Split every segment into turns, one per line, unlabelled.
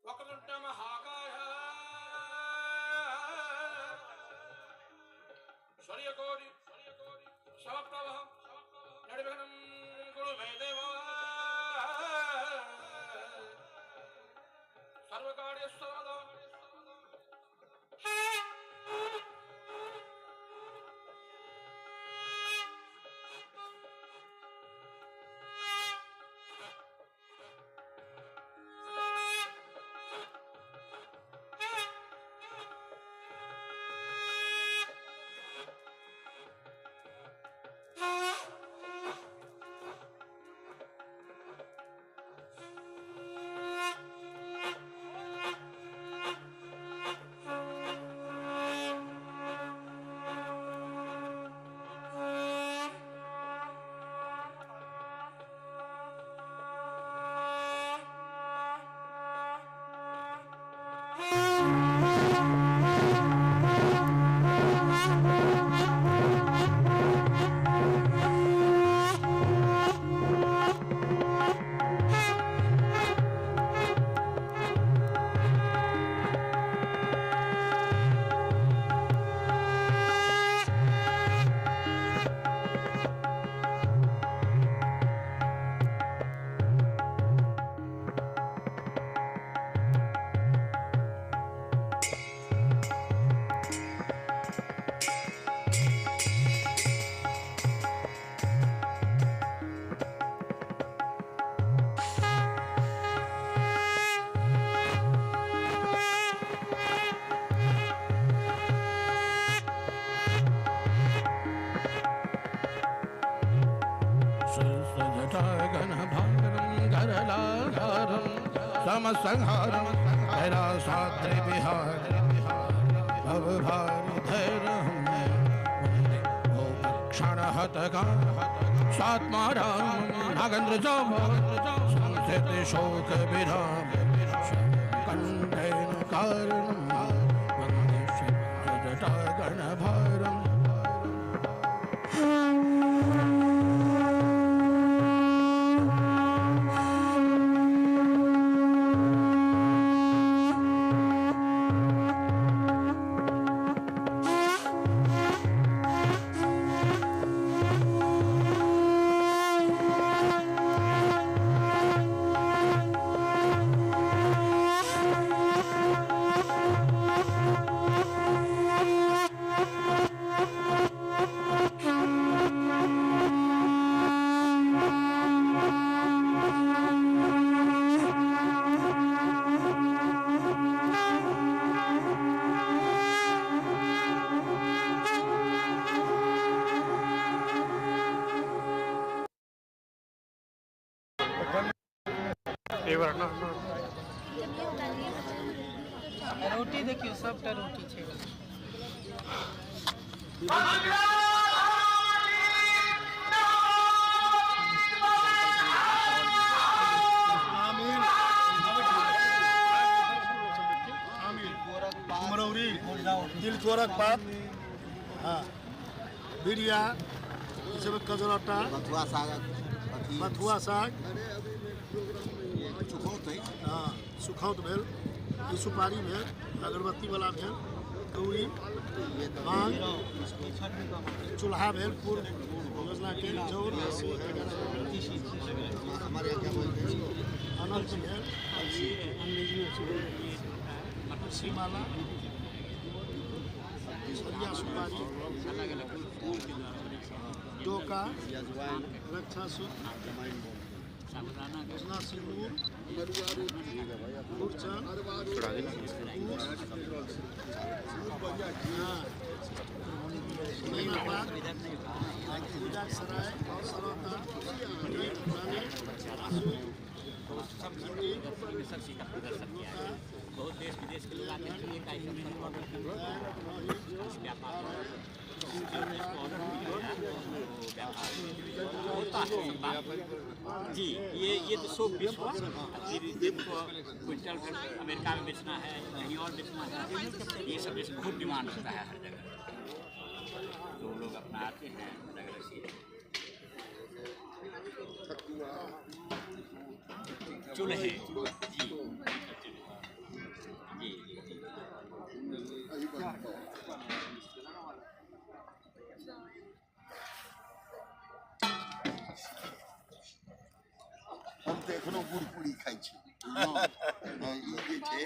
वक्रतुंड महाकाय सूर्यकोटि समप्रभ निर्विघ्नं कुरु मे देव सर्वकार्येषु सर्वदा।
समसंहारम कैलासाद्रि विहार भवभारिधरं क्षणहतका स्वात्मा राम नागेन्द्र संसित शोक विराम कंठेन कारणं वन्दे शिवजटागणभारम्।
रोटी देखियो सबटा रोटी छै।
कुमरौरी तिलकोरक पात, हाँ, बिरिया, सब कजरौटा, बथुआ साग, हाँ, सुखौत भेल, ई सुपारी भेल, अगरबत्ती वाला भेल, कौड़ी, बांग, चूल्हा भेल, पूर्व योजना के जौर, अनंत भेल, तुलसी माला, सरिया सुपारी, डोका, रक्षा सूत्र, योजना सिंदूर, खुरचन, पूजा सराय, सरौता,
बहुत देश विदेश के लोग आते हैं। एक आइटम पर ऑर्डर व्यापार होता है जी। ये तो 100 पीस हुआ। फिर क्विंटल भर अमेरिका में बेचना है, कहीं और बेचना है, ये सब बहुत डिमांड होता है हर जगह। तो लोग अपना आते हैं अलग अलग चीज़। चूल्हे जी।
कुरकुरी खाइ छी। ई जे छै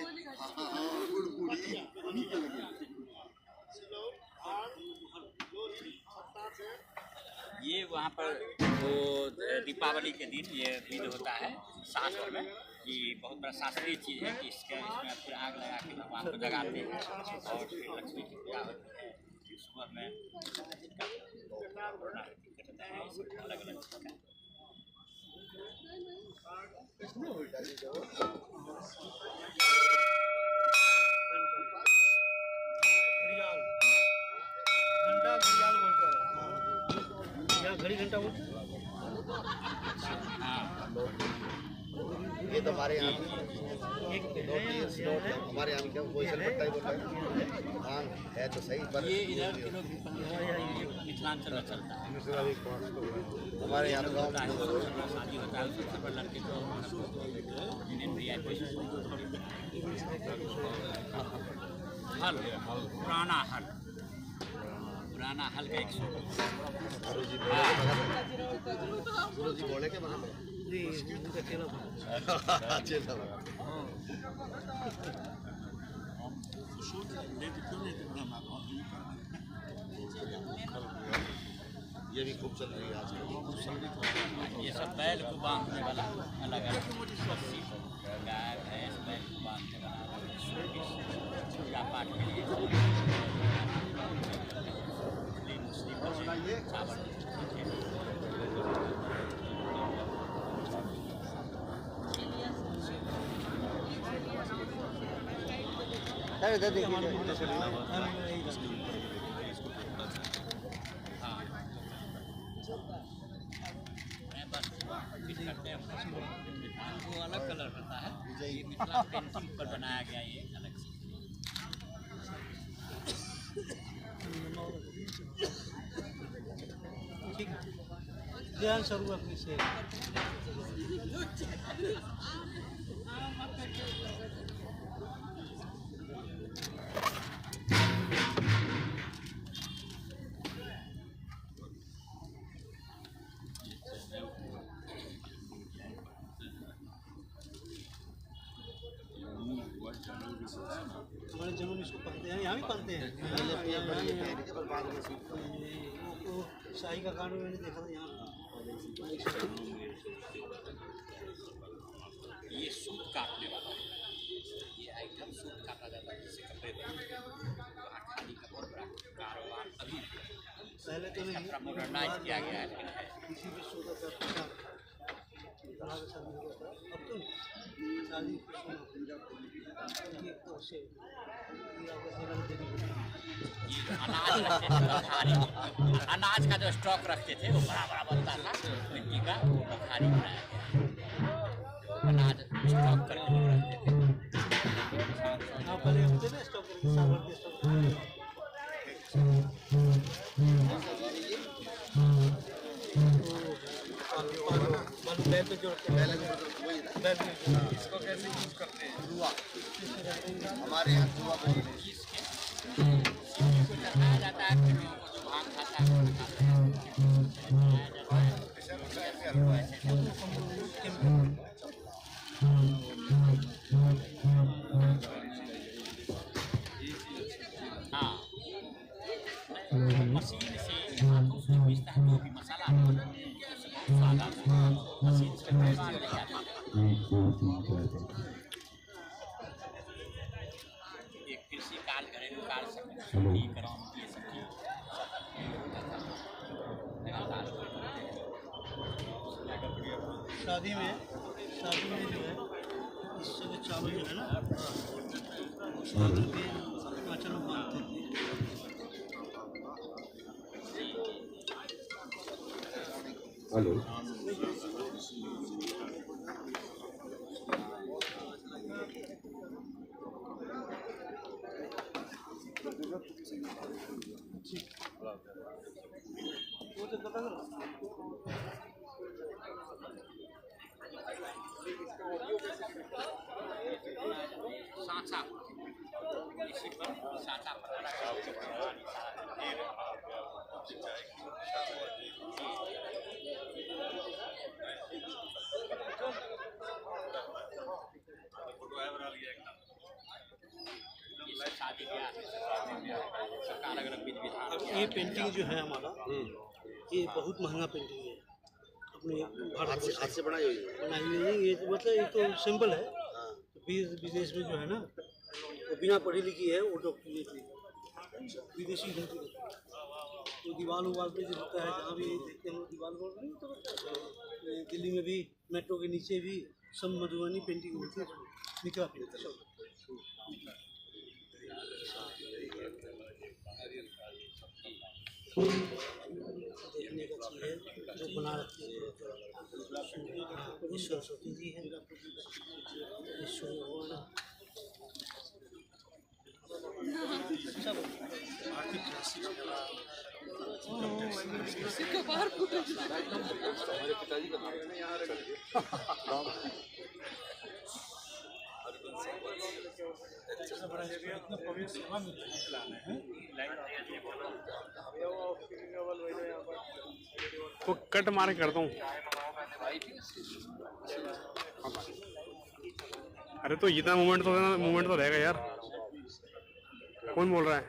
कुरकुरी नीक लगै।
ये वहाँ पर वो दीपावली के दिन ये विध होता है शास्त्र में कि बहुत बड़ा शास्त्रीय चीज़ है कि इसके इसमें फिर आग लगा के भगवान को जगाते हैं और फिर लक्ष्मी की पूजा होती है। फिर सुबह में जिनका करता है अलग अलग चीज़ का।
घंटा घड़ियाल बोलता है यहाँ, घड़ी घंटा बोलते हैं।
ये तो हमारे यहाँ हमारे यहाँ क्या वही पट्टा ही बोलता है। हाँ है तो सही, पर
ये इधर के लोग मिथिलांचल में चलता है।
हमारे यहाँ गाँव
में शादी होता है सबसे बड़े लड़के को हल, पुराना हल, पुराना हल का एक
गुरुजी बोले के बगल में
उनका चेला
चेला। ये भी खूब चल रही है आजकल।
ये सब बैल को बांधने वाला अलग अलग रस्सी, गाय भैंस बैल को बांधने वाला पूजा पाठ के लिए मुस्लिम चावल। वो अलग कलर होता है, ये मिथिला पेंटिंग पर बनाया गया ये अलग से।
ठीक है, ध्यान शुरू अपनी से। हमारे जनून इसको पालते हैं, यहाँ भी पालते हैं। वो शाही का कांड मैंने देखा था यहाँ।
ये सूत काटने वाला है, ये आइटम सूत काटा जाता है जिससे कपड़े बनते हैं। वहाँ खाली का बहुत बड़ा कारोबार अभी
पहले तो नहीं
मॉडर्नाइज किया गया है, लेकिन है।
किसी भी सूत का अब तो शादी
अनाज रखते थे, अनाज का जो स्टॉक रखते थे वो बड़ा बड़ा बनता था मिट्टी का, वो बखारी बनाया गया। अनाज स्टॉक करके लोग रखते थे।
पहले होते ना स्टॉक करके, साल भर के स्टॉक।
इसको कैसे यूज करते हैं?
हमारे यहाँ जुआ बोलते हैं।
को चढ़ाया जाता है, फिर लोगों को जो भांग खाता है वो खाते हैं, चढ़ाया जाता है। हाँ, मशीन से हाथों से पीसता है तो भी मसाला उससे बहुत स्वाद आता है। मशीन से स्वाद नहीं आता। एक कृषि कार्य, घरेलू कार्य सब ये सब चीज लगातार।
शादी में जो है इससे जो चावल जो है ना, शादी में पाँच लोग बांधते थे।
हेलो,
वो तो पता करो।
सांचा, इसी पर सांचा पर शादी ब्याह में, सबका अलग अलग विधि विधान।
ये पेंटिंग जो है हमारा, ये बहुत महंगा पेंटिंग है, अपने भारत
हाथ से बनाई हुई है।
बनाई हुई है ये, मतलब ये तो सिंपल है। विदेश में जो है ना, वो बिना पढ़ी लिखी है, वो डॉक्टर थी विदेशी घूमती रहती। तो दीवार उवाल पे जो होता है, जहाँ भी देखते हैं दीवार उवाल नहीं होता, दिल्ली में भी मेट्रो के नीचे भी सब मधुबनी पेंटिंग होती है, मिथिला पेंटिंग सब। देखने का चीज़ है जो बना रखी है। सरस्वती जी है, सूर्य भगवान है।
हमारे पिताजी का नाम
वो कट मार करता हूँ। अरे तो इतना मूवमेंट तो रहेगा यार। कौन बोल रहा है?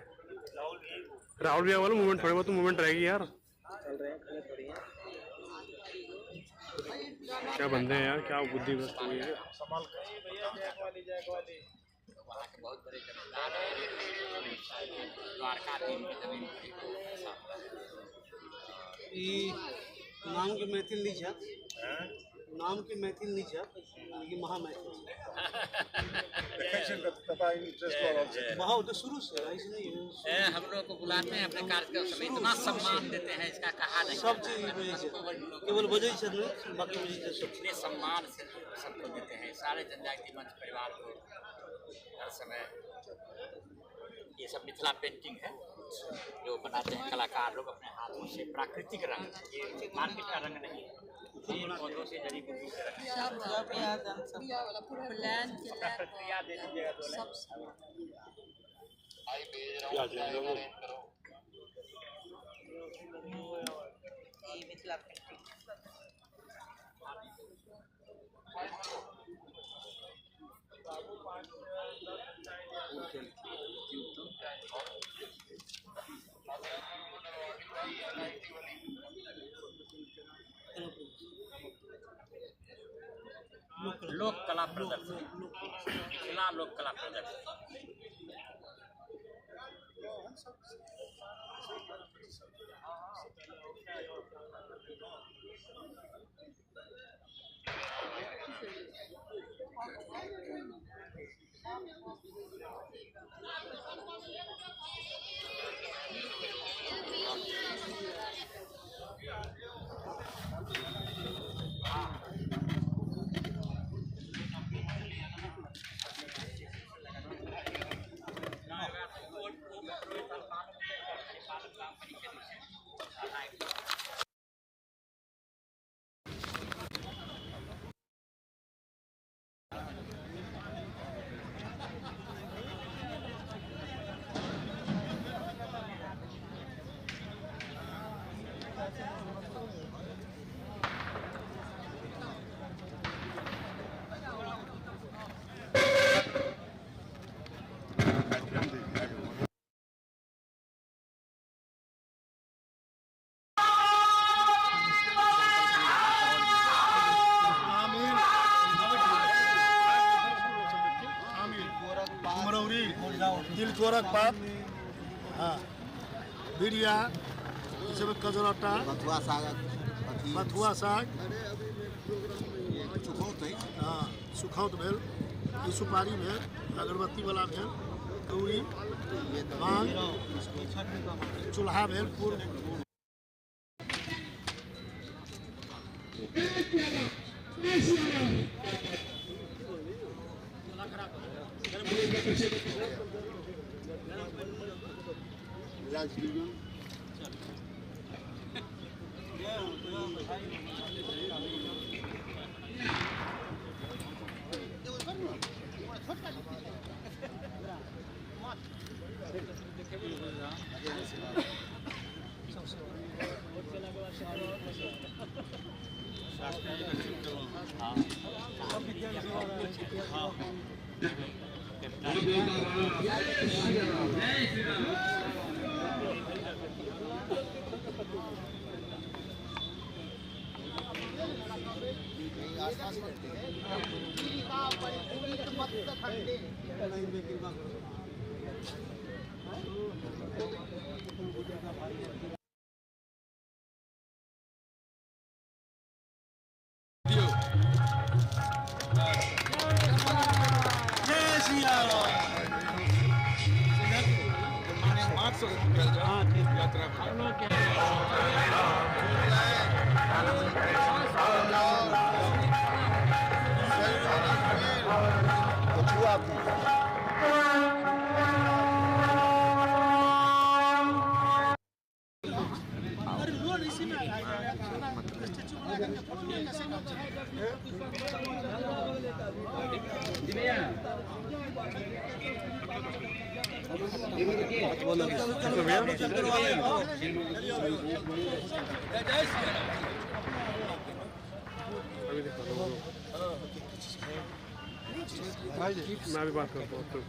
राहुल भैया वाला मूवमेंट थोड़ी बहुत तो मूवमेंट रहेगी यार। क्या बंदे हैं यार, क्या बुद्धि भ्रष्ट हुई है।
वहाँ के बहुत बड़े जमींदार हैं, द्वारका की जमीन।
नाम के मैथिल नहीं छा, नाम के मैथिल नहीं छा, लेकिन महामैथिल बहुत तो शुरू से ऐसे नहीं
है। हम लोग को बुलाते हैं अपने कार्यक्रम समय, इतना सम्मान देते हैं, इसका कहा नहीं।
सब चीज केवल बजै छै नहीं, बाकी बजै छै सब।
इतने सम्मान से सबको देते हैं, सारे जनजाति मंच परिवार को हर समय। ये सब मिथिला पेंटिंग है जो बनाते हैं कलाकार लोग अपने हाथों से, प्राकृतिक रंग, ये मार्केट का रंग नहीं है, ये पौधों से जड़ी बूटी से रंग। प्रक्रिया दे दीजिएगा तो
मिथिला पेंटिंग।
लोक कला प्रदर्शन, मिथिला लोक कला प्रदर्शन।
तिलकोरक पात, हाँ, बिरिया, इसमें कजरौटा,
बथुआ साग,
बथुआ साग,
सुखौत है,
हाँ सुखौत भेल, ई सुपारी भेल, अगरबत्ती वाला भेल, गौरी, बांग, चूल्हा भेल, पूर।
हाँ।
मैं भी बात करता हूँ।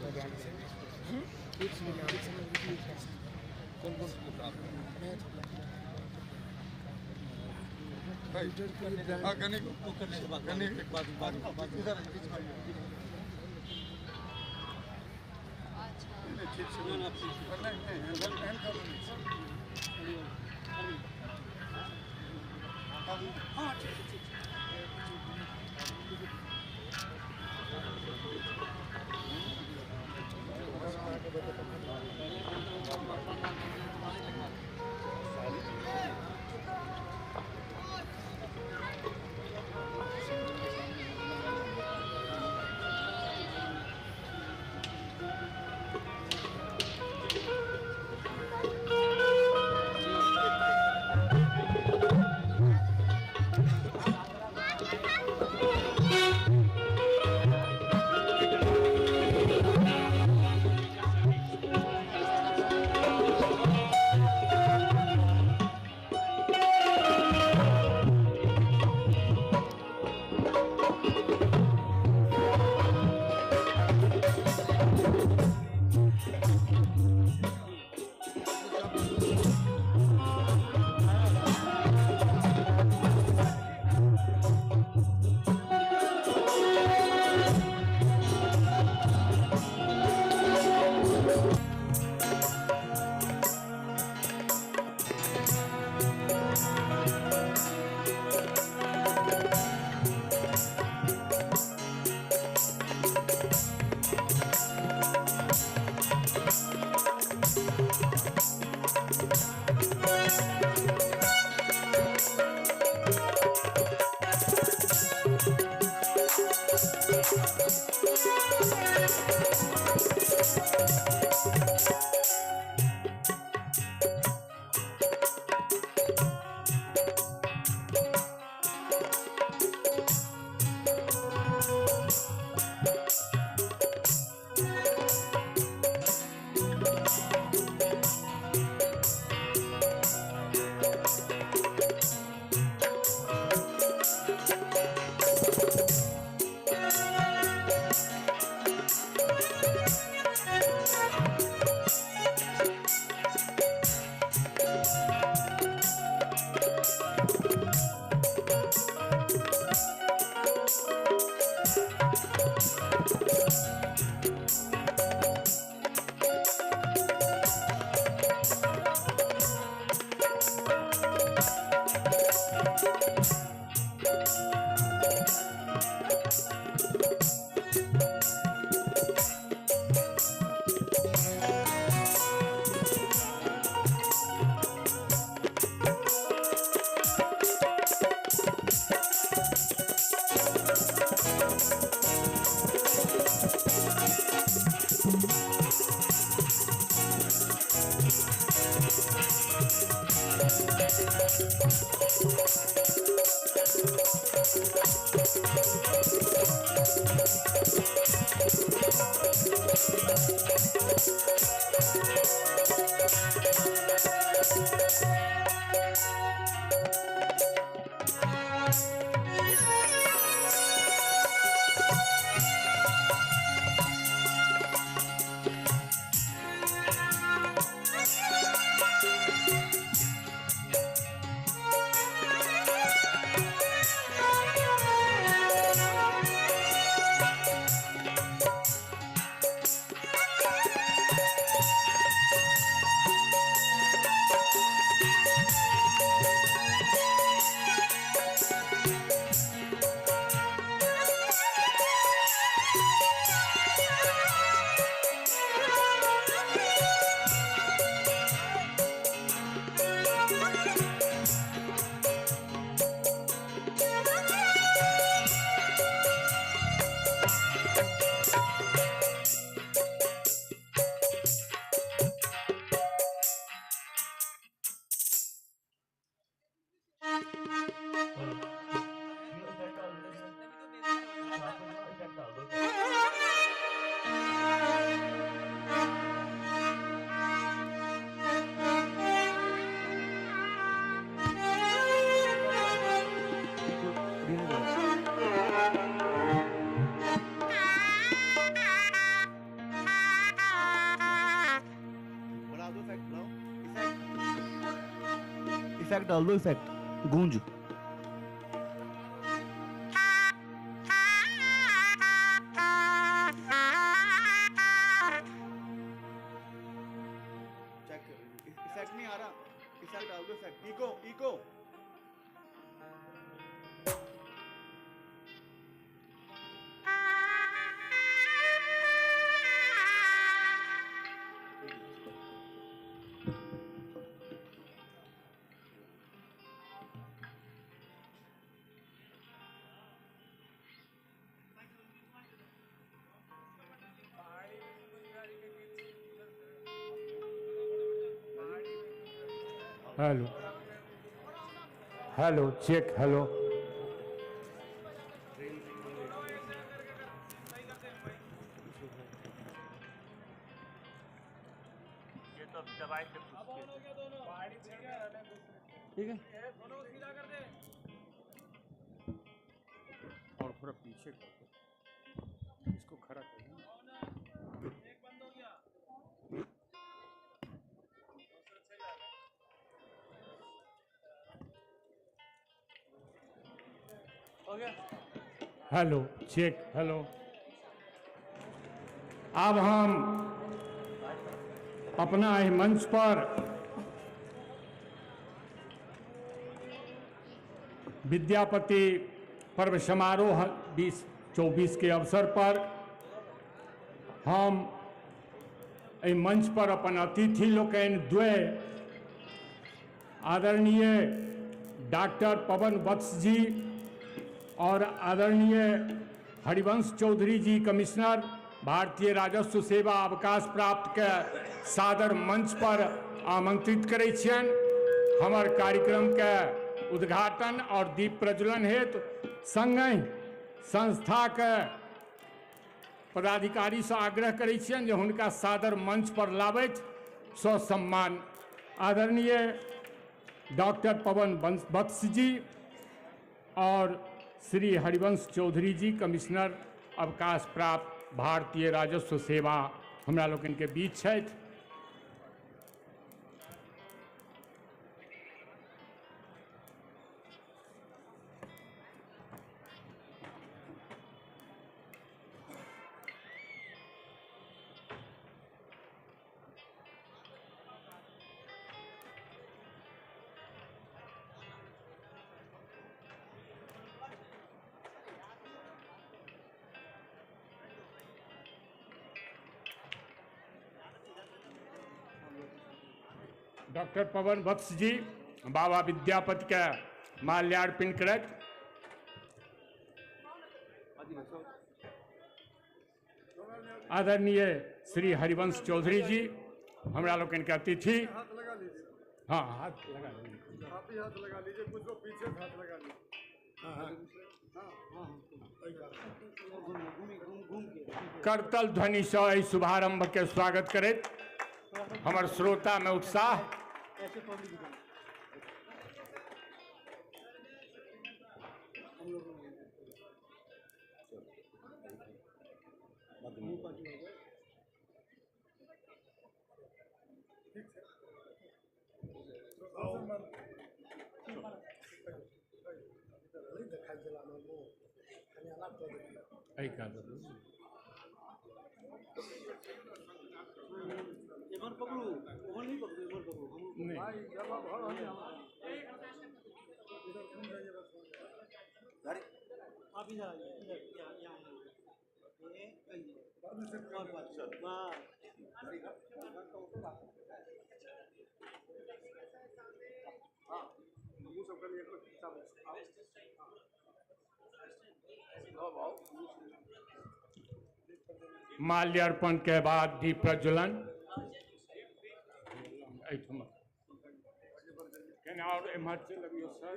इफेक्ट डाल दो, इफेक्ट गूंज। चेक कर, इफेक्ट नहीं आ रहा, इफेक्ट डाल दो, effect. Eco eco.
Hello hello check hello.
ये तो दवाई से
ठीक है,
और थोड़ा पीछे कर दो, इसको खड़ा कर दो। Hello check hello. अब हम अपना एहि मंच पर विद्यापति पर्व समारोह 2024 के अवसर पर हम एहि मंच पर अपन अतिथि लोकनि द्वय आदरणीय डॉक्टर पवन वत्स जी और आदरणीय हरिवंश चौधरी जी कमिश्नर भारतीय राजस्व सेवा अवकाश प्राप्त के सादर मंच पर आमंत्रित करै छियनि। हमर कार्यक्रम के उद्घाटन और दीप प्रज्वलन हेतु संगहि संस्था के पदाधिकारी से आग्रह करै छियनि जे हुनका सादर मंच पर लाबथि ससम्मान। आदरणीय डॉक्टर पवन वत्स जी और श्री हरिवंश चौधरी जी कमिश्नर अवकाश प्राप्त भारतीय राजस्व सेवा हमरा लोकनि के बीच छथि। डॉक्टर पवन वत्स जी बाबा विद्यापति के माल्यार्पण करत। आदरणीय श्री हरिवंश चौधरी जी हमरा लोकनि के अतिथि। हाँ हाथ लगा लीजिए,
आप ही हाथ लगा लीजिए, कुछ लोग पीछे हाथ लगा लीजिए।
करतल ध्वनि से एहि शुभारंभ के स्वागत करैत हमर श्रोता में उत्साह।
इमर पकड़ू, ओहन नहीं पकड़ू, इमर पकड़ू हम
नहीं।
आप इधर आइए, इधर यहाँ यहाँ ये और बस।
माल्यार्पण के बाद दीप प्रज्वलन। और एम्हर चलि अबियौ सर।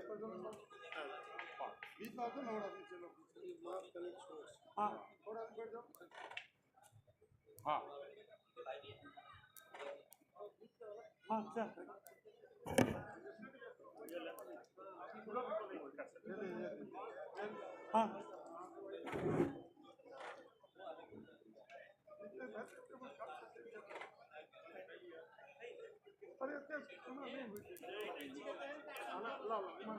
हाँ
हाँ सर। हाँ
अरे एते हमरा नहि होइ छै। ला ला।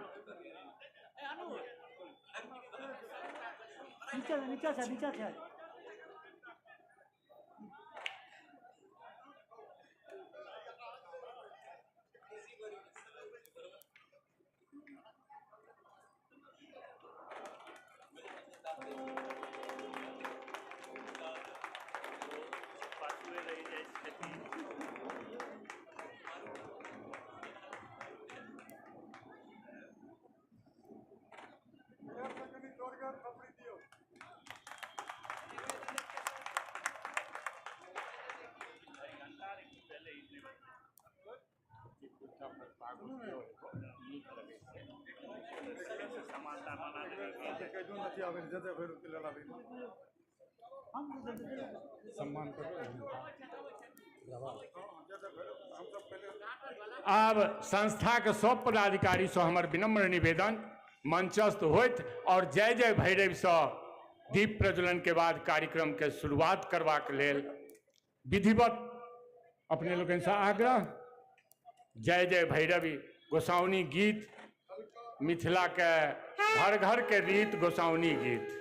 नीचा नीचा छै, नीचा छै।
कनि जोरगर थपड़ी दियौ।
सम्मान। आब संस्था के सब पदाधिकारी से हमर विनम्र निवेदन, मंचस्थ होइत और जय जय भैरव से दीप प्रज्वलन के बाद कार्यक्रम के शुरुआत करबाक लेल विधिवत अपने लोकनि से आग्रह। जय जय भैरवी गोसाउनी गीत, मिथिला के घर घर के रीत गोसाउनी गीत।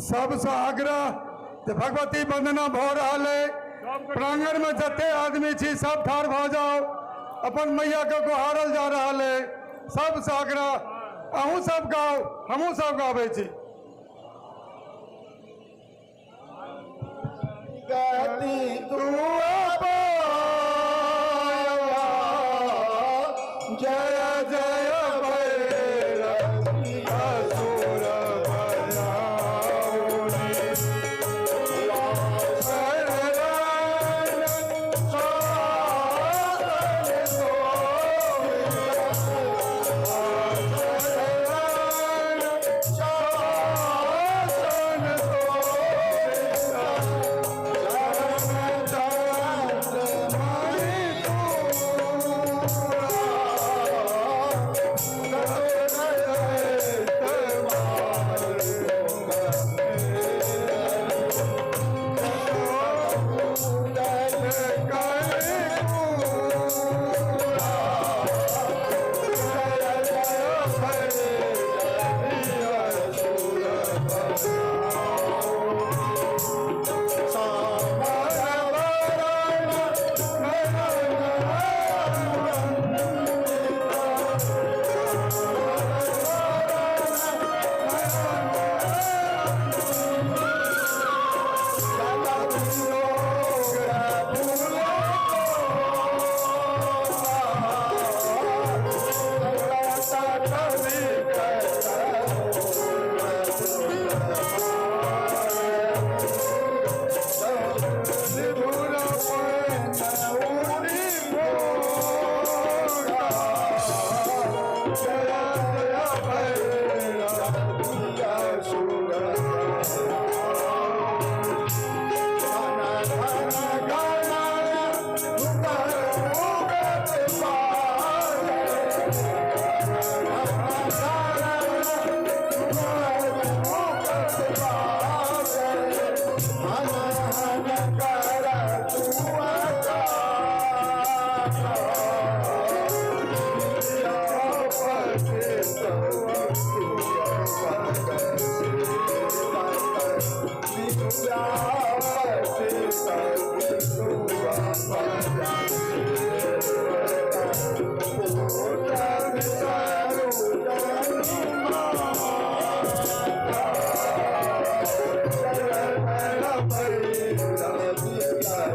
सबसे आग्रह जे भगवती वंदना भऽ रहल है, प्रांगण में जते आदमी छी सब ठाढ़ भऽ जाओ, अपन मैया के गोहारल जा रहल है। सबसे आग्रह, अहूँ सब गाओ, हमहूँ सब गाबै छी। गति तू जय जय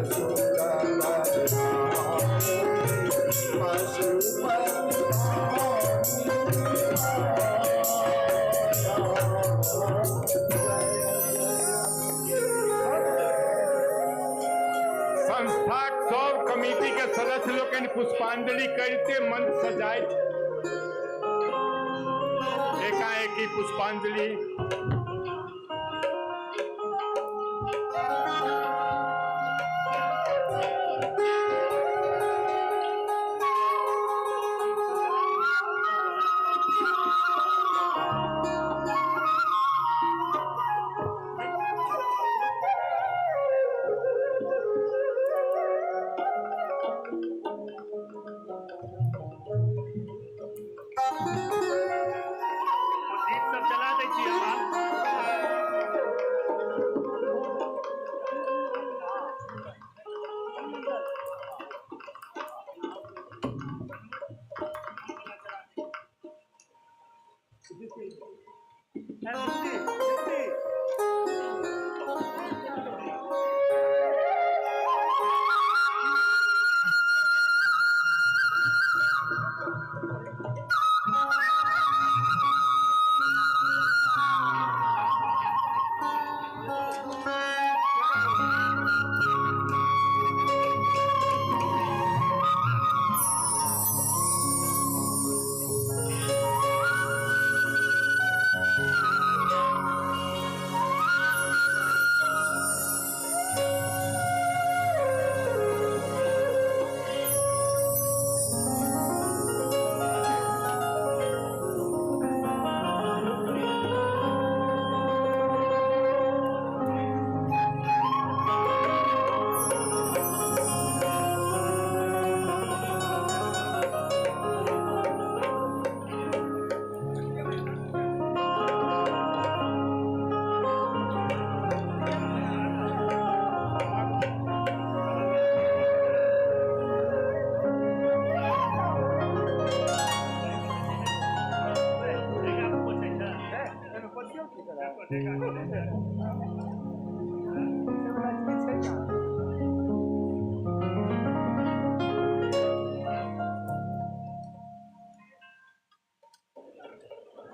संस्थाक सब कमिटी के सदस्य लोकनि पुष्पांजलि करते मंच सजाइत एकाएकी पुष्पांजलि।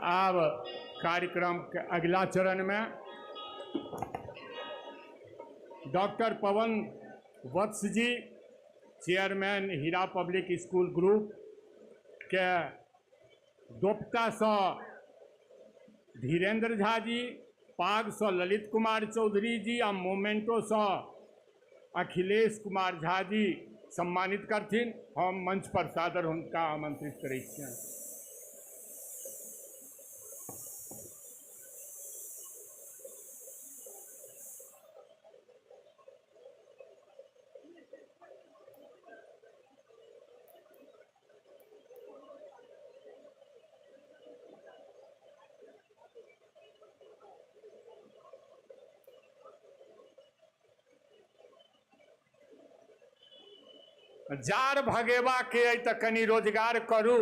आब कार्यक्रम के अगला चरण में doctor Pawan Vats ji, chairman Heera public school group के दोपटा से धीरेन्द्र झा जी, पाग से ललित कुमार चौधरी जी आ मोमेंटो से अखिलेश कुमार झा जी सम्मानित करथिन। हम मंच पर सादर हुनका आमंत्रित करै छियनि। जार भगेबा के अइ तऽ कनि रोजगार करू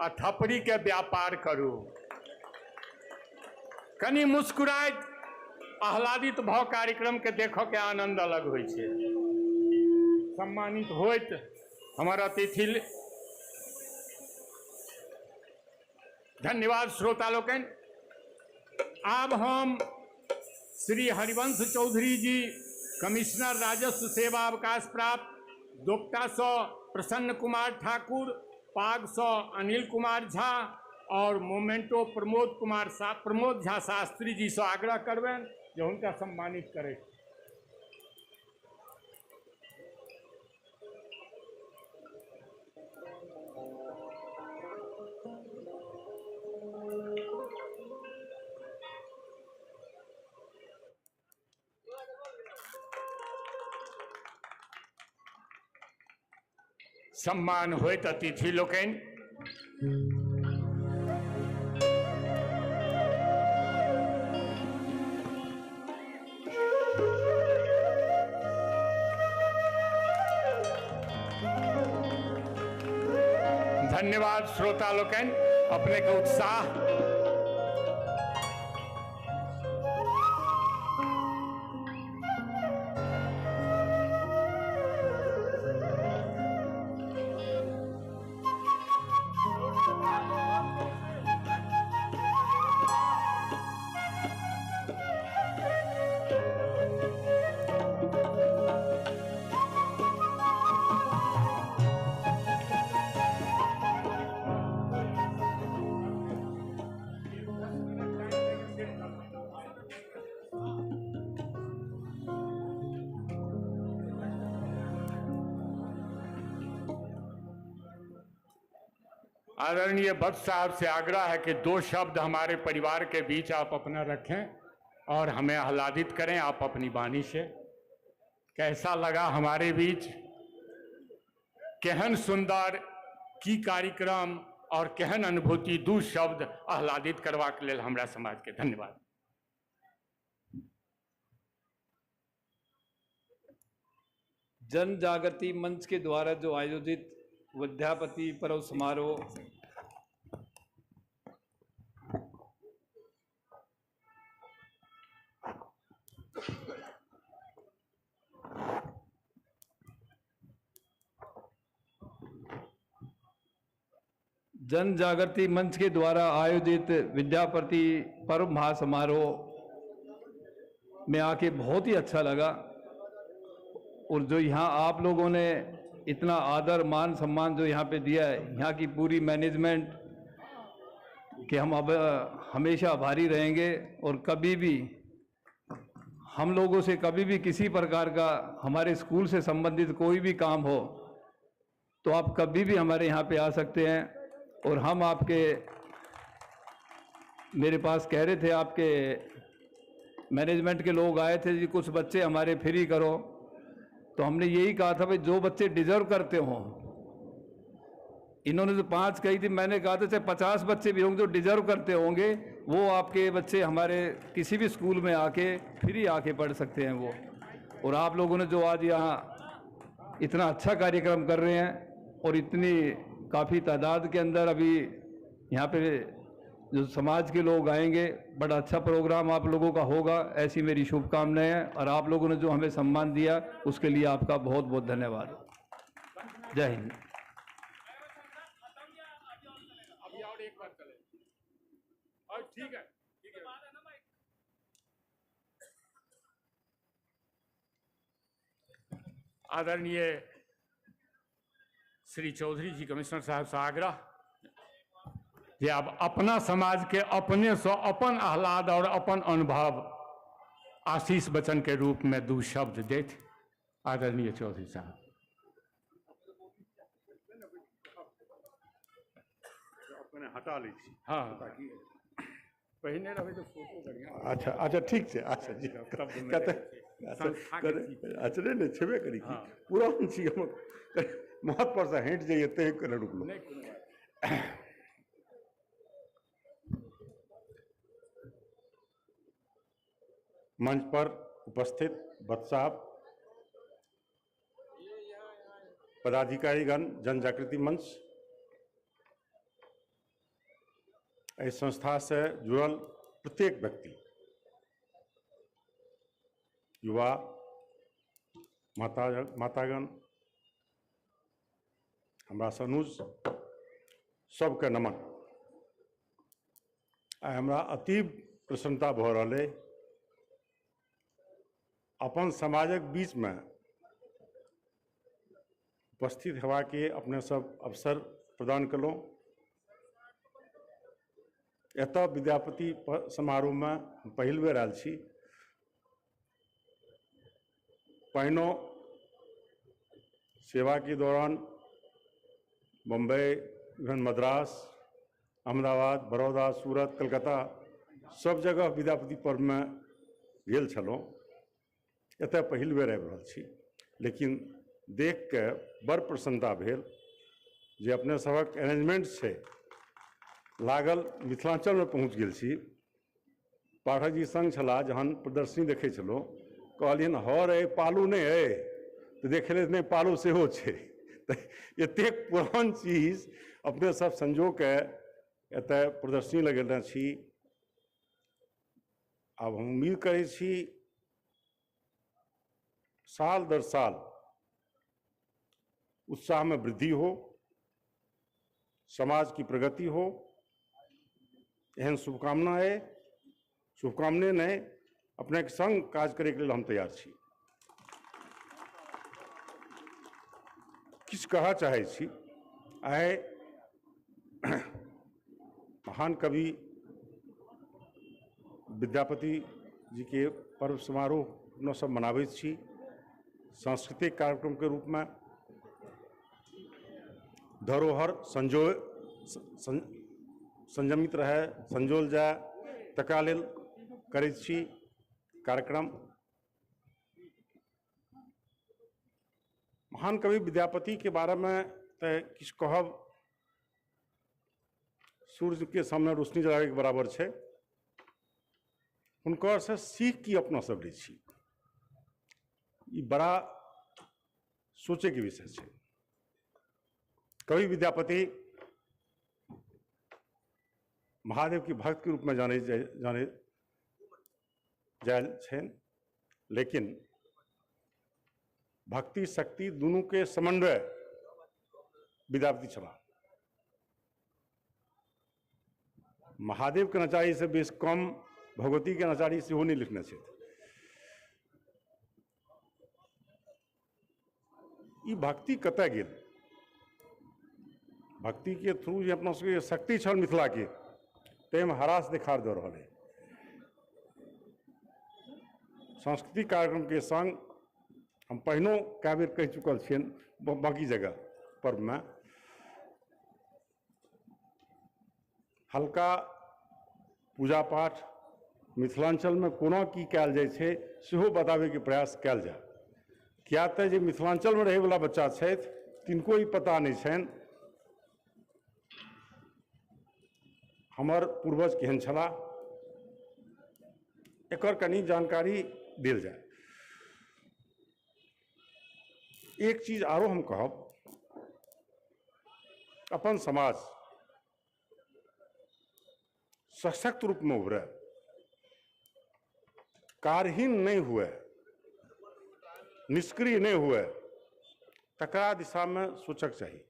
आ थपड़ी के व्यापार करू। कनि मुस्कुराइत आह्लादित भऽ कार्यक्रम के देखऽ के आनंद अलग होइ छै। सम्मानित होइत हमर अतिथि, धन्यवाद श्रोता लोकनि। आब हम श्री हरिवंश चौधरी जी, कमिश्नर राजस्व सेवा अवकाश प्राप्त, दोपटा से प्रसन्न कुमार ठाकुर, पाग से अनिल कुमार झा और मोमेंटो प्रमोद झा शास्त्री जी से आग्रह करबनि जे हुनका सम्मानित करें। सम्मान होइत अतिथि लोकनि। धन्यवाद श्रोता लोकनि, अपने के उत्साह। आदरणीय वत्स साहब से आग्रह है कि दो शब्द हमारे परिवार के बीच आप अपना रखें और हमें आह्लादित करें आप अपनी वाणी से। कैसा लगा हमारे बीच, केहन सुंदर की कार्यक्रम और केहन अनुभूति, दू शब्द आह्लादित करबाक लेल हमरा समाज के धन्यवाद।
जन जागृति मंच के द्वारा जो आयोजित विद्यापति पर्व समारोह जन जागृति मंच के द्वारा आयोजित विद्यापति पर्व महासमारोह में आके बहुत ही अच्छा लगा। और जो यहाँ आप लोगों ने इतना आदर मान सम्मान जो यहाँ पे दिया है, यहाँ की पूरी मैनेजमेंट के हम अब हमेशा आभारी रहेंगे। और कभी भी हम लोगों से कभी भी किसी प्रकार का हमारे स्कूल से संबंधित कोई भी काम हो तो आप कभी भी हमारे यहाँ पे आ सकते हैं। और हम आपके, मेरे पास कह रहे थे आपके मैनेजमेंट के लोग आए थे जी कुछ बच्चे हमारे फ्री करो, तो हमने यही कहा था भाई जो बच्चे डिजर्व करते हों, इन्होंने तो 5 कही थी, मैंने कहा था चाहे 50 बच्चे भी होंगे जो डिजर्व करते होंगे वो आपके बच्चे हमारे किसी भी स्कूल में आके फ्री आके पढ़ सकते हैं वो। और आप लोगों ने जो आज यहाँ इतना अच्छा कार्यक्रम कर रहे हैं और इतनी काफ़ी तादाद के अंदर अभी यहाँ पे जो समाज के लोग आएंगे, बड़ा अच्छा प्रोग्राम आप लोगों का होगा, ऐसी मेरी शुभकामनाएं हैं। और आप लोगों ने जो हमें सम्मान दिया उसके लिए आपका बहुत बहुत धन्यवाद। जय हिंद।
ठीक है, ठीक है। आदरणीय श्री चौधरी जी कमिश्नर साहब से आग्रह जे अब अपना समाज के अपने से अपन आह्लाद और अपन अनुभव आशीष वचन के रूप में दो शब्द देते आदरणीय चौधरी साहब।
हटा ली।
हाँ, पहिने रहे तो फोटो बढ़िया।
अच्छा अच्छा ठीक है। अच्छा जी कहते अच्छा नहीं छेबे करी की पुरान छी हम महत पर से हटि जाइए ते करे रुकलो। मंच पर उपस्थित वत्स साहब, पदाधिकारीगण, जन जागृति मंच एहि संस्था से जुड़ल प्रत्येक व्यक्ति, युवा, मातागण, हमरा सनुज सबके नमन। आइ हमरा अतीव प्रसन्नता भऽ रहल अइ अपन समाजक बीचमे उपस्थित हेबाके अपने सब अवसर प्रदान कयलहुँ। एतऽ विद्यापति समारोहमे हम पहिल बेर आयल छी। पहिनो सेवाके दौरान बम्बई, इवन मद्रास, अहमदाबाद, बड़ौदा, सूरत, कलकत्ता सब जगह विद्यापति पर्वमे गेल छलहुँ। एतऽ पहिल बेर आबि रहल छी, लेकिन देखिके बड़ प्रसन्नता भेल जे अपने सभक अरेंजमेंट छै। लागल मिथिलांचलमे पहुँच गेल छी। पाठक जी संग छलाह, जहन प्रदर्शनी देखै छलहुँ कहलियनि हर अइ पालू नहि अइ, तऽ देखले नहि पालू सेहो छै। तऽ एतेक पुरान चीज अपने सब संजोगके एतऽ प्रदर्शनी लगेने छी। आब हम उम्मीद करै छी साल दर साल उत्साह में वृद्धि हो, समाज की प्रगति हो, एहन शुभकामना है। शुभकामने नहीं, अपने के संग काज करे के लिए हम तैयार छी। किछु कहऽ चाहै छी। आइ महान कवि विद्यापति जी के पर्व समारोह अपना सब मनाबैत छी सांस्कृतिक कार्यक्रम के रूप में। धरोहर संयमित रहै, संजोल जाय, तकरा लेल करैत छी कार्यक्रम। महान कवि विद्यापति के बारे में तो किछु कहब सूर्य के सामने रोशनी जलाबैके बराबर छै। हुनकर से सीख की अपना सब लै छी, ई बड़ा सोचैके विषय छै। कवि विद्यापति महादेव के भक्त के रूप में जाने जायल छनि, लेकिन भक्ति शक्ति दोनों के समन्वय विद्यापति छलाह। महादेव के नचारी से बेस कम भगवती के नचारी सेहो नहि लिखने छथि। ई भक्ति कतय गेल? भक्ति के थ्रू जे अपना सबके शक्ति छल मिथिला के, ताहिमे हरास देखार दऽ रहल है। सांस्कृतिक कार्यक्रम के संग हम पहिनो कए बेर कहि चुकल छियनि बाकी जगह पर्वमे हल्का पूजा पाठ मिथिलांचलमे कोना की कयल जाइ छै सेहो बताबैके प्रयास कयल जाय। किया तऽ जे मिथिलांचलमे रहैवला बच्चा छथि तिनको ई पता नहि छनि हमर पूर्वज केहन छलाह, एकर कनि जानकारी देल जाय। एक चीज आरो हम कहब, अपन समाज सशक्त रूप में उभरे, कार्यहीन नहीं हुए, निष्क्रिय नहीं हुए, तकरा दिशा में सोचक चाही।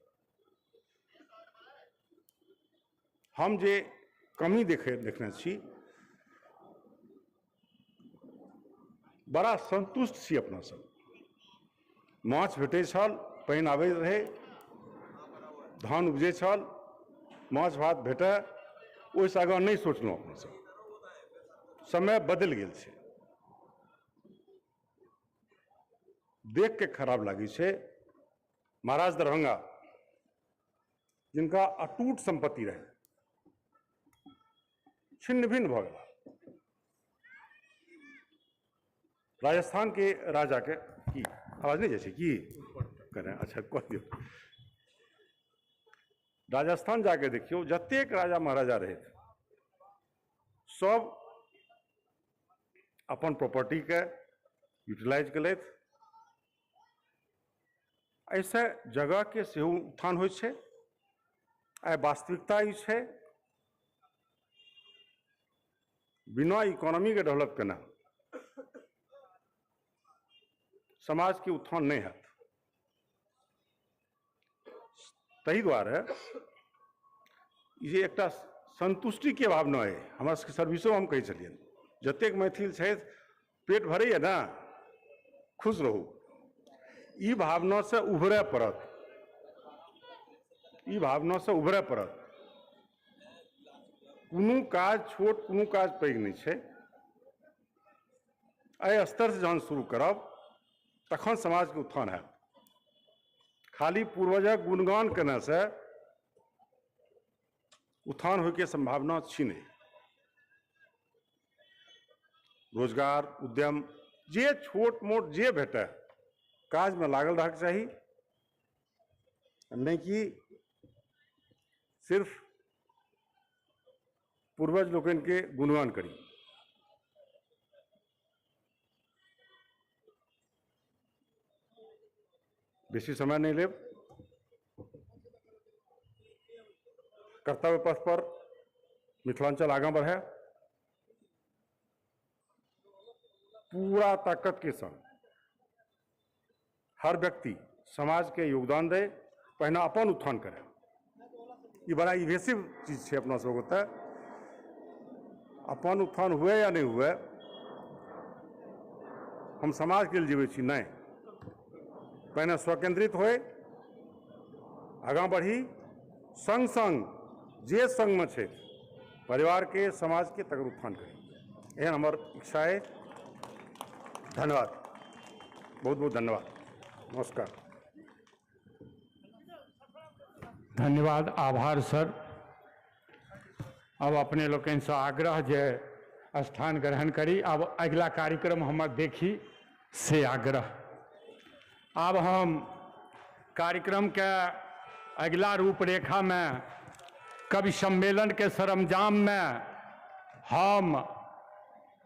हम जे कमी देखने छी, बड़ा संतुष्ट छी अपना सब। माछ भेटै छल, पानि आबैत रहै, धान उपजै छल, माछ भात भेटै, ओहिसँ आगाँ नहि सोचलहुँ अपना सब। समय बदलि गेल छै, देख के खराब लागै छै। महाराज दरभंगा जिनका अटूट संपत्ति रहै, छिन्न भिन्न भऽ गेला। राजस्थान के राजा के की आवाज नहीं जाइ छै की करें, अच्छा कह दियौ। राजस्थान जाके देखियौ, जतेक राजा महाराजा रहथि सब अपन प्रॉपर्टीके यूटिलाइज केलथि। एहिसँ जगहके सेहो उत्थान होइ छै। आइ वास्तविकता ई छै, बिना इकोनॉमीके डेवलप केना समाजके उत्थान नहि हैत। ताहि दुआरे जे एकटा संतुष्टिके भावना अइ, हमरा सबके सर्विसो हम कहै छलियनि, जतेक मैथिल छथि पेट भरैए ने, खुश रहू, ई भावनासँ उभरय पड़त, ई भावनासँ उभरय पड़त। कोनो काज छोट कोनो काज पैघ नहि छै। एहि स्तरसँ जहन शुरू करब तखन समाजके उत्थान हैत। खाली पूर्वजक गुणगान केनासँ उत्थान होइके सम्भावना छी नहि। रोजगार उद्यम जे छोट मोट जे भेटय काजमे लागल रहक चाही, नहि कि सिर्फ पूर्वज लोकनिके गुणगान करी। बेसी समय नहीं लेब। कर्तव्य पथ पर मिथिलांचल आगाँ बढ़े, पूरा ताकत के संग हर व्यक्ति समाज के योगदान दे, पहिने अपन उत्थान करे। ये बड़ा इवेसिव चीज है अपना सब ओतऽ। अपन उत्थान हुए या नहीं हुए, हम समाज के लिए जीवे छी नहीं, पहिने स्वकेंद्रित होए, आगाँ बढ़ी, संग संग जे संगमे छै परिवार के समाज के तकर उत्थान करी, एहन हमर इच्छा है। धन्यवाद, बहुत बहुत धन्यवाद, नमस्कार।
धन्यवाद, आभार सर। अब अपने लोकनिसँ आग्रह जे स्थान ग्रहण करी। अब अगिला कार्यक्रम हमर देखी से आग्रह। आब हम कार्यक्रम के अगिला रूपरेखा में कवि सम्मेलन के सरंजाम में हम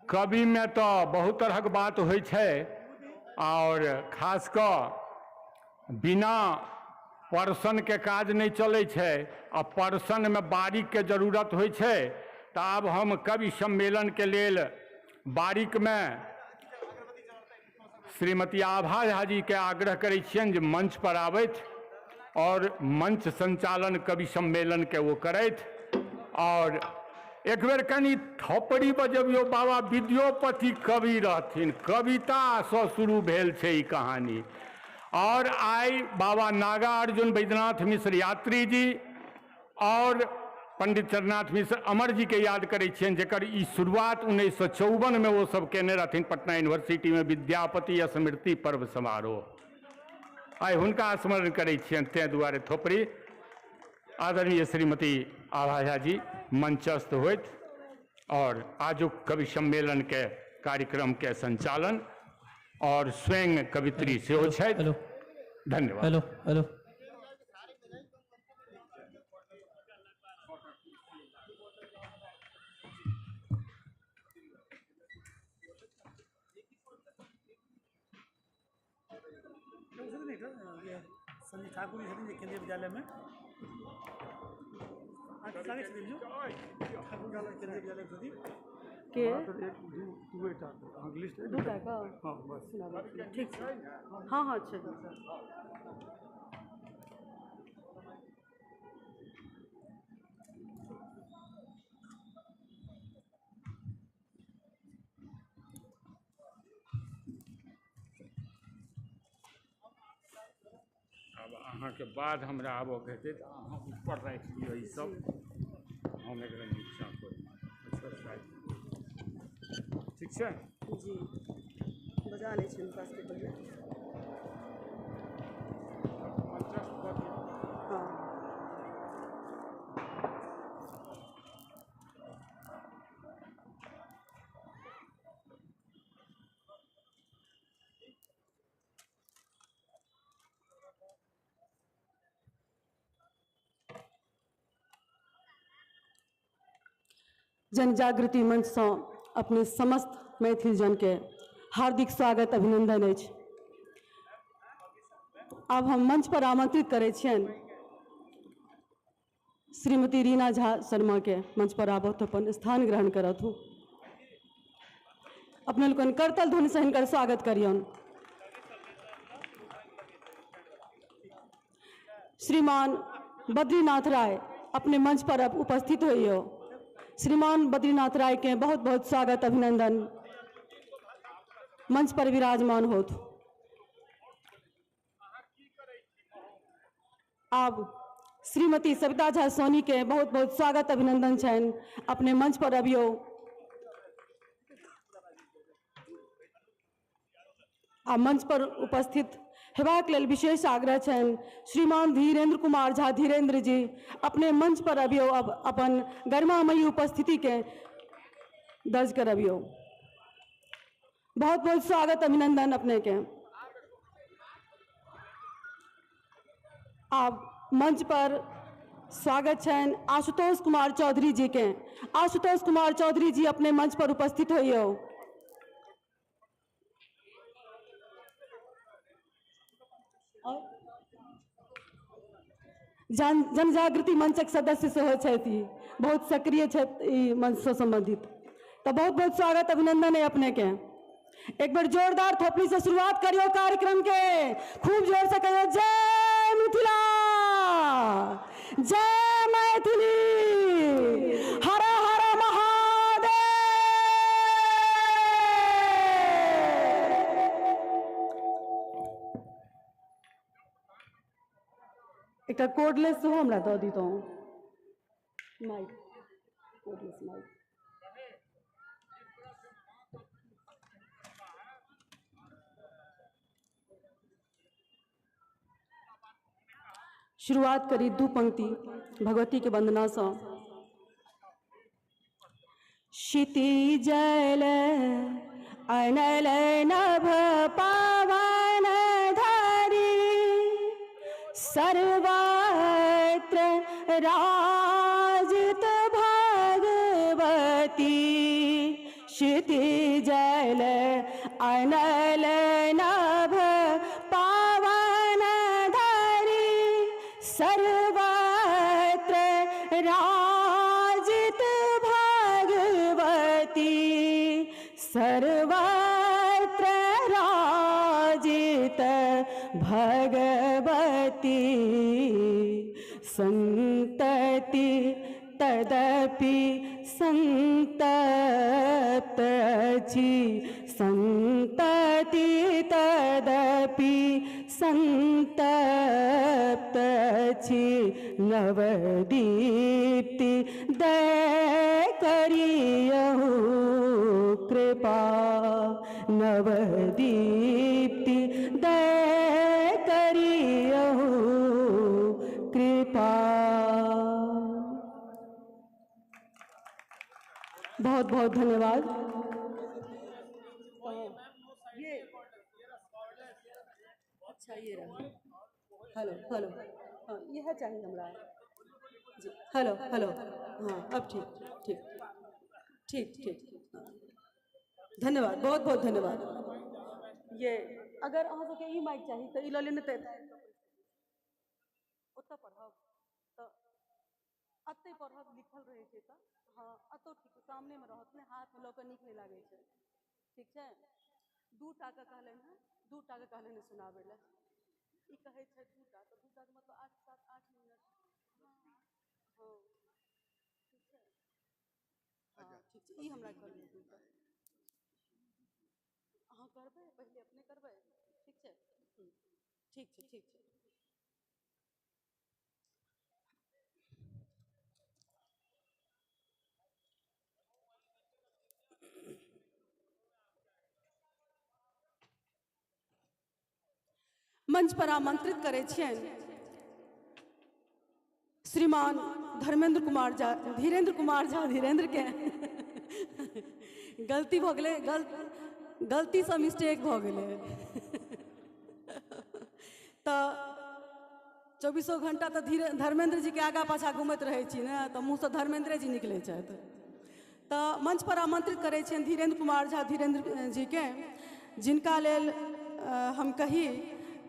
कवि में तो बहुत तरहक बात होइ छै और खास कऽ बिना पर्सन के काज नहीं चलै छै आ पर्सन में बारीक के जरूरत होइ छै। तो आब हम कवि सम्मेलन के लेल बारीक में श्रीमती आभा झा जी के आग्रह करै छियनि जे मंच पर आबथि और मंच संचालन कवि सम्मेलन के वो करथि। और एक बेर कनि थपड़ी बजबियौ, बाबा विद्योपति कवि रहथिन, कविता सँ शुरू भेल छै ई कहानी। और आइ बाबा नागार्जुन बैद्यनाथ मिश्र यात्री जी और पंडित चरनाथ मिश्र अमर जी के याद करै छियनि, जकर ई शुरुआत 1954 में वो सब केने रहथिन पटना यूनिवर्सिटी में विद्यापति स्मृति पर्व समारोह। आइ हुनका स्मरण करै छियनि, ताहि दुआरे थोपड़ी। आदरणीय श्रीमती आभा झा जी मंचस्थ होइत और आजुक कवि सम्मेलन के कार्यक्रम के संचालन और स्वयं कवित्री सेहो छथि। धन्यवाद।
Hello hello. संजय ठाकुर जी केंद्रीय विद्यालय में
के ठीक छै। हाँ हाँ छै।
अब अहाँके बाद हमरा आबऽके हेतै तऽ अहाँ ऊपर राखि लिअ ई सब, हम एकरा नीचाँ कऽ। अच्छा ठीक छै
जी, बजा लै छी हुनका सबके पहिले। हाँ जनजागृति मंच से अपने समस्त मैथिल जन के हार्दिक स्वागत अभिनंदन अछि। आब हम मंच पर आमंत्रित करै छियनि श्रीमती रीना झा शर्मा के, मंच पर आबथु, अपन स्थान ग्रहण करथु। अपने लोकनि करतल ध्वनि से हिनकर स्वागत करियौन। श्रीमान बद्रीनाथ राय अपने मंच पर अब उपस्थित होइयो। श्रीमान बद्रीनाथ राय के बहुत बहुत स्वागत अभिनंदन, मंच पर विराजमान होत। आब श्रीमती सविता झा सोनी के बहुत बहुत स्वागत अभिनंदन छनि, अपने मंच पर अबियो। आ मंच पर उपस्थित हेबाक लेल विशेष आग्रह छनि श्रीमान धीरेन्द्र कुमार झा धीरेन्द्र जी, अपने मंच पर अबियो, अब अपन गरिमामयी उपस्थिति के दर्ज करबियो। बहुत बहुत स्वागत अभिनंदन अपने के। आब मंच पर स्वागत छनि आशुतोष कुमार चौधरी जी के। आशुतोष कुमार चौधरी जी अपने मंच पर उपस्थित होइयो। जनजागृति मंचक सदस्य सेहो छथि, बहुत सक्रिय छथि मंच से संबंधित। तो बहुत बहुत स्वागत अभिनंदन है अपने के। एक बार जोरदार थोपड़ी से शुरुआत करियो कार्यक्रम के, खूब जोर से कहियो जय मिथिला, जय मैथिली, हर हर महादेव। एकटा कोडलेस सेहो हमरा दऽ दितहुँ, माइक, कोडलेस माइक। शुरुआत करी दू पंक्ति भगवती के वंदना सँ। क्षिति जल अनल नभ पावन धरी, सर्वत्र राजित भगवती। क्षिति जल अनल नभ पावन धरी, सर्वत्र राजित भगवती। सर्वत्र राजित भगवती। संतति तदपि संतप्त अछि, संतति तदपि संतप्त अछि। नवदीप्ति दय करियहु कृपा, नवदीप्ति दय करियहु कृपा। बहुत बहुत धन्यवाद। ये अच्छा ये रहा। हेलो हेलो, हाँ यह चाहिए हमरा जी। हेलो हेलो, हाँ अब ठीक ठीक ठीक ठीक। धन्यवाद, बहुत बहुत धन्यवाद। ये अगर अहाँ सबके ई माइक चाही तऽ ई लऽ लेने तऽ ओतऽ पढ़ब तऽ एतै पढ़ब, लिखल रहै छै तऽ हाँ एतौ ठीक सामनेमे रहत ने, हाथमे लऽ कऽ नीक नहि लागै छै। ठीक छै, दू टाके कहलनि हेँ, दू टाके कहलनि हेँ सुनाबै लए। ई कहै छै दूटा, तऽ दूटाके मतलब 8 7 8 मिनट। हाँ ठीक छै, हाँ ठीक छै। ई हमरा कहलनि दूटा, अहाँ करबै पहिले, अपने करबै। ठीक छै, ठीक छै, ठीक छै। मंच पर आमंत्रित करै छियनि श्रीमान धर्मेंद्र कुमार झा, धीरेन्द्र कुमार झा धीरेन्द्र के। गलती भऽ गेलै, गलतीसँ मिस्टेक भऽ गेलै। तऽ 24 घंटा तऽ धर्मेंद्र जीके आगाँ पाछाँ घुमैत रहै छी ने, तऽ मुँहसँ धर्मेंद्रे जी निकलै छथि। तऽ मंच पर आमंत्रित करै छियनि धीरेन्द्र कुमार झा धीरेन्द्र जीके, जिनका लेल हम कही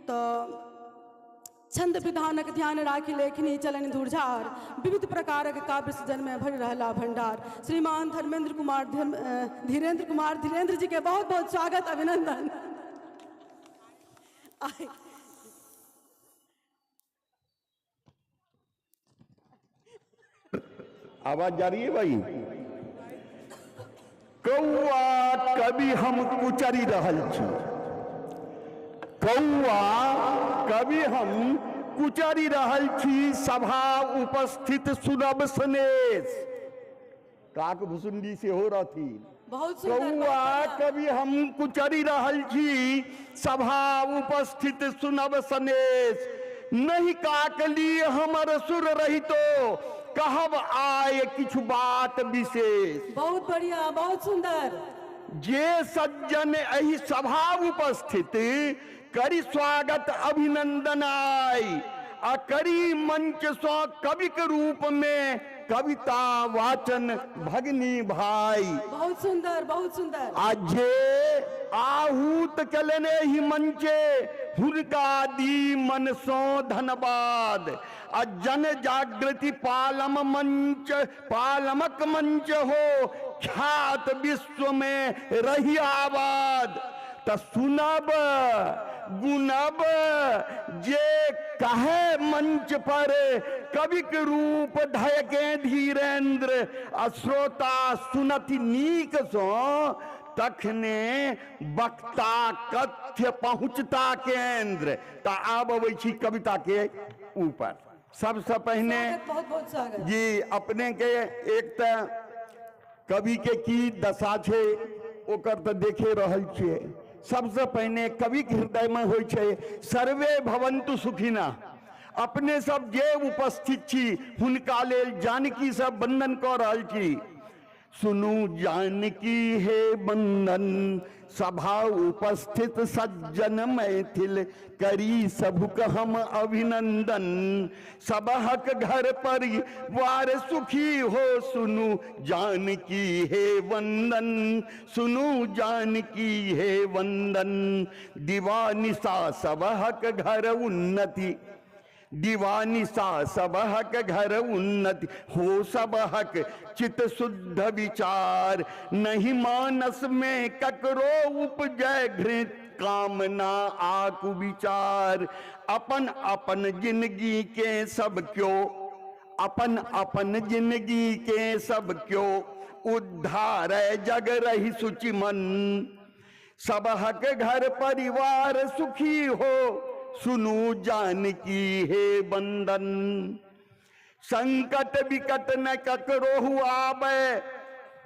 तऽ छंद विधानक ध्यान राखि लेखनी चलनि धुरझार, विविध प्रकारक काव्य सृजनमे भरि रहला भंडार। श्रीमान धर्मेंद्र कुमार धीरेन्द्र कुमार धीरेन्द्र जी के बहुत बहुत स्वागत अभिनंदन।
आवाज जा रही है भाई? कौआ कभी हम कुचरी रहल छी, कौआ कभी हम कुचरी रहल छी, सभा उपस्थित सुनब सनेश। काक भुसुंडी सेहो रहथिन।
बहुत सुंदर।
कौआ कभी हम कुचरी रहल छी, सभा उपस्थित सुनब सनेश। नहीं काकली हमर सुर रहितो, कहब आय किछु बात विशेष।
बहुत बढ़िया, बहुत सुंदर।
जे सज्जन एहि सभा उपस्थित करी स्वागत अभिनंदन आय, आ करी मंच सँ कविक रूप में कविता वाचन भगनी भाई।
बहुत सुंदर, बहुत सुंदर।
आ जे आहूत कलने ही मंचे, हुनका दी मन सो धन्यवाद। आ जन जागृति पालम मंच, पालमक मंच हो ख्यात विश्व में रही आबाद। त सुनब गुनब जे कहे मंच पर कविक रूप धय के धीरेन्द्र, आ श्रोता सुनति नीक सो तखने वक्ता कथ्य पहुँचता केंद्र। त आब अबै छी कविता के ऊपर। सबसे पहिने
बहुत बहुत स्वागत
जी अपने के। एक त कवि के की दशा छै ओकर त देखे रहल छियै। सबसे पहिने कवि के हृदय में होइ छै सर्वे भवन्तु सुखिना। अपने सब जे उपस्थित छी हुनका लेल जानकी सब वंदन कऽ रहल छी। सुनू जानकी हे बंदन। सभा उपस्थित सज्जन मैथिल करी सबुक हम अभिनंदन। सबहक घर परिवार सुखी हो सुनू जानकी हे वंदन। सुनू जानकी हे वंदन। दीवानिशा सबहक घर उन्नति, दीवानिशा सबहक घर उन्नति हो सबहक चित शुद्ध विचार। नहीं मानस में ककरो उपजय घृत कामना आकु विचार। अपन अपन जिंदगी के सब क्यों, अपन अपन जिंदगी के सब क्यों उद्धार जग रही सुचि मन। सबहक घर परिवार सुखी हो सुनू जानकी हे बंदन। संकट विकट न ककरोहु आवे,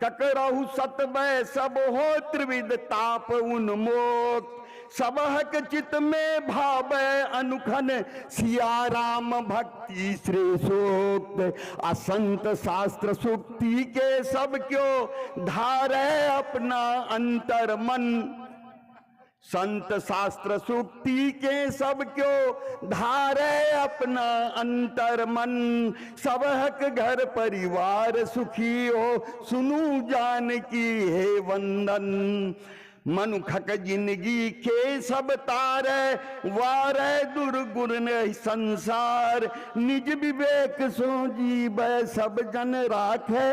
ककरहु सतबै सब हो त्रिविध ताप उन्मोक्त। सबहक चित में भावे अनुखन सिया राम भक्ति श्रेषोक्त। असंत शास्त्र सुक्ति के सब क्यों धारे अपना अंतर मन। संत शास्त्र सुक्ति के सब क्यों धारे अपना अंतर मन। सबहक घर परिवार सुखी हो सुनू जानकी हे वंदन। मनुखक जिंदगी के सब तारे वारे दुर्गुण नहीं संसार। निज विवेक सो जीवे सब जन राखे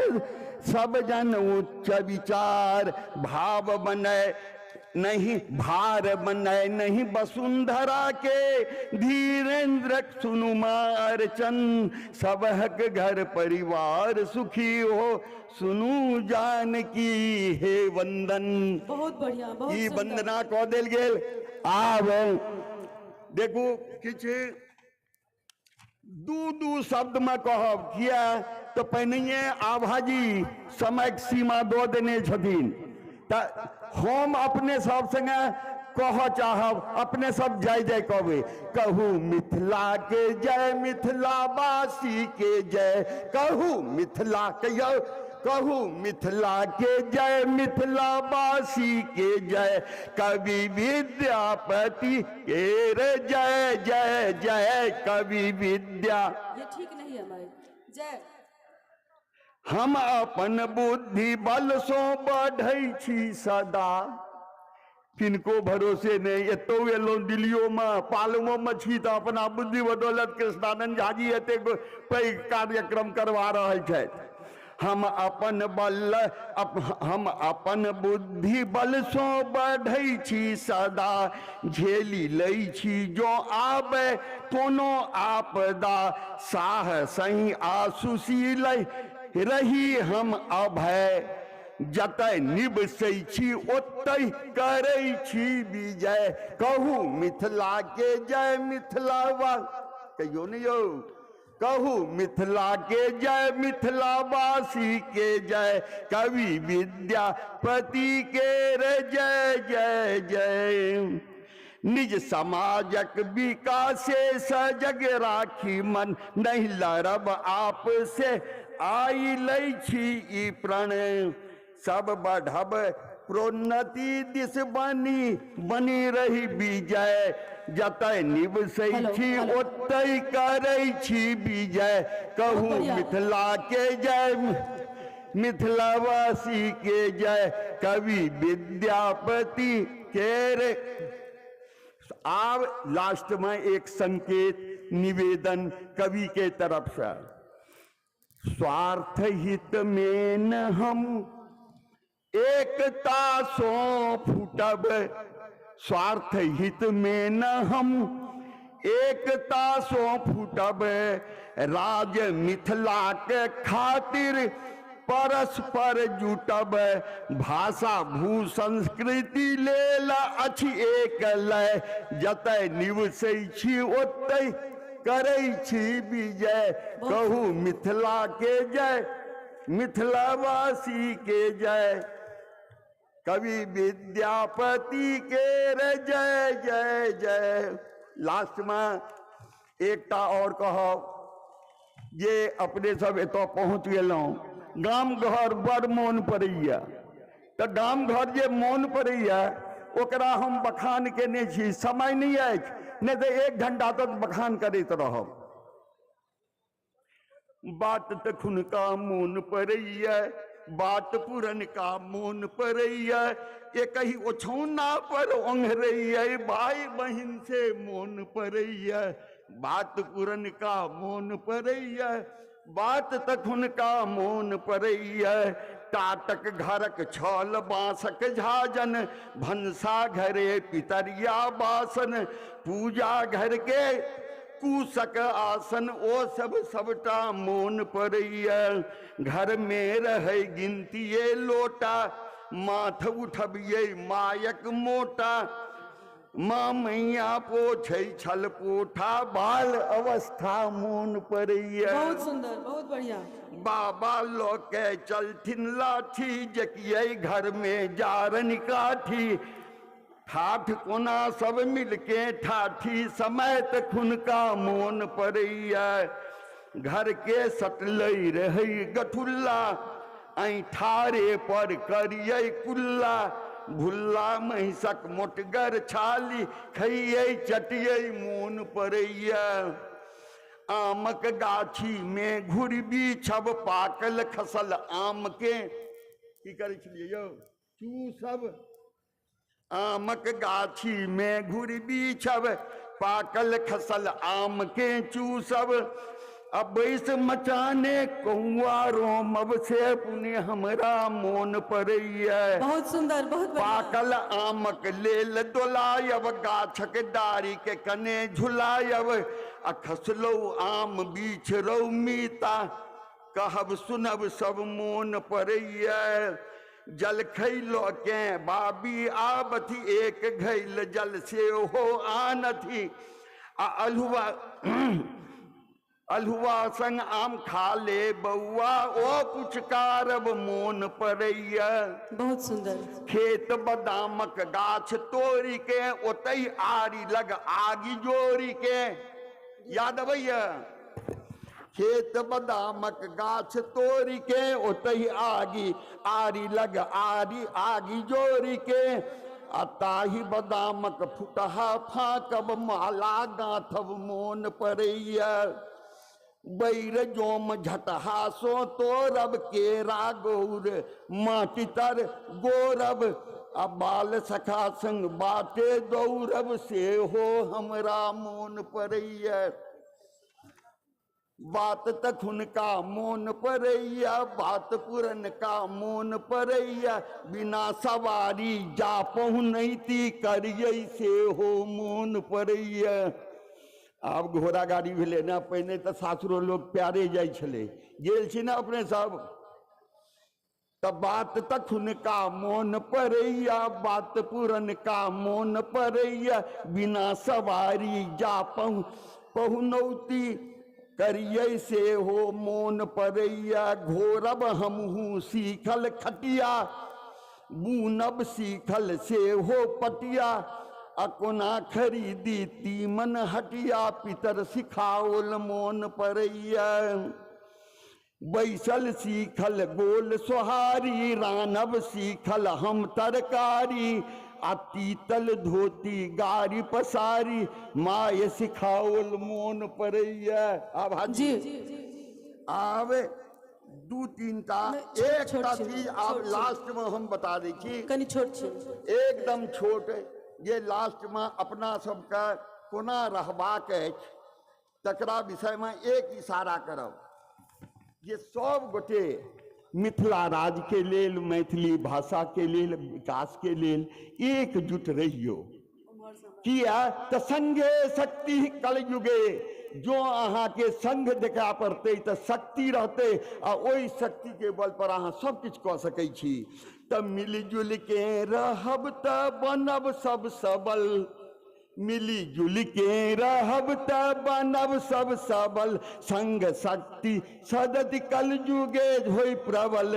सब जन उच्च विचार। भाव बने नहीं भार बने नहीं वसुंधरा के धीरेन्द्र सुनु अर्चन। सबहक घर परिवार सुखी हो सुनू जानकी हे वंदन।
बहुत बढ़िया, बहुत
ई वंदना कह देल गेल। आब देखू किछु दू दू शब्द में कहब, किया तो पहिनहिए आभाजी समय सीमा दऽ देने छथिन। तऽ हम अपने सब संगे कह चाहब, अपने सब जय जय कहबै। कहू मिथिला के जय, मिथिलावासी के जय। कहू मिथिला के, कहू मिथिला के जय, मिथिलावासी के जय। कवि विद्यापति के जय जय जय। कवि विद्या,
ये ठीक नहीं है भाई, जय।
हम अपन बुद्धि बल सो बढ़ै छी सदा, किनको भरोसे नहीं। एतौ एलहुँ दिल्लियो में, पालमो में छी तऽ अपना बुद्धि बदौलत कृष्णानंद झाजी एतेक पैघ कार्यक्रम करवा रहल छथि। हम अपन बल हम अपन बुद्धि बल सो बढ़ै छी सदा, झेली लै छी जो आबै कोनो आपदा। साहसहि आ सुशील रही हम अभय, जतय निवसै छी ओतहि करै छी विजय। कहू मिथिला के जय, मिथिला वा कहियो नहीं यौ। कहू मिथिला के जय, मिथिलावासी के जय। कवि विद्यापति के जय जय जय। निज समाजक विकासे सजग राखी मन, नहीं लड़ब आप से आई लै छी ई प्रण। सब बढ़ब प्रोन्नति दिस बनी बनी रही विजय। जतय निवसै छी ओतहि करै छी विजय। कहू मिथिला के जय, मिथिलावासी के जय। कवि विद्यापति के। आब लास्ट में एक संकेत निवेदन कवि के तरफ से। स्वार्थ हित में न हम एकता सो फूटब, स्वार्थ हित में न हम एकता सो फूटब। राज मिथिला के खातिर परस्पर जुटब। भाषा भू संस्कृति लेल अछि एक लय। जतय निवसै छी ओतहि करै छी विजय। कहू मिथिला के जय, मिथिलावासी के जय। कवि विद्यापति के जय जय जय। लास्ट में एकटा और कहब जे अपने सब एतऽ पहुँच गेलहुँ। गाम घर बड़ मोन पड़ैया। तऽ गाम घर जे मोन पड़ैया ओकरा हम बखान केने छी, समय नहि अछि, नहि तऽ 1 घंटा तक बखान करैत रहब। बात तखुनका मोन पड़ैया, बात पुरनका मोन पड़ैया, एकही ओछौना पर ओंघरैया, भाई बहिन से मोन पड़ैया, बात पुरनका मोन पड़ैया, बात तखुनका मोन पड़ैया। टाटक घरक छल बाँसक झाजन, भनसा घरे पितरिया बासन, पूजा घर के कुशक आसन, ओ सब सबटा मोन पड़ैया। घर में रहै गिनतिये लोटा, माथ उठबियै मायक मोटा, माँ मैया पोछै छल पोठा, बाल अवस्था मोन पड़ैया।
बहुत सुंदर, बहुत बढ़िया।
बाबा लऽ के चलथिन लाठी, जकियै घर में जारन काठी, ठाठ कोना सब मिलके ठाठी, समय तखुनका मोन पड़ैया। घर के सटलै रहै गठुल्ला, ऐठारे पर करियै कुल्ला, भुल्ला महिषक मोटगर छाली, खैयै चटियै मोन पड़ैया। आमक गाछी में घुरबी छब, पाकल खसल आम के की करै छलियै यौ, चूसब। आमक गाछी में घुरबी छब, पाकल खसल आम के चूसब, अब बैस मचाने कौआ रोमब से पुण्य हमरा मोन पड़ैया।
बहुत सुंदर, बहुत बढ़िया।
पाकल आमक लेल दोलायब, गाछक डारी के कने झुलायब, आ खसलौ आम बीछ रौ मीता, कहब सुनब सब मोन पड़ैया। जलखै लऽ के बाबी आबथि, एक घैल जल से हो आनथि, आ अल्हुआ अल्हुआ संग आम खा ले बौआ, ओ पुचकारब मोन पड़ैया।
बहुत सुंदर।
खेत बदामक गाछ तोड़ी के, ओतहि आरी लग आगि जोड़ी के, याद अबैया। खेत बदामक गाछ तोड़ी के, ओतहि आगि आरी लग आरी आगि जोड़ी के, आ ताही बदामक फुटहा फाँकब, माला गाँथब मोन पड़ैया। बैर जोम झटहा सो तोरब, केरा गौर माटी तर गोरब, आ बाल सखा संग बाटे दौड़ब, सेहो हमरा मोन पड़ैया। बात तखुनका मोन पड़ैया, बात पुरनका मोन पड़ैया, बिना सवारी जा पहुनैती करियै, सेहो मोन पड़ैया। आब घोड़ा गाड़ी भेलै ने, पहिने तऽ सासुरो लोक प्यारे जाइ छलै, गेल छी ने अपने सब। तऽ बात तखुनका मोन पड़ैया, बात पुरनका मोन पड़ैया, बिना सवारी जा पहुनौती करियै, सेहो मोन पड़ैया। घोरब हमहूँ सीखल खटिया, बुनब सीखल सेहो पटिया, आ कोना खरीदी तीमन हटिया, पितर सिखाओल मोन पड़ैया। बैसल सीखल गोल सोहारी, रानब सीखल हम तरकारी, आ तीतल धोती गाड़ी पसारी, माय सिखाओल मोन पड़ैया। आब
जी
आब 2-3 टा एकटा चीज आब लास्ट में हम बता दै छी,
कनि छोट छी,
एकदम छोट, जे लास्टमे अपना सबके कोना रहबाक अछि तकरा विषयमे एक इशारा करब जे सब गोटे मिथिला राज्यके लेल, मैथिली भाषाके लेल, विकासके लेल एकजुट रहियौ। किया तऽ संगे शक्ति कलयुगे, जो अहाँके संघ देखा पड़तै तऽ शक्ति रहतै, आ ओहि शक्तिके बल पर अहाँ सब किछु कऽ सकै छी। तऽ मिलजुल के रहब तऽ बनब सब सबल, मिली जुल के रहब तऽ बनब सब सबल, संग शक्ति सदति कलयुगे होई प्रबल,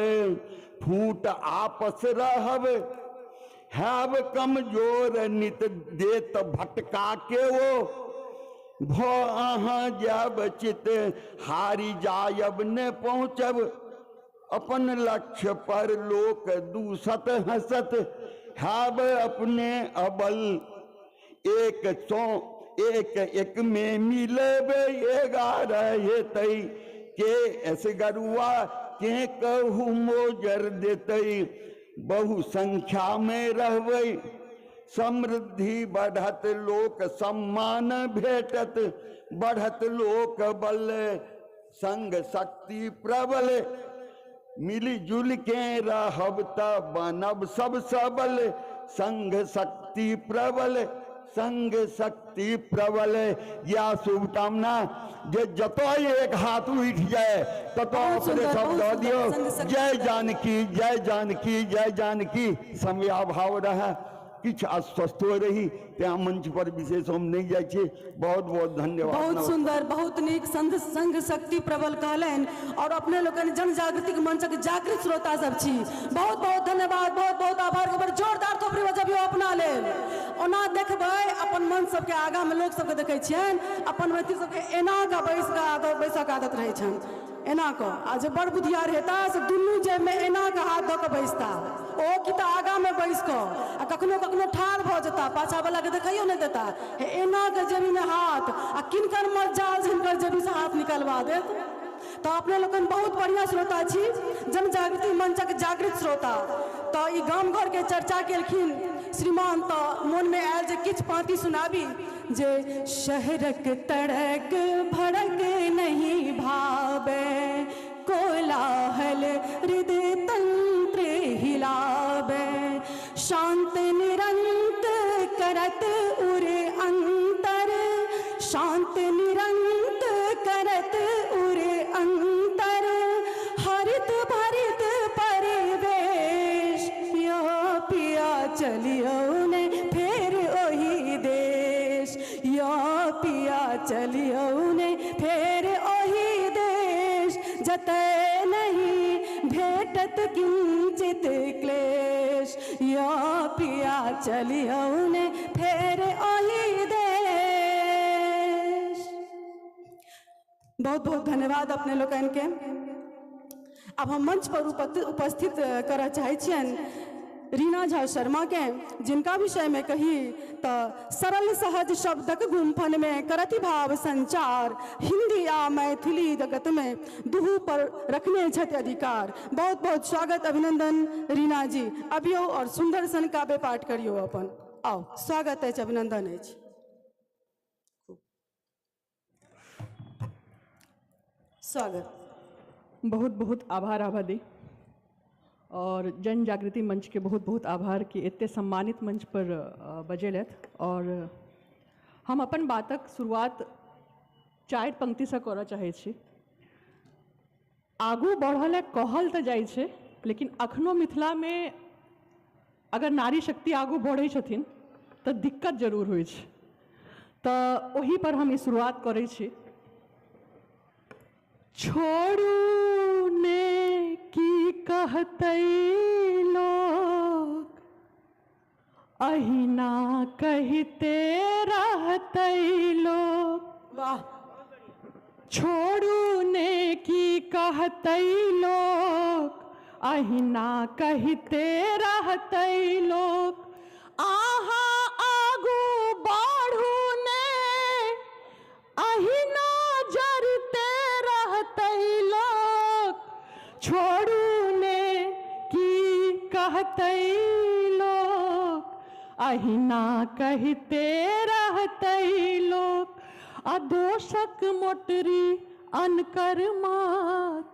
फूट आपस रहब हैब कमजोर, नित देत भटका के ओ भ अहाँ जायब चित, हारि जायब ने पहुँचब अपन लक्ष्य पर लोक दूसत हंसत, have अपने अबल। एक सौ एक एक में मिलबे 11 हेतै, के असगरुआ के कहू मोजर देतै। बहुसंख्या में रहबै, समृद्धि बढ़त, लोक सम्मान भेटत, बढ़त लोक बल, संग शक्ति प्रबल। मिली जुल के रहब त बनब सब सबल, संग शक्ति प्रबल, संग शक्ति प्रबल। या शुभकामना जे जतय एक हाथ उठि जाए ततय अपने सब दऽ दियौ। जय जानकी, जय जानकी, जय जानकी। समयाभाव रहे, किछु अस्वस्थो रही, तें मंच पर विशेष हम नहीं जाइ छी। बहुत बहुत धन्यवाद।
बहुत सुंदर, बहुत नीक। संघ शक्ति प्रबल कहलनि और अपने लोकनि जन जागृतिक मंचक जागृत श्रोता सब छी। बहुत बहुत धन्यवाद, बहुत बहुत आभार। एक जोरदार थोपड़ी बजबियौ अपना लेल। ओना देखबै अपन मंच सबके आगाँ में लोक सबके देखै छियनि, अपन मैथिल सबके एना कऽ बैस कऽ बैसक आदत रहै छनि, एना कऽ। आ जे बड़ बुधियार हेता से दुनू जेबमे एना कऽ हाथ दऽ कऽ बैसता, ओ कि तऽ आगाँमे बैस कऽ, आ कखनो कखनो ठाढ़ भऽ जेता, पाछावलाके देखैयो नहि देता। हे एना कऽ जेबीमे हाथ, आ किनकर मजाल हिनकर जेबीसँ हाथ निकलवा देत। तऽ अपने लोकनि बहुत बढ़िआँ श्रोता छी, जनजागृति मंचक जागृत श्रोता। तऽ ई गाम घरके चर्चा केलखिन श्रीमान, तऽ मोनमे आयल जे किछु पाँति सुनाबी। जे शहरक तड़क भड़क नहीं भावे, कोलाहल हृदय तंत्र हिलावे, शांत निरंत करत उर अंतर, शांत निरंत करत उर अंतर, हरित भरित परिवेश। यो पिया चलियो ने फेर ओही देश, यो पिया चलियो ने फेर ओही देश, जतय नहीं भेटत किंचित क्लेश। यो पिया चलियो ने फेर ओही देश। बहुत बहुत धन्यवाद अपने लोकनि के। अब हम मंच पर उपस्थित करऽ चाहै छियनि रीना झा शर्मा के, जिनका विषय में कही तऽ सरल सहज शब्दक गुम्फन में करति भाव संचार, हिंदी आ मैथिली जगत में दुहू पर रखने छथि अधिकार। बहुत बहुत स्वागत अभिनंदन रीना जी। अबियौ और सुंदर सन काव्य पाठ करियौ अपन। आओ, स्वागत अछि, अभिनंदन अछि। स्वागत।
बहुत बहुत आभार आभादी और जन जागृति मंच के बहुत बहुत आभार कि एते सम्मानित मंच पर बजेलथि। और हम अपन बातक शुरुआत 4 पंक्तिसँ करऽ चाहै छी। आगू बढ़ल कहल तऽ जाइ छै, लेकिन अखनो मिथिलामे अगर नारी शक्ति आगू बढ़ै छथिन तऽ दिक्कत जरूर होइ छै। तऽ ओहि पर हम ई शुरुआत करै छी। छोड़ू ने की कहतै लोक, अहिना कहिते रहतै लोक। वाह। छोड़ू ने की कहतै लोक, अहिना कहिते रहतै लोक। आहा आगू बढ़ू ने, अहिना जरते रहतै लोक। छोड़ू ने की कहतै लोक, अहिना कहिते रहतै लोक। आ दोषक मोटरी अनकर मात,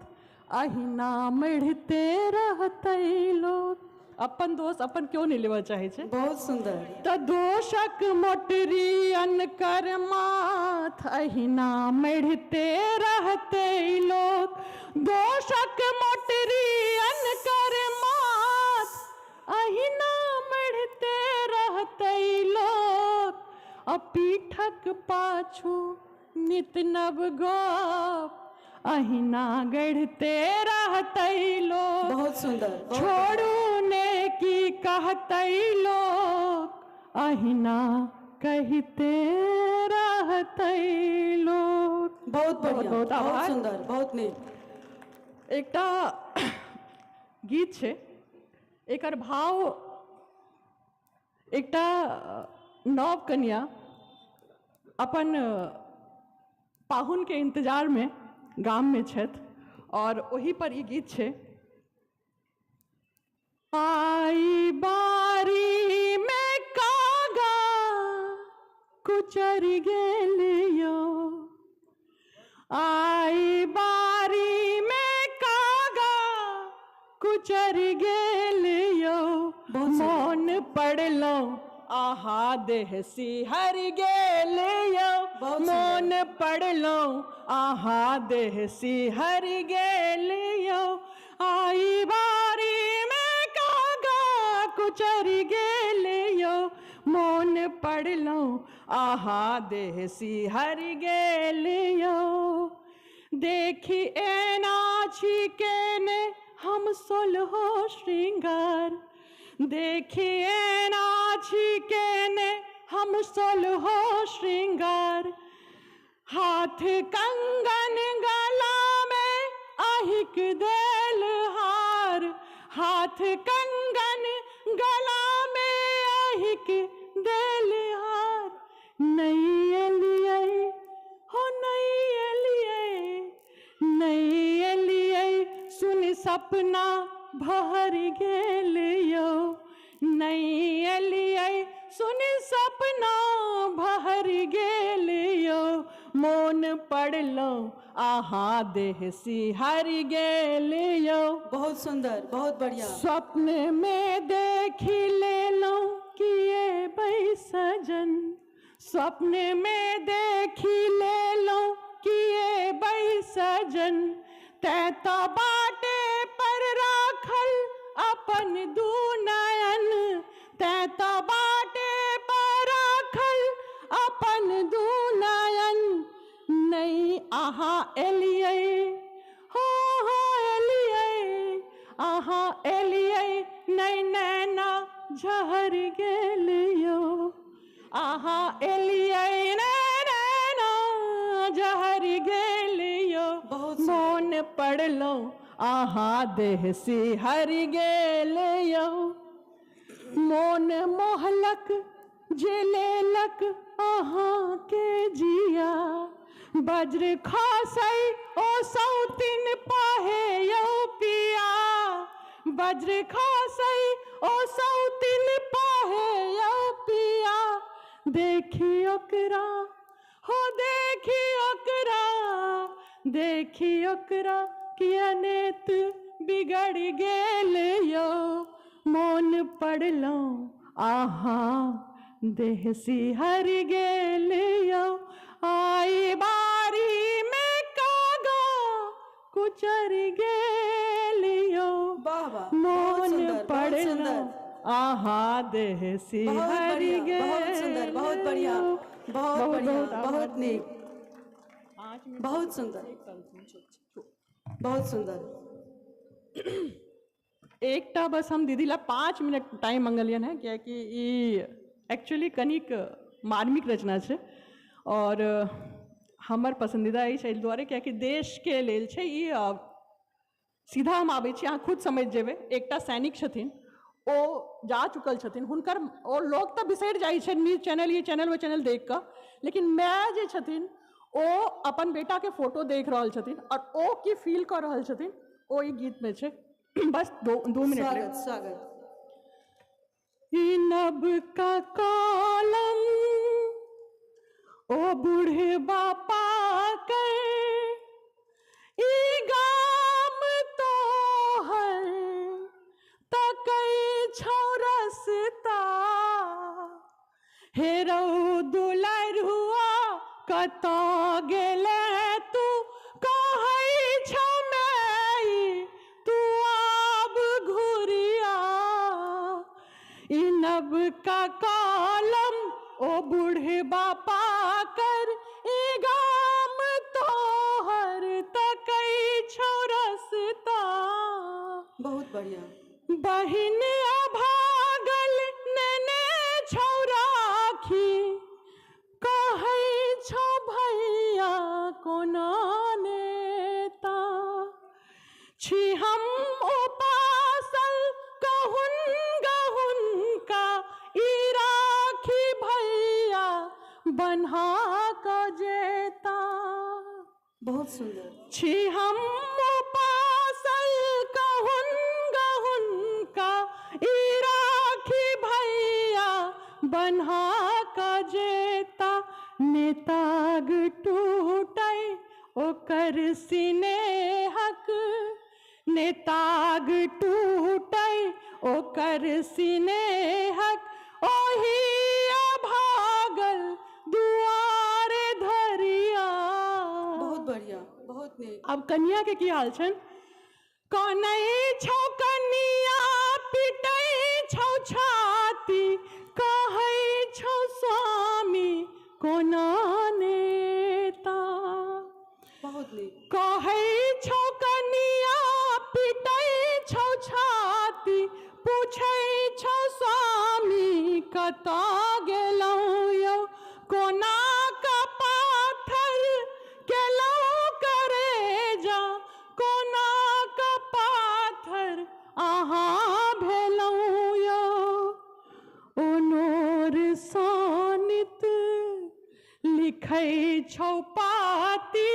अहिना मढ़ते रहतै लोक। अपन दोष अपन क्यों नहीं लेवा चाहे छै।
बहुत सुंदर।
तऽ दोषक मोटरी अनकर माथ, अहिना मढ़ते रहतै लोक। दोषक मोटरी अनकर माथ, अहिना मढ़ते रहतै लोक। आ पीठक पाछू नित नव गप, अहिना गढ़ते रहतै लोक।
बहुत सुंदर।
छोड़ू ने की कहतै लोक, अहिना कहिते रहतै लोक।
बहुत बढ़िया, बहुत सुंदर, बहुत नीक।
एकटा गीत छै। एकर भाव एकटा नव कन्या अपन पाहुनके इंतजारमे गाममे छथि और ओही पर ई गीत छै। आई बारी में कागा कुचर गेलियो, आई बारी में कागा कुचर गेलियो, मोन पड़लो आहा देह सिहर गेलियो, मोन पड़लो आहा देह सिहर गेलियो, आई बारी में कागा कुचर गेलियो, मोन पड़लो आहा देह सिहर गेलियो। देखी एना छी केने हम सोलहो श्रृंगार, देखी एना छी केने हम सोलहो श्रृंगार, हाथ कंगन गला में अहिक देल हार, हाथ कंगन गला में अहिक देल हार, नहीं एलियै हो नहीं एलियै, नहीं एलियै सुन सपना भर गेलियो, नहीं एलियै सुन सपना भर गेलियो, मोन पड़लो आहा देह सिहर गेलियो।
बहुत सुंदर, बहुत बढ़िया।
स्वप्न में देखी लेलो किए बै सजन, स्वप्न में देखी लेलो किए बै सजन, तै तो बाटे पर राखल अपन दू नयन, तै तो बाटे पर राखल अपन दू नयन, नहीं आहा एलियै हो एलियै, आहा एलियै नहीं नैना झहर गेलियो, आहा एलियै नैना झहर गेलियो, मोन पड़लो आहा देह सिहर गेलियो। मोन मोहलक जे लेलक आहा के जिया, वज्र खसै ओ सौतिन पाहे यौ पिया, वज्र खसै ओ सौतिन पाहे यौ पिया, देखी ओकरा हो देखी ओकरा, देखी ओकरा किया नेत बिगड़ गेल यो, मोन पड़लो आहा देह सिहर गेल यो, आई बारी में कागा कुचर गेलियो,
वाह वाह,
मोन पड़लो आहा देह सिहर गेलियो।
बहुत सुंदर, बहुत बढ़िया, बहुत बढ़िया, बहुत नीक, बहुत सुंदर, बहुत सुंदर।
एकटा बस हम दीदी ला 5 मिनट टाइम मंगलियन है, कियाकि ई एक्चुअली कनिक मार्मिक रचना छै और हमर पसंदीदा अछि एहि दुआरे कियाकि देशके लेल छै ई। सीधा हम आबै छी, अहाँ खुद समझि जेबै। एकटा सैनिक छथिन, ओ जा चुकल छथिन, हुनकर ओ लोक तऽ बिसरि जाइ छै न्यूज चैनल ई चैनल ओ चैनल देख कऽ, लेकिन माय जे छथिन ओ अपन बेटाके फोटो देख रहल छथिन और ओ की फील कऽ रहल छथिन ओ ई गीतमे छै। बस 2 मिनट।
स्वागत, स्वागत।
ई नब का कॉलम ओ बूढ़बा पाकर, ई गाम तोहर तकै छौ रस्ता, हे रौ दुलरुआ कतऽ गेले तू, कहै छौ माय तू आब घुरिया, ई नब का कॉलम ओ बूढ़बा पाकर, ई गाम तोहर तकै छौ रस्ता।
बहुत बढ़िया।
बहिन अभागल नेने छौ राखी, कहै छौ भैया कोना नेता, छी हम उपास
बन्हा क जेता।
बहुत सुंदर।
छी हम उपासल कहुन गहुन का ई राखी भैया बन्हा क जेता। नेताग टूटै ओकर सिनेहक, नेताग टूटै ओकर सिनेहक, ओही अभागल दुआरे धरिया।
बहुत बढ़िया, बहुत नीक।
अब कनिया के की हाल छनि? कनै छौ कनिया पिटै छौ छाती, कहै छौ स्वामी कोना नेता।
बहुत नीक।
कहै छौ कनिया पिटै छौ छाती, पूछै छौ स्वामी कतऽ गेलहुँ यौ, कोना क पाथर केलहुँ करेजा, कोना क पाथर अहाँ भेलहुँ यौ। ओ नोर सोनित लिखै छौ पाती,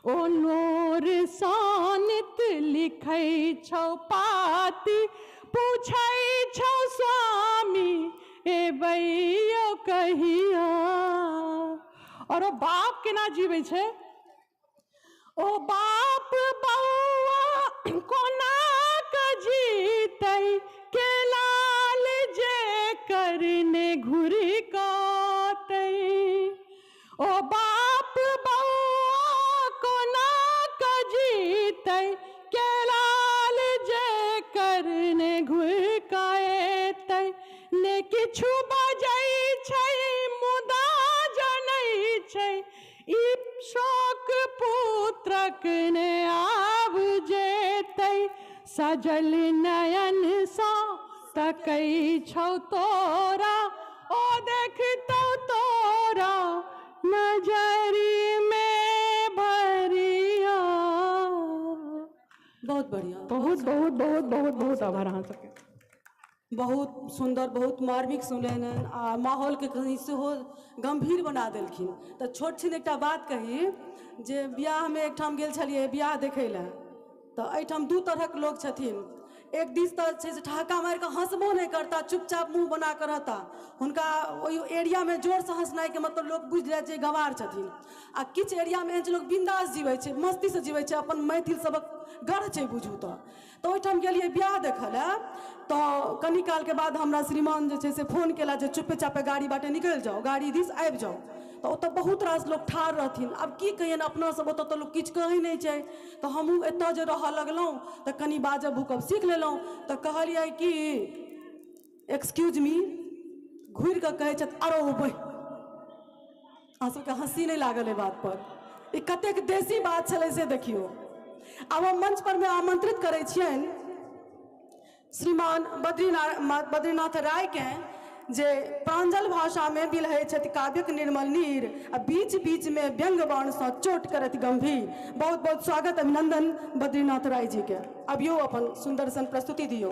ओ नोर सोनित लिखै छौ पाती, पूछै छौ स्वामी एबै यौ कहिया। और ओ बाप केना जीबै छै? ओ बाप बौआ कोना क जीतै, के लाल जे करने घुरि कतै। ओ बाप बौआ कोना क जीतै, के लाल जे करने घुरि कएतै। ने किछु बजै छै मुदा जनै छै, ई शोक पुत्रक ने आब जेतै। सजल नयन सँ तकै छौ तोरा, ओ देखतौ तोरा नजरी में भरिया।
बहुत बढ़िया,
बहुत बहुत बहुत बहुत बहुत आभार अहाँ सबके।
बहुत सुंदर, बहुत मार्मिक सुनलनि आ माहौलके कनि सेहो गम्भीर बना देलखिन। तऽ छोट छिन एकटा बात कही जे बियाहमे एकठाम गेल छलियै बियाह देखै लए, तऽ एहिठाम दू तरहक लोक छथिन। एक दिस तऽ छै से ठहाका मारि कऽ हँसबो नहि करता, चुपचाप मुँह बना कऽ रहता, हुनका ओहि एरियामे जोरसँ हँसनाइके मतलब लोक बुझि जाइत छै गंवार छथिन। आ किछु एरियामे एहन छै लोक बिंदास जीबै छै, मस्तीसँ जीबै छै, अपन मैथिल सबक गढ़ छै बुझू तऽ। तऽ ओहिठाम गेलियै बियाह देखऽ लए, तऽ कनी कालके बाद हमरा श्रीमान जे छै से फोन केला जे चुपे चापे गाड़ी बाटे निकलि जाउ, गाड़ी दिस आबि जाउ। तऽ ओतऽ बहुत रास लोक ठाढ़ रहथिन। आब की कहियनि, अपना सब ओतऽ तऽ लोक किछु कहै नहि छै, तऽ हमहूँ एतऽ जे रहऽ लगलहुँ तऽ कनि बाजब भूकब सीख लेलहुँ। तऽ कहलियै कि एक्सक्यूज मी, घुरि कऽ कहै छथि अरो बहि। अहाँ सबके हँसी नहि लागल एहि बातपर, ई कतेक देसी बात छलै से देखियौ। आब हम मंच पर मे आमंत्रित करै छियनि श्रीमान बद्रीनाथ राय के, जे प्रांजल भाषा में बिलहै छथि काव्यक निर्मल नीर, आ बीच बीच में व्यंग बाण सँ चोट करत गंभीर। बहुत बहुत स्वागत अभिनंदन बद्रीनाथ राय जी के। अबियौ अपन सुंदर सन प्रस्तुति दियौ।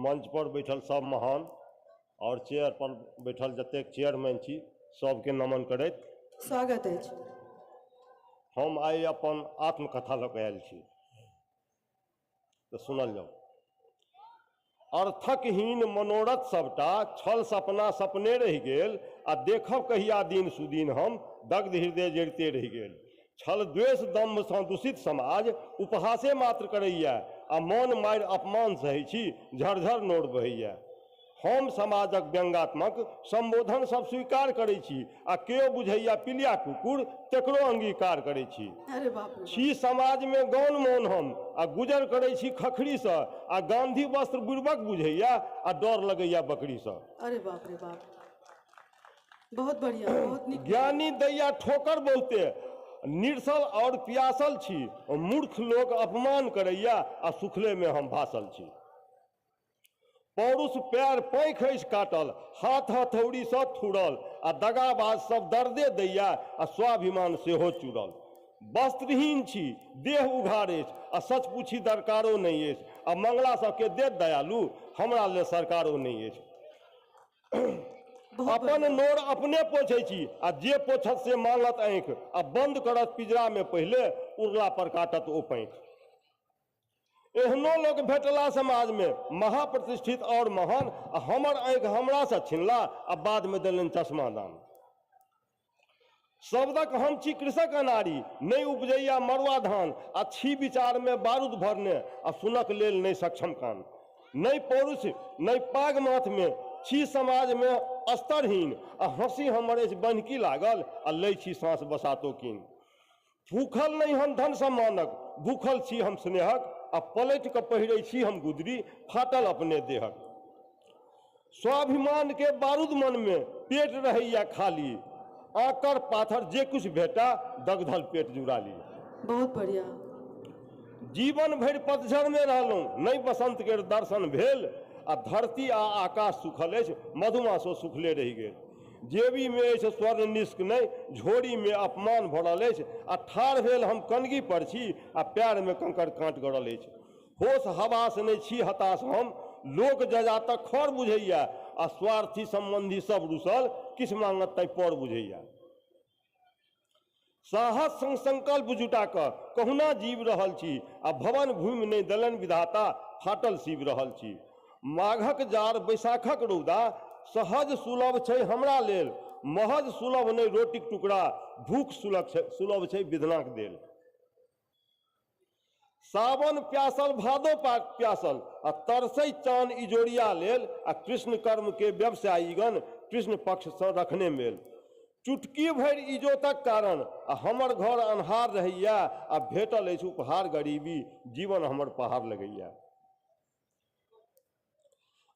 मंच पर बैठल सब महान और चेयर पर बैठल जतेक चेयरमैन छी सबके नमन करैत
स्वागत अछि।
हम आइ अपन आत्मकथा लऽ कऽ आयल छी, तऽ सुनल जाउ। अर्थकहीन मनोरथ सबटा छल सपना सपने रहि गेल, आ देखब कहिया दिन सुदिन हम दग्ध हृदय जरिते रहि गेल। छल द्वेष दम्भसँ दूषित समाज उपहासे मात्र करैया, आ मन मारि अपमान सहै छी झरझर नोर बहैया। हम समाजक व्यंगात्मक संबोधन सब स्वीकार करै छी, आ केओ बुझैया पिलिया कुकुर तकरो अंगीकार करै छी।
अरे बाप रे।
छी समाजमे गौन मौन हम, आ गुजर करै छी खखरीसँ, आ गांधी वस्त्र बुड़बक बुझैया आ डर लगैया बकरीसँ।
अरे बाप रे बाप, बहुत बढ़िया, बहुत नीक।
ज्ञानी दैया ठोकर बहुते, निरसल और प्यासल छी, मूर्ख लोक अपमान करैया आ सुखले में हम भासल छी। पौरुष पैर पैख अछि काटल, हाथ हथौड़ीसँ थुड़ल, आ दगाबाज सब दर्दे दैया आ स्वाभिमान सेहो चुड़ल। वस्त्रहीन छी, देह उघार अछि आ सच पूछी दरकारो नहि अछि आ मंगला सबके देत दयालु, हमरा लेल सरकारो नहि अछि। अपन नोर अपने पोछै छी आ जे पोछत से मांगत आँखि आ बंद करत पिजरामे पहिले उड़ला पर काटत ओ पाँखि। एहनो लोक भेटला समाजमे महाप्रतिष्ठित और महान आ हमर आँखि हमरासँ छिनला आ बादमे देलनि चश्मा दान। शब्दक हम छी कृषक अनारी, नहि उपजैया मरुआ धान आ छी विचारमे बारूद भरने आ सुनक लेल नहि सक्षम कान। नहि पौरुष नहि पाग माथमे, छी समाजमे स्तरहीन आ हँसी हमर अछि बन्हकी लागल आ लै छी साँस बसातो कीन। भूखल नहि हम धन सम्मानक, भूखल छी हम स्नेहक आ पलटि कऽ पहिरै छी हम गुदरी फाटल अपने देहक। स्वाभिमान के बारूद मनमे पेट रहैया खाली, आकर पाथर जे कुछ भेटा दगधल पेट जुड़ा ली।
बहुत बढ़िया।
जीवन भरि पतझड़ में रहलहुँ, नहि बसंत के दर्शन भेल आ धरती आ आकाश सुखल अछि, मधुमासो सुखले रहि गेल। जेबी में अछि स्वर्ण निष्क नहि, झोरी में अपमान भरल अछि आ ठाढ़ भेल हम कनगी पर छी आ पैर में कंकड़ काँट गड़ल अछि। होश हवास नहि छी हताश हम, लोक जजातक खर बुझैया आ स्वार्थी संबंधी सब रुसल, किछु मांगत तै पर बुझैया। साहस संग संकल्प जुटा कऽ कहुना जीव रहल छी आ भवन भूमि नहि देलनि विधाता, फाटल सीब रहल छी। माघक जाड़ बैसाखक रौदा सहज सुलभ छै हमरा लेल, महज सुलभ नहि रोटीक टुकड़ा, भूख सुलभ छै विधनाक देल। सावन प्यासल भादो प्यासल आ तरसै चान इजोरिया लेल आ कृष्ण कर्म के व्यवसायीगण कृष्ण पक्षसँ रखने मेल। चुटकी भरि इजोतक कारण आ हमर घर अन्हार रहैया आ भेटल अछि उपहार गरीबी, जीवन हमर पहाड़ लगैया।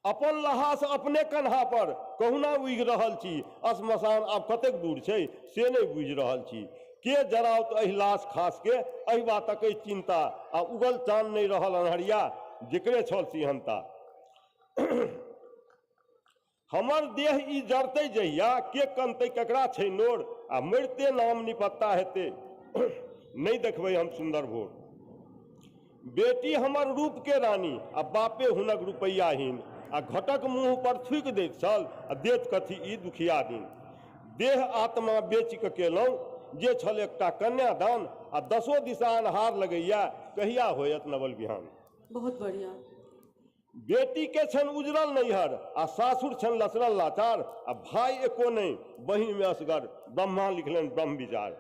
अपन लहास अपने कन्हा पर कहुना उगि रहल छी, श्मशान आब कतेक दूर छै से नहि बुझि रहल छी। के जराउत एहि लाश खास के, एहि बातक अछि चिंता आ उगल चान नहि रहल अन्हरिया, जेकरे छल सिहन्ता। हमर देह ई जरतै जहिया, के कनतै ककरा छै नोर आ मरिते नाम निपत्ता हेतै, नहि देखबै हम सुन्दर भोर। बेटी हमर रूप के रानी आ बापे हुनक रुपैयाहीन आ घटक मुँह पर थूकि दैत छल आ देत कथी ई दुखिया दिन। देह आत्मा बेचि कऽ केलहुँ जे छल एकटा कन्यादान आ दसो दिशा अन्हार लगैया, कहिया होयत नवल बिहान।
बहुत बढ़िया।
बेटी के छनि उजरल नैहर आ सासुर छनि लसरल लाचार आ भाई एको नहि बहिन में असगर, ब्रह्मा लिखलनि ब्रह्म विचार।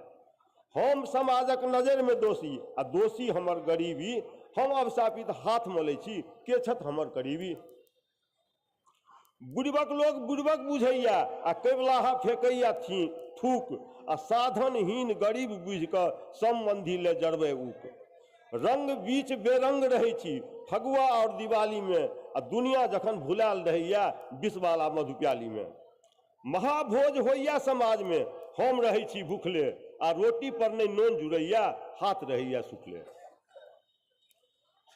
हम समाजक नजर में दोषी आ दोषी हमर गरीबी, हम अवशापित हाथ मलै छी, के छथि हमर करीबी। बुड़बक लोक बुड़बक बुझैया आ केवलाहा फेकैया थी थूक आ साधनहीन गरीब बुझि कऽ सम्बन्धी ले जरबै ऊक। रंग बीच बेरंग रहै छी फगुआ और दिवाली में आ दुनिया जखन भुलायल रहैया विषवाला मधुप्याली में। महाभोज होइया समाज में हम रहै छी भूखले आ रोटी पर नहि नोन जुड़ैया, हाथ रहैया सुखले।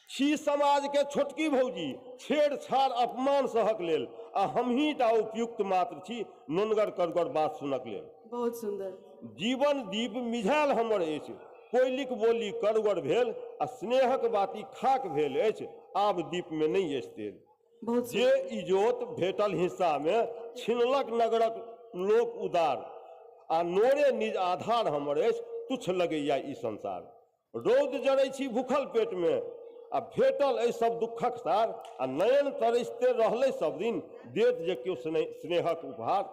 छी समाज के छोटकी भौजी छेड़छाड़ अपमान सहक लेल आ हमही टा उपयुक्त मात्र छी नोनगर करगर बात सुनक लेल।
बहुत सुंदर।
जीवन दीप मिझायल हमर अछि, कोयलिक बोली करगर भेल आ स्नेहक बाती खाक भेल अछि, आब दीप में नहि अछि तेल। जे इजोत भेटल हिस्सा में छिनलक नगरक लोक उदार आ नोरे निज आधार हमर अछि, तुच्छ लगैया ई संसार। रौद जरै छी भूखल पेट में आ भेटल एहि सब दुखक सार आ नयन तरसिते रहलै सब दिन, देत जे केओ स्नेहक उपहार।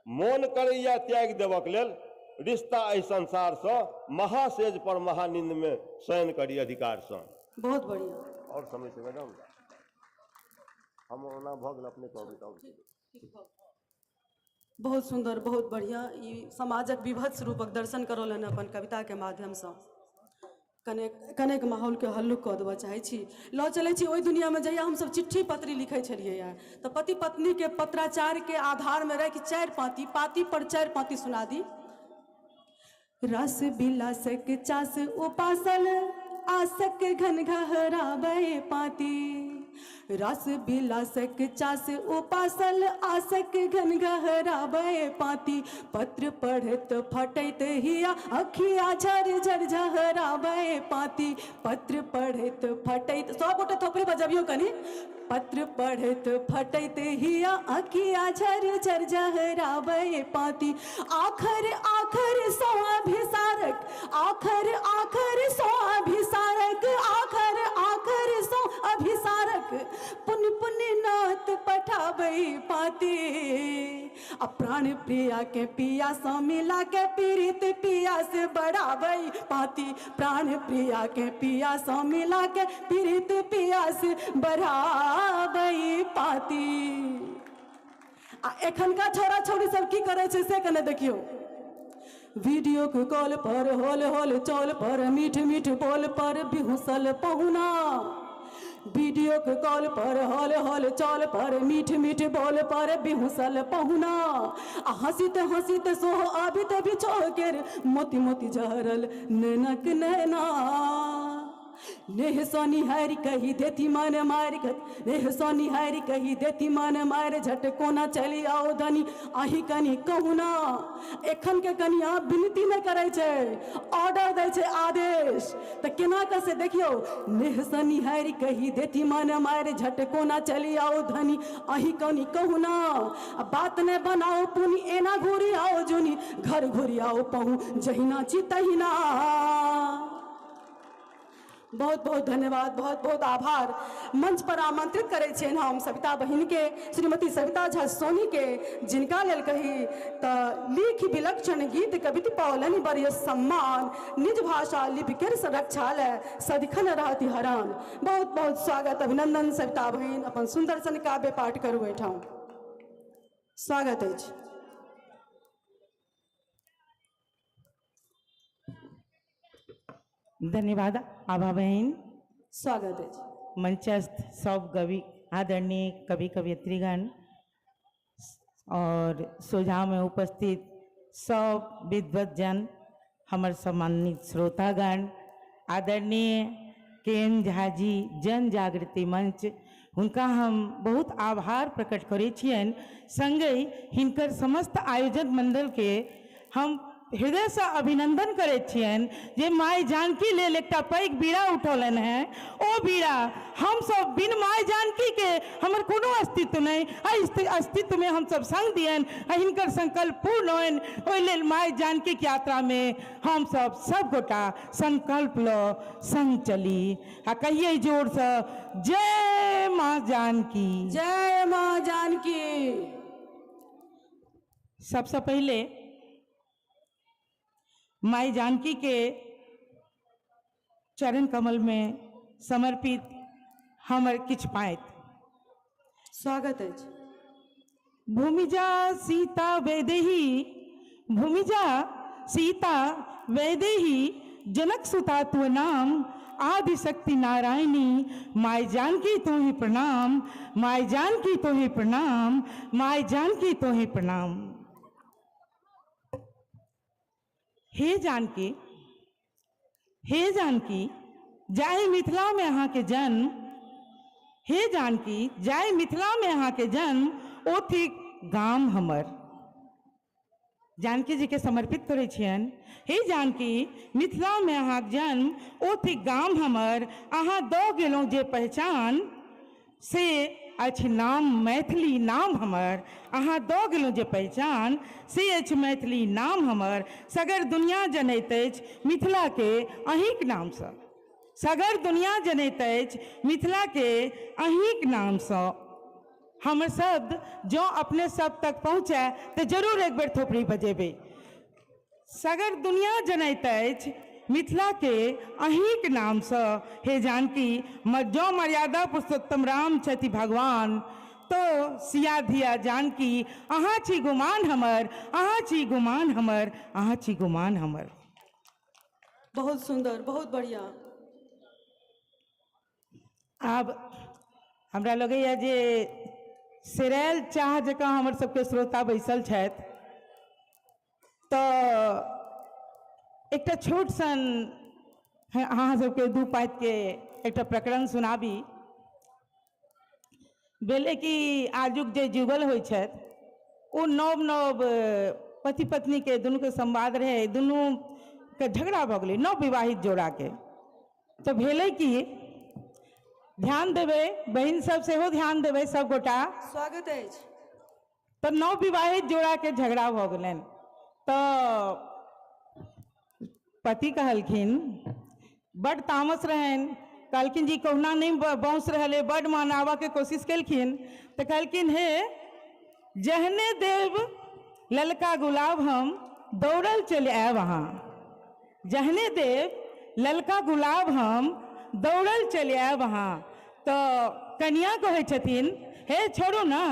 मोन करैया त्यागि देबक लेल रिश्ता एहि संसारसँ, महासेज पर महानिंद में शयन करी अधिकारसँ।
बहुत बढ़िया।
और समय से मैडम हम ओना भऽ गेल अपने कहबै।
बहुत सुंदर, बहुत बढ़िया। ई समाजक विभत्स रूपक दर्शन करौलनि अपन कविता के माध्यमसँ। कनेक माहौलके हल्लुक कऽ देबऽ चाहै छी। लऽ चलै छी ओहि दुनियामे जहिया हमसब चिट्ठी पत्री लिखै छलियै, तऽ पति पत्नीके पत्राचारके आधारमे राखि चारि पाँति, पाँति पर चारि पाँति सुना दी। रस बिलासक चास उपासल आसक घन घहराबै पाँति, रास बिलासक चास उपासल आसक घन गहराबै पाती। पत्र पढ़त फटैत हिया अखिया झर झर झहराबै पाती। पत्र पढ़ैत फटैत, सब गोटे थोपड़ी बजबियौ कनि। पत्र पढ़ैत फटैत हिया अखिया झर झर झहराबै पाती। आखर आखर सो अभिसारक, आखर आखर सो अभिसारक, आखर आखर सो अभिसारक, पुण्य पुण्य नात पठाबै पाती। आ प्राण प्रिया के पिया सँ मिला के पीड़ित पिया से बढ़ाबै पाती। प्राण प्रिया के पिया सँ मिला के पीड़ित पिया से बढ़ाबै पाती। आ एखनका छोरा छौड़ी सब की करै छै से कने देखियौ। वीडियो के कॉल पर होल होल चौल पर मीठ मीठ बोल पर बिहुसल पहुना। वीडियो के कॉल पर होल होल चौल पर मीठ मीठ बोल पर बिहुसल पहुना। आ हंसित हंसित सोह आबित बिछो केर मोती मोती झरल नैनक नैना। नेह सोनिहारी कही देती मन मार, नेह सोनिहारी कही देती मन मार, झट कोना चली आओ धनी अही कनी कहूना। एखन के कनिया विनती नहि करै छै, ऑर्डर दै छै, आदेश। तऽ केना कऽ से देखियौ। नेह सोनिहारी कही देती मन मार, झट कोना चली आओ धनी अही कनी कहूना। आ बात नहि बनाओ पुनि एना घुरी आओ जुनी, घर घुरी आओ पहु जहिना छी तहिना। बहुत बहुत धन्यवाद, बहुत बहुत आभार। मंच पर आमंत्रित करै छियनि हम सविता बहिन के, श्रीमती सविता झा सोनी के, जिनका लेल कही तऽ लिख विलक्षण गीत कवित पौलनि बरिय सम्मान, निज भाषा लिपि केर संरक्षा लए सदिखन रहती हरान। बहुत बहुत स्वागत अभिनंदन सविता बहिन, अपन सुंदर सन काव्य पाठ करू एहिठाम, स्वागत अछि।
धन्यवाद आभा बहन,
स्वागत है।
मंचस्थ सब कवि आदरणीय कवि कवयित्रीगण और सोझा में उपस्थित सब विद्वतजन, हमर सम्मानित श्रोतागण, आदरणीय के एन झा जी जन जागृति मंच, हुनका हम बहुत आभार प्रकट करै छियनि। संगहि हिनकर समस्त आयोजक मंडल के हम हृदयसँ अभिनंदन करै छियनि जे माय जानकी लेल एकटा पैघ बीड़ा उठौलनि हेँ। ओ बीड़ा हमसब बिन माय जानकीके हमर कोनो अस्तित्व नहि, एहि अस्तित्वमे हमसब संग दियनि आ हिनकर संकल्प पूर्ण होइन। ओहि लेल माय जानकीके यात्रामे हमसब सबगोटा संकल्प लऽ संग चली आ कहियै जोरसँ जय माँ जानकी,
जय माँ जानकी।
सबसँ पहिले माई जानकी के चरण कमल में समर्पित हमर किछु पाँति।
स्वागत अछि।
भूमिजा सीता वैदेही, भूमिजा सीता वैदेही, जनक सुता तुअ नाम, आदिशक्ति नारायणी, माई जानकी तोहि प्रणाम, माई जानकी तोहि प्रणाम, माई जानकी तोहि प्रणाम। हे जानकी, हे जानकी, जाहि मिथिला में अहाँ के जन्म, हे जानकी जाहि मिथिला में अहाँ के जन्म, ओ थिक गाम हमर। जानकी जी के समर्पित करै छियनि। हे जानकी मिथिला में अहाँ के जन्म, ओ थिक गाम हमर, अहाँ दऽ गेलहुँ जे पहचान, से अछि नाम मैथिली नाम हमर, अहाँ दऽ गेलहुँ जे पहचान, से अछि मैथिली नाम हमर। सगर दुनिया जनैत अछि मिथिलाके अहीँक नामसँ, सगर दुनिया जनैत अछि मिथिलाके अहीँक नामसँ। हमर शब्द जँ अपने सब तक पहुँचै तऽ जरूर एक बेर थोपड़ी बजेबै। सगर दुनिया जनैत अछि मिथिलाके अहीँक नामसँ। हे जानकी जँ मर्यादा पुरुषोत्तम राम छथि भगवान, तो सिया धिया जानकी अहाँ छी गुमान हमर, अहाँ छी गुमान हमर, अहाँ छी गुमान हमर।
बहुत सुंदर, बहुत बढ़िया।
आब हमरा लगैए जे सेरायल चाह जकाँ हमर सबके श्रोता बैसल छथि, तऽ एकटा छोट सन अहाँ सबके दू पाँतिके एकटा प्रकरण सुनाबी। भेलै कि आजुक जे जुगल होइ छथि ओ नव नव पति पत्नीके दुनूके संवाद रहै, दुनूके झगड़ा भऽ गेलै नव विवाहित जोड़ाके। तऽ भेलै कि ध्यान देबै बहिन सब, सेहो ध्यान देबै सबगोटा।
स्वागत अछि।
तऽ नव विवाहित जोड़ाके झगड़ा भऽ गेलनि। तऽ पति कहलखिन, बड्ड तामस रहनि, कहलखिन जी कहुना नहि बौंस रहल अइ, बड्ड मनाबऽके कोशिश केलखिन। तऽ कहलखिन हे जहने देव ललका गुलाब हम दौड़ल चलि आयब अहाँ, जहने देव ललका गुलाब हम दौड़ल चलि आयब अहाँ। तऽ कनिया कहै छथिन हे छोड़ू ने,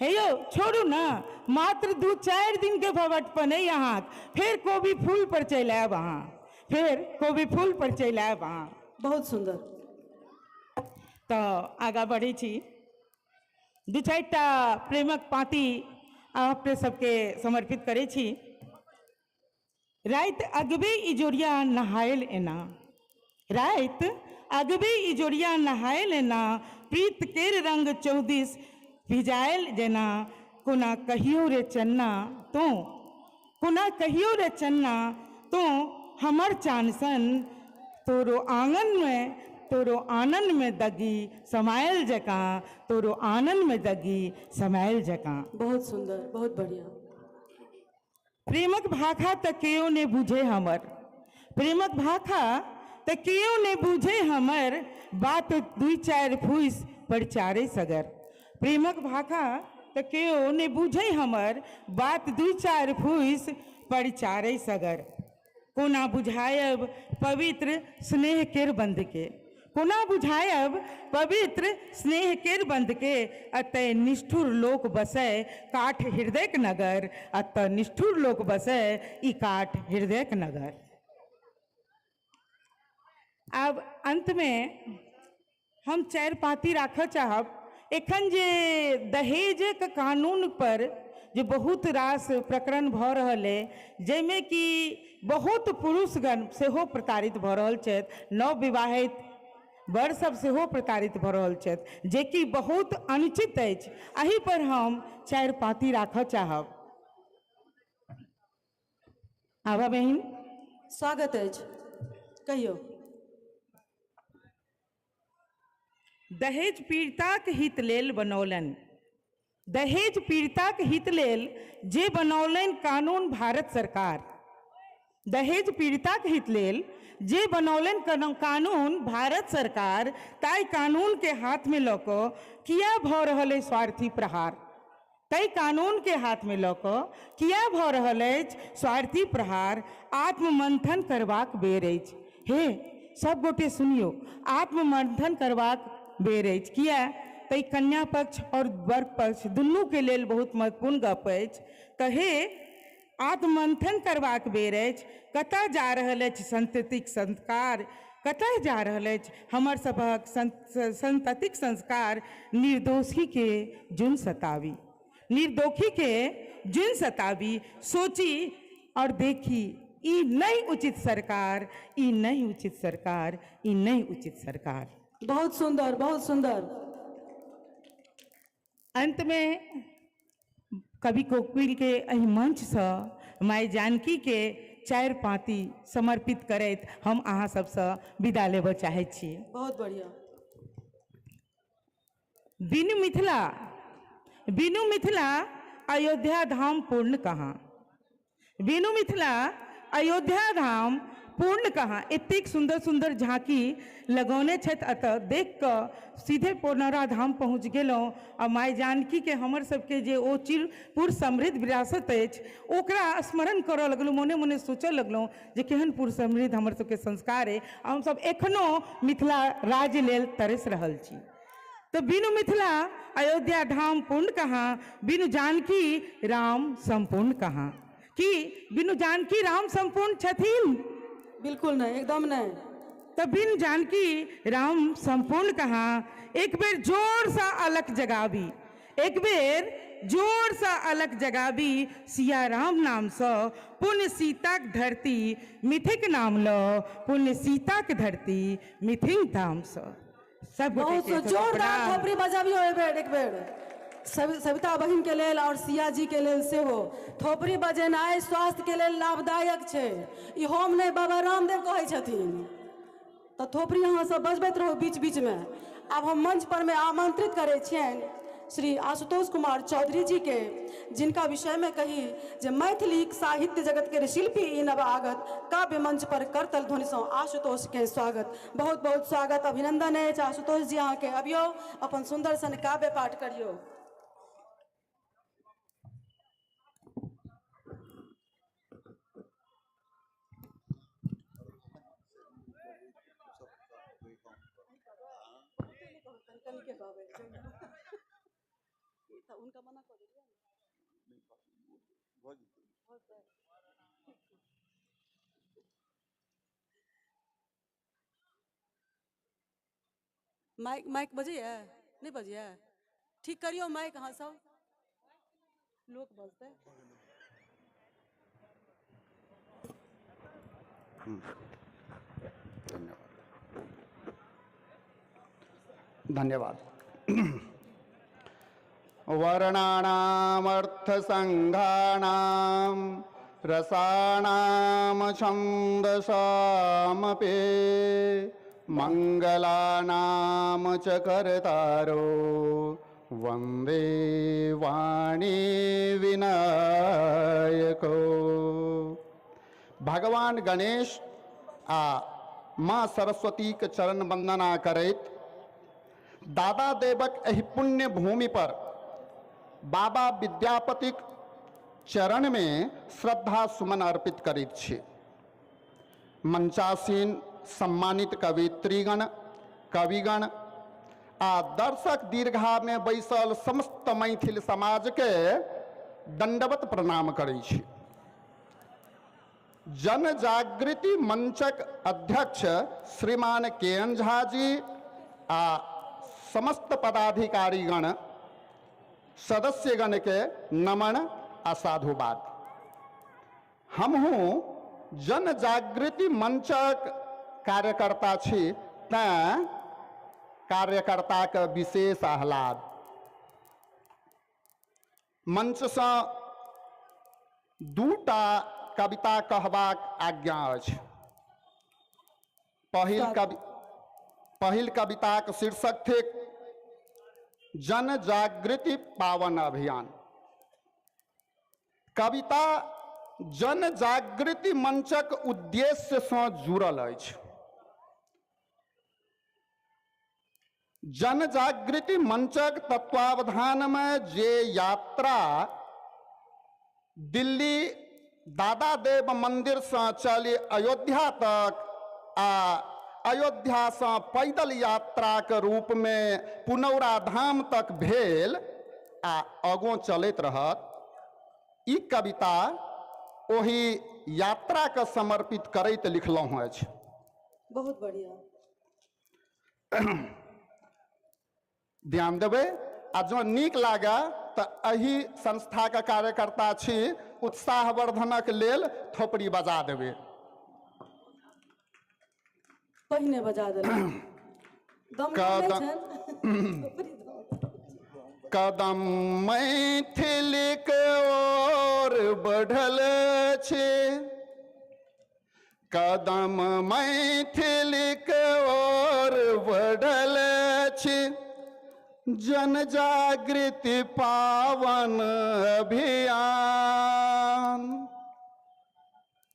हे यौ छोड़ू ने, मात्र 2-4 दिनके भवटपन अइ अहाँके, फेर कोबी फूल पर चलि आयब अहाँ, फेर कोबी फूल पर चलि आयब अहाँ।
बहुत सुन्दर।
तऽ आगाँ बढ़ै छी, 2-4 टा प्रेमक पाँति अहाँ अपने सबके समर्पित करै छी। राति अगबे इजोरिया नहायल एना, राति अगबे इजोरिया नहायल एना, प्रीत केर रंग चौदिस भिजायल जेना, कोना कहियो रे चन्ना तों, कोना कहियो रे चन्ना तों हमर चान सन, तोरो आंगन में, तोरो आनन में दगी समायल जकाँ, तोरो आनन में दगी समायल जकाँ।
बहुत सुंदर, बहुत बढ़िया।
प्रेमक भाखा तऽ केओ नहि बुझे हमर, प्रेमक भाखा तऽ केओ नहि बुझे हमर, बात 2-4 फूसि परचारे सगर। प्रेमक भाखा तऽ केओ नहि बुझे हमर, बात 2-4 फूसि परचारे सगर। कोना बुझायब पवित्र स्नेह केर बंध के, कोना बुझायब पवित्र स्नेह केर बंध के, अतः निष्ठुर लोक बसै काठ हृदयक नगर, अतः निष्ठुर लोक बसै ई काठ हृदयक नगर। आब अंतमे हम 4 पाँति राखऽ चाहब। एखन जे दहेजक कानून पर जे बहुत रास प्रकरण भऽ रहल अइ, जाहिमे कि बहुत पुरुषगण सेहो प्रताड़ित भऽ रहल छथि, नवविवाहित वर सब सेहो प्रताड़ित भऽ रहल छथि, जेकि बहुत अनुचित अछि। एहि पर हम 4 पाँति राखऽ चाहब। आभा बहिन
स्वागत अछि, कहियौ।
दहेज पीड़िताक हित लेल बनौलनि, दहेज पीड़िताक हित लेल जे बनौलनि कानून भारत सरकार, दहेज पीड़िताक हित लेल जे बनौलनि कानून भारत सरकार, ताहि कानूनके हाथमे लऽ कऽ किया भऽ रहल अछि स्वार्थी प्रहार, ताहि कानूनके हाथमे लऽ कऽ किया भऽ रहल अछि स्वार्थी प्रहार। आत्ममंथन करबाक बेर अछि, हे सब गोटे सुनियौ, आत्ममंथन करबाक बेर अछि। किया तऽ ई कन्या पक्ष और वर पक्ष दुनूके लेल बहुत महत्वपूर्ण गप अछि। तऽ हे आत्ममंथन करबाक बेर अछि, कतऽ जा रहल अछि संततिक संस्कार, कतऽ जा रहल अछि हमर सभक संततिक संस्कार। निर्दोषी के जुन सतावी, निर्दोषी के जुन सतावी, सोची और देखी ई नहीं उचित सरकार, ई नहीं उचित सरकार, ई नहीं उचित सरकार।
बहुत सुंदर, बहुत सुंदर।
अंत में कवि कोकिल के एहि मंचसँ माय जानकी के 4 पाँति समर्पित करैत हम अहाँ सबसँ विदा लेबऽ चाहै छी।
बहुत बढ़िया।
बिनु मिथिला, बिनु मिथिला अयोध्या धाम पूर्ण कहाँ, बिनु मिथिला अयोध्या धाम पूर्ण कहाँ। एतेक सुन्दर सुन्दर झाँकी लगौने छथि, अतः देख कऽ सीधे पुनौरा धाम पहुँच गेलहुँ। आ माय जानकीके हमर सबके जे ओ चिरपुर समृद्ध विरासत अछि ओकरा स्मरण करऽ लगलहुँ, मोने मोने सोचऽ लगलहुँ जे केहन पूर्व समृद्ध हमर सबके संस्कार अइ, आ हमसब एखनो मिथिला राज्य लेल तरसि रहल छी। तऽ बिनु मिथिला अयोध्या धाम पूर्ण कहाँ, बिनु जानकी राम सम्पूर्ण कहाँ। कि बिनु जानकी राम सम्पूर्ण छथिन?
बिल्कुल नहीं, एकदम नहीं।
तऽ बिनु जानकी राम सम्पूर्ण कहाँ। एक बेर जोर सा अलख जगाबी, एक बेर जोर सा अलख जगाबी, सिया राम नामसँ पुण्य सीताक धरती मिथिक नाम लऽ, पुण्य सीताक धरती मिथिक धामसँ। सब गोटे
बहुत
के
जोरदार
प्रणाम।
थोपड़ी बजाबियो एक बेर, एक बेर सविता बहिन के लेल और सिया जी के लेल सेहो। थोपड़ी बजेनाइ स्वास्थ्य के लेल लाभदायक छै, ई हम नहि बाबा रामदेव कहै छथिन। तऽ थोपड़ी अहाँ सब बजबैत रहू बीच बीच में। आब हम मंच पर में आमंत्रित करै छियनि श्री आशुतोष कुमार चौधरी जी के, जिनका विषय में कही जे मैथिली साहित्य जगत के शिल्पी ई नव आगत, काव्य मंच पर करतल ध्वनि सँ आशुतोष के स्वागत। बहुत बहुत स्वागत अभिनंदन अछि आशुतोष जी अहाँके। अबियौ अपन सुंदर सन काव्य पाठ करियौ। उनका मना कर देलियै। माइक माइक बजैए नहि बजैए? ठीक करियौ माइक अहाँ सब, लोक बजतै।
धन्यवाद धन्यवाद। वर्णानामर्थसङ्घानां रसानां छन्दसामपि मङ्गलानां च कर्तारो वन्दे वाणी विनायको। भगवान गणेश आ माँ सरस्वतीक चरण वंदना करैत दादा देवक एहि पुण्य भूमि पर बाबा विद्यापतिक चरण में श्रद्धा सुमन अर्पित करैत छी। मंचासीन सम्मानित कवित्रीगण, कविगण आ दर्शक दीर्घा में बैसल समस्त मैथिल समाज के दंडवत प्रणाम करै छी। जन जागृति मंचक अध्यक्ष श्रीमान के एन झा जी आ समस्त पदाधिकारीगण, सदस्यगण के नमन आ साधुवाद। हमहूँ जन जागृति मंचक कार्यकर्ता छी, तैं कार्यकर्ताके विशेष आह्लाद। मंचसँ दूटा कविता कहबाक आज्ञा अछि। पहिल कविताक शीर्षक थिक जन जागृति पावन अभियान। कविता जन जागृति मंचक उद्देश्य सँ जुड़ल अछि। जन जागृति मंचक तत्वावधान में जे यात्रा दिल्ली दादा देव मंदिर से चली अयोध्या तक आ अयोध्या से पैदल यात्रा के रूप में पुनौरा धाम तक भेल आ आगू चलैत रहत, ई कविता ओहि यात्रा के समर्पित करैत लिखलहुँ अछि।
बहुत बढ़िया।
ध्यान देबै आ जँ नीक लागे तऽ एहि संस्था के कार्यकर्ता छी, उत्साहवर्धनक लेल थोपड़ी बजा देबै।
पहिने बजा देबै।
कदम मैथिलीक ओर बढ़ल छै, कदम मैथिलीक ओर बढ़ल छै, जन जागृति पावन अभियान।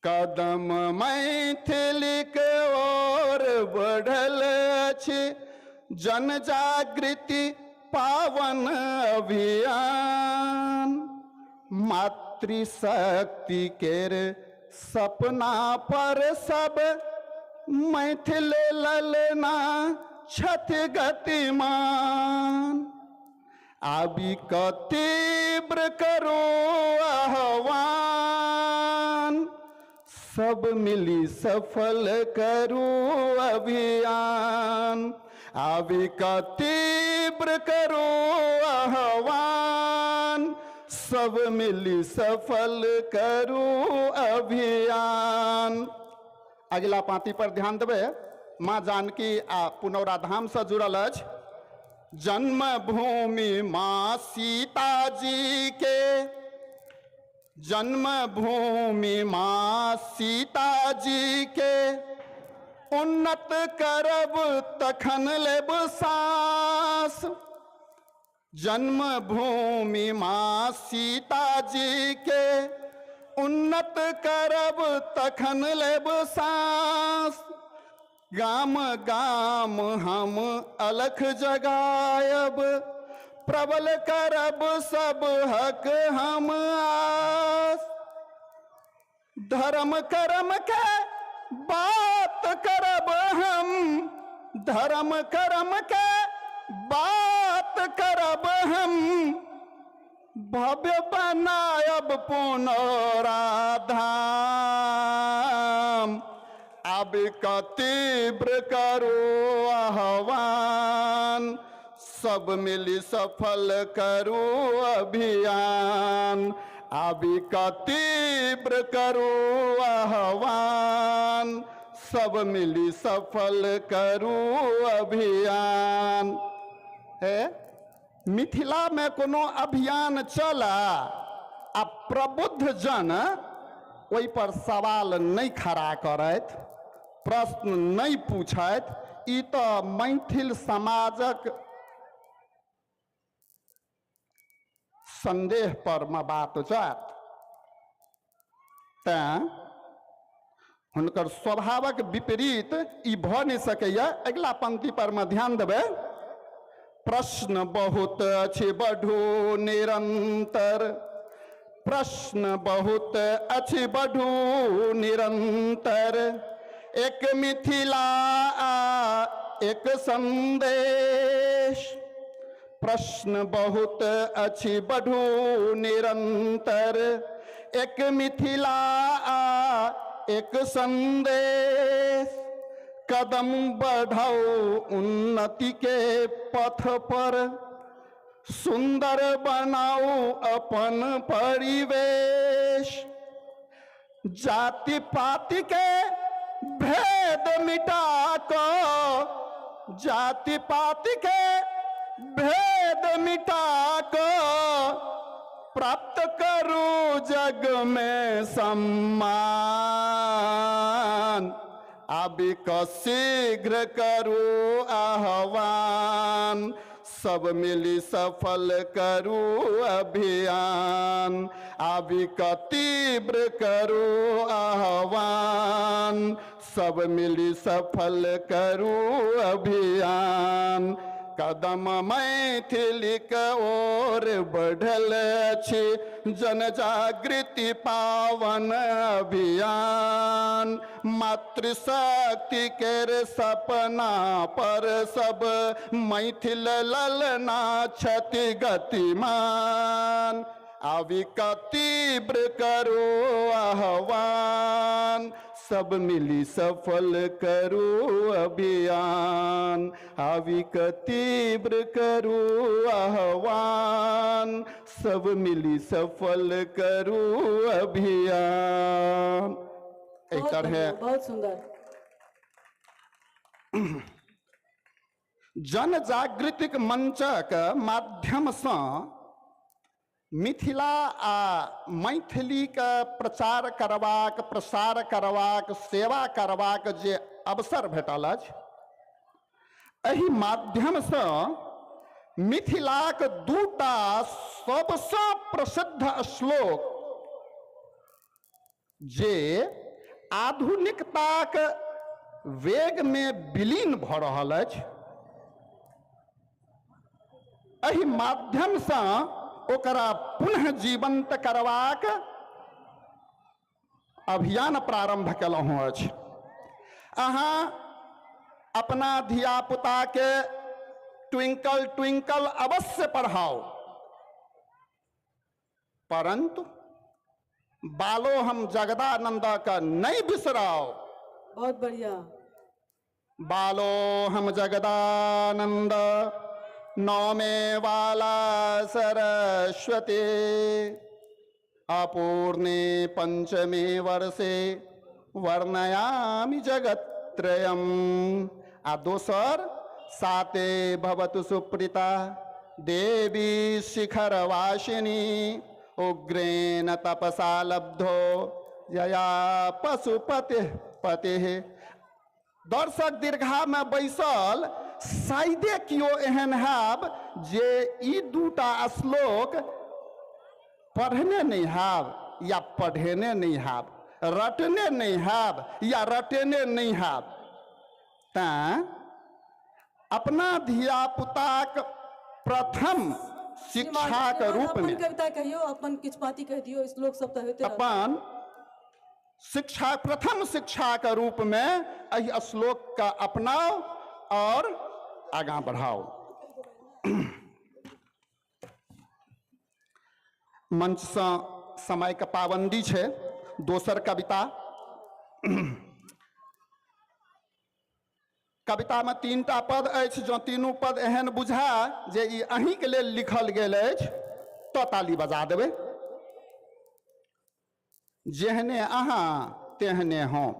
कदम मैथिलीक ओर बढ़ल अछि, जन जागृति पावन अभियान। मातृशक्ति केर सपना पर सब मैथिल ललना छथि गतिमान। आबि कऽ तीव्र करो आह्वान, सब मिली सफल करू अभियान। आबि कऽ तीव्र करो आह्वान, सब मिली सफल करू अभियान। अगिला पाँति पर ध्यान देबै। माँ जानकी आ पुनौरा धामसँ जुड़ल अछि। जन्मभूमि माँ सीता जी के, जन्मभूमि माँ सीता जी के, उन्नत करब तखन लेब सांस। जन्मभूमि माँ सीता जी के, उन्नत करब तखन लेब सांस। गाम गाम हम अलख जगायब, प्रबल करब सब हक हम आस। धर्म करम के बात करब हम, धर्म करम के बात करब हम, भव्य बनायब पुनौरा धाम। अब का तीव्र करो आह्वान, सब मिली सफल करो अभियान। अभी का तीव्र करो आह्वान, सब मिली सफल करो अभियान। है मिथिला में कोनो अभियान चला आ प्रबुद्ध जन ओहि पर सवाल नहीं खड़ा करैत, प्रश्न नहीं पूछैत, ई तो मैथिल समाजक संदेह पर में बात जात। तैं हुनकर स्वभावक विपरीत ई भऽ नहीं सकैया। अगिला पंक्ति पर में ध्यान देबै। प्रश्न बहुत अछि बढ़ू निरंतर, प्रश्न बहुत अछि बढ़ू निरंतर, एक मिथिला एक संदेश। प्रश्न बहुत अछि बढ़ू निरंतर, एक मिथिला एक संदेश। कदम बढ़ाओ उन्नति के पथ पर, सुंदर बनाओ अपन परिवेश। जाति पाति के भेद मिटा को, जाति पाति के भेद मिटा को, प्राप्त करो जग में सम्मान। अभी का शीघ्र करो आह्वान, सब मिली सफल करो अभियान। अभी का तीव्र करो आह्वान, सब मिली सफल करो अभियान। कदम मैथिलीक ओर बढ़ल अछि, जन जागृति पावन अभियान। मातृशक्ति केर सपना पर सब मैथिल ललना छथि गतिमान। अभी का तीव्र करो आह्वान, सब मिली सफल करो अभियान। अभी का तीव्र करो आह्वान, सब मिली सफल करो अभियान। एक तरह
बहुत सुंदर
जन जागृतिक मंचक माध्यम से मिथिला आ मैथिली के प्रचार करबाक, प्रसार करबाक, सेवा करबाक जे अवसर भेटल अछि, एहि माध्यमसँ मिथिलाक दूटा सबसँ प्रसिद्ध श्लोक जे आधुनिकताक वेग में विलीन भऽ रहल अछि, एहि माध्यमसँ ओकरा पुनः जीवंत करबाक अभियान प्रारंभ केलहुँ अछि। अहाँ अपना धिया पुता के ट्विंकल ट्विंकल अवश्य पढ़ाओ, परंतु बालो हम जगदानंद का नहीं बिसराओ।
बहुत बढ़िया।
बालो हम जगदानंद नौमे वाला सरस्वती, अपूर्णे पंचमे वर्षे वर्णयामि जगत त्रयम। आ दोसर साते भवतु सुप्रीता देवी शिखरवासिनी उग्रेण तपसा लब्धो जया पशुपति पतिः। दर्शक दीर्घा में बैसल शायदे कियो एहन हैब जे ई दूटा श्लोक पढ़ने नहीं हैब या पढ़ेने नहीं हैब, रटने नहीं हैब या रटेने नहीं हैब। तैं अपना धिया पुताक प्रथम शिक्षा के रूप में
कविता कहियो, अपन किछु पाती कह दियो, श्लोक सब तऽ होइते रहत।
अपन शिक्षा प्रथम शिक्षा के रूप में एहि श्लोक का अपनाओ और आगा बढ़ाओ। मंच से समय के पाबंदी छै। दोसर कविता, कविता में तीन टा पद अछि, जो तीनू पद एहन बुझाय जे ई अहीं के लेल लिखल गेल अछि तो ताली बजा देबै। जेहने अहाँ तेहने हम,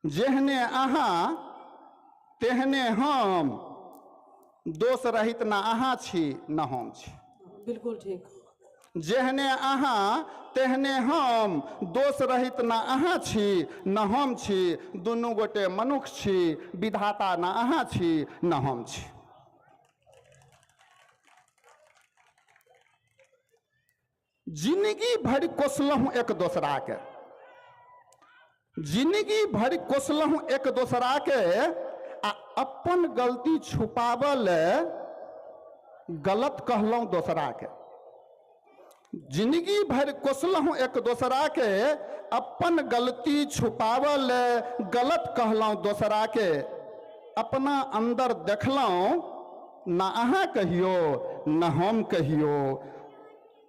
जेहने अहाँ तेहने हम, दोष रहित ना अहाँ छी ना हम छी।
बिल्कुल ठीक।
जेहने अहाँ तेहने हम, दोष रहित ना अहाँ छी ना हम छी, दुनू गोटे मनुख छी, विधाता ना अहाँ छी ना हम छी। जिंदगी भरि कोसलहुँ एक दोसरा के, जिंदगी भरि कोसलहुँ एक दोसरा के, आ अपन गलती छुपाबऽ ले गलत कहलहुँ दोसरा के। जिंदगी भरि कोसलहुँ एक दोसरा के, अपन गलती छुपाबऽ ले गलत कहलहुँ दोसरा के। अपना अंदर देखलहुँ ना अहाँ कहियो ना हम कहियो,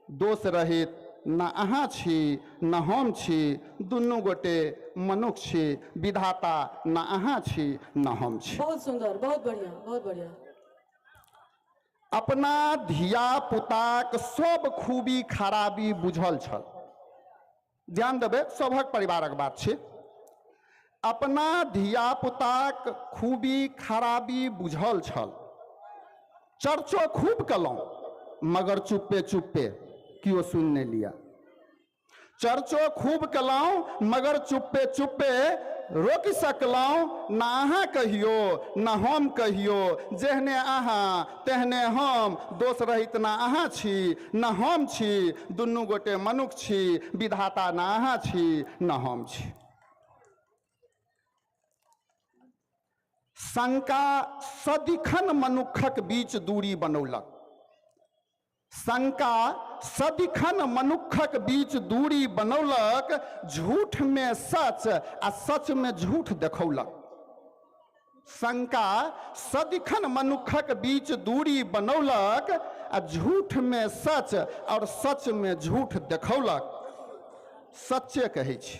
दोष रहित ना अहाँ छी ना हम छी, दुनू गोटे मनुख छी, विधाता ना अहाँ छी ना हम छी।
बहुत सुंदर, बहुत बढ़िया, बहुत बढ़िया।
अपना धिया पुताक सब खूबी खराबी बुझल छल। ध्यान देबै, सभक परिवारक बात छै। अपना धिया पुताक खूबी खराबी बुझल छल, चर्चो खूब कलहुँ मगर चुप्पे चुप्पे कियो सुन नहीं लिया। चर्चो खूब कलहुँ मगर चुप्पे चुप्पे रोकि सकलहुँ, ना अहाँ कहियो ना हम कहियो, जेहने अहाँ तेहने हम, दोष रहित ना अहाँ छी ना हम छी, दुनू गोटे मनुख छी, विधाता ना अहाँ छी ना हम छी। शंका सदिखन मनुखक बीच दूरी बनौलक, शंका सदिखन मनुखक बीच दूरी बनौलक, झूठ में सच आ सच में झूठ देखौलक। शंका सदिखन मनुखक बीच दूरी बनौलक आ झूठ में सच और सच में झूठ देखौलक। सच्चे कहै छी,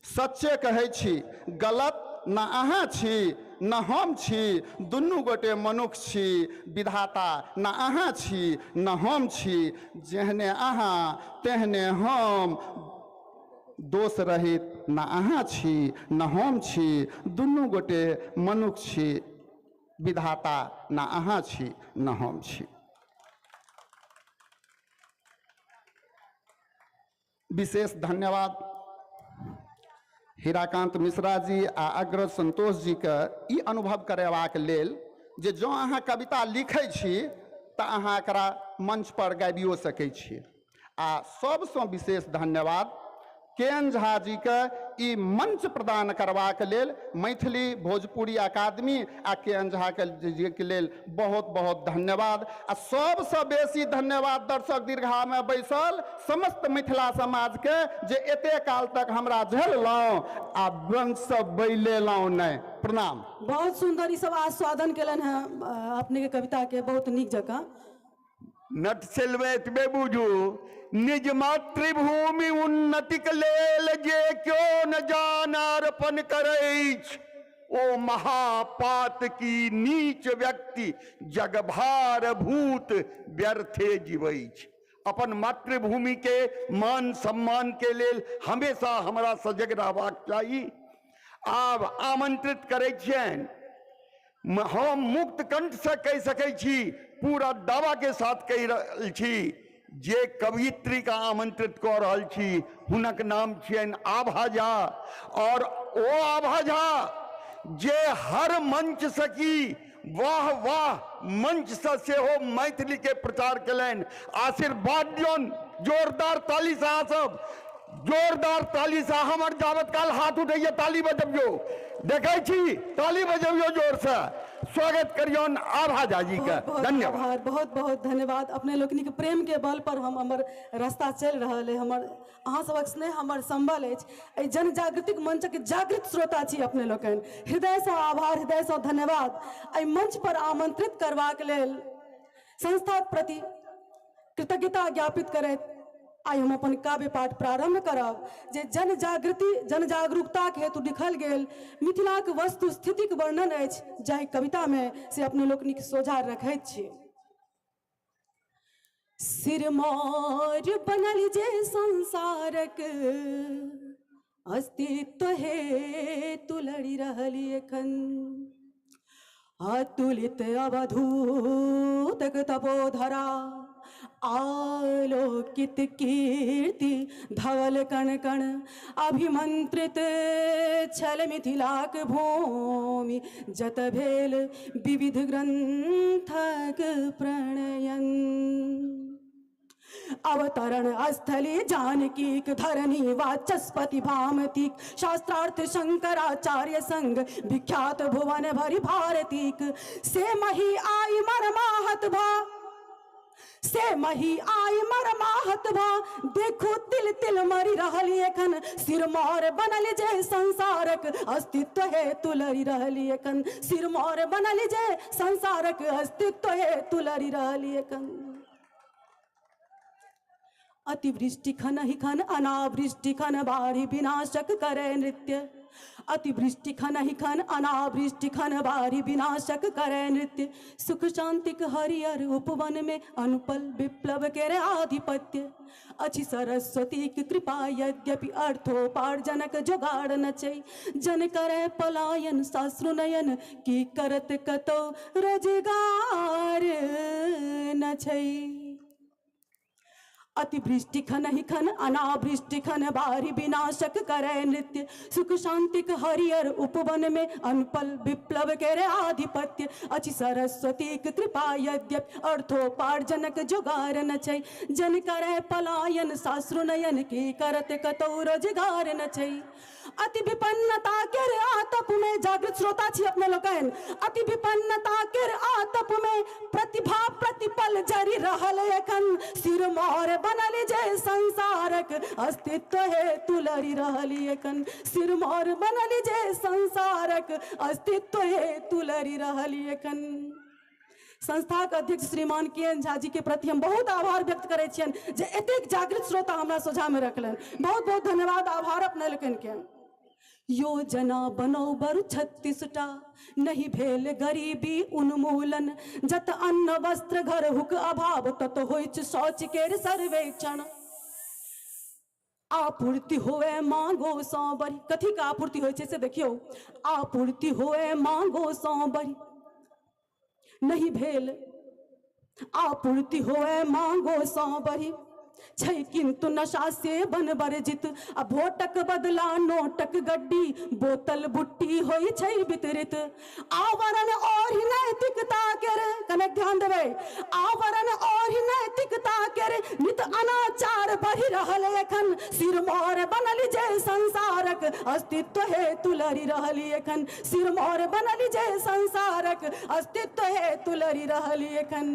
सच्चे कहै छी, गलत ना अहाँ छी ना हम छी, दुनू गोटे मनुख छी, विधाता ना अहाँ छी ना हम छी, जेहने अहाँ तेहने हम, दोष रहित ना अहाँ छी ना हम छी, दुनू गोटे मनुख छी, विधाता ना अहाँ छी ना हम छी। विशेष धन्यवाद हीराकांत मिश्रा जी आ अग्रज संतोष जी के ई अनुभव करेबाक लेल जे जँ अहाँ कविता लिखै छी तऽ अहाँ एकरा मंच पर गाबियो सकै छी। आ सबसँ विशेष धन्यवाद के एन झा जी के ई मंच प्रदान करबाक लेल मैथिली भोजपुरी अकादमी आ के एन झा के जी के लेल बहुत बहुत धन्यवाद। आ सबसँ बेसी धन्यवाद दर्शक दीर्घा में बैसल समस्त मिथिला समाज के जे एते काल तक हमरा झेललहुँ आ मंच से बैलेलहुँ नहि। प्रणाम।
बहुत सुंदर ई सब आस्वादन केलनि हैं अपने के कविता के, बहुत नीक जकाँ।
नटसेल में एतबे बुझू, निज मातृभूमि उन्नतिक लेल जे क्यों न जान अर्पण करैछ, ओ महापात की नीच व्यक्ति जगभार भूत व्यर्थे जीवैछ। अपन मातृभूमि के मान सम्मान के लेल हमेशा हमरा सजग रहबाक चाही। आब आमंत्रित करै छियनि, हम मुक्त कंठ से कहि सकै छी, पूरा दावा के साथ कहि रहल छी, जे कवयित्री का आमंत्रित कऽ रहल छी हुनक नाम छियनि आभा झा। और ओ आभा झा जे हर मंच से की वाह वाह मंच से सेहो मैथिली के प्रचार केलनि। आशीर्वाद दियौन जोरदार ताली से, अहाँ सब जोरदार ताली से। हमर जावत काल हाथ उठैया ताली बजबियौ, देखै छी ताली बजबियौ जोर से। स्वागत करियौन आभा झा जी के। धन्यवाद,
बहुत बहुत धन्यवाद। अपने लोकनिक प्रेम के बल पर हम हमर रास्ता चलि रहल है। हमर अहाँ सबक स्नेह हमर संबल अछि। एहि जन जागृतिक मंचक जागृत श्रोता छी अपने लोकनि, हृदयसँ आभार, हृदयसँ धन्यवाद। एहि मंच पर आमंत्रित करबाक लेल संस्थाक प्रति कृतज्ञता ज्ञापित करैत आइ हम अपन काव्य पाठ प्रारंभ करब, जे जन जागृति जन जागरूकताक हेतु लिखल गेल मिथिलाक वस्तु स्थितिक वर्णन अछि, जाहि कवितामे से अपने लोकनिक सोझा रखैत छी। सिरमौर बनल जे संसारक अस्तित्व हेतु लड़ि रहली एखन, अतुलित अवधूतक तपोधरा आलोकित कीर्ति धवल कण कण अभिमंत्रित छल मिथिलाक भूमि, जत भेल विविध ग्रंथक प्रणयन। अवतरण स्थली जानकीक धरणी वाचस्पति भामतीक, शास्त्रार्थ शंकराचार्य संग विख्यात भुवन भरि भारतीक। से मही आई मरमाहत भा, से मही आई मरमाहत भा, देखू तिल तिल मरि रहली एखन। सिरमौर बनल जे संसारक अस्तित्व हेतु लड़ि रहली एखन, सिरमौर बनल जे संसारक अस्तित्व हेतु लड़ि रहली एखन। अतिवृष्टि खन ही खन अनावृष्टि खन बाढ़ि विनाशक करे नृत्य, अतिवृष्टि खन ही खन अनावृष्टि खन बाढ़ि विनाशक करे नृत्य। सुख शांतिक हरियर उपवन में अनुपल विप्लव के आधिपत्य। अछि सरस्वती की कृपा यद्यपि अर्थोपार्जनक जोगाड़ न छै, जन करे पलायन साश्रु नयन की करत कतौ रोजगार न छै। अतिवृष्टि खन ही खन अनावृष्टि खन बारी विनाशक करे नृत्य, सुख शांतिक हरियर उपवन में अनपल विप्लव के आधिपत्य। अछि सरस्वती के कृपा यद्यपि अर्थोपार्जनक जोगार न छै, जन करे पलायन साश्रु नयन की करत कतौ रोजगार न छै। अति विपन्नता के आतप में जागृत श्रोता छी अपने लोकनि, अति विपन्नता के आतप में प्रतिभा प्रतिपल जरि रहल एखन। सिरमौर बनल जे संसारक अस्तित्व हेतु लड़ि रहली एखन, सिरमौर बनल जे संसारक अस्तित्व हेतु लड़ि रहली एखन। संस्थाक अध्यक्ष श्रीमान के एन झा जी के प्रति हम बहुत आभार व्यक्त करै छियनि जे एतेक जागृत श्रोता हमरा सोझामे रखलनि। बहुत बहुत धन्यवाद, आभार अपने लोकनि के। योजना बनौ बरु 36 टा, नहीं भेल गरीबी उन्मूलन, जत अन्न वस्त्र घर हुक अभाव तत होइछ शौच केर सर्वेक्षण। आपूर्ति होए मांगो सौ बरी, कथी के आपूर्ति होइ छै से देखियौ। आपूर्ति होए मांगो सौ बरी, नहीं भेल आपूर्ति होए मांगो सौ बरी, छै किंतु नशा सेवन वर्जित, आ भोटक बदला नोटक गड्डी बोतल बुट्टी होइ छै वितरित। आवरण और नैतिकता केर, कनेक ध्यान देबै, आवरण और नैतिकता केर नित अनाचार बढ़ि रहल एखन। सिरमौर बनल जे संसारक अस्तित्व हेतु लड़ि रहली एखन, सिरमौर बनल जे संसारक अस्तित्व हेतु लड़ि रहली एखन।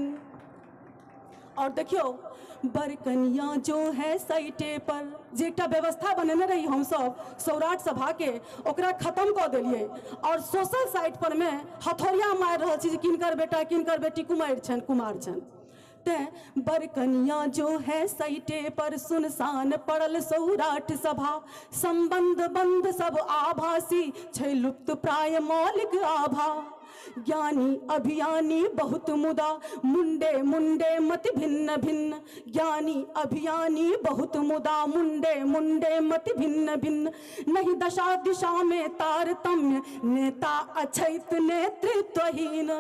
और देखियो बरकनिया जो है साइटे पर, जे एकटा व्यवस्था बनेने रही हमसब सौराठ सभा के, ओकरा खत्म कऽ देलियै और सोशल साइट पर में हथौड़िया मारि रहल छी जे किनकर बेटा किनकर बेटी कुमारि छनि कुमार छनि। तें बरकनिया जो है साइटे पर सुनसान पड़ल सौराठ सभा, संबंध बंध सब आभासी छै लुप्त प्राय मौलिक आभा।
ज्ञानी अभियानी बहुत मुदा मुंडे मुंडे मति भिन्न भिन्न। ज्ञानी अभियानी बहुत मुदा मुंडे मुंडे मति भिन्न भिन्न। नहीं दशा दिशा में तारतम्य नेता अछैत नेतृत्वहीन।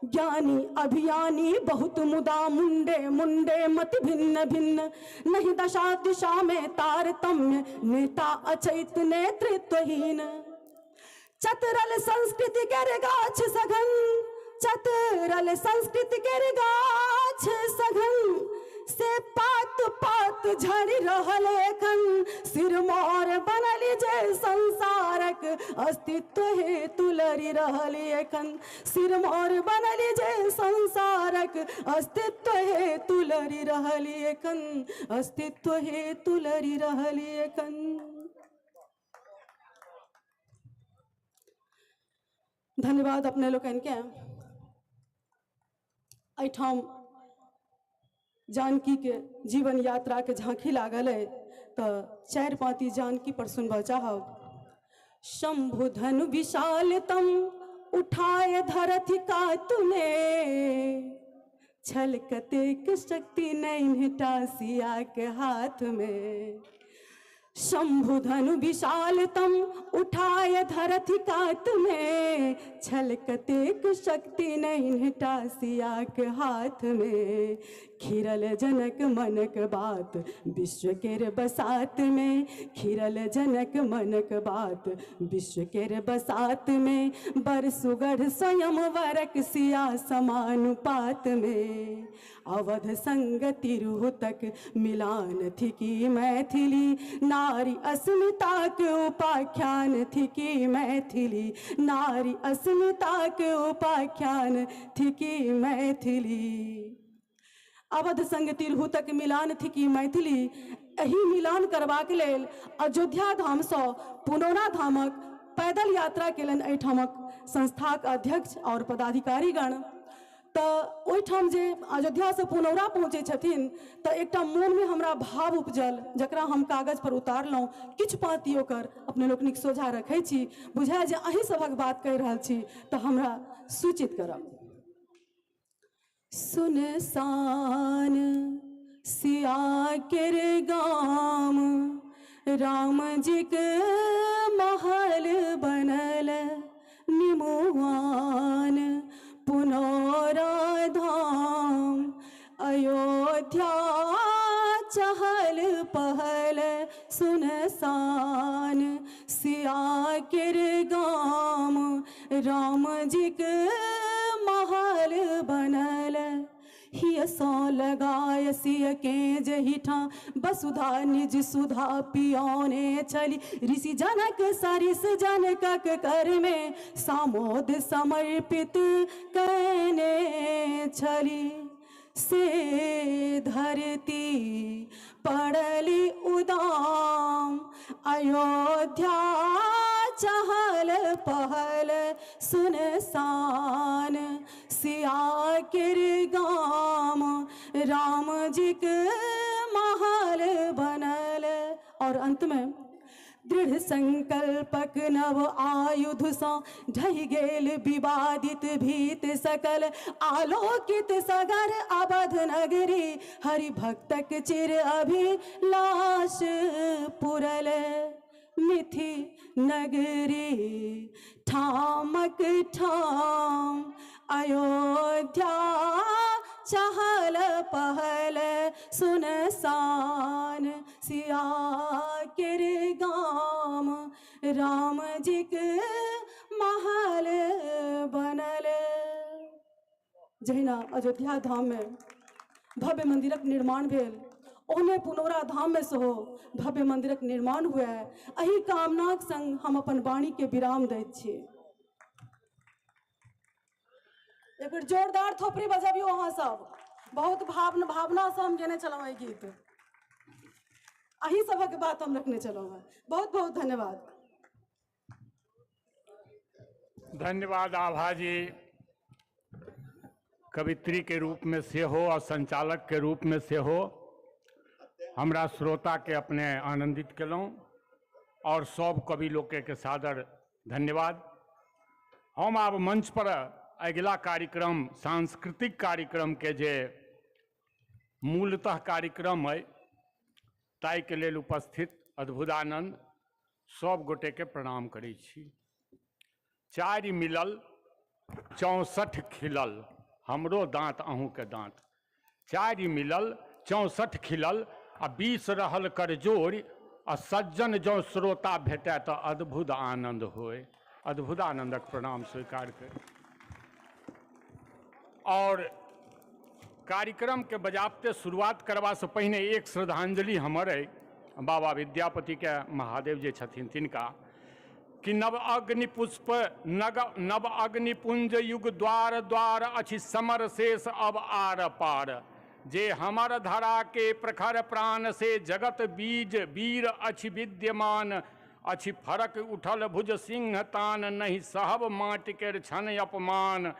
ज्ञानी अभियानी बहुत मुदा मुंडे मुंडे मति भिन्न भिन्न। नहीं दशा दिशा में तारतम्य नेता अछैत नेतृत्वहीन। चतरल संस्कृति के गाछ सघन, चतरल संस्कृति के गाछ सघन, से पात पात झड़ि रहल एखन। सिरमौर बनल जे संसारक अस्तित्व हेतु लड़ि रहल एखन। सिरमौर बनल जे संसारक अस्तित्व हेतु लड़ि रहल एखन, अस्तित्व हेतु लड़ि रहल एखन। धन्यवाद अपने लोकनिके। एहिठाम जानकी के जीवन यात्रा के झांकी लागल है तो चारि पाँति जानकी पर सुनबा चाहब। शंभु धनु विशालतम उठाए धरथि का तुने, छल कतेक शक्ति नैन्हटा सिया के हाथ में। शंभु धनु विशालतम उठाए धरथि कात में, छल कतेक शक्ति नैन्हटा सिया के हाथ में। खिरल जनक मनक बात विश्व केर बसात में, खिरल जनक मनक बात विश्व केर बसात में। बर सुगढ़ स्वयं वरक सिया समानुपात में। अवध संग तिरहुतक मिलान थिकी मैथिली, नारी अस्मिताक उपाख्यान थिकी मैथिली। नारी अस्मिताक उपाख्यान थिकी मैथिली। अवध संग तिरहुतक मिलान थिकी मैथिली। एहि मिलान करबाक लेल अयोध्या धामसँ पुनौरा धामक पैदल यात्रा केलनि एहिठामक संस्थाक अध्यक्ष और पदाधिकारीगण। तऽ ओहिठाम जे अयोध्यासँ पुनौरा पहुँचै छथिन तऽ एकटा मोनमे हमरा भाव उपजल जकरा हम कागज पर उतारलहुँ। किछु पाँति ओकर अपने लोकनिक सोझा रखै छी, बुझाय जे अहीं सभक बात कहि रहल छी तऽ हमरा सूचित करब। सुनसान सिया केर गाम, राम जी के महल बनल निमुआन। पुनौरा धाम अयोध्या चहल पहल सुनसान सिया केर गाम, राम जी के महल बनल। हिय सौ लगाय सिय के जहिठा, वसुधा निज सुधा पियोने छली। ऋषि जनक सरिस जनकक कर में, सामोद समर्पित कने छली। से धरती पड़ली उदाम, अयोध्या चहल पहल सुनसान सिया केर गाम, राम जी के महल बनल। और अंत में दृढ़ संकल्पक नव आयुध सँ ढहि गेल विवादित भीत सकल। आलोकित सगर अवध नगरी, हरि भक्तक चिर अभिलाष पुरल। मिथि नगरी ठामक ठाम, अयोध्या चहल पहल सुनसान सिया केर गाम, राम जी के महल बनल। जहिना अयोध्या धाम में भव्य मंदिरक निर्माण भेल, ओहने पुनौरा धाम में सेहो भव्य मंदिरक निर्माण हुए। एहि कामनाक संग हम अपन वाणी के विराम दैत छी। एक बेर जोरदार थोपड़ी बजबियौ अहाँ सब। बहुत भावना से हम गेने छलहुँ एहि गीत, अही सबक बात हम रखने छलहुँ हेँ। बहुत बहुत धन्यवाद।
धन्यवाद आभा जी। कवित्री के रूप में सेहो और संचालक के रूप में सेहो हमरा श्रोता के अपने आनंदित केलहुँ और सब कवि लोक के सादर धन्यवाद। हम आब मंच पर अगिला कार्यक्रम सांस्कृतिक कार्यक्रम के जे मूलतः कार्यक्रम अइ ताहिके लेल उपस्थित अद्भुतानंद सब गोटे के प्रणाम करै छी। 4 मिलल 64 खिलल, हमरो दाँत अहूँके दाँत। 4 मिलल 64 खिलल आ 20 रहल करजोरि, आ सज्जन जँ श्रोता भेटय तऽ अद्भुत आनंद होय। अद्भुत आनंदक प्रणाम स्वीकार करी। और कार्यक्रम के बजाबते शुरुआत करबा से पहिने एक श्रद्धांजलि हमर अइ बाबा विद्यापति के महादेव जे छथिन तिनका, कि नव अग्नि पुष्प नव अग्निपुंज युग द्वार द्वार अछि समर शेष अब आर पार, जे हमर धरा के प्रखर प्राण से जगत बीज वीर अछि विद्यमान, अछि फरक उठल भुज सिंह तान, नहीं सहब माटि केर क्षण अपमान,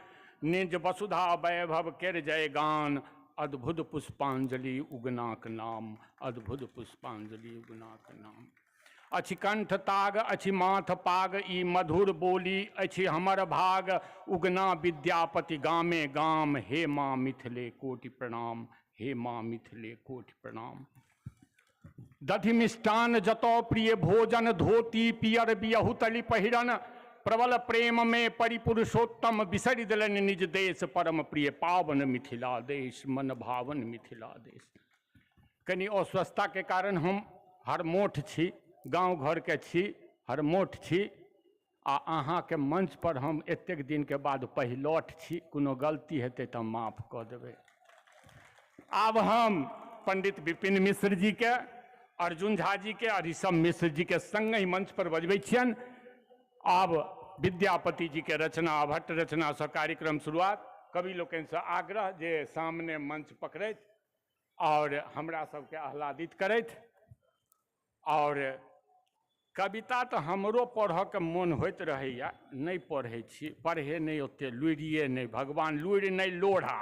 निज वसुधा वैभव केर जयगान, अद्भुत पुष्पांजलि उगनाक नाम, अद्भुत पुष्पांजलि उगनाक नाम। अछि कंठ ताग अछि माथ पाग, ई मधुर बोली अछि हमर भाग, उगना विद्यापति गामे गाम, हे माँ मिथिले कोटि प्रणाम, हे माँ मिथिले कोटि प्रणाम। दधि मिष्टान जतौ प्रिय भोजन, धोती पियर बियहु तलि पहिरन, प्रबल प्रेम में परिपुरुषोत्तम, बिसरि देलनि निज देश परम प्रिय पावन मिथिला देश, मन भावन मिथिला देश। कनि अस्वस्थता के कारण हम हरमोठ छी, गाँव घर के छी, हरमोठ छी, आ अहाँके मंच पर हम एतेक दिन के बाद पहिलौठ छी। कोनो गलती हेतै तऽ माफ कऽ देबै। आब हम पंडित विपिन मिश्र जी के, अर्जुन झा जी के और ऋषभ मिश्र जी के संग ही मंच पर बजबै छियनि। आब विद्यापति जी के रचना, भट्ट रचना से कार्यक्रम शुरुआत। कवि लोकनिसँ आग्रह जे सामने मंच पकड़ैत और हमरा सबके आह्लादित करैत। और कविता तऽ हमरो पढ़ऽके मोन होइत रहैया, नहि पढ़ै छी, पढ़े नहि ओते लुरिए नहि, भगवान लुरि नहि लोढ़ा,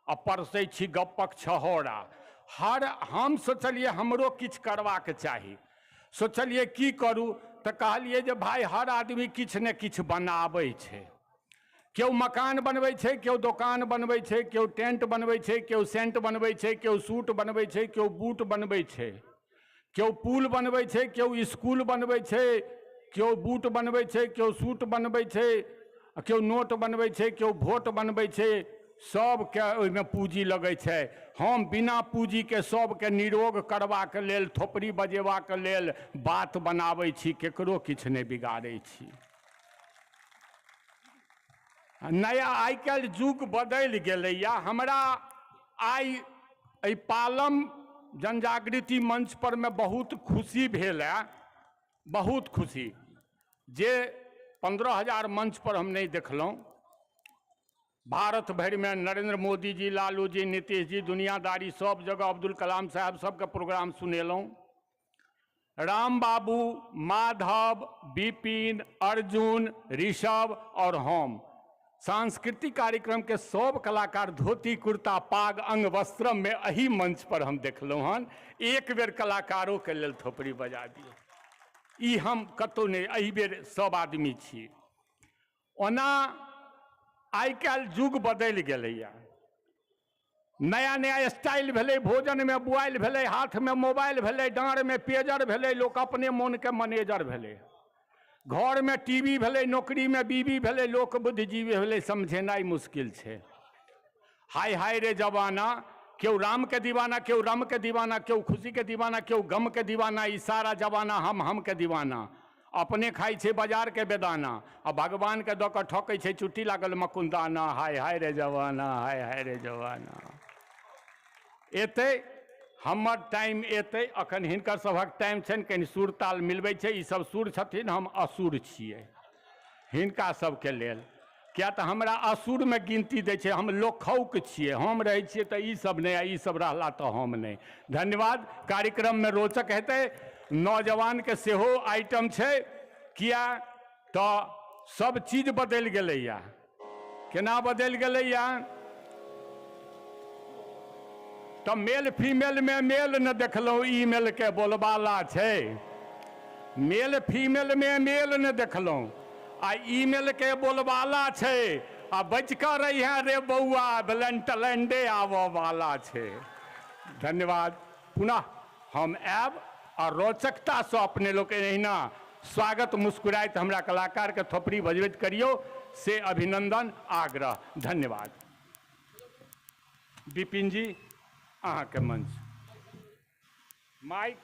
आ परसै छी गप्पक छहोरा। हर हम सोचलिए हमरो किछु करबाक चाही, सोचलिए की करू, तऽ कहलिए जे भाइ हर आदमी किछु ने किछु बनाबै छै। केओ मकान बनबै छै, केओ दोकान बनबै छै, केओ टेंट बनबै छै, केओ सेंट बनबै छै, केओ सूट बनबै छै, केओ बूट बनबै छै, केओ पुल बनबै छै, केओ स्कूल बनबै छै, केओ बूट बनबै छै, केओ सूट बनबै छै, केओ नोट बनबै छै, केओ वोट बनबै छै। सबके ओहिमे पूँजी लगै छै। हम बिना पूँजीके सबके निरोग करबाक लेल, थोपड़ी बजेबाक लेल बात बनाबै छी, केकरो किछु नहि बिगाड़ै छी। नया आइ काल्हि युग बदलि गेलैया। हमरा आइ एहि पालम जनजागृति मंच पर में बहुत खुशी भेल है, बहुत खुशी जे 15,000 मंच पर हम नहीं देखलहुँ। भारत भरि में नरेंद्र मोदी जी, लालू जी, नीतीश जी, दुनियादारी सब जगह अब्दुल कलाम साहब सबके प्रोग्राम सुनेलहुँ। राम बाबू, माधव, विपिन, अर्जुन, ऋषभ और हम सांस्कृतिक कार्यक्रम के सब कलाकार धोती कुर्ता पाग अंग वस्त्रम में एही मंच पर हम देखलहुँ हन। एक बेर कलाकारों के लेल थोपड़ी बजा दियौ, ई हम कतहु नहीं, एहि बेर सब आदमी छी। ओना आइ काल्हि युग बदलि गेलैया, नया नया स्टाइल भेलै, भोजन में बुआइल भेलै, हाथ में मोबाइल भेलै, डाँड़ में पेजर भेलै, लोक अपने मोन के मैनेजर भेलै, घर में टीवी भेलै, नौकरी में बीवी भेलै, लोक बुद्धिजीवी भेलै, समझेनाइ मुश्किल छै। हाय हाय रे जमाना, केओ राम के दीवाना, केओ राम के दीवाना, केओ खुशी के दीवाना, केओ गम के दीवाना, ई सारा जमाना हम के दीवाना। अपने खाइ छै बाजार के बेदाना आ भगवान के दऽ कऽ ठकै छै चुट्टी लागल मकुंदाना। हाय हाय रे जमाना, हाय हाय रे जमाना। एतै हमर टाइम एतै, अखन हिनकर सभक टाइम छनि, कनि सुर ताल मिलबै छै। ई सब सुर छथिन, हम असुर छियै हिनका सबके लेल, किया तऽ हमरा असुरमे गिनती दै छै, हम लोखौक छियै, हम रहै छियै तऽ ई सब नहि, आ ई सब रहला तऽ हम नहि। धन्यवाद। कार्यक्रममे रोचक हेतै, नौजवानके सेहो आइटम छै, किया तऽ सब चीज बदलि गेलैया। केना बदलि गेलैया तऽ मेल फीमेल में मेल न देखलहुँ, ई मेल के बोलबाला छै। मेल फीमेल में मेल न देखलहुँ, आ ईमेल के बोलबाला छै आ बचि कऽ रहिहे रे बौआ वैलेंटाइंडे आबऽ वाला छै। धन्यवाद। पुनः हम आयब आ रोचकतासँ अपने लोकनि एहिना स्वागत मुस्कुराइत हमरा कलाकार के थोपड़ी बजबैत करियौ से अभिनंदन आग्रह। धन्यवाद। विपिन जी अहाँके मंच माइक।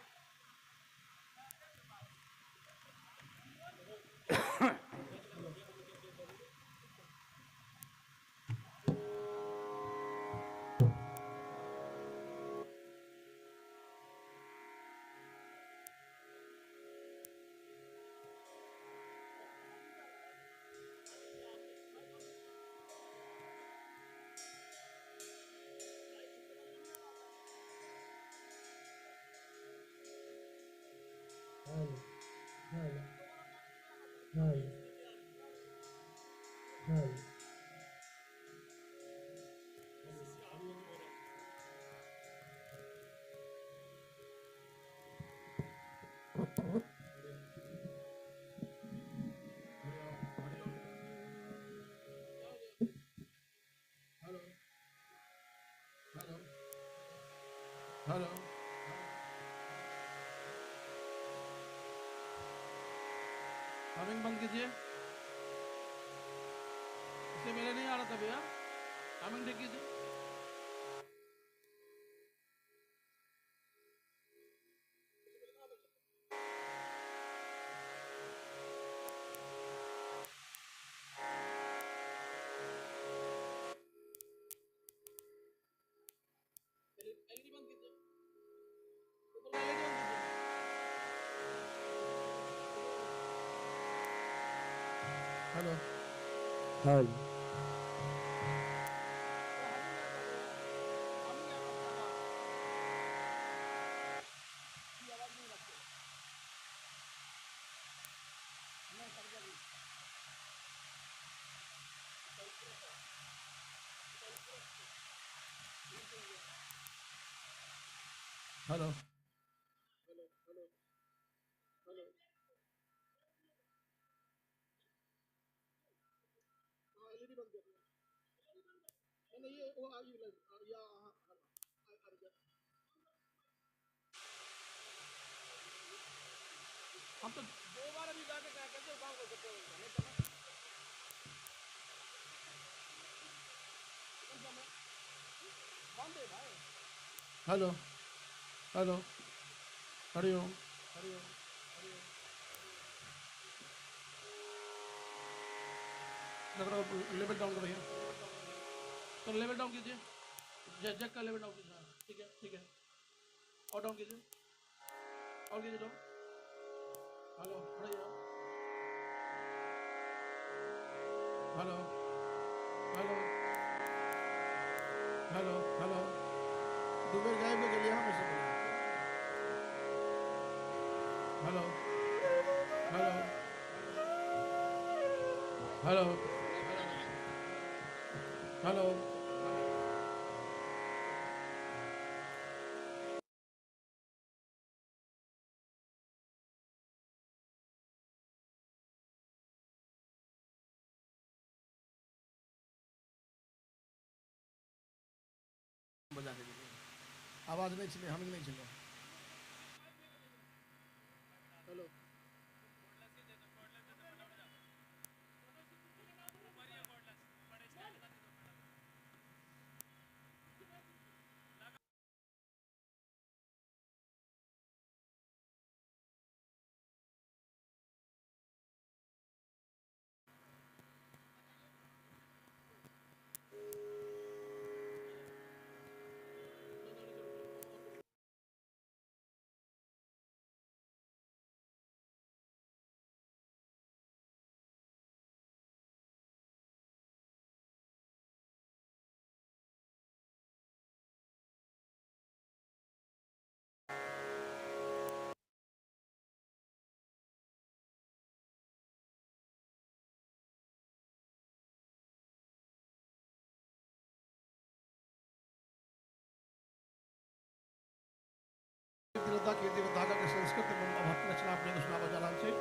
हेलो हमिंग बंद कीजिए, इससे मेरे नहीं आ रहा था भैया, हमिंग ठीक कीजिए। हेलो
हेलो
हेलो हम तो दो बार अभी जाके क्या करते काम कर सकते हैं। Hello hello Hariom Hariom level down करो भैया, तो लेवल डाउन कीजिए, जैक का लेवल डाउन कीजिए। ठीक है ठीक है, और डाउन कीजिए, और कीजिए डाउन। हेलो भैया, हेलो हेलो हेलो हेलो, दुबेर गायब के लिए हम इसे हेलो हेलो हेलो हेलो। बजा के आवाज नहीं चले, हमें नहीं चले। हेलो कीर्तिवद्धा के संस्कृत एवं अवहट्ट रचना अपने सुनाबऽ जा रहल छी।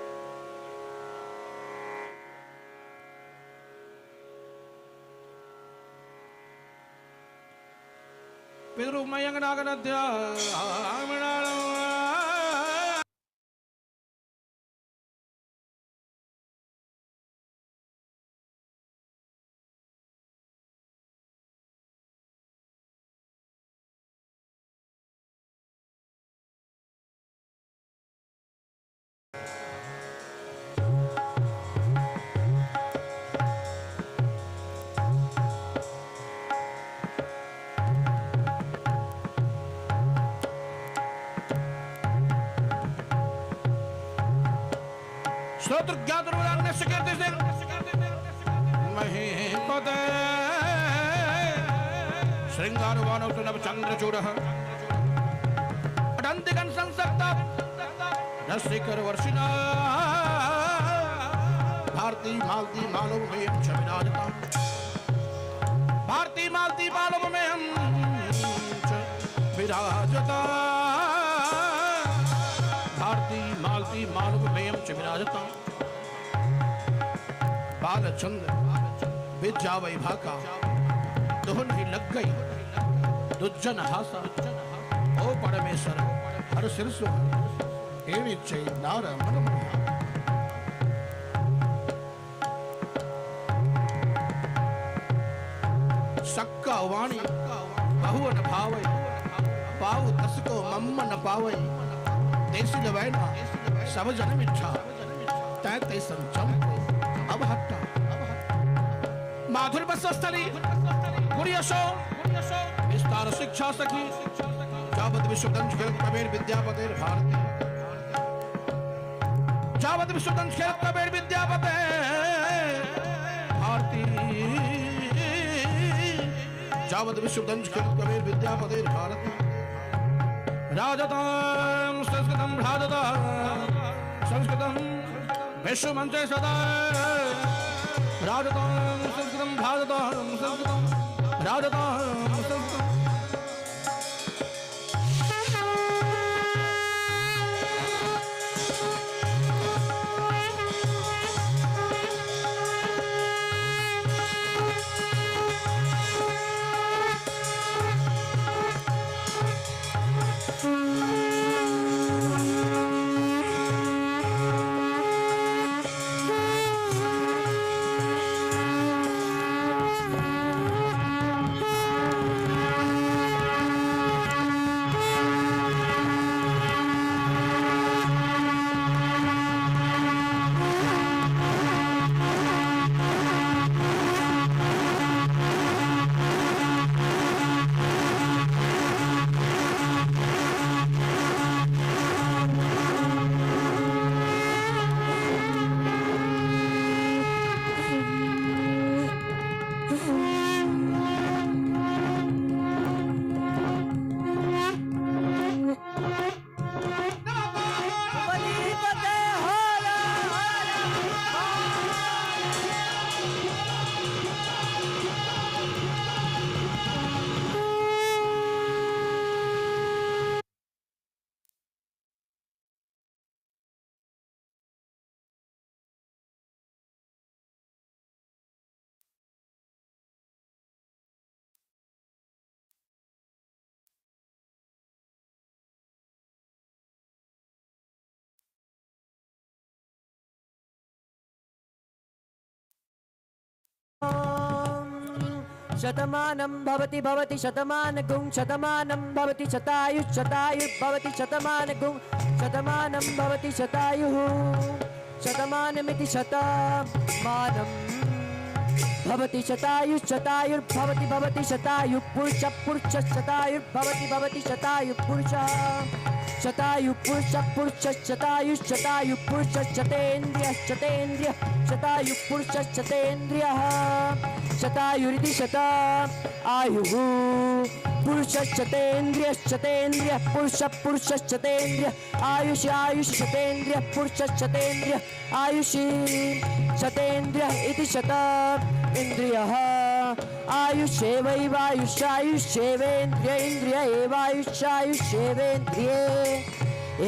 श्रृंगारवानव चंद्रचूड़ः अटंतिकं संसक्ता रसिकर वर्षिणा भारती मालती मालव में च विराजता भारती मालती मालव में हम च विराजता भारती मालती मालव में हम च विराजता। बालचंद्र विद्या वैभाका दोहन ही लग गई दुज्जन हासा ओ परमेश्वर हर सिर सो एड़ी चै नार मन मोहा। सक्का वाणी बहुवन भावै पाव तसको मम्म न पावै देसी लवैना सब जन मिठा तै तै संचम अब हट्टा। माधुर बसस्थली गुड़ियशो विस्तार शिक्षा सखी जावत विश्वदंश खेल कबीर विद्यापतिर भारती जावत विश्वदंश खेल कबीर विद्यापति भारती जावत विश्वदंश खेल कबीर विद्यापतिर भारती। राजतां संस्कृतं भ्राजतां संस्कृतं विश्वमंचे सदा राजतां संस्कृतं भ्राजतां संस्कृतं राजतां संस्कृतं।
शतमानं भवति भवति शतमानगुं शतमानं भवति शतायुः शतायुर्भवति शतमानगुं शतमानं भवति शतायुः शतमानमिति शतमानं भवति शतायुः शतायुर्भवति भवति शतायुः पुरुषः पुरुषः शतायुर्भवति भवति शतायुः पुरुषः शतायुः पुरुषः पुरुषः शतायुः शतायुः पुरुषः शतेन्द्रियः शतेन्द्रियः शतायुः पुरुषः शतेन्द्रियः शतायुरिति शत आयुः पुरुषः शतेन्द्रियः शतेन्द्रियः पुरुषः पुरुषः शतेन्द्रियः आयुषि आयुषि शतेन्द्रियः पुरुषः शतेन्द्रियः आयुषि शतेन्द्रियः इति शत इन्द्रियः आयुष्येवैवायुष्यायुष्येवेन्द्रिय इन्द्रिय एवायुष्यायुष्येवेन्द्रिये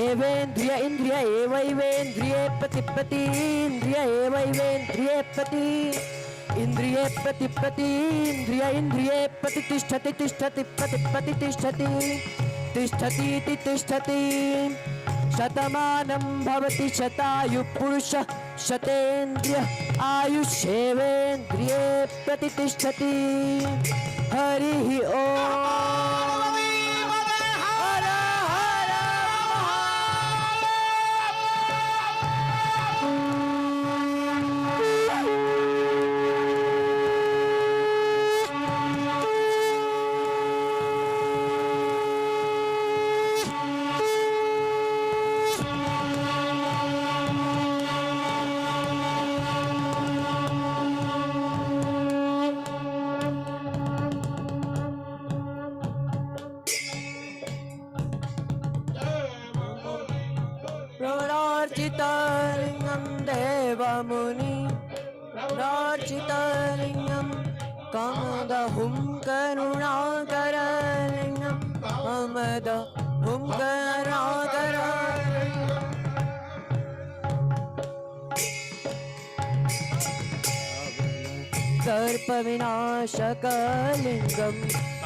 एवेन्द्रिय इन्द्रिय एवैवेन्द्रिये प्रति प्रतीन्द्रिय एवैवेन्द्रिये प्रति इंद्रिय प्रति प्रति इंद्रिय इंद्रिय प्रतितिष्ठति तिष्ठति प्रति प्रतितिष्ठति तिष्ठति तिष्ठति। शतमानं भवति शतायु पुरुष शतेन्द्रिय आयुष्येवेन्द्रिये प्रतितिष्ठति। हरिः ओम। हर हर प्रवरार्चितलिङ्गं देवमुनि प्रवरार्चितलिङ्गं कामदहुं करुणाकरलिङ्गं कामदहुं करुणाकरलिङ्गं। सर्पविनाशकलिङ्गं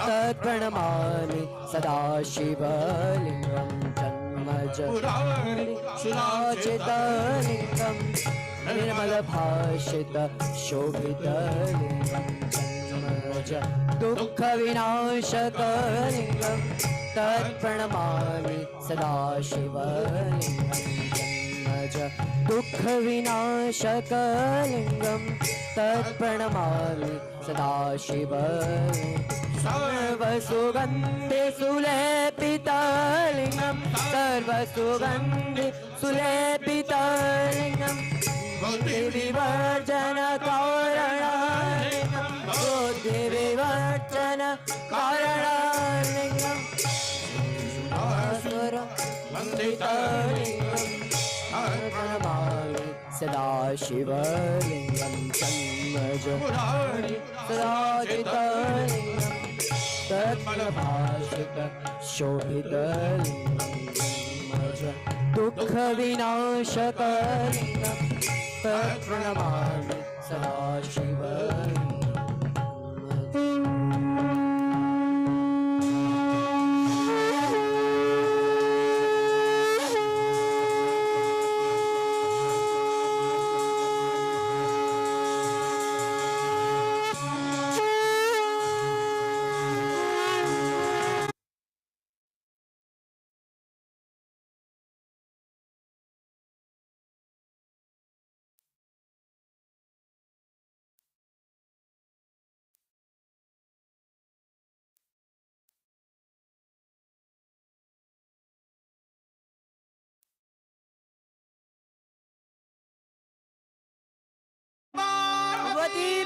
तत्प्रणमामि सदाशिवलिङ्गं जन्मज सुराचितलिङ्गं निर्मलभाषित शोभितलिङ्गं जन्मज दुःखविनाशकलिङ्गं तत्प्रणमामि सदाशिवलिङ्गं जन्मज दुःखविनाशकलिङ्गं तत्प्रणमामि सदाशिवलिङ्गं। सर्वसुगन्धि सुलेपितलिङ्गं सर्वसुगन्धि सुलेपितलिङ्गं बुद्धिविवर्जन कारणलिङ्गं बुद्धिविवर्जन कारणलिङ्गं वन्दितलिङ्गं प्रणमामि सदाशिवलिङ्गं जन्मज सदाचितलिङ्गं तत्फलभाषित शोभितलिङ्गं जन्मज दुःखविनाशकलिङ्गं तत्प्रणमामि सदाशिवलिङ्गं।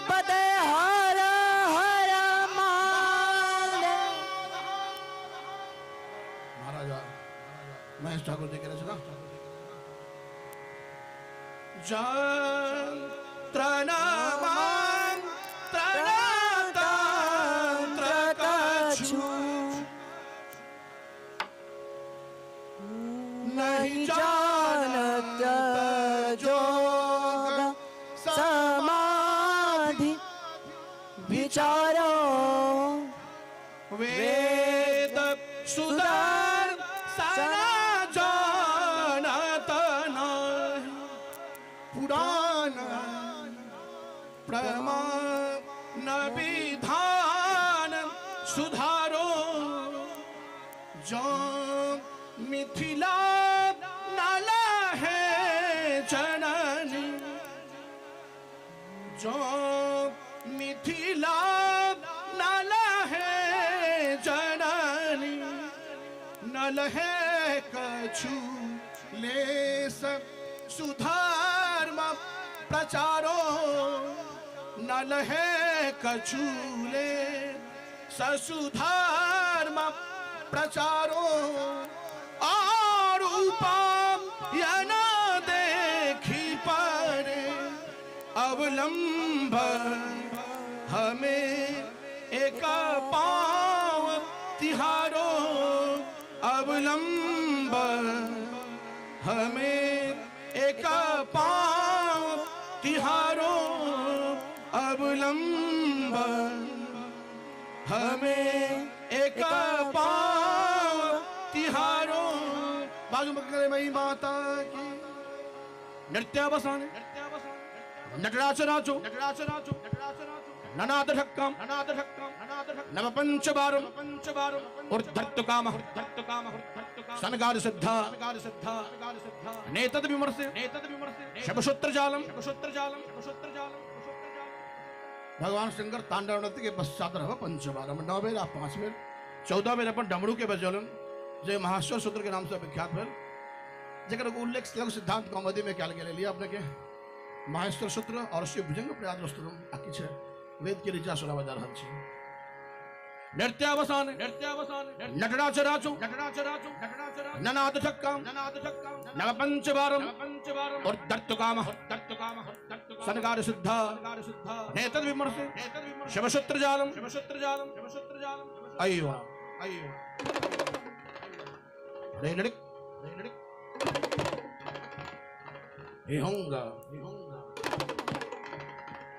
पते हर हर महादेव।
महाराजा महेश ठाकुर जी के रचना
नहीं जानत जोग समाधि विचारो
वेद सुधार सना जानत नाही पुराण प्रमाण विधान सुधारो जो मिथिला नाला है जननी जो मिथिला नाला है जननी नल है कछु लेस सुधार प्रचारो नल है कछु ले ससुधार प्रचारो और उपाम यना देखी पारे अवलंब हमें एक पाँव तिहारो अवलंब हमें एक पाँव तिहारो अवलंब। अवलंब हमें एक पाँव तिहारो। बाजू मकरे मई माता की। नृत्य बसाने नटराज नाचो ननाद ढक्कम नव पंचबारम उर्धर्तु काम सनगार सिद्धा नेतद विमर्शे शबसूत्र जालम। भगवान शंकर तांडव नृत्य के पश्चात रह पंचबारम 9 बेर आ 5 बेर 14 बेर अपन डमरू के बजौलन जे महाश्वर सूत्र के नाम से विख्यात भेल, जकर उल्लेख लघु सिद्धांत कौमुदी में कयल गेल लिया अपने के महेश्वर सूत्र और शिव भुजंग प्रयाग आ किछु वेद के ऋचा सुनाबय जा रहल छी। नृत्यावसान नटराज राचो ननाद ठक्कम नव पंचबारम और दर्तुकाम सनकार सिद्धा नेतद विमर्शे शिवसूत्र जालम। अयो अयो रे लड़क हे होंगा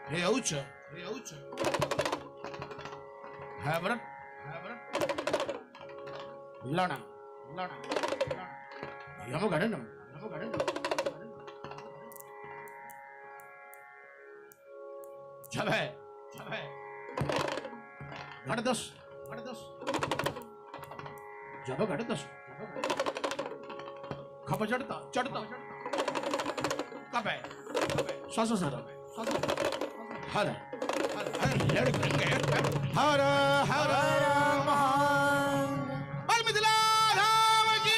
हे औच हैवरट लणा यमगणनम झभे घटदस जब घटदस खप चढ़ता चढ़ता कबे सस सर हर हर हर हर मिथिला धाम की।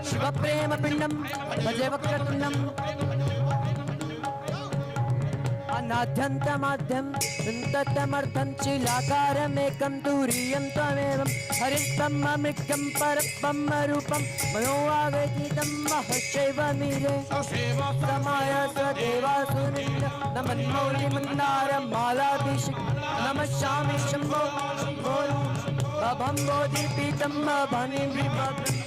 शिवप्रेम पिंडम भजे वक्रतुंडम अनाद्यन्तमाद्यं तत्तमर्थं चिलाकारमेकं तुरीयं त्वमेवं हरितं अमृतं परब्रह्म रूपं मनोआवेदितं महशैवमीरे समाय सदेवासुनिन्द नमन्मौलिमन्दारं मालाभिषेक नमस्यामि शम्भो शम्भो भम्बोधिपीतं भवानीं विभद्रम्।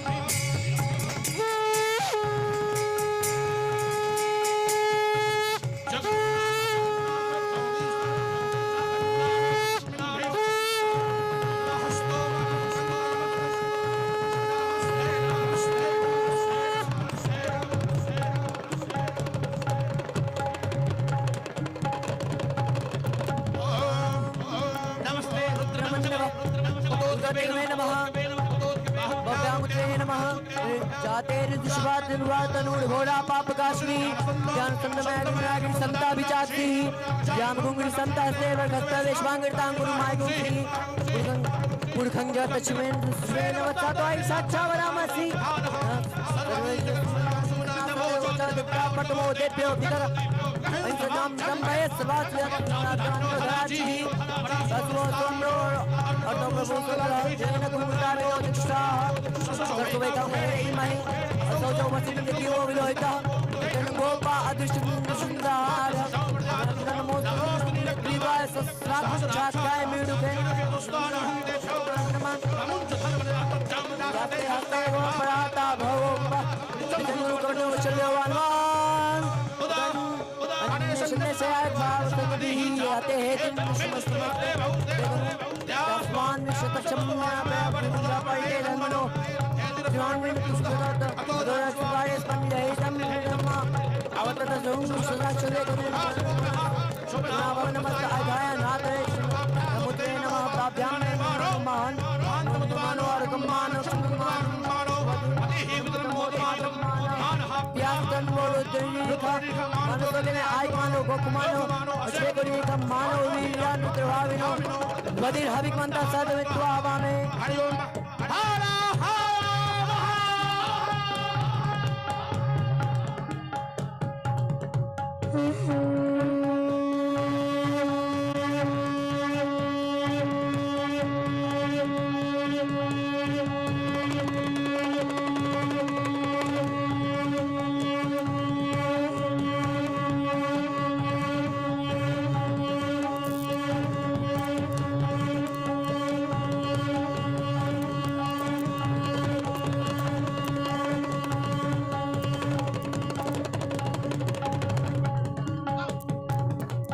उदकवे नमः भव्यामुत्रे नमः जातेर्दुष्वातनुर्घोरा पापकाशिनी ज्ञान संदमय संता विचात्री ज्ञान गुंगरी संता सेवकस्तवेश्वांगितां गुरु my गुंगरी पुरखंग तचमेन स्वेन वत्सात्वाय साक्षावरामसि पटमो देव्यो पितर अंसजाम दम्भय सवास्यनाथांतराजी सत्वो सोम्रो अर्धो प्रभु जैन कुमुदारे दीक्षाः सर्ववेदं महि असौ वसिन्दियो विलोहितः गोपा अदृष्टुंदार नमो प्रिवाय सस्राक्षाय मेडुके हस्ते गोपराता भवो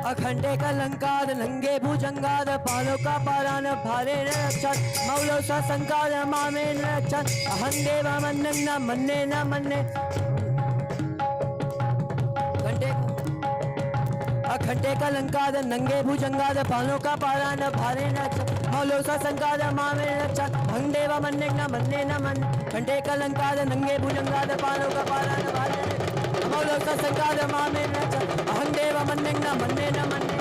अखंडे का लंकाद नंगे भुजंगाद पालो का पारान भारे न रक्षण मौलो सा संकाद मामे न रक्षण अहं देव मन्नं न मन्ने न मन्ने घंटे अखंडे का लंकाद नंगे भुजंगाद पालो का पारान भारे न रक्षण मौलो सा संकाद मामे न रक्षण अहं देव मन्ने न मन्ने न मन्ने घंटे का लंकाद नंगे भुजंगाद पालो का पारान भारे मौलो सा संकाद मामे न रक्षण अहं देव मन्ने न मन्ने न मन्ने।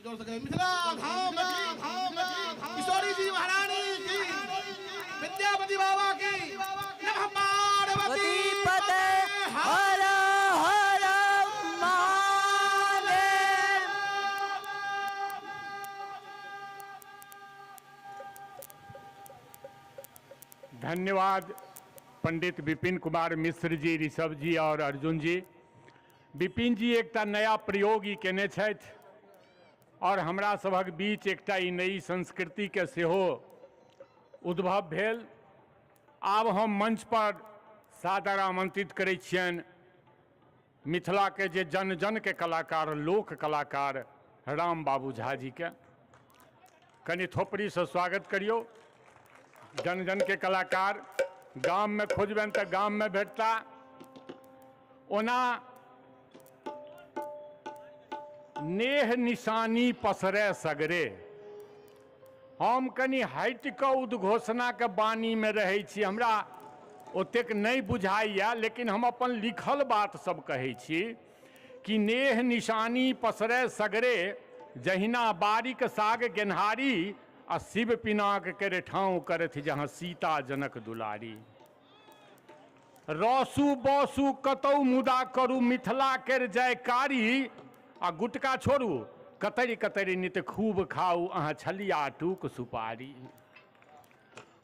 मिथिला धाम किशोरी जी महारानी की, विद्यापति बाबा की, नमः पार्वती
पते हर हर महादेव।
धन्यवाद पंडित विपिन कुमार मिश्र जी, ऋषभ जी और अर्जुन जी। विपिन जी एकटा नया प्रयोग ई केने छथि और हमरा सभक बीच एकटा ई नई संस्कृति के सेहो उद्भव भेल। आब हम मंच पर सादर आमंत्रित करै छियनि मिथिला के जे जन जन के कलाकार, लोक कलाकार राम बाबू झा जी के। कनि थोपड़ी से स्वागत करियो। जन जन के कलाकार गाम में खोजबनि तऽ गाम में भेटता। ओना नेह निशानी पसरे सगरे, हम कनि हटि कऽ उद्घोषणाके वाणीमे रहै छी, हमरा ओतेक नहि बुझाइए, लेकिन हम अपन लिखल बात सब कहै छी कि नेह निशानी पसरे सगरे जहिना बारीक साग गेन्हारी आ शिव पिनाक के ठाँव करथि जहाँ सीता जनक दुलारी। रसू बसू कतौ मुदा करू मिथिला केर जयकारी आ गुटका छोड़ू कतरि कतरि नित खूब खाउ अहाँ छलिया टूक सुपारी।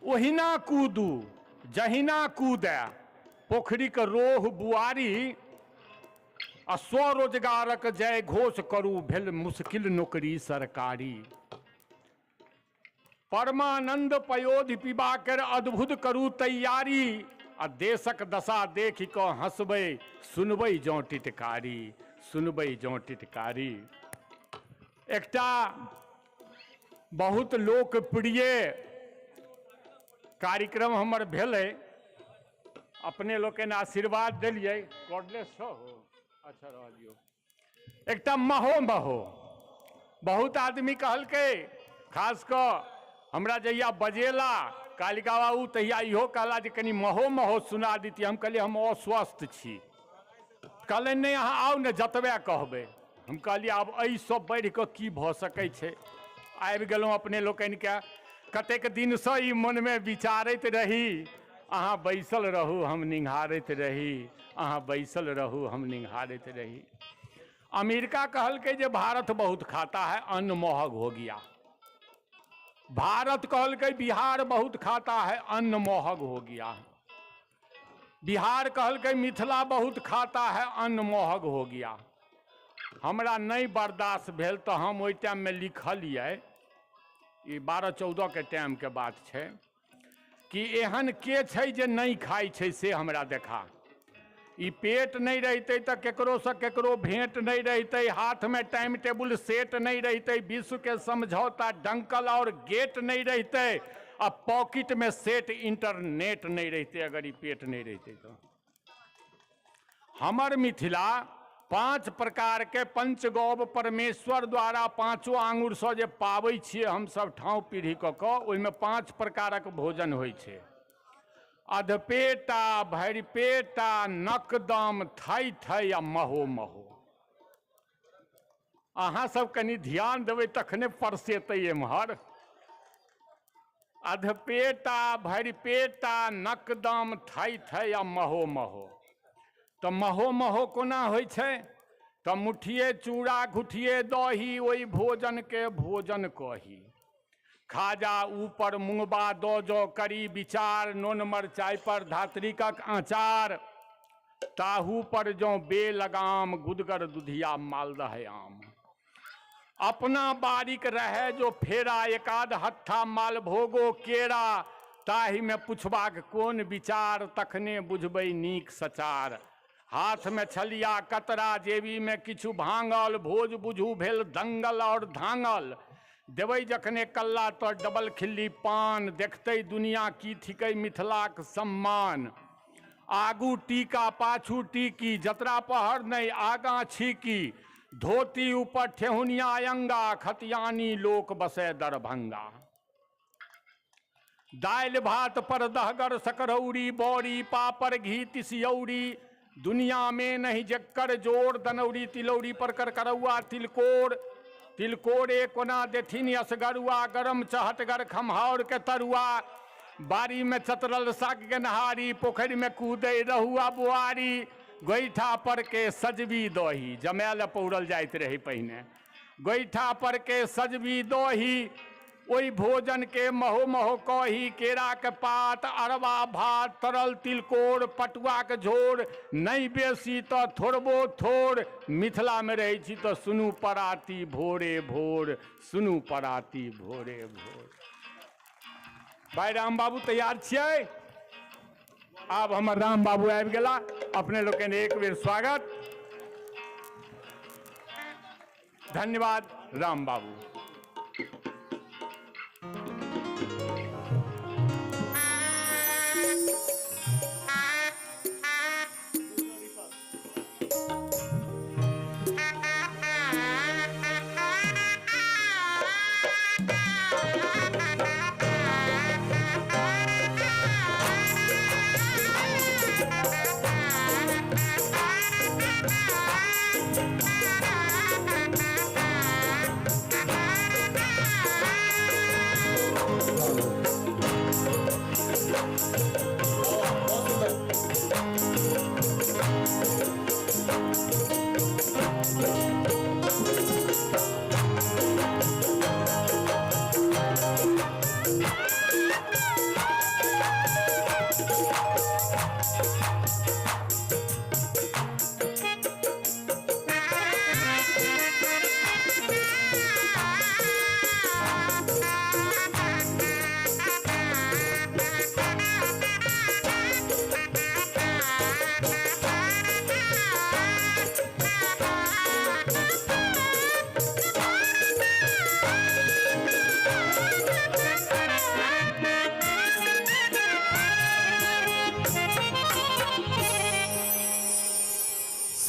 ओहिना कूदू जहिना कूदए पोखरिक रोह बुआरी आ स्वरोजगारक जय घोष करू भेल मुश्किल नौकरी सरकारी। परमानंद पयोधि पीबा कर अद्भुत करू तैयारी आ देशक दशा देखि कऽ हँसबै सुनबै जँ टिटकारी, सुनबै जँ टिटकारी। एकटा बहुत लोकप्रिय कार्यक्रम हमर भेलै, अपने लोकनि आशीर्वाद देलियै। कॉर्डलेस छौ? अच्छा रह दियौ। एकटा महो महो बहुत आदमी कहलकै, खास कऽ हमरा जहिया बजेला कालिका बाबू तहिया इहो कहला जे कनि महो महो सुना दितियै। हम कहलियै हम अस्वस्थ छी। कहलनि नहि अहाँ आउ ने जतबे कहबै। हम कहलियै आब एहिसँ बढ़ि कऽ की भऽ सकै छै। आबि गेलहुँ अपने लोकनिके। कतेक दिनसँ ई मनमे विचारैत रही, अहाँ बैसल रहू हम निंघारैत रही, अहाँ बैसल रहू हम निंघारैत रही। अमेरिका कहलकै जे भारत बहुत खाता है, अन्न महग हो गया। भारत कहलकै बिहार बहुत खाता है, अन्न महग हो गया। बिहार कहलकै मिथिला बहुत खाता है, अन्न महग हो गया। हमरा नहि बर्दाश्त भेल तऽ हम ओहि टाइममे लिखलियै, ई 12-14 के टाइमके बात छै, कि एहन के छै जे नहि खाइ छै से हमरा देखा। ई पेट नहि रहितै तऽ केकरोसँ केकरो भेंट नहि रहितै, हाथमे टाइम टेबुल सेट नहि रहितै, विश्वके समझौता डंकल और गेट नहि रहितै, आ पॉकेटमे सेट इंटरनेट नहि रहितै अगर ई पेट नहि रहितै तऽ। हमर मिथिला 5 प्रकार के पंचगौब परमेश्वर द्वारा 5 आंगुरसँ जे पाबै छियै हमसब ठाँव पीढ़ी कऽ कऽ, ओहिमे 5 प्रकारक भोजन होइ छै। अधपेटा भरिपेटा नकदम थै थै आ महो महो। अहाँ सब कनि ध्यान देबै तखने परसेतै एम्हर। अधपेटा भरिपेटा नकदम थै थै आ महो महो। तऽ महो महो कोना होइ छै? तऽ मुठिए चूड़ा घुठिए दही ओहि भोजनके भोजन कही। खाजा ऊपर मुँगबा दऽ जो करी विचार, नोन मरचाइ पर धात्रिकक अचार, ताहू पर जँ बेलगाम गुदगर दुधिया मालदह आम। अपना बारीक रहे जो फेरा एकाध हत्था मालभोगो केरा, ताहिमे पुछबाक कोन विचार तखने बुझबै नीक सचार। हाथमे छलिया कतरा जेबीमे किछु भाँगल, भोज बुझू भेल दंगल और धांगल। देबै जखने कल्ला तऽ डबल खिल्ली पान, देखतै दुनिया की थिकै मिथिलाक सम्मान। आगू टीका पाछू टीकी, जतरा पहर नहि आगाँ छीकी, धोती ऊपर ठेहुनिया अंगा, खतियानी लोक बसे दरभंगा। दालि भात पर दहगर सकरौरी, बड़ी पापड़ घी तिसियौरी, दुनिया में नहीं जक्कर जोर, दनौरी तिलौरी पर करकरौआ तिलकोर। तिलकोरे कोना देथिन असगरुआ, गरम चहटगर खम्हाउर के तरुआ। बाड़ी में चतरल साग गेनहारी, पोखरि में कूदै रहुआ बुआरी। गोइठा पर के सजबी दही, जमायल पौरल जाइत रहे पहिने, गोइठा पर के सजबी दही, ओहि भोजन के महो महो कही। केरा के पात अरबा भात तरल तिलकोर, पटुआ के झोर, नहीं बेसी तऽ थोड़बो थोड़। मिथिला में रहै छी तऽ सुनू पराती भोरे भोर, सुनू पराती भोरे भोर। भाई राम बाबू तैयार छियै? आब हमर राम बाबू आबि गेला। अपने लोकनि एक बेर स्वागत, धन्यवाद राम बाबू।
Thank you.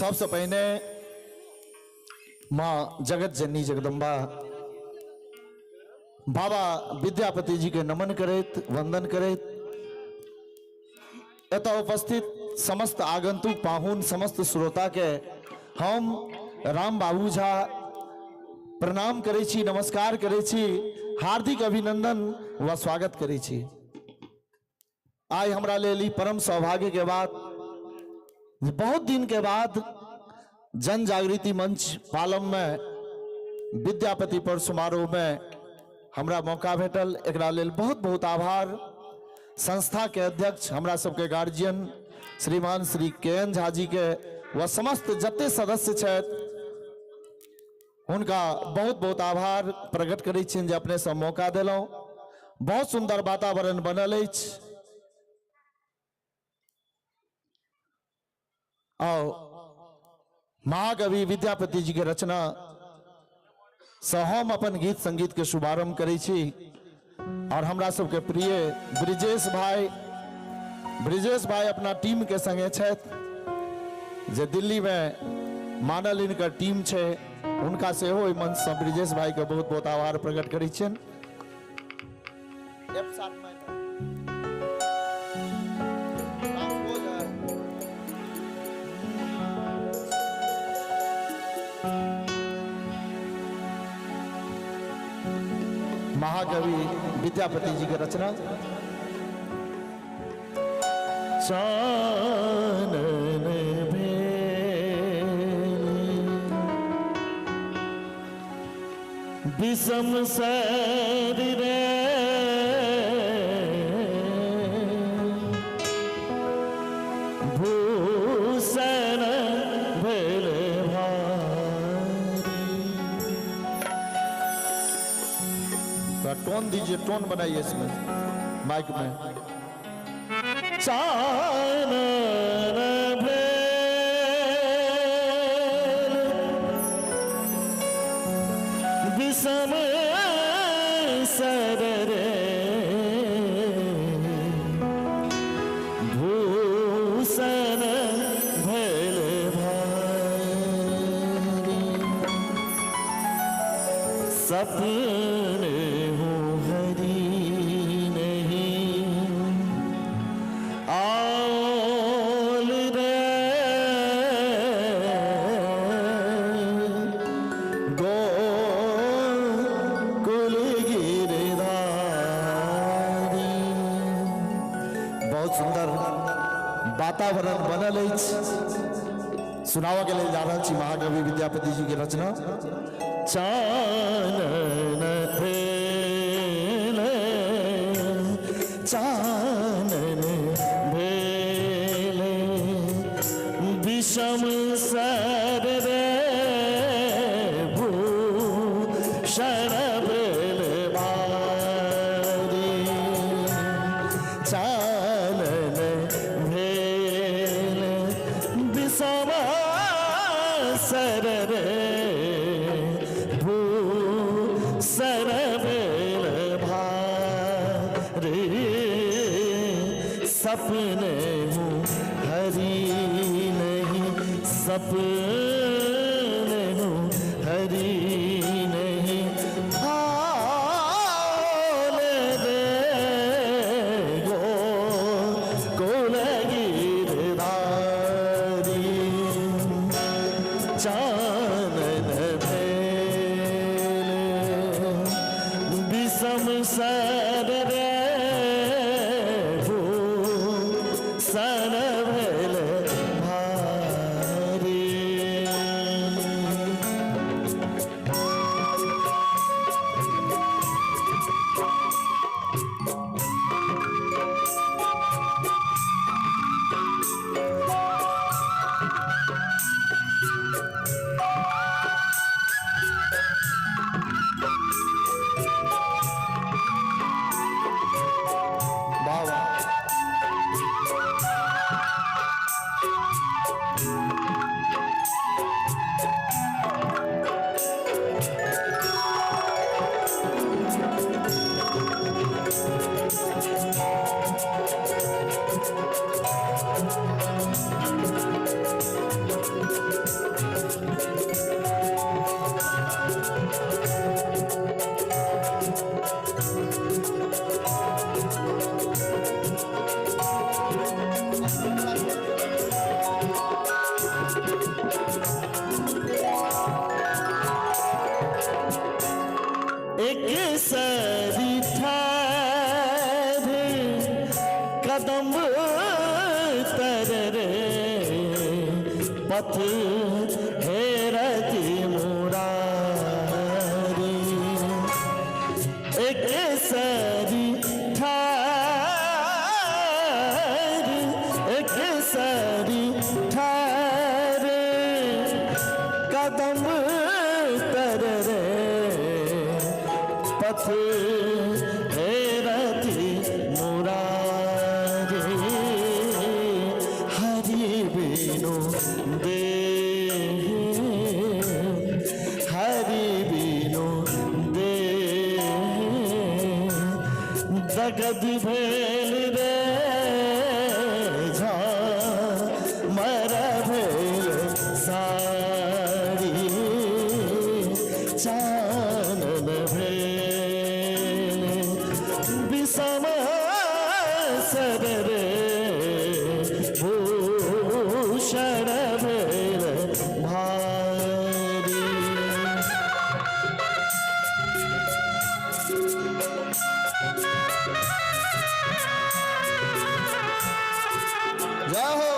सबसँ पहिने माँ जगत जननी जगदम्बा बाबा विद्यापति जी के नमन करैत वंदन करैत एतऽ उपस्थित समस्त आगंतुक पाहुन समस्त श्रोता के हम राम बाबू झा प्रणाम करै छी, नमस्कार करै छी, हार्दिक अभिनंदन व स्वागत करै छी। आइ हमरा लेल ई परम सौभाग्य के बात, बहुत दिन के बाद जन जागृति मंच पालम में विद्यापति पर्व समारोह में हमरा मौका भेटल, एकरा लेल बहुत बहुत आभार। संस्था के अध्यक्ष हमरा सबके गार्जियन श्रीमान श्री के एन झा जी के व समस्त जते सदस्य छथि हुनका बहुत बहुत आभार प्रकट करै छियनि जे अपने सब मौका देलहुँ। बहुत सुंदर वातावरण बनल अछि। आओ महाकवि विद्यापति जी के रचना से हम अपन गीत संगीत के शुभारंभ करै छी और हमरा सबके प्रिय ब्रिजेश भाई अपना टीम के संगे छथि जे दिल्ली में मानल इनकर टीम छै, हुनका सेहो एहि मंच से ब्रिजेश भाई के बहुत बहुत आभार प्रकट करै छियनि। महाकवि विद्यापति जी के रचना चानन भेल विषम सर रे भूषण भेल भारी। टोन दीजिए, टोन बनाइए इसमें माइक में। चानन भेल विषम सर रे भूषण भेल भारी। सपने हो हरि नहीं आल रे गोकुल गिरधारी। बहुत सुंदर वातावरण बनल अछि। सुनाबऽ के लेल जा रहल छी महाकवि विद्यापति जी के रचना चानन भेल चानन भेल विषम सर रे भूषण भेल भारी। चानन भेल विषम सर रे भूषण भेल भारी। सपने हूँ हरि नहीं सपने हूँ हरि नहीं आल रे गोकुल गिरधारी। चानन भेल विषम सर रे भूषण भेल भारी। कदम तर रे पथ हेरति मुरारी। एक सरी ठार, एक सरी ठार कदम तर रे पथ हेरति मुरारी। हरि बिनु देह, हरि बिनु देह जगत भेल रे झा मर भेल सारी चानन भेल विषम सर रे भूषण भेल भारी।
जय हो।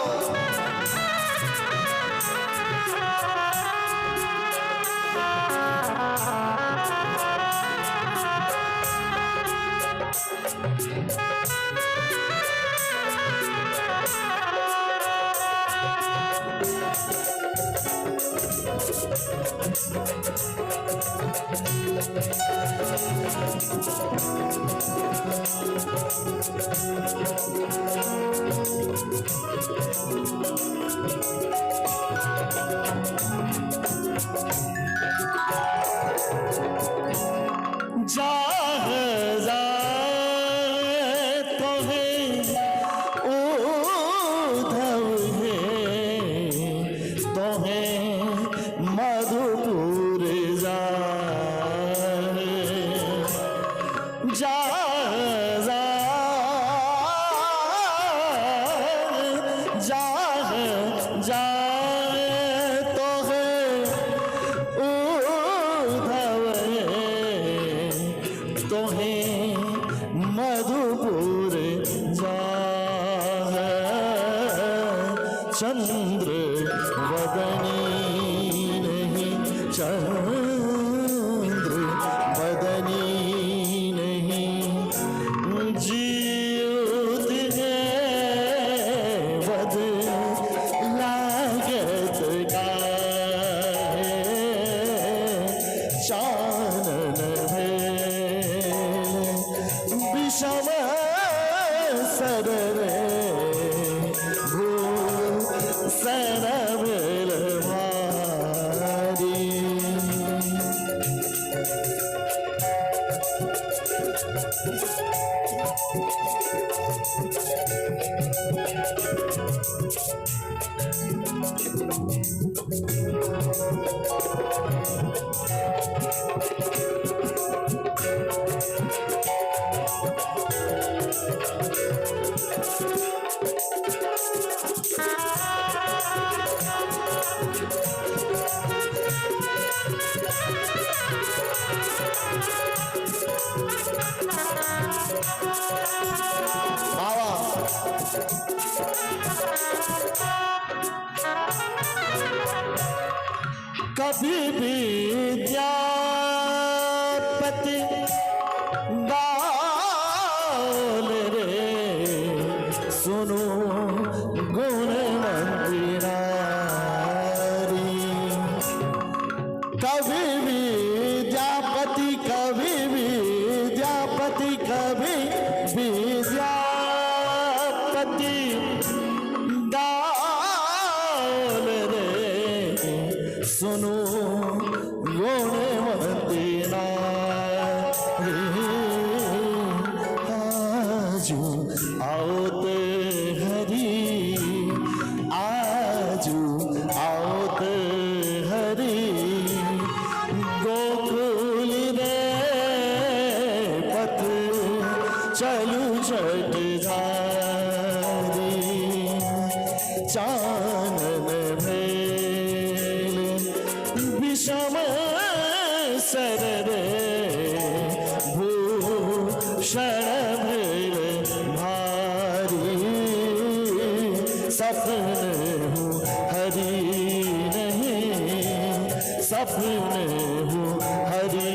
जाह जाए तो है उद्धव है तो है मधुपुर जाए। जा जाह जाए तो है उद्धव है तो है मधुपुर जा। चंद्र वदनी नहीं, चंद्र बदनी नहीं जीवत है वद लागत काहे चानन भेल विषम सर रे भूषण भेल भारी।
बाबा
कभी विद्यापति गाल रे सुनो गुणवंती नारी। कभी विद्यापति, कभी विद्यापति, कभी विद्यापति गाल रे सुनो गुणवंती नारी। आजू आओत हरि, आजू आओत हरि गोकुल रे पथ चलू छठ धारी। चानन भेल विषम सर रे भूषण भेल भारी। सपने हूँ हरी नहीं, सपने हूँ हरी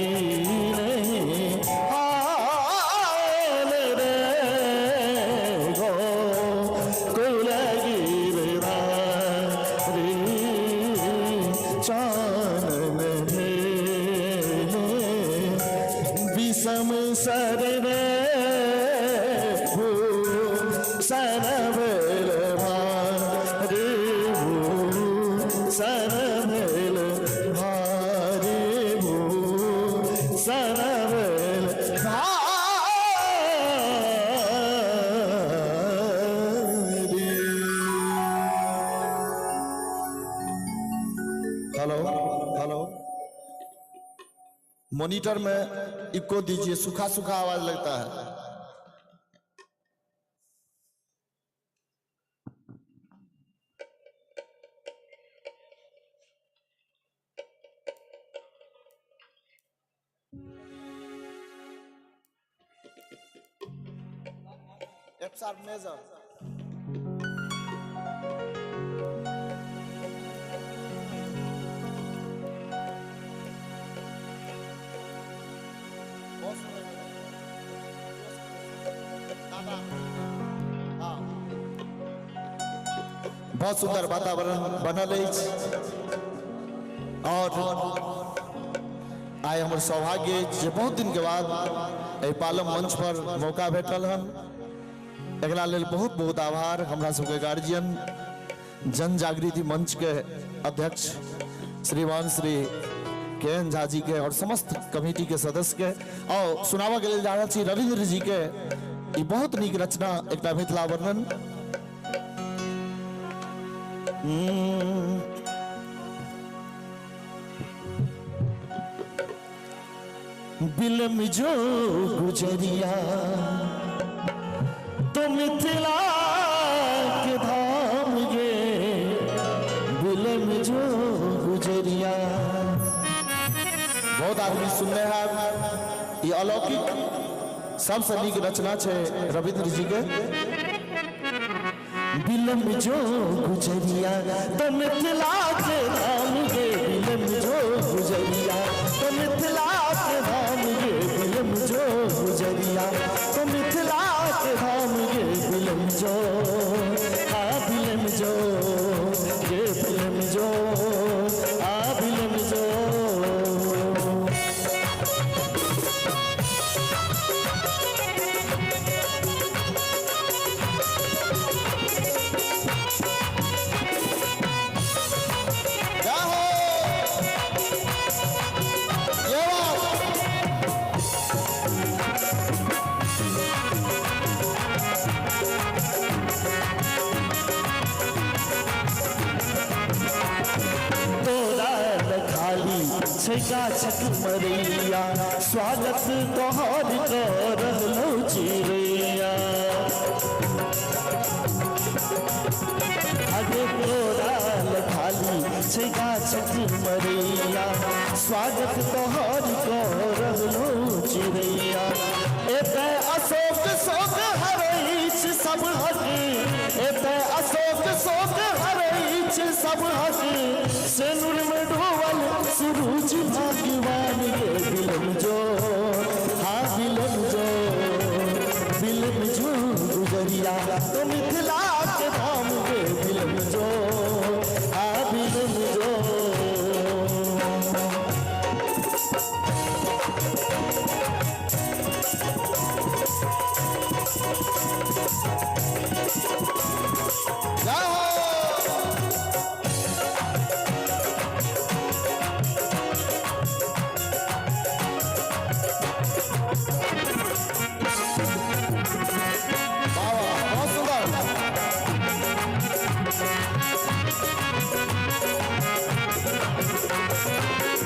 नहीं। आल रे गो कुल गिरधारी चानन भेले विषम सर रे भूषण भेल भारी, भूषण भेल भारी, भूषण भेल भारी।
हेलो हेलो, मॉनिटर में इको दीजिए, सूखा सूखा आवाज लगता है। F sharp major. बहुत सुंदर वातावरण बनल अछि और आइ हमर सौभाग्य अछि जे बहुत दिन के बाद एहि पालम मंच पर मौका भेटल हन। एकरा लेल बहुत बहुत आभार हमरा सबके गार्जियन जन जागृति मंच के अध्यक्ष श्रीमान श्री के एन झा जी के और समस्त कमेटी के सदस्य के। और सुनाबऽ के लेल जा रहल छी रविंद्र जी के ई बहुत नीक रचना एकटा मिथिला वर्णन। बिलम जो गुजरिया तो मिथिला के धाम गे, बिलम जो गुजरिया। बहुत आदमी सुनने हैं ये अलौकिक सबसे नीक रचना छै रविंद्र जी के। बिलम जो गुजरिया तो मिथिला के धाम गे, बिलम जो गुजरिया तो मिथिला के धाम गे, बिलम जो गुजरिया तो मिथिला के धाम गे, बिलम जो, आ बिलम जो गे, बिलम जो, आ बिलम जो। छै गाछक मरैया, स्वागत तोहर कर रहलौ चिड़ैया। अरे तोरा खाली छै गाछक मरैया, स्वागत तोहर कर रहलौ चिड़ैया। एतय अशोक शोक हरैछ सब हक, एतय अशोक शोक हरैछ सब हक, सेनुर में डूबल सुरुज भगवान के। बिलम जो, हाँ बिलम जो, बिलम जो गुजरिया तो मिथिला के धाम के, बिलम जो, हाँ बिलम जो।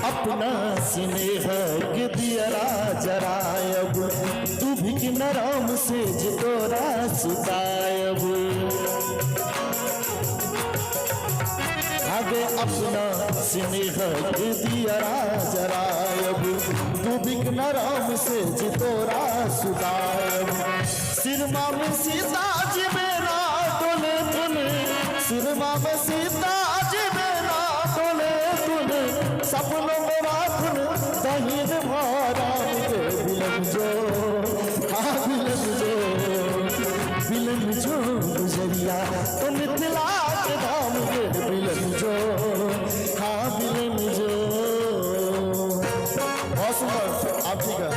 अपना स्नेह के दियरा जरायब, तू भी नरम से तोरा सुतायब। आगे अपना स्नेह के दियरा जरायब, तू भी नरम से तोरा सुतायब। सिरमा में सीता जी मेरा डोले धुन, सिर बिलम जो गुजरिया तो मिथिला के धाम गे बिलम जो, हाँ बिलम जो। बहुत सुंदर, आप ठीक है।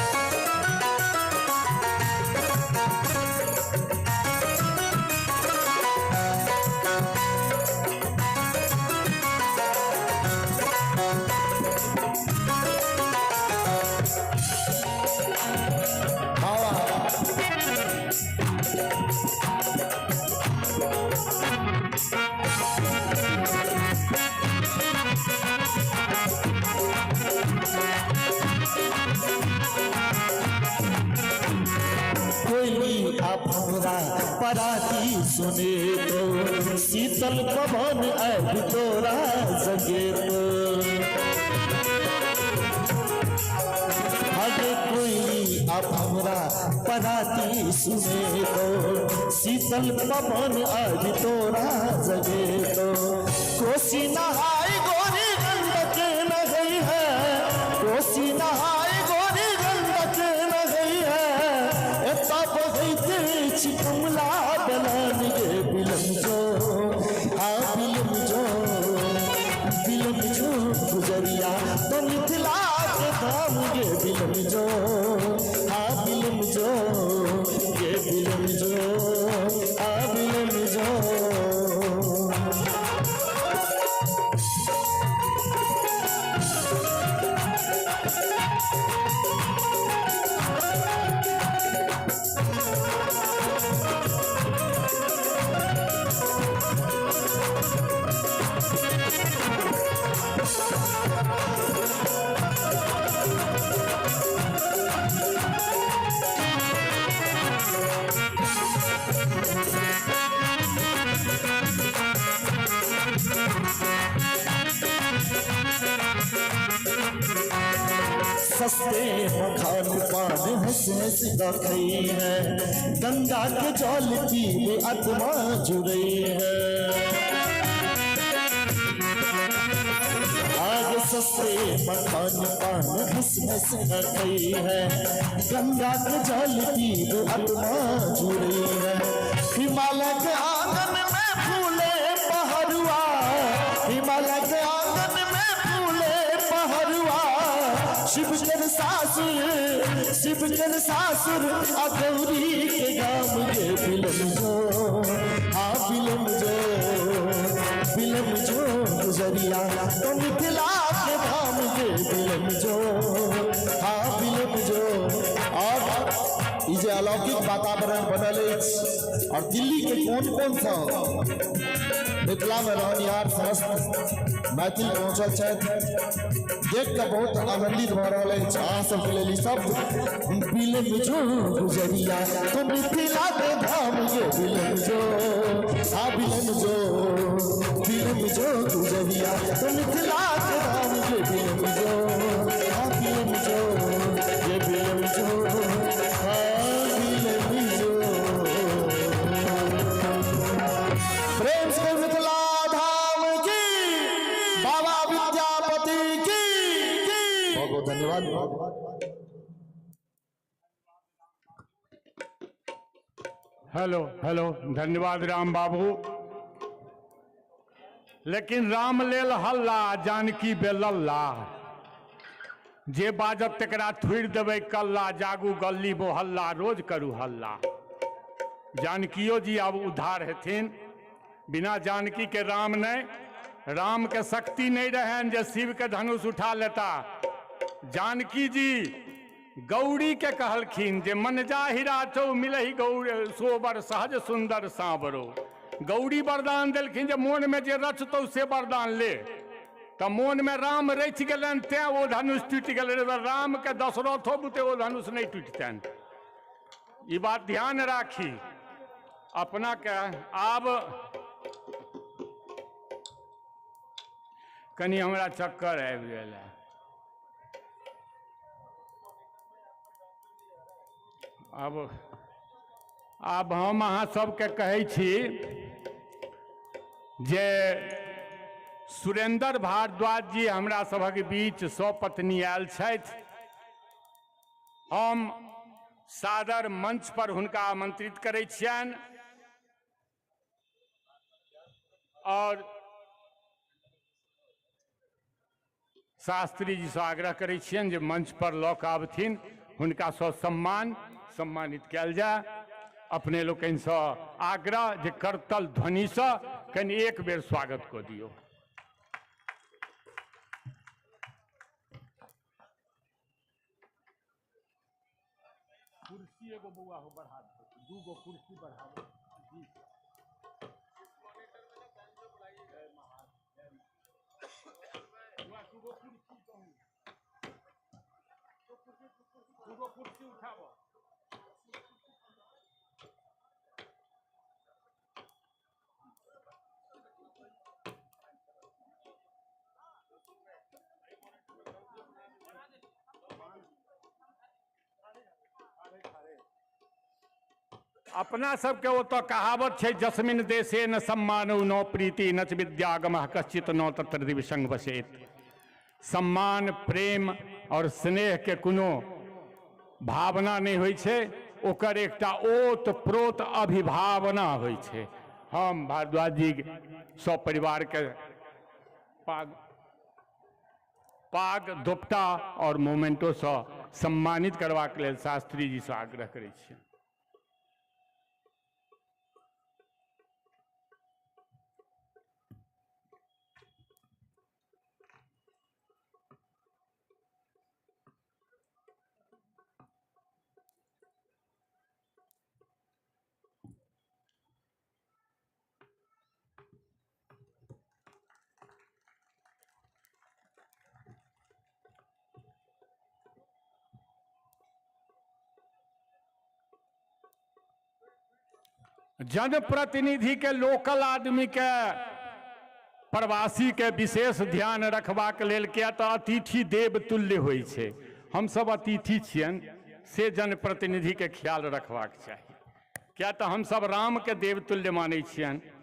कोयली आप हमरा पराती सुने तो, शीतल पवन आबि तोरा जगे तो। अरे कोयली आप हमरा पराती सुने तो, शीतल पवन आबि तोरा जगे तो। कोसी नहाय गोरी गंडक नहई है, कोसी नहाय गोरी गंडक नहई है, एता बहैत छी कमला बलान गे बिलम जो, हाँ बिलम जो, बिलम जो गुजरिया तो मिथिला के धाम गे बिलम जो, हाँ बिलम जो गे बिलम जो, हाँ बिलम जो। सस्ते मखान पान हंस हंस रखई है, गंगा के जल पीवे आत्मा जुड़ई है। आग सस्ते मखान पान हंस हंस रखई है, गंगा के जल पीवे आत्मा जुड़ई है। हिमालय के आंगन में फूले पहरुआ, हिमालय के आंगन में फूले पहरुआ, शिव के सासुर, शिव के सासुर आ गौरी के गाम गे बिलम जो, हाँ बिलम जो, बिलम जो गुजरिया तो मिथिला के धाम गे बिलम जो, हाँ बिलम जो। और ई जे अलौकिक वातावरण बनल अछि और दिल्ली के कोन कोन सा मिथिला में रहनिहार समस्त मैथिल पहुँचल छथि, देख के बहुत आनंदित भऽ रहल अछि। अहाँ सबके लेल ई सब बिलम जो गुजरिया तो मिथिला के धाम गे बिलम जो, हाँ बिलम जो, बिलम जो गुजरिया तो मिथिला के धाम गे बिलम जो, हाँ बिलम जो गे बिलम जो, हाँ बिलम जो। प्रेम से मिथिला धाम की, बाबा विद्यापति की। बहुत बहुत धन्यवाद।
हेलो हेलो, धन्यवाद राम बाबू। लेकिन राम लेल हल्ला जानकी बेलल्ला, जे बाजत तकरा थुड़ि देबै कल्ला, जागू गल्ली मोहल्ला रोज करू हल्ला। जानकियो जी आब उद्धार हेथिन, बिना जानकी के राम नहीं, राम के शक्ति नहीं रहन जे शिव के धनुष उठा लेता। जानकी जी गौरी के कहलखिन जे मन जाहि राचौ मिलहि गौर सोबर सहज सुंदर सांवरो। गौरी वरदान देलखिन जे मोन में जे रचतौ से वरदान ले, तो मोन में राम रचि गेलनि तें ओ धनुष टूटि गेलै, राम के दशरथो बुते ओ धनुष नहीं टूटतनि। ई बात ध्यान राखी अपना के। आब कनि हमरा चक्कर आबि गेल है। आब हम अहाँ सबके कहै छी जे सुरेंद्र भारद्वाज जी हमरा सभक बीच सपत्नी आयल छथि। हम सादर मंच पर हुनका आमंत्रित करै छियनि। और शास्त्री जी से आग्रह करै छियनि जे मंच पर लऽ कऽ आबथिन, हुनकासँ सम्मान सम्मानित कयल जाय। अपने लोकनिसँ आग्रह जे करतल ध्वनिसँ कनि एक बेर स्वागत कऽ दियौ। कुर्सी एगो बौआ हो बढ़ा दो, दूगो कुर्सी बढ़ा दो जी। दूगो कुर्सी उठाबो। अपना सबके ओतऽ कहावत छै, जस्मिन देशे न सम्मानो न प्रीति न च विद्यागमः कश्चित न तत्र दिवसंग बसेत। सम्मान, प्रेम और स्नेह के कोनो भावना नहि होइ छै, ओकर एकटा ओत प्रोत अभिभावना होइ छै। हम भारद्वाज जी सब परिवार के पाग दोपटा और मोमेंटोसँ सम्मानित करबाक लेल शास्त्री जी से आग्रह करै छी। जनप्रतिनिधि के लोकल आदमी के प्रवासी के विशेष ध्यान रखबाक लेल, किया तऽ अतिथि देव तुल्य होइ छै, हम सब अतिथि छियनि, से जनप्रतिनिधि के ख्याल रखबाक चाही, किया तऽ हम सब राम के देव तुल्य मानै छियनि।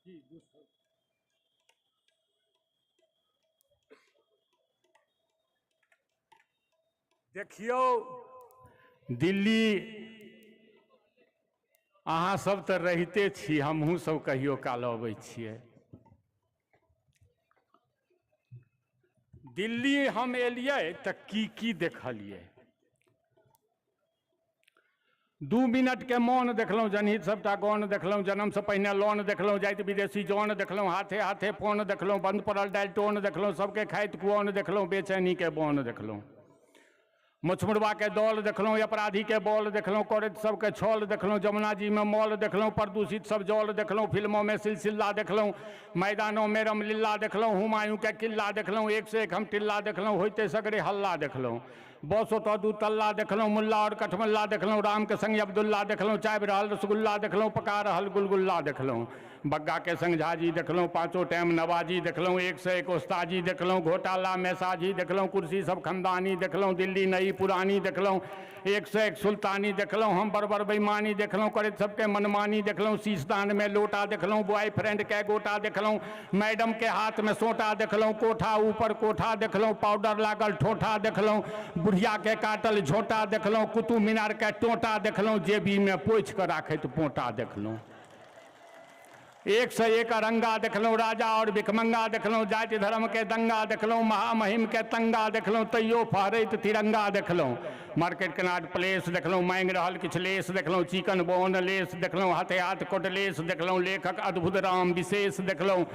जी जी देखियौ, दिल्ली अहाँ सब तऽ रहिते छी, हमहूँ सब कहियो काल अबै छियै। दिल्ली हम एलियै तऽ की की देखलियै। 2 मिनट के मौन देखलहुँ, जनहित सबटा गौन देखलहुँ, जन्मसँ पहिने लोन देखलहुँ, जाइत विदेशी जौन देखलहुँ, हाथे हाथे फोन देखलहुँ, बंद पड़ल डालटोन देखलहुँ, सबके खाइत कुओन देखलहुँ, बेचैनी के बोन देखलहुँ, मुछमुरबा के दौल देखलहुँ, अपराधी के बॉल देखलहुँ, करैत सबके छल देखलहुँ, जमुना जी में मॉल देखलहुँ, प्रदूषित सब जल देखलहुँ, फिल्मों में सिलसिला देखलहुँ, मैदानों में रमलीला देखलहुँ, हुमायूं के किला देखलहुँ, एक से एक हम टिल्ला देखलहुँ, होइते सगरे हल्ला देखलहुँ, बस ओतऽ 2 तल्ला देखलहुँ, मुल्ला और कठमल्ला देखलहुँ, राम के संग अब्दुल्ला देखलहुँ, चाबि रहल रसगुल्ला देखलहुँ, पका रहल गुलगुल्ला देखलहुँ, बग्गा के संग झाजी देखलहुँ, 5 टाइम नवाजी देखलहुँ, एक से एक ओस्ताजी देखलहुँ, घोटाला में साझी देखलहुँ, कुर्सी सब खमदानी देखलहुँ, दिल्ली नई पुरानी देखलहुँ, एक से एक सुल्तानी देखलहुँ, हम बड़ बेईमानी देखलहुँ, करैत सबके मनमानी देखलहुँ, शीशदान में लोटा देखलहुँ, बॉयफ्रेंड के गोटा देखलहुँ, मैडम के हाथ में सोटा देखलहुँ, कोठा ऊपर कोठा देखलहुँ, पाउडर लागल ठोठा देखलहुँ, बुढ़िया के काटल झोटा देखलहुँ, कुतुब मीनार के टोटा देखलहुँ, जेबी में पोछि कऽ राखैत पोटा देखलहुँ, एक से एक अरंगा देखलहुँ, राजा और भिखमंगा देखलहुँ, जाति धर्म के दंगा देखलहुँ, महामहिम के तंगा देखलहुँ, तैयो फहरैत तिरंगा देखलहुँ, मार्केट कनाट प्लेस देखलहुँ, मांगि रहल किछु लेस देखलहुँ, चिकन बोन लेस देखलहुँ, हाथे हाथ कोटलेस देखलहुँ, लेखक अद्भुत राम विशेष देखलहुँ,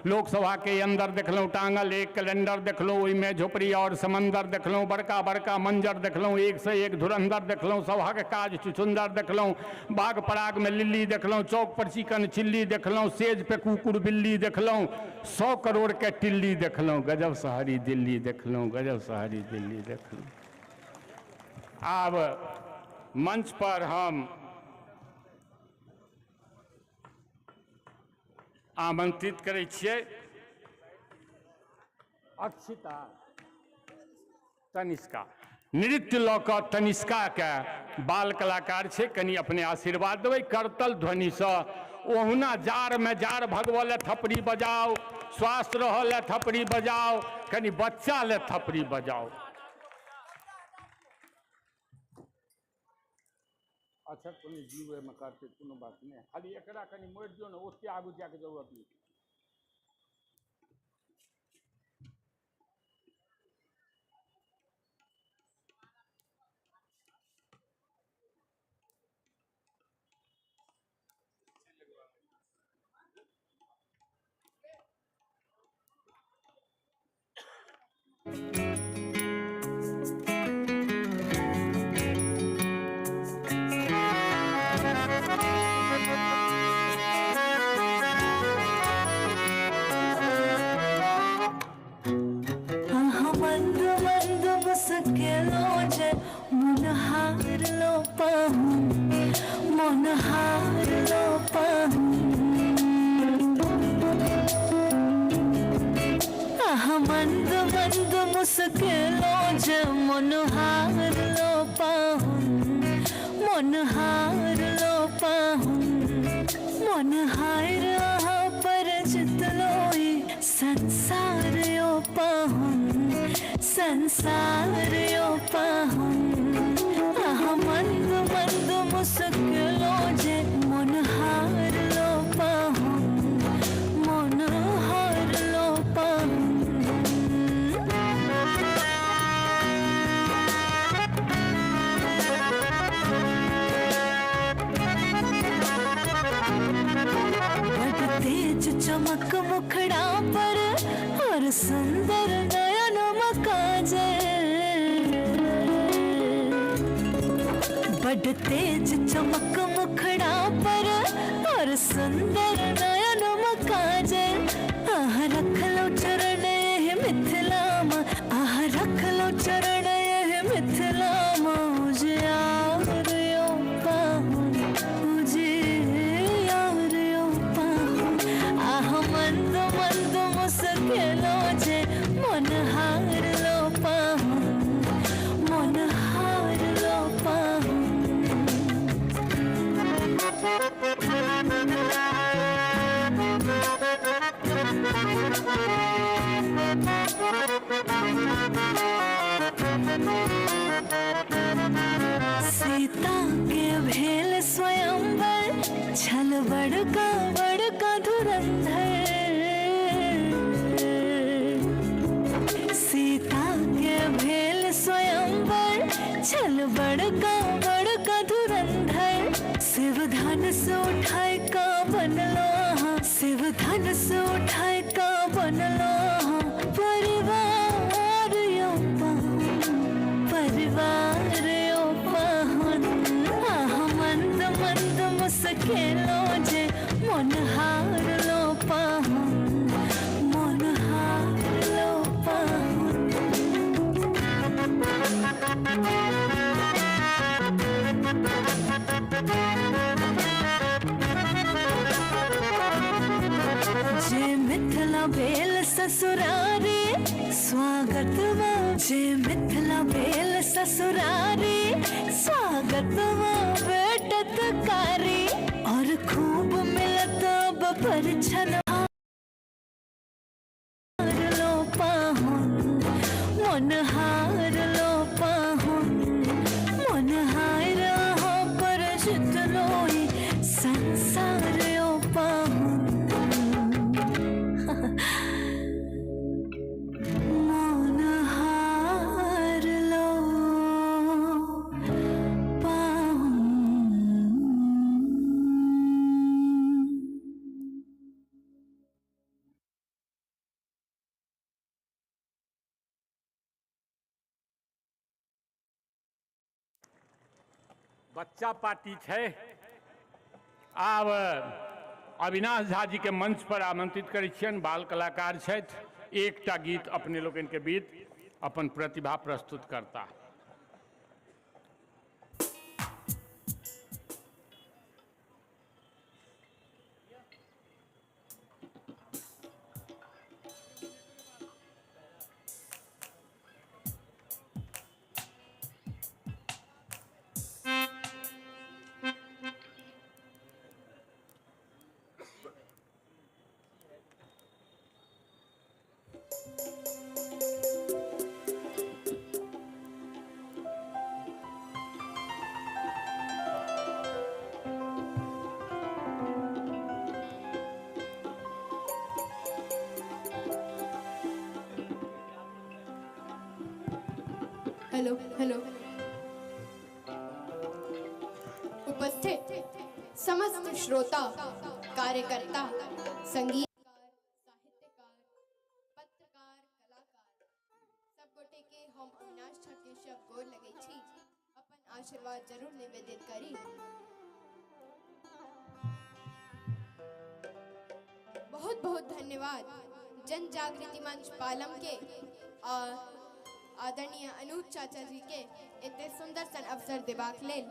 लोकसभा के अंदर देखलहुँ, टांगल एक कैलेंडर देखलहुँ, ओहिमे झोपड़ी और समंदर देखलहुँ, बड़का बड़का मंजर देखलहुँ, एक से एक धुरंधर देखलहुँ, सभक काज चुचुंदर देखलहुँ, बाग पराग में लिल्ली देखलहुँ, चौक पर चिकन चिल्ली देखलहुँ, सेज पे कुकुर बिल्ली देखलहुँ, 100 करोड़ के टिल्ली देखलहुँ, गजब शहरी दिल्ली देखलहुँ, गजब शहरी दिल्ली देखलहुँ। आब मंच पर हम आमंत्रित करै छियै अक्षिता तनिष्का। नृत्य लऽ कऽ तनिष्काके बाल कलाकार छै, कनि अपने आशीर्वाद देबै करतल ध्वनिसँ। ओहुना जाड़मे जाड़ भगवऽ लए थपड़ी बजाउ, स्वास्थ्य रहऽ लए थपड़ी बजाउ, कनि बच्चा लए थपड़ी बजाउ। अच्छा कोनो जीव एहिमे करतै कोनो बात नहि, खाली एकरा कनि मोड़ि दियौ ने, ओतेक आगू जायके जरूरत नहि।
मंद मंद मुस्केलो जे मन हार लो पाहूं, मन हार लो पाहूं। आहा मंद मंद मुस्केलो जे मन हार लो पाहूं, मन हार लो पाहूं। मन हार आहा पर जितलो ई संसार यो पाहूं, संसार यो पाहूं। आहा मंद मंद मुस्किलो जे मन हार लो पाहूं, मन हार लो पाहूं। बड़ तेज चमक मुखड़ा पर और सुंदर नयन मकाजल, बड़ तेज चमक मुखड़ा पर और सुंदर नयन मकाजल। आह रख लो चरण एह मिथिला माँ, आह रख लो चरण एह मिथिला माँ। उजियार यो पाहुन, उजियार यो पाहुन। आह मंद मंद मुस्केलो जे मन हार लो पाहुन, मन हार लो पाहुन। सीता के भेल स्वयंवर छल बड़का बड़का धुरंधर, सीता के भेल स्वयंवर छल बड़का बड़का धुरंधर। शिव धनुष उठाए का बनलो, शिव धनुष उठाए का बनलो परिवार यो पाहुन, परिवार यो पाहुन। आह मंद मंद मुस्केलो जे मन हार लो पाहुन, मन हार लो पाहुन। जे मिथिला भेल ससुरारी स्वागत जे मिथिला भेल ससुरारी स्वागत भेटत कारी, और खूब मिलत अब परछन हार लो पाहुन, मन हार लो पाहुन। मन हार आहा पर जितलो ई संसार यो पाहुन, मन हार लो पाहुन।
बच्चा पार्टी छै। आब अविनाश झा जी के मंच पर आमंत्रित करै छियनि, बाल कलाकार छथि, एकटा गीत अपने लोकनि के बीच अपन प्रतिभा प्रस्तुत करता।
Hello hello. उपस्थित समस्त श्रोता, कार्यकर्ता, संगीतकार, साहित्यकार, पत्रकार, कलाकार सब गोटे के हम अविनाश झा केशव गोर लगै छी। अपन आशीर्वाद जरूर निवेदित करी। बहुत बहुत धन्यवाद जन जागृति मंच पालम के और आदरणीय अनूप चाचा जी के एते सुंदर सन अवसर देबाक लेल।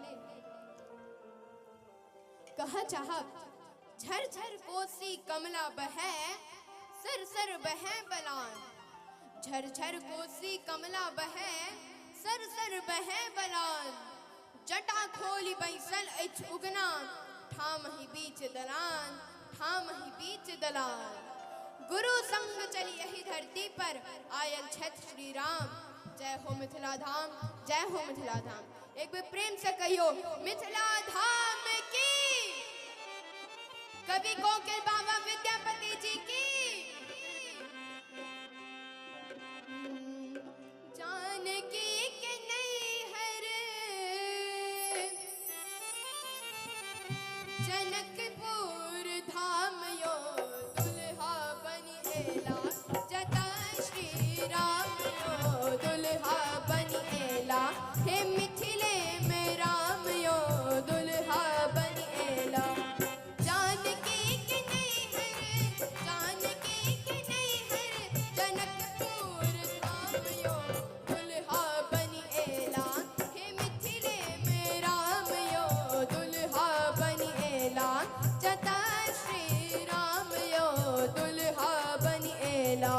कह चाहब, झर झर कोसी कमला बहे, सर सर बहे बलान। झर झर कोसी कमला बहे, सर सर बहे बलान। जटा खोली बैसल अछि उगना, ठाम ही बीच दलान, ठाम ही बीच दलान। गुरु संग चली यही धरती पर आयल छथि श्री राम। जय हो मिथिला धाम, जय हो मिथिला धाम। एक बार प्रेम से कहियो मिथिला धाम की। कवि कोकिल बाबा विद्यापति जी की। जानकी के नैहर जनकपुर धाम यो दुल्हा बनि एला, जता श्री राम यो दुल्हा बनि एला। हे मिथिले में राम यो दुल्हा बनि एला। जानकी के नैहर, जानकी के नैहर जनकपुर धाम यो दुल्हा बनि एला। हे मिथिले में राम यो दुल्हा बनि एला, जता श्री राम यो दुल्हा बनि एला।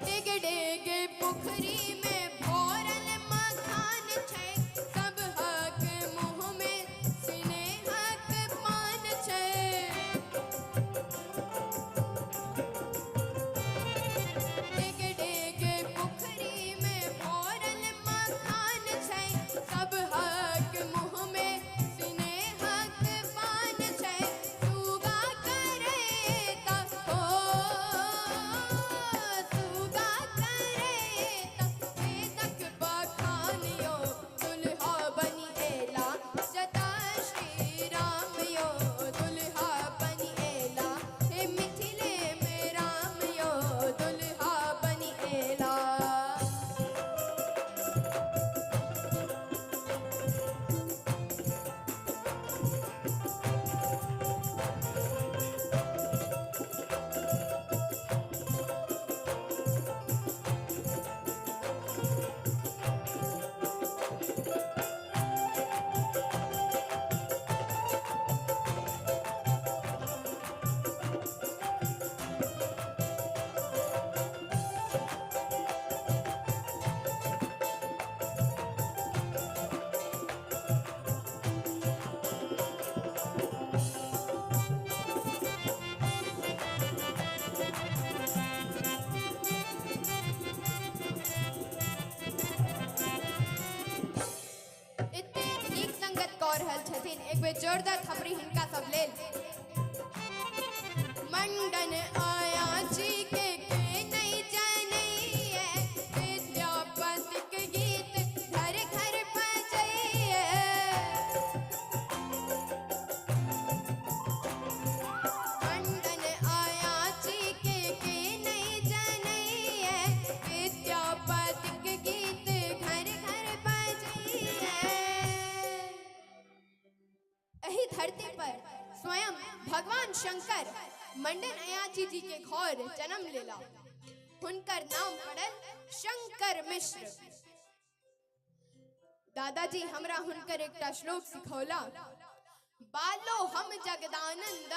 डेग डेग पोखरी में भोरल मखान छै, सब हक मुँह में स्नेहक पान छै। डेग डेग पोखरी में भोरल मखान छै, सब हक मुँह में स्नेहक पान छै। सुगा करे त हो, सुगा करे त वेदक बखान यो दुल्हा बनि एला, जता श्री राम यो दुल्हा बनि एला। हे मिथिले में राम यो दुल्हा बनि एला। एते नीक संगत कऽ रहल छथिन, एक बेर जोरदार थपड़ी हिनका सब लेल। मंडन आयाची के नहीं जनैये, विद्यापतिक गीत घर घर बजैये। मंडन आयाची के नहीं जनैये, विद्यापतिक गीत घर घर बजैये। एही धरती पर स्वयं भगवान शंकर मंडन अयाची जी के घर जन्म लेला। हुनकर नाम पड़ल शंकर मिश्र। दादाजी हमरा हुनकर एकटा श्लोक सिखौला, बालो हम जगदानंद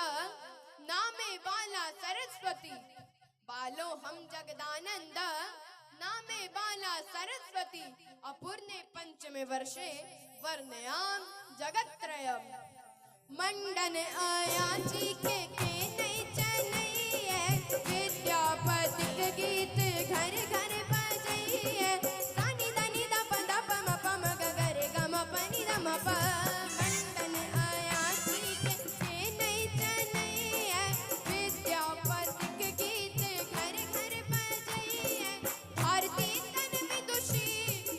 नामे बाला सरस्वती, बालो हम जगदानंद नामे बाला सरस्वती अपूर्णे पंचमे वर्षे वर्णयाम जगत्त्रयम। मंडन आयाची के नहीं चनैये, विद्यापतिक गीत घर घर बजैये। सानी दानी दा प दा प म प म ग ग रे ग म प नि द म प। मंडन आयाची के नहीं चनैये, विद्यापतिक गीत घर घर बजैये। भारती तन विदुषी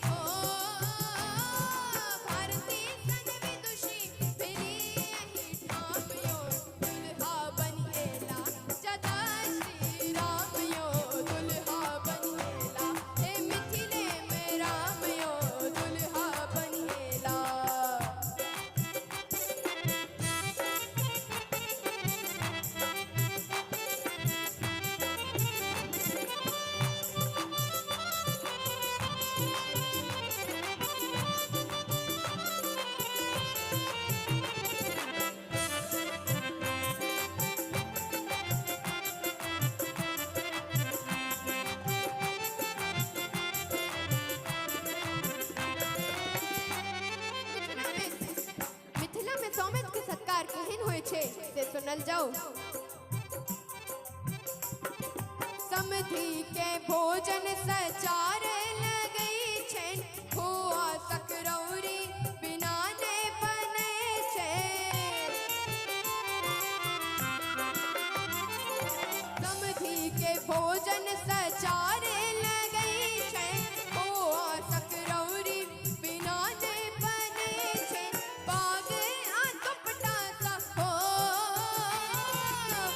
ओ भारती तन विदुषी फिरी यही ठाम यो दुल्हा बनिएला जदा श्री राम यो दुल्हा बनिएला। हे मिथिले में राम यो दुल्हा बनिएला। मिथिला में सौमित के सत्कार केहन होइ छै से सुनल जाओ। समधि के भोजन सचार लगै छैन, खोआ सकरौरी बिना ने बनै छै। समधि के भोजन सचार लगै छैन, खोआ सकरौरी बिना ने बनै छै। पाग आ दुपट्टा सा हो,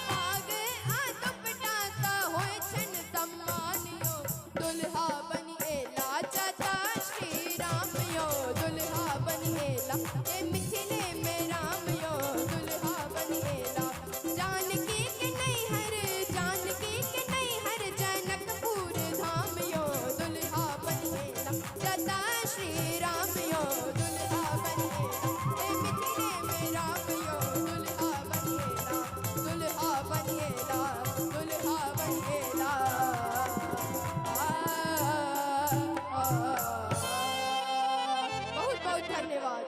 पाग आ दुपट्टा सा होय छन सम्मान यो दुल्हा बनिएला चाचा श्री राम यो दुल्हा बनिएला। हे मिथिले में राम यो दुल्हा बनिएला। जानकी के नैहर, जानकी के नैहर जनकपुर धाम यो दुल्हा बनिएला चाचा श्री राम यो दुल्हा बनिएला। हे मिथिले में राम यो दुल्हा बनिएला, दुल्हा बनिएला, दुल्हा बनिएला। बहुत बहुत धन्यवाद।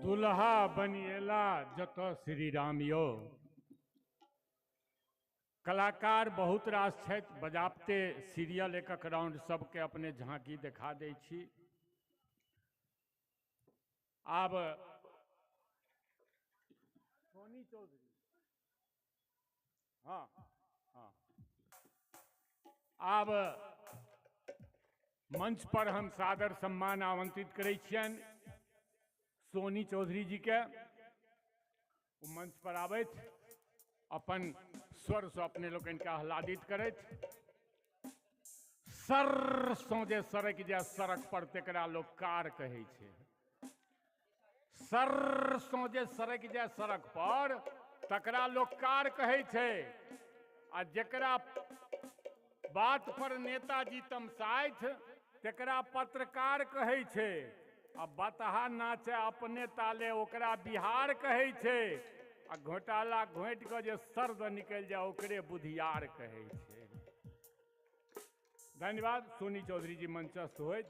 दुल्हा बनिएला जत श्री राम यो। कलाकार बहुत रास छथि, बजाबते सीरियल एक एक राउंड सबके अपने झांकी देखा दै छी। आब सोनी चौधरी, हाँ हाँ, आब मंच पर हम सादर सम्मान आमंत्रित करै छियनि सोनी चौधरी जी के। ओ मंच पर आबथि, अपन स्वर से अपने लोकनि के आह्लादित करथि। सर सौ जे सड़क जाय सड़क पर तकरा लोक कार कहै छै। सर सौ जे सड़क जाय सड़क पर तकरा लोक कार कहै छै। आ जकरा बात पर नेताजी तमसाथि तकरा पत्रकार कहै छै। आ बतहा नाचे अपने ताले ओकरा बिहार कहै छै। आ घोटाला घोटि कऽ जे सर्द निकलि जाय ओकरे बुधियार कहै छै। धन्यवाद। सोनी चौधरी जी मंचस्थ होइत।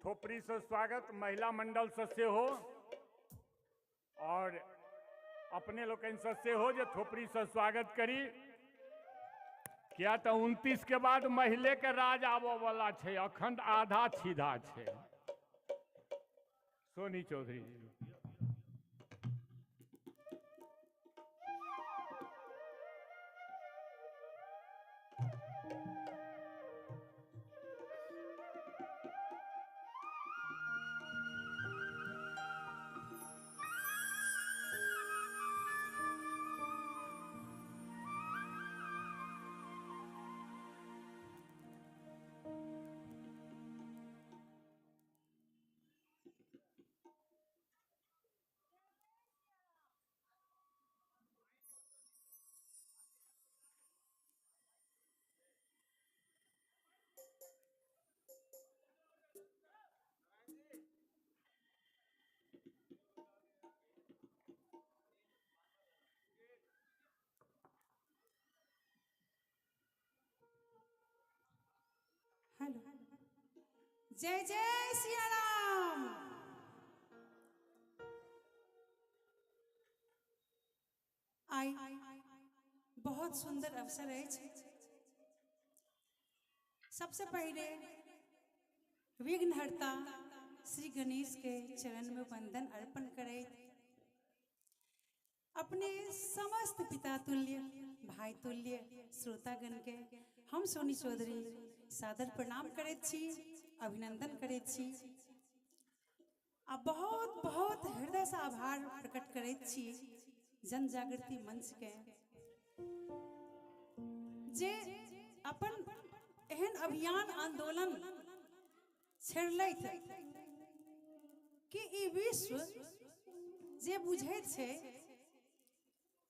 थोपड़ी से स्वागत महिला मंडल से सेहो और अपने लोकनि से सेहो जे थोपड़ी से स्वागत करी। किया तो 29 के बाद महिले के राज आबऽ वाला छै, अखन आधा छीधा छै। सोनी चौधरी जी।
हेलो, जय जय सिया राम। आई बहुत सुंदर अवसर अछि। सबसे पहले विघ्नहर्ता श्री गणेश के चरण में वंदन अर्पण करैत अपने समस्त पिता तुल्य, भाई तुल्य श्रोतागण के हम सोनी चौधरी सादर प्रणाम करैत छी, अभिनंदन करैत छी आ बहुत बहुत हृदय से आभार प्रकट करैत छी जन जागृति मंच के, जे अपन एहन अभियान आंदोलन छेड़लथि कि ई विश्व जे बुझैत छै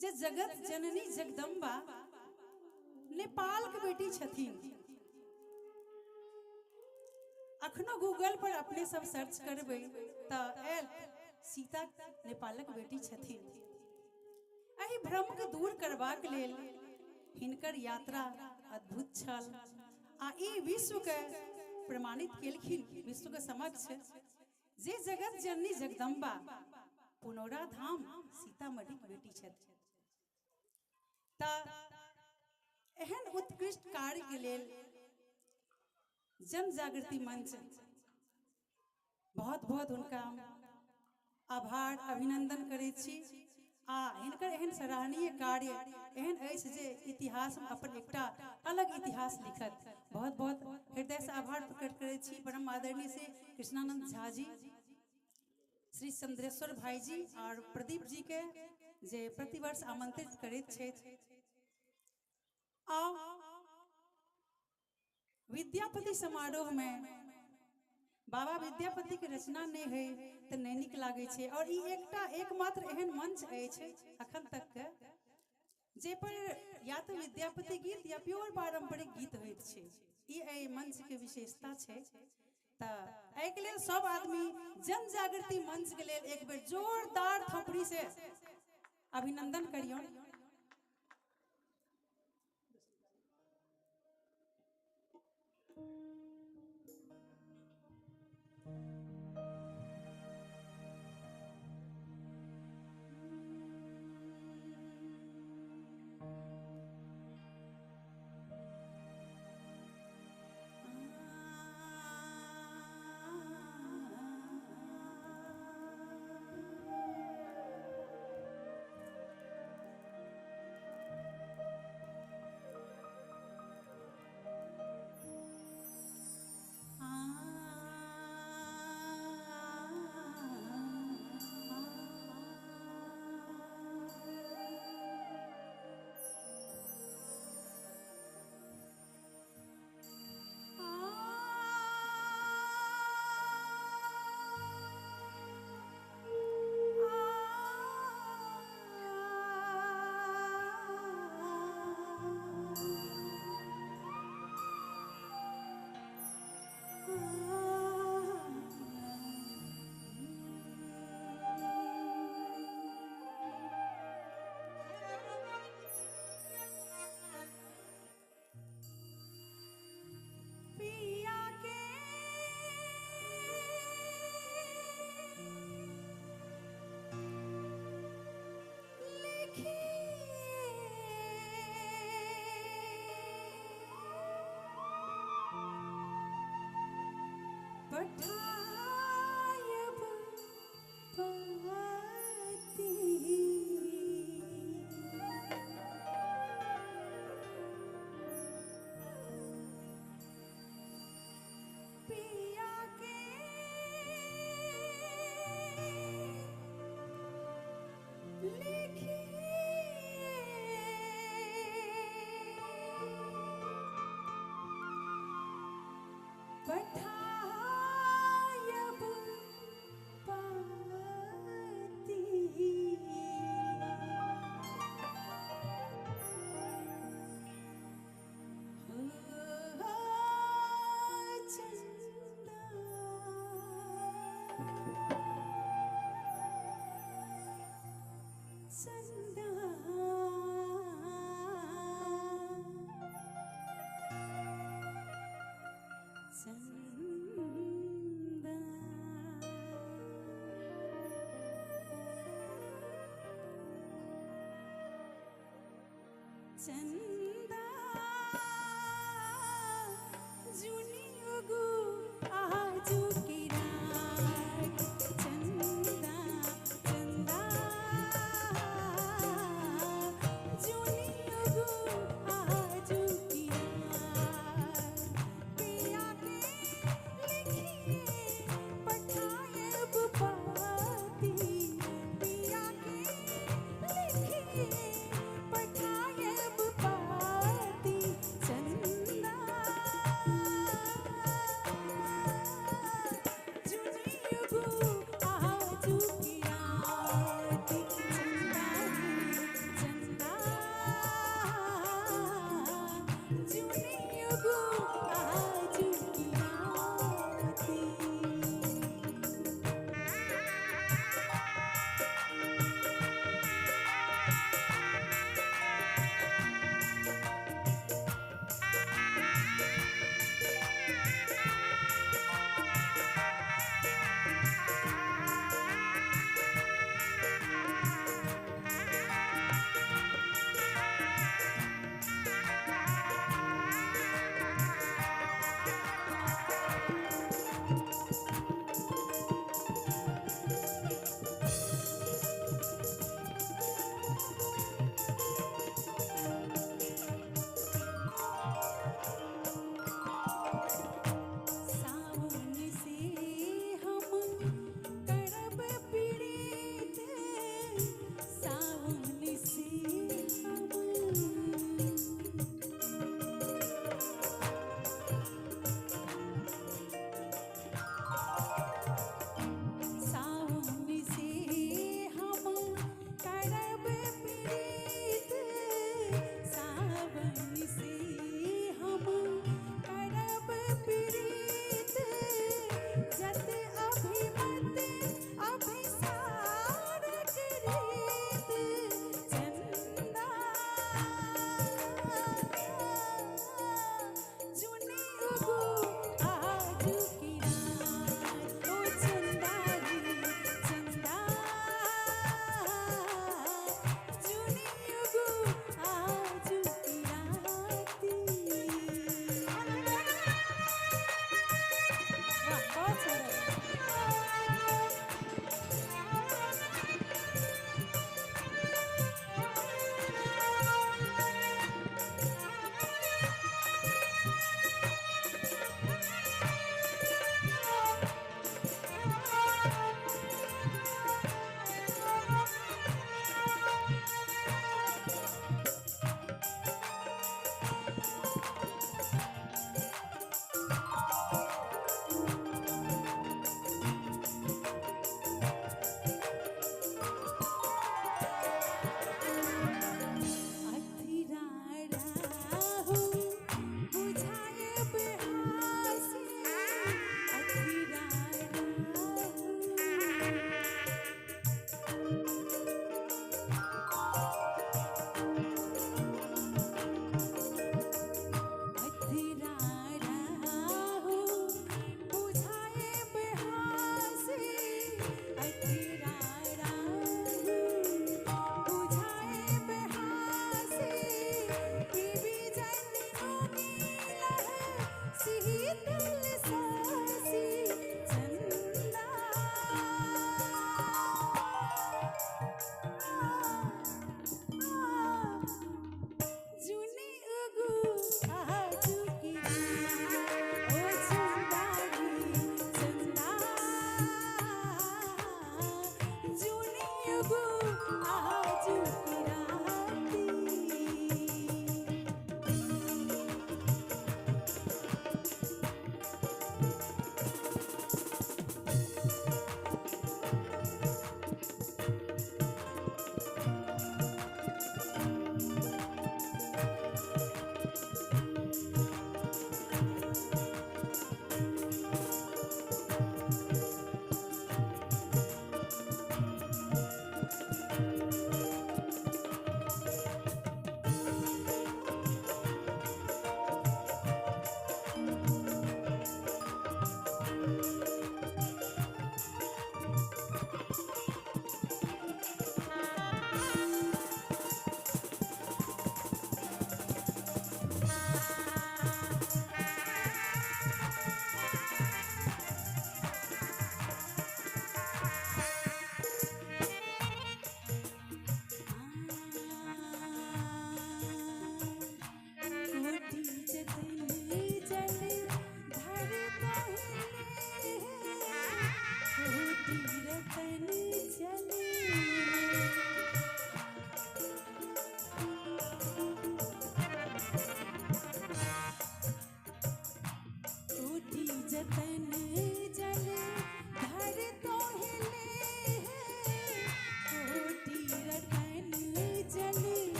जे जगत जननी जगदम्बा नेपाल के बेटी छथिन। अखनो गूगल पर अपने सब सर्च करबै तऽ आयल सीता नेपालक बेटी छथिन। एहि भ्रम के दूर करबाक लेल हिनकर यात्रा अद्भुत छल आ ई विश्व के प्रमाणित केलखिन, विश्व के समक्ष जे जगत जननी जगदम्बा पुनौरा धाम सीतामढ़ी के बेटी छथि। तऽ एहन उत्कृष्ट कार्य के लेल जन जागृति मंच बहुत बहुत हुनका आभार अभिनंदन करै छी आ हिनकर एहन सराहनीय कार्य एहन अछि जे इतिहास में अपन एकटा अलग इतिहास लिखत। बहुत बहुत हृदय से आभार प्रकट करै छी परम आदरणीय श्री कृष्णानंद झा जी, श्री चंद्रेश्वर भाई जी और प्रदीप जी के जे प्रतिवर्ष आमंत्रित करैत छथि। आ विद्यापति समारोह में बाबा विद्यापति के रचना नहीं है तो नहीं नीक लागै छै और ई एकटा एकमात्र एहन मंच अछि अखन तक के जे पर या तो विद्यापति गीत या प्योर पारंपरिक गीत होइत छै। ई एहि मंच के विशेषता छै। तऽ एहिके लेल सब आदमी जन जागृति मंच के लेल एक बेर जोरदार थपड़ी से अभिनंदन करियौ। पठायब पाती पिया के लिखी पठायब पाती हो चंदा चंदा
चंदा जुनी उगु आजू की रात चंदा चंदा जुनी उगु आजू की रात पिया के लिखिए पठायब पाती पिया के लिखिए पठायब पाती।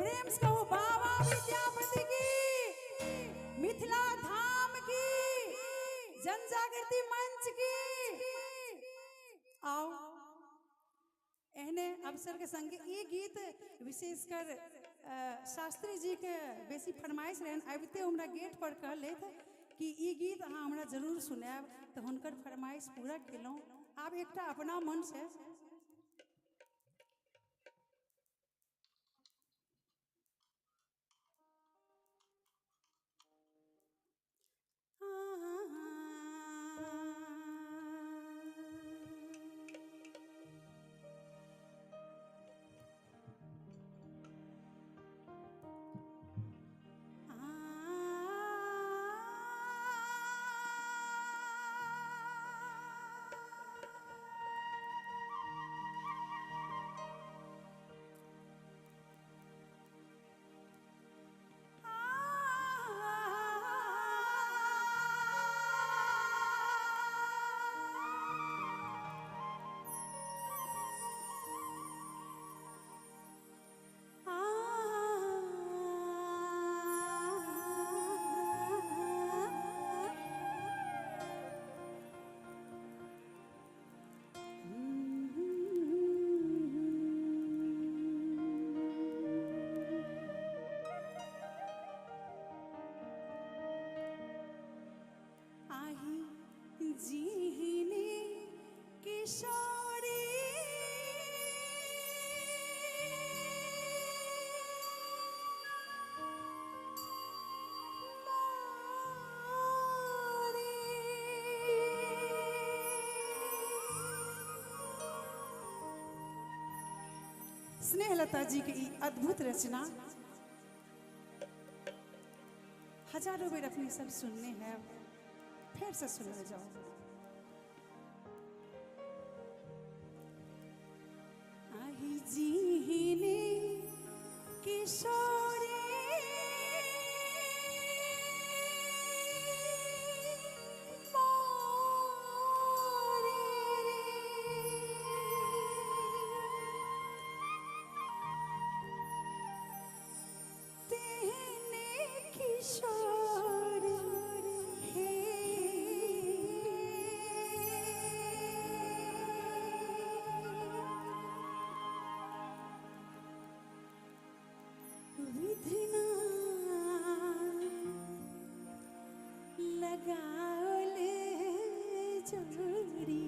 प्रेम से कहू बाबा विद्यापति की, मिथिला धाम की, जन जागृति मंच की। आओ एहने अवसर के संगे ई गीत विशेषकर शास्त्री जी के बेसी फरमाइश रहन, आबिते हमरा गेट पर कहलथि कि ई गीत अहाँ हमरा जरूर सुनायब, तऽ हुनकर फरमाइश पूरा केलहुँ। आब एकटा अपना मन से आही जीने किशोरी स्नेहलता जी के ई अद्भुत रचना हजारों बेर अपने सब सुनने हैं, फिर से सुनने जाओ। आही जीने किशोरी तेने किशोर हे विधना लगाओल जोड़ी।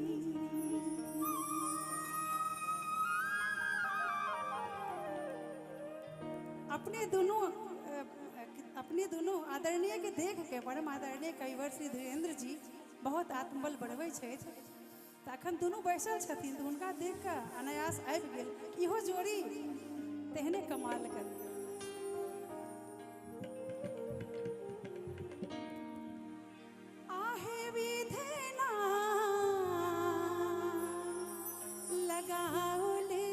अपने दोनों आदरणीय के देख के परम आदरणीय कविवर श्री धीरेन्द्र जी बहुत आत्मबल बढ़बै छथि, तऽ अखन दुनू बैसल छथिन तऽ हुनका देख कऽ अनायास आबि गेल इहो जोड़ी तेहने कमाल कर। आहे विधना लगाओले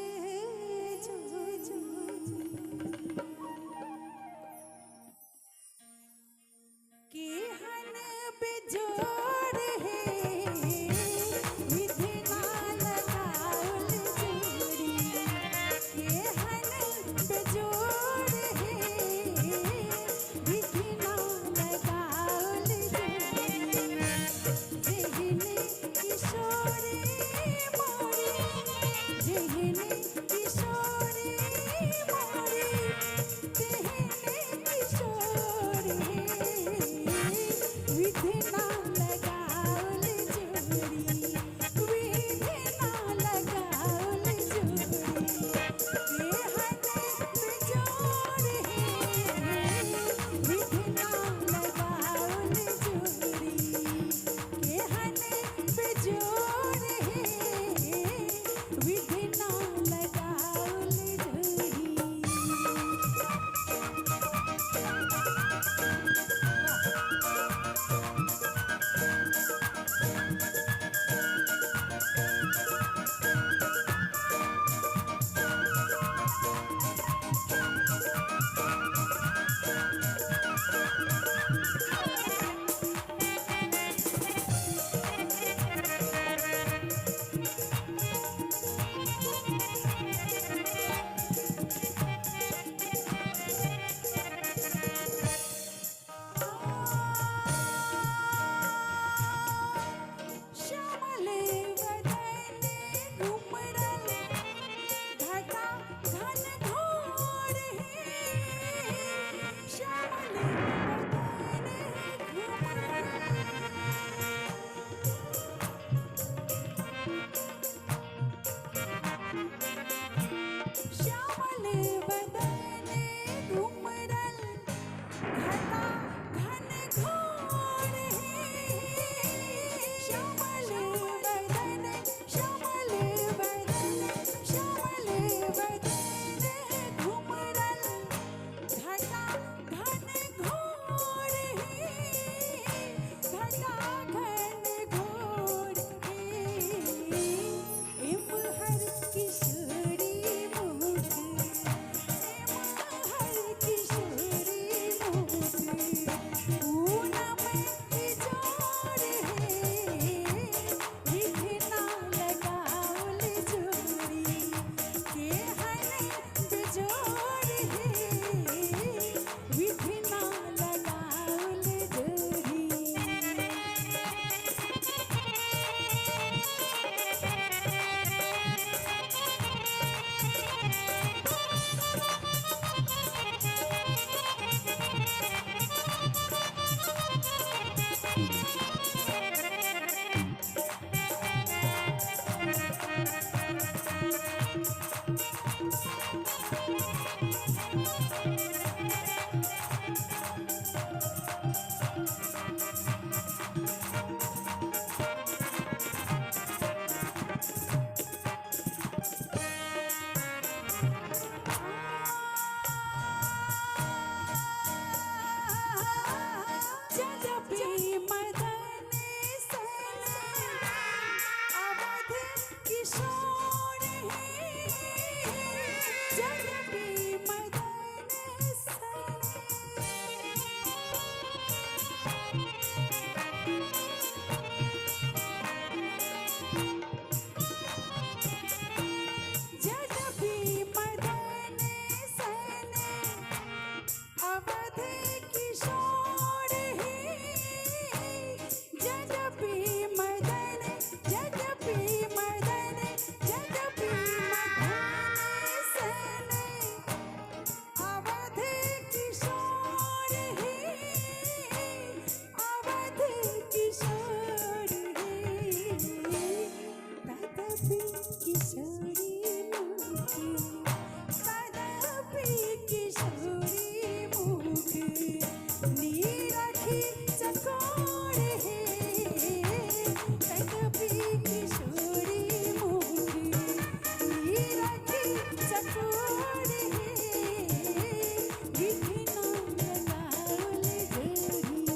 केहन बेजोड़ है विधना लगाओल जोड़ी, केहन बेजोड़। यद्यपि मदन सन अवध किशोर है, यद्यपि मदन सन यद्यपि मदन सन अवध किशोर है, यद्यपि मदन, यद्यपि मदन, यद्यपि मदन सन अवध किशोर है, अवध किशोर है, तदपि किशोरी मुख, तदपि किशोरी मुख नीरखी चकोर है, तदपि किशोरी मुख नीरखी चकोर है, विघ्न लगाउल जोरी।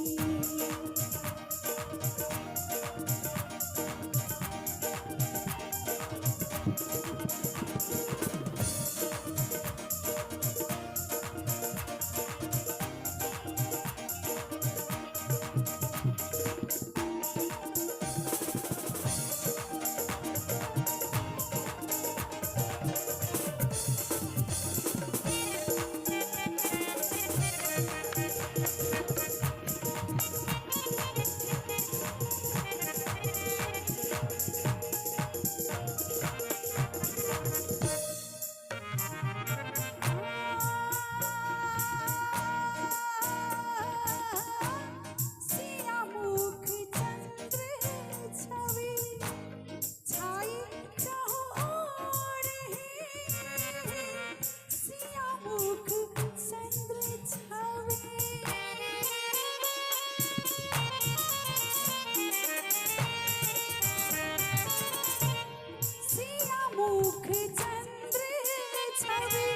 सिया मुख चंद्र छवि छाई चाहो और है, सिया मुख चंद्र छवि सिया मुख चंद्र छवि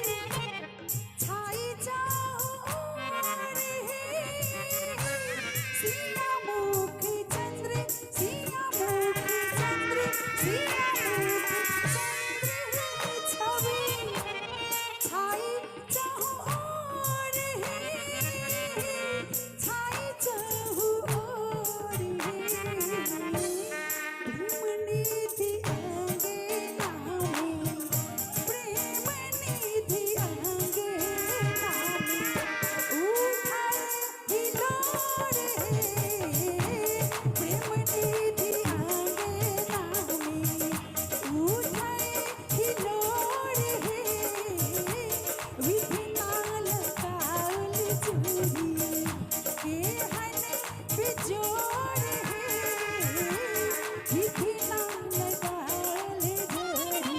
छाई चाहो और है, सिया मुख चंद्र, सिया मुख चंद्र, सिया मुख चंद्र छवि छाई चाहो और है, छाई चाहो और है, प्रेम निधि अंगे नामे, प्रेम निधि अंगे नामे उठाए हिलोर है, प्रेम निधि अंगे नामे उठाए हिलोर है, विधि नाल काल चूरी केहन बिजोर है, विधि नाल काल जोरी।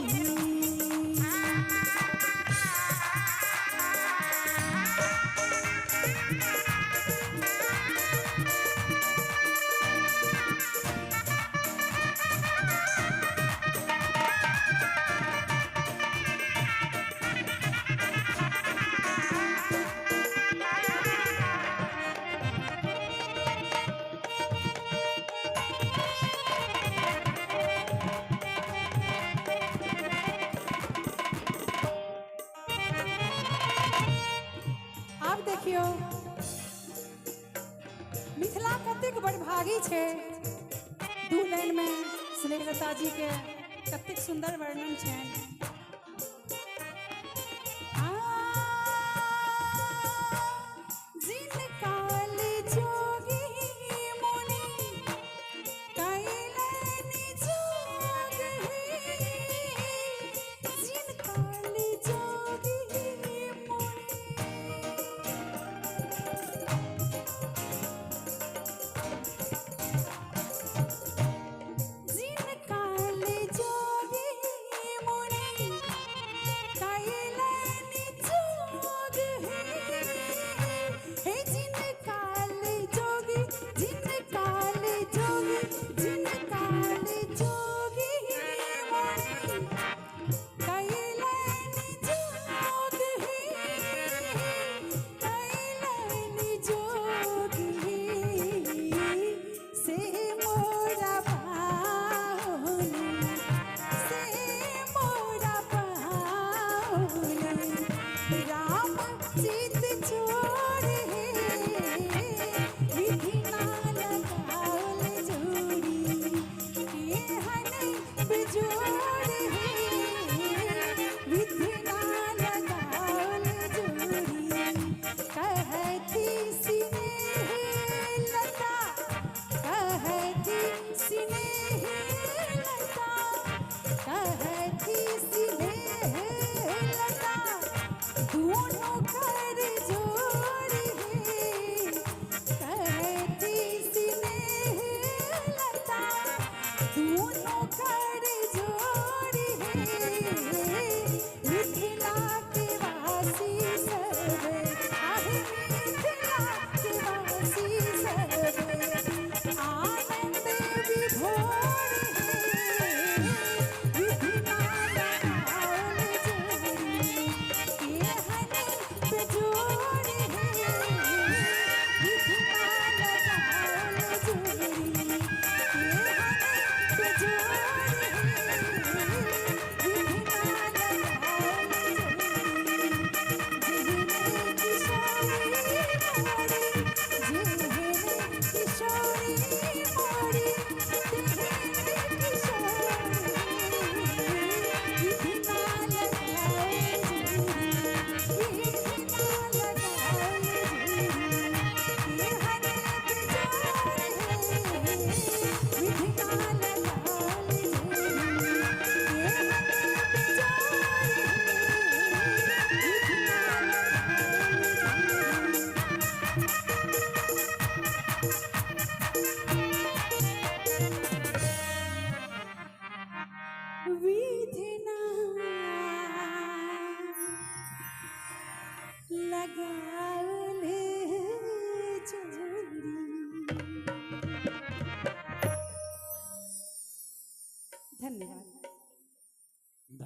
आब देखियौ मिथिला कतेक बड़भागी छै। दू लाइन में स्नेहलता जी के कतेक सुंदर वर्णन छनि। जिन काल जोगी मुनि कैलनि जोग हे, जिन काल जोगी मुनि, जिन काल जोगी मुनि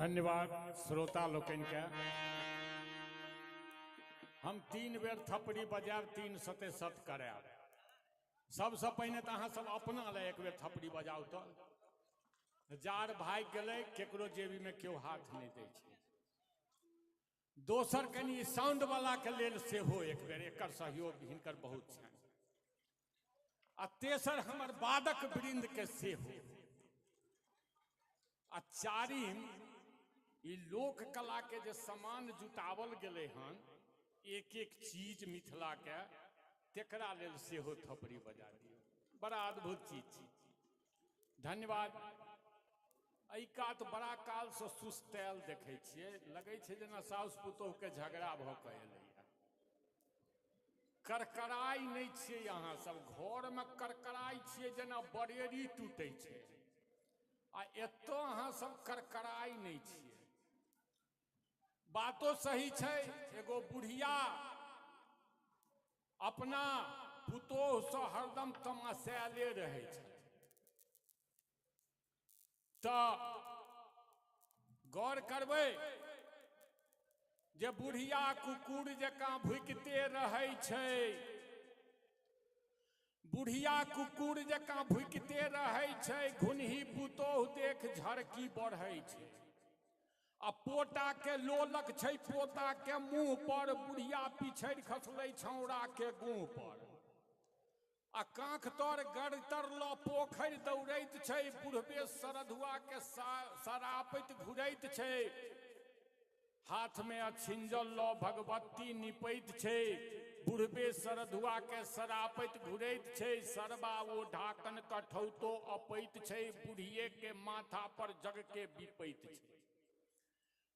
धन्यवाद श्रोता लोकनिके। हम 3 बेर थपड़ी बजायब, 3 सते सत करायब। सबसे पहिने तो अहाँ सब अपना ले एक बेर थपड़ी बजाउ। तो जार भागि गेलै, केकरो जेबी में केओ हाथ नहीं दै छै। दोसर कनि साउंड वाला के लेल सेहो एक बेर एकर सहयोग हिनकर बहुत छनि। आ तेसर हमर वादक वृंद के सेहो। आ चारिम ई लोक कला के जे सामान जुटावल गेलै हन, एक एक चीज मिथिला के, तेकरा लेल सेहो थपड़ी बजा दियौ। बड़ा अद्भुत चीज छै। धन्यवाद। एहि कात बड़ा कालसँ सुस्तायल देखै छियै, लगै छै जेना साउस पुतोहु के झगड़ा भऽ कऽ एलैए। करकराइ नहि छियै अहाँ सब, घरमे करकराइ छियै जेना बरेरी टूटै छै, आ एतऽ अहाँ सब करकराइ नहि छियै। बातो सही छै। एगो बुढ़िया अपना पुतोहुसँ हरदम तमाशायले रहै छै। तऽ गौर करबै जे बुढ़िया कुकुर जकाँ भुकिते रहै छै, बुढ़िया कुकुर जकाँ भुकिते रहै छै, घुनही पुतोहु देख झरकी बढ़ै छै। आ पोता के लोलक छै पोता के मुँह पर, बुढ़िया पिछड़ि खसलै छौड़ा के गुह पर। आ कांख तर गड़तर ल पोखरि दौड़ैत छै, बुढ़बे सरधुआ के सरापैत घुरैत छै। हाथ में अछिंजल ल भगवती निपैत छै, बुढ़बे सरधुआ के सरापैत घुरैत छै। सरबा ओ ढाकन कठौतो अपैत छै, बुढ़िए के माथा पर जग के बिपैत छै।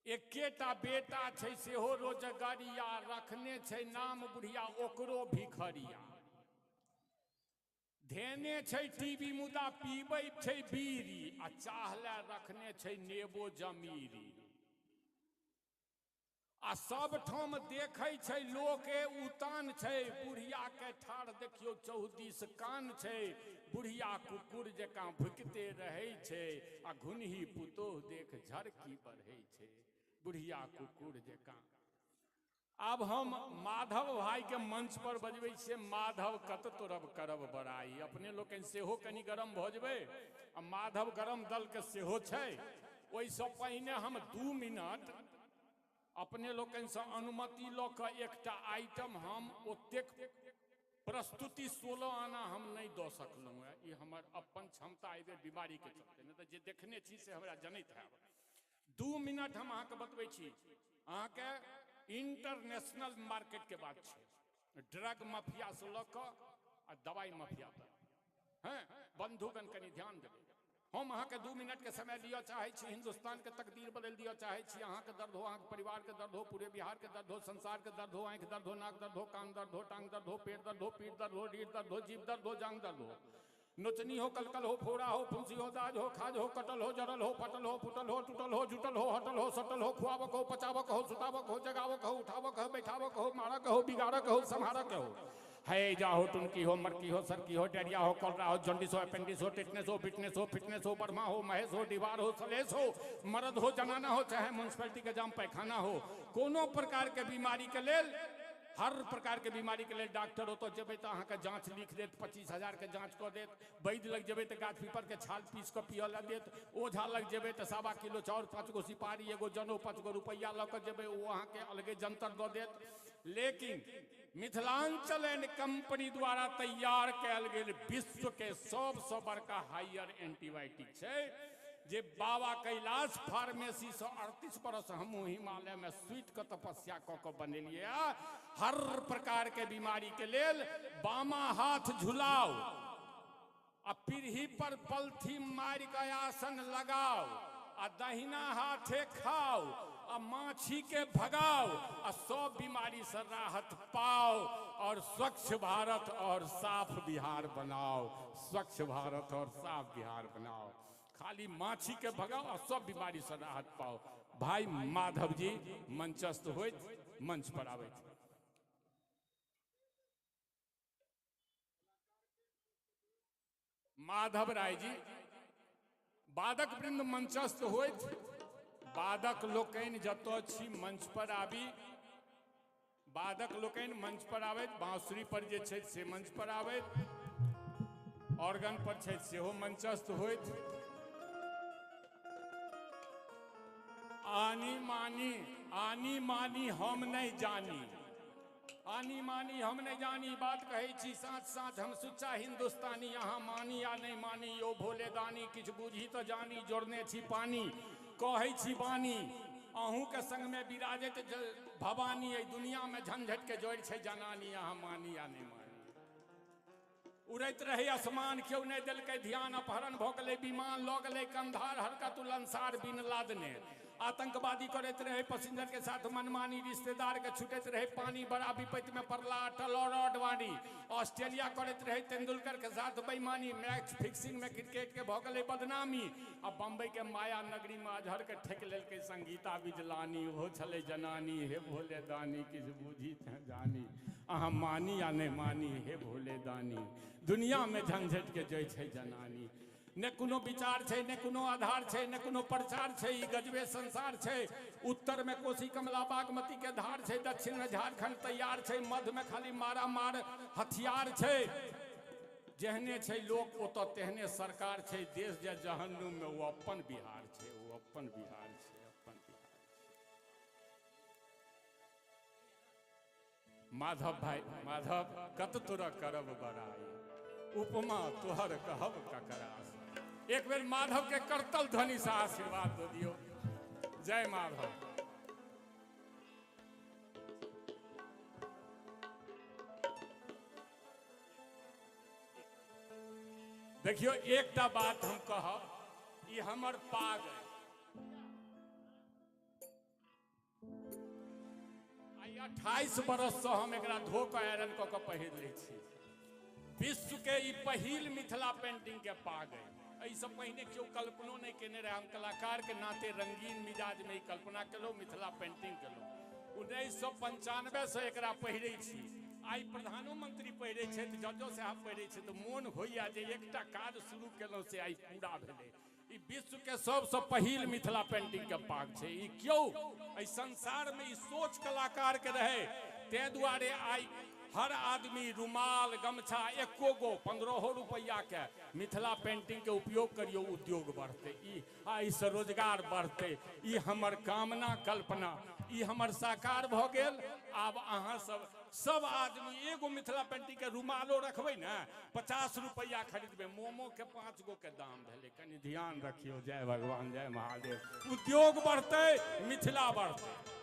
एकेटा बेटा छै सेहो रोजगरिया, रखने छै नाम बुढ़िया ओकरो भिखरिया। धेने छै टीवी मुदा पीबै छै बीड़ी, आ चाह लए रखने छै नेबो जमीरी। आ सब ठाम देखै छै लोके उतान छै, बुढ़िया के ठाढ़ देखियौ चौदिस कान छै। बुढ़िया कुकुर जकाँ भुकिते रहै छै, आ घुनही पुतोहु देख झरकी बढ़ै छै। बुढ़िया कुकुर जकाँ। आब हम माधव भाई के मंच पर बजबै छियै। माधव कत तोरब करब बड़ाई। अपने लोकनि सेहो कनि गरम भऽ जेबै, आ माधव गरम दल के सेहो छै। ओहिसँ पहिने हम 2 मिनट अपने लोकनिसँ अनुमति लऽ कऽ एकटा आइटम हम ओतेक प्रस्तुति 16 आना हम नहि दऽ सकलहुँ हेँ। ई हमर अपन क्षमता एहि बेर बीमारीके चलते, नहि तऽ जे देखने छी से हमरा जनैत हैब। 2 मिनट हम अहाँके बतबै छी। अहाँके इंटरनेशनल मार्केट के बात छै, ड्रग माफिया से लऽ कऽ आ दवाई माफिया तक। हैं बंधुगण कनि ध्यान देबै। हम अहाँके 2 मिनट के समय दिअ चाहै छी, हिंदुस्तान के तकदीर बदलि दिअ चाहै छी। अहाँके दर्द हो, अहाँके परिवार के दर्द हो, पूरे बिहार के दर्द हो, संसार के दर्द हो, आँखि दर्द हो, नाक दर्द हो, कान दर्द हो, टांग दर्द हो, पेट दर्द हो, पीठ दर्द हो, रीढ़ दर्द हो, जीभ दर्द हो, जांग दर्द हो, नोचनी हो, कलकल हो, फोड़ा हो, फुंसी हो, दाज हो, खाज हो, कटल हो, जरल हो, फटल हो, फुटल हो, टूटल हो, जुटल हो, हटल हो, सटल हो, खुआबक हो, पचाबक हो, सुताबक हो, जगावक हो, उठावक हो, बैठावक हो, मारक हो, बिगाड़क हो, सम्हारक हो, हैजा हो, टुनकी हो, मरकी हो, सरकी हो, डायरिया हो, कॉलरा हो, जॉन्डिस हो, अपेंडिस हो, टिटनेस हो, फिटनेस हो, फिटनेस हो, बर्मा हो, महेश हो, दीवार हो, सलेश हो, मर्द हो, जनाना हो, चाहे म्यूनसिपैलिटी के जाम पैखाना हो, कोनो प्रकार के बीमारी के लेल, हर प्रकार के बीमारी के लेल डॉक्टर हो तो जेबै तऽ अहाँके जाँच लिख देत, 25,000 के जाँच कऽ देत। वैद्य लग जेबै तऽ गाछ पीपर के छाल पीस कऽ पियऽ लए देत। ओझा लग जेबै तऽ 1.25 किलो चाउर, 5 गो सिपाही, 1 गो जनउ, 5 गो रुपैआ लऽ कऽ जेबै, ओ अहाँके अलगे जंतर दऽ देत। लेकिन मिथिलांचल एंड कंपनी द्वारा तैयार कयल गेल विश्व के सबसँ बड़का हायर एंटीबायोटिक छै, जे बाबा कैलाश फार्मेसी से 38 बरस हमहूँ हिमालय में सुति कऽ तपस्या कऽ कऽ बनेलियै। हर प्रकार के बीमारी के लेल बामा हाथ झुलाउ आ पीढ़ी पर पलथी मारि कऽ आसन लगाउ आ दहिना हाथे खाउ आ माछी के भगाओ आ सब बीमारी से राहत पाओ और स्वच्छ भारत और साफ बिहार बनाओ। स्वच्छ भारत और साफ बिहार बनाओ। खाली माछी के भगाओ और सब बीमारी से राहत पाओ। भाई माधव जी मंचस्थ होइत मंच पर आबैत। माधव राय जी वादक वृंद मंचस्थ होइत। वादक लोकनि जतऽ छी मंच पर आबी, वादक लोकनि मंच पर आबैत, बांसुरी पर जे छै से मंच पर आबैत, ऑर्गन पर छै सेहो मंचस्थ होइत। आनी मानी, आनी मानी हम नहीं जानी, आनी मानी हम नहीं जानी, बात कहै छी साँच साँच हम सुच्चा हिंदुस्तानी, अहाँ मानी या नहीं मानी यो भोले दानी, किछु बुझी तऽ जानी जोड़ने छी पानी, कहै छी बानी, अहूँके संगमे विराजैत भवानी, एहि दुनियामे झंझटके जड़ि छै जनानी, अहाँ मानी या नहीं मानी। उड़ैत रहै आसमान केओ नहि देलकै ध्यान, अपहरण भऽ गेलै विमान, लऽ गेलै कंधार हरकतुल अंसार बिन लादने, आतंकवादी करैत रहे पैसेंजर के साथ मनमानी, रिश्तेदार के छूटैत रहे पानी, बड़ा विपत्ति में पड़ला अटल और अडवाणी, ऑस्ट्रेलिया करैत रहे तेंदुलकर के साथ बेईमानी, मैच फिक्सिंग में क्रिकेट के भऽ गेलै बदनामी, आ बम्बई के माया नगरी में अजहर के ठेक लेलकै संगीता बिजलानी, ओहो छलै जनानी, हे भोले दानी किछु बुझी जानी, अहाँ मानी या नहि मानी हे भोले दानी, दुनिया में झंझट के जय छै जनानी। ने कोनो विचार छै, ने कोनो आधार छै, ने कोनो प्रचार छै, ई गजबे संसार छै। उत्तर में कोसी कमला बागमती के धार छै, दक्षिण में झारखंड तैयार छै, मध्य में खाली मारा मार हथियार छै। जेहने छै लोक ओतऽ तेहने सरकार छै, देश जे जहन्नुम में ओ अपन बिहार छै, ओ अपन बिहार छै, अपन बिहार। माधव भाई माधव कत तोरा करब बड़ाई, उपमा तोहर कहब ककरा। एक बेर माधव के करतल ध्वनि से आशीर्वाद दो दियो। जय माधव। देखियो एकटा बात हम कहब, ई हमर पाग है। आइ 28 बरस से हम एकरा धो के आयरन कऽ के पहिर लै छी। विश्व के ई पहिल मिथिला पेंटिंग के पाग है। एहिसँ पहिने केओ कल्पनो नहि केने रहे। हम कलाकार के नाते रंगीन मिजाज में ई कल्पना केलहुँ, मिथिला पेंटिंग केलहुँ। 1995 से एकरा पहिरै छी। आइ प्रधानोमंत्री पहिरै छथि, जजो साहब पहिरै छथि। मोन होइया जे एकटा काज शुरू केलहुँ से आइ पूरा भेलै। ई विश्व के सबसँ पहिल मिथिला पेंटिंग के पाग छै। ई केओ एहि संसार में ई सोच कलाकार के रहे, ताहि दुआरे आइ हर आदमी रुमाल गमछा एको गो 15 रुपैआ के मिथिला पेंटिंग के उपयोग करियो, उद्योग बढ़तै, ई एहिसँ रोजगार बढ़तै। ई हमर कामना कल्पना ई हमर साकार भऽ गेल। आब अहाँ सब सब आदमी एगो मिथिला पेंटिंग के रुमालो रखबै ने, 50 रुपैआ खरीदबै, मोमो के 5 गो के दाम भेलै। कनि ध्यान रखियौ। जय भगवान, जय महादेव। उद्योग बढ़तै, मिथिला बढ़तै।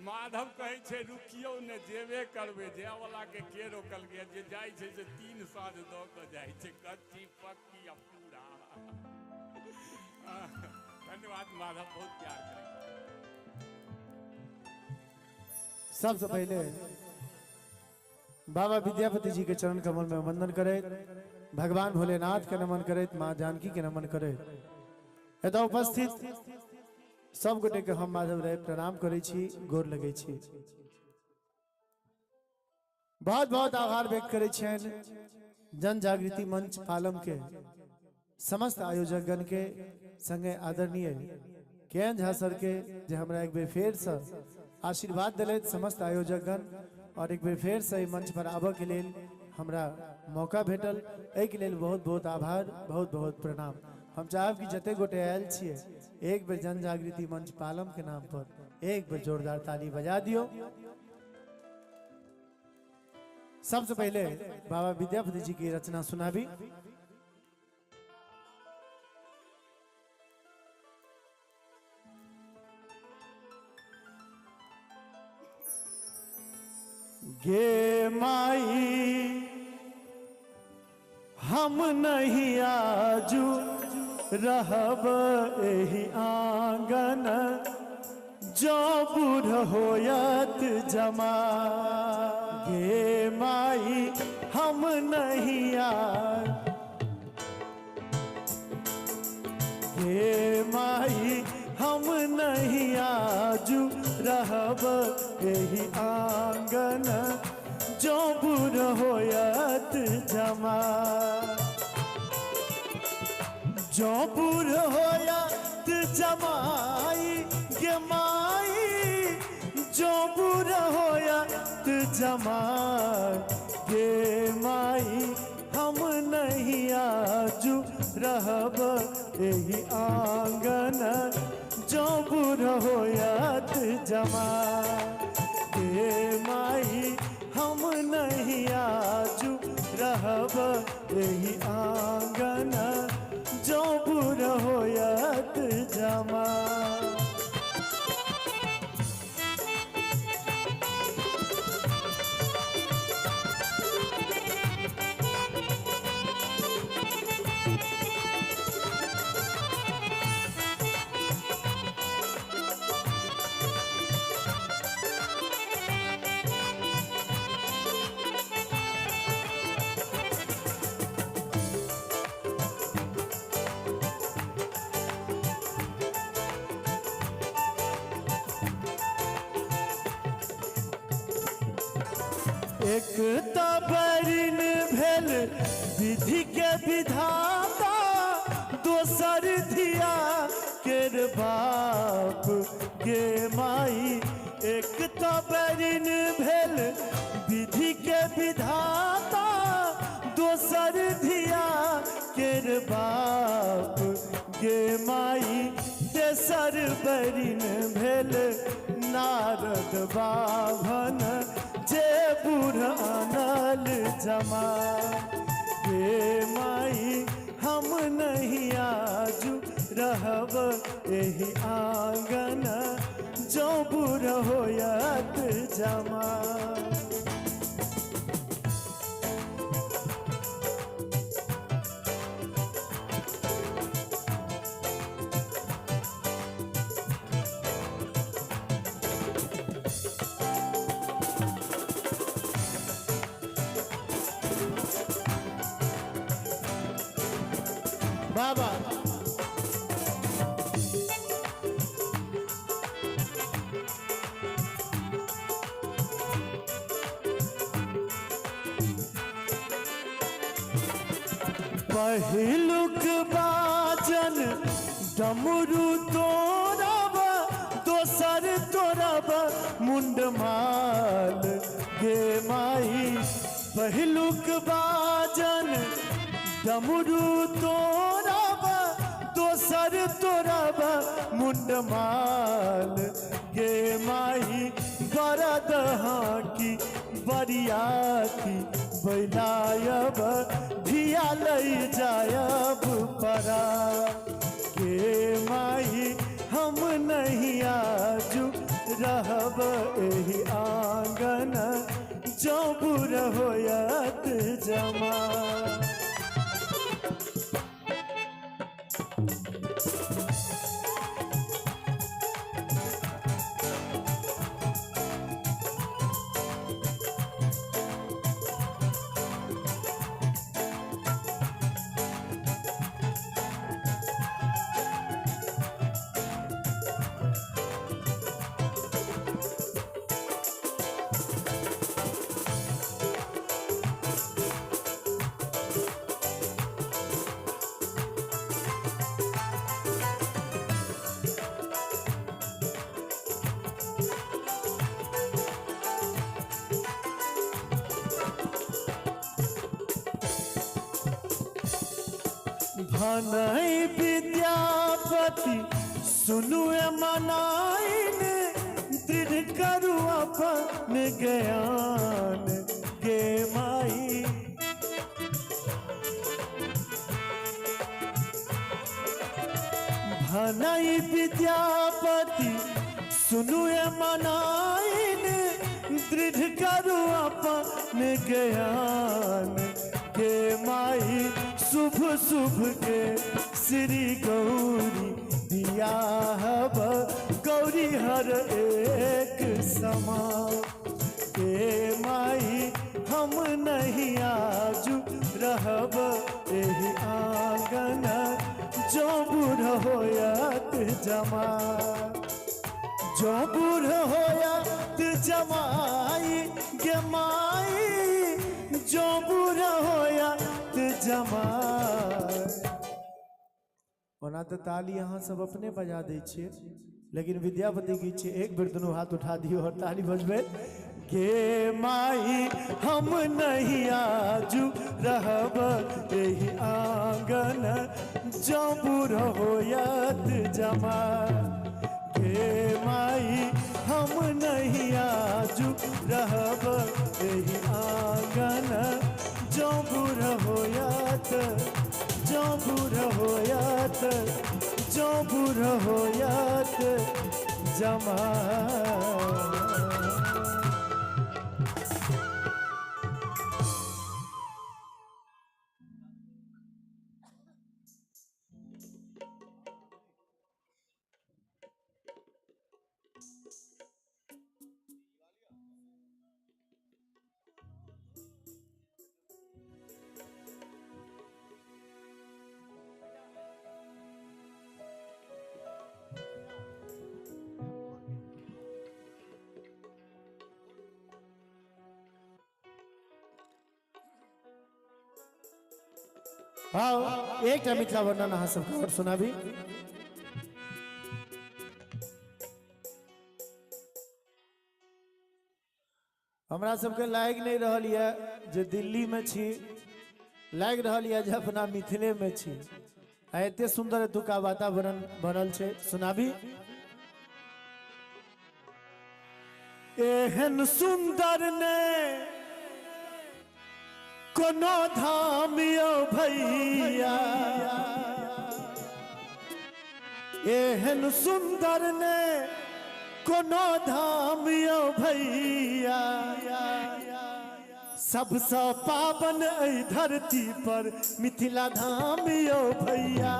माधव कहै छै रुकियौ ने, जेबे करबै। जायवला के रोकलकै? जे जाइ छै से 3 साँझ दऽ कऽ जाइ छै, कच्ची पक्की आ पूरा। धन्यवाद माधव, बहुत प्यार करै।
सबसे पहले बाबा विद्यापति जी के चरण कमल में वंदन करैत, भगवान भोलेनाथ के नमन करैत, माँ जानकी के नमन करैत एतऽ उपस्थित सब गोटे के हम माधव राय प्रणाम करै छी, गोर लगै छी। बहुत बहुत आभार व्यक्त करै छियनि जन जागृति मंच पालम के समस्त आयोजकगण के, संगे आदरणीय के एन झा सर के, जे हमरा एक बेर फेर से आशीर्वाद दिलथि समस्त आयोजकगण, और एक बेर फेर से मंच पर आबऽ के लेल हमरा मौका भेटल, एहिके लेल बहुत बहुत आभार, बहुत बहुत प्रणाम। हम चाहब कि जते गोटे आयल छियै एक बेर जन जागृति मंच पालम के नाम पर एक बेर जोरदार ताली बजा दियो। सबसे पहले बाबा विद्यापति जी की रचना सुनाबी। गे माई हम नहीं आजू रहब एहि आंगन, जो बूढ़ होयत जमा। गे माई हम नहीं आ, गे माई हम नहीं आजू रहब एहि आंगन, जो बुढ़ होयत जमा, जो बुढ़ होयत जमाई गे माई, जो बुढ़ होयत जमाई गे माई, हम नहीं आजू रहब एही आंगन, जो बुढ़ होयत जमा गे माई, हम नहीं आजू रहब एही आंगन, जो बुढ़ होयत जमा। एक तबरिन भेल विधि के विधाता, दोसर धिया केर बाप गे माई, एक तबरिन भेल विधि के विधाता, दोसर धिया केर बाप गे माई, तेसर बरिन भेल नारद बाभन, जे बूढ़ अनल जमा गे माई, हम नहीं आजू रहब एही आंगन, जो बूढ़ होयत जमा। बाबा पहिलुक बाजन डमरू तोड़ब, दोसर तोड़ब मुंडमाल गे माई, पहिलुक बाजन डमरू तोड़ब, दोसर तोड़ब मुंडमाल गे माई, बरद हाँकी बरियाती बैलायब, धिया लई जायब परा गे माई, हम नहीं आजू रहब एही आंगन, जो बुढ़ होयत जमा। भनई विद्यापति सुनु मनाइन, दृढ़ करू अपन ज्ञान गे माई, भनई विद्यापति सुनु मनाइन, दृढ़ करू अपन ज्ञान गे माई, शुभ शुभ के श्री गौरी बियाहब, गौरी हर एक समा गे माई, हम नहीं आजू रहब एही आंगन, जो बूढ़ होयत जमा, जो बूढ़ होयत जमाई गे माई, जो बुरा होया ते जमाए। ओना तऽ ताली अहाँ सब अपने बजा दै छियै, लेकिन विद्यापति गीत छै, एक बेर दुनू हाथ उठा दियौ और ताली बजबै। गे माई हम नहीं आजू रहब एहि आंगन जो बुरा होयत जमाए। गे माई हम नहीं आजू रहब एहि आंगन जो बुरा होयत, जो बुरा होयत, जो बुरा होयत जमाए। हाँ, एक मिथिला वर्णन अहाँ सबके और सुनाबी। हमरा सबके लागि नहीं रहल यऽ जे दिल्ली में छी, लागि रहल यऽ जे अपना मिथिले में छी। आ एते सुंदर एतुका वातावरण बनल छै। सुनाबी। एहन सुंदर ने कोनो धाम यो भैया, एहन सुंदर ने कोनो धाम यो भैया, सबसँ पावन एहि धरती पर मिथिला धाम यो भैया,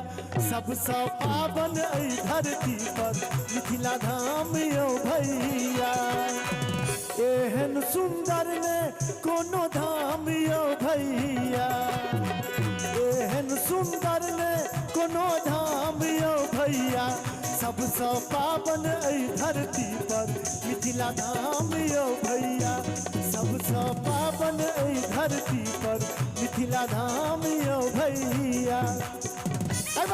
सबसँ पावन एहि धरती पर मिथिला धाम यो भैया। एहन सुंदर ने कोनो धाम यो भैया, एहन सुंदर ने कोनो धाम यो भैया, सबसँ पावन एहि धरती पर मिथिला धाम यो भैया, सबसँ पावन एहि धरती पर मिथिला धाम यो भैया।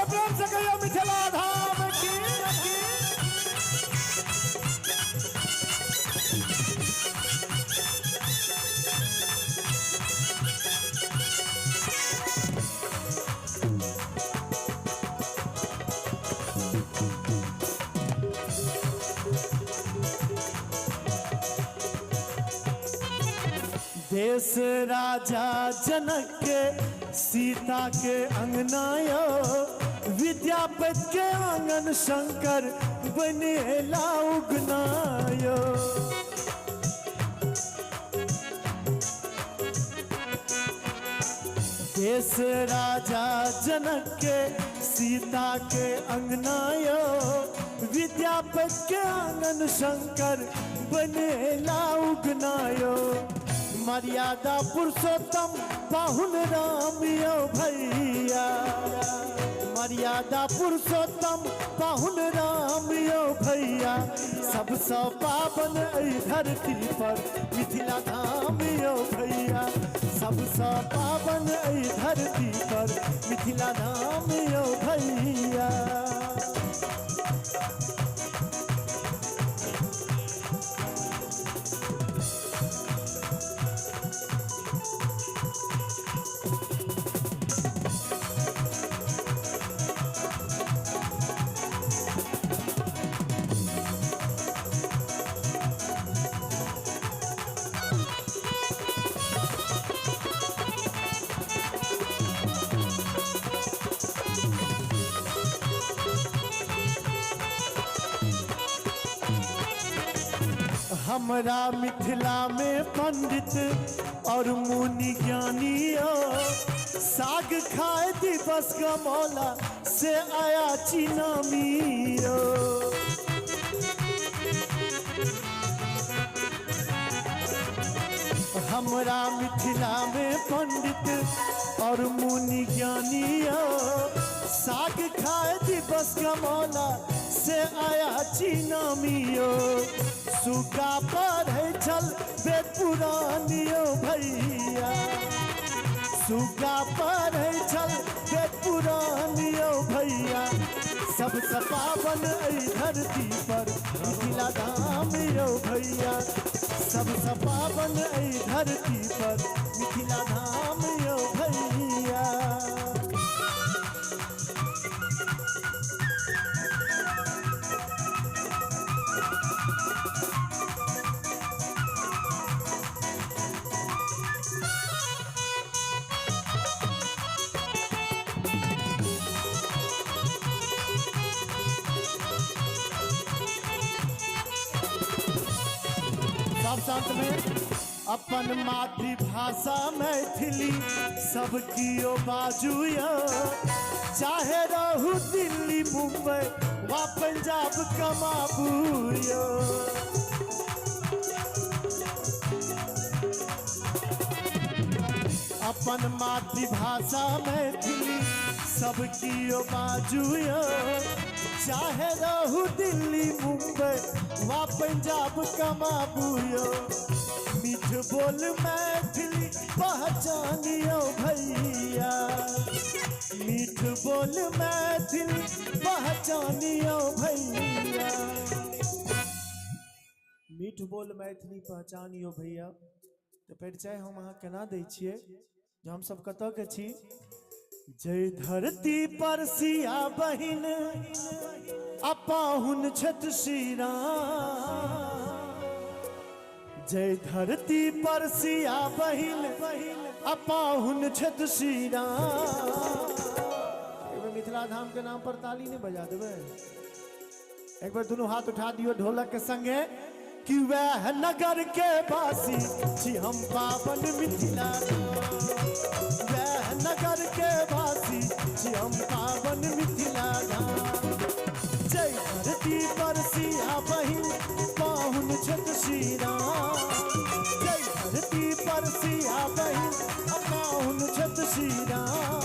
प्रेम से कहियो मिथिला धाम की। देश राजा जनक के सीता के अंगना यो, विद्यापति के आंगन शंकर बनेला उगना यो। देश राजा जनक के सीता के अंगना यो, विद्यापति के आंगन शंकर बनेला उगना यो। मर्यादा पुरुषोत्तम पाहुन राम यो भैया, मर्यादा पुरुषोत्तम पाहुन राम यो भैया, सबसँ पावन एहि धरती पर मिथिला धाम यो भैया, सबसँ पावन एहि धरती पर मिथिला धाम यो भैया। हमरा मिथिला में पंडित और मुनि ज्ञानी हो, साग खाए दिवस गमौला से आया चीनामी हो। हमरा मिथिला में पंडित और मुनि ज्ञानी हो, साग खाए दिवस कमौला से आया चीनामियो। सुगा पढ़ै छल वेद पुरानियो भैया, सुगा पढ़ै छल वेद पुरानियो भैया। सबसँ पावन एहि धरती पर मिथिला धाम यौ भैया, सबसँ पावन एहि धरती पर मिथिला धाम यौ भैया। सब साथ में अपन मातृभाषा मैथिली सब कियो बाजू यौ, चाहे रहू दिल्ली मुंबई वा पंजाब कमाबू यौ। अपन मातृभाषा मैथिली सब कियो बाजू यौ, चाहे रहू दिल्ली मुंबई वा पंजाब कमाबू यौ। मीठ बोल मैथिली पहचानियो भैया, मीठ बोल मैथिली पहचानियो भैया, मीठ बोल मैथिली पहचानियो भैया। तो परिचय हम अहाँ केना दै छियै जे हमसब कतऽ के छी। जय धरती पर सिया बहिन अपाहुन छथि श्री राम, जय धरती पर सिया बहिन अपाहुन छथि श्री राम। एक बेर मिथिला धाम के नाम पर ताली नहीं बजा देबै? एक बार दोनों हाथ उठा दियो ढोलक के संगे कि वह नगर के वासी छी हम पावन मिथिला धाम, वह नगर के वासी छी हम पावन मिथिला धाम। जय धरती पर सिया बहिन पाहुन छथि श्री राम, जय धरती पर सिया बहिन पाहुन छथि श्री राम,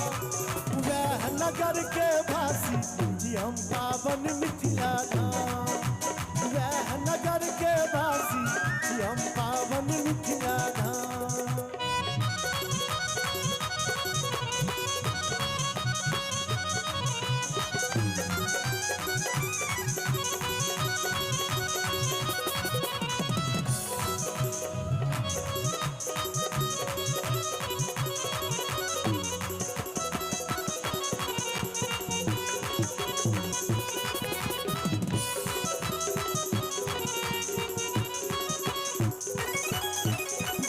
वह नगर के वासी छी हम पावन मिथिला धाम, वह नगर के वासी छी हम पावन मिथिला धाम।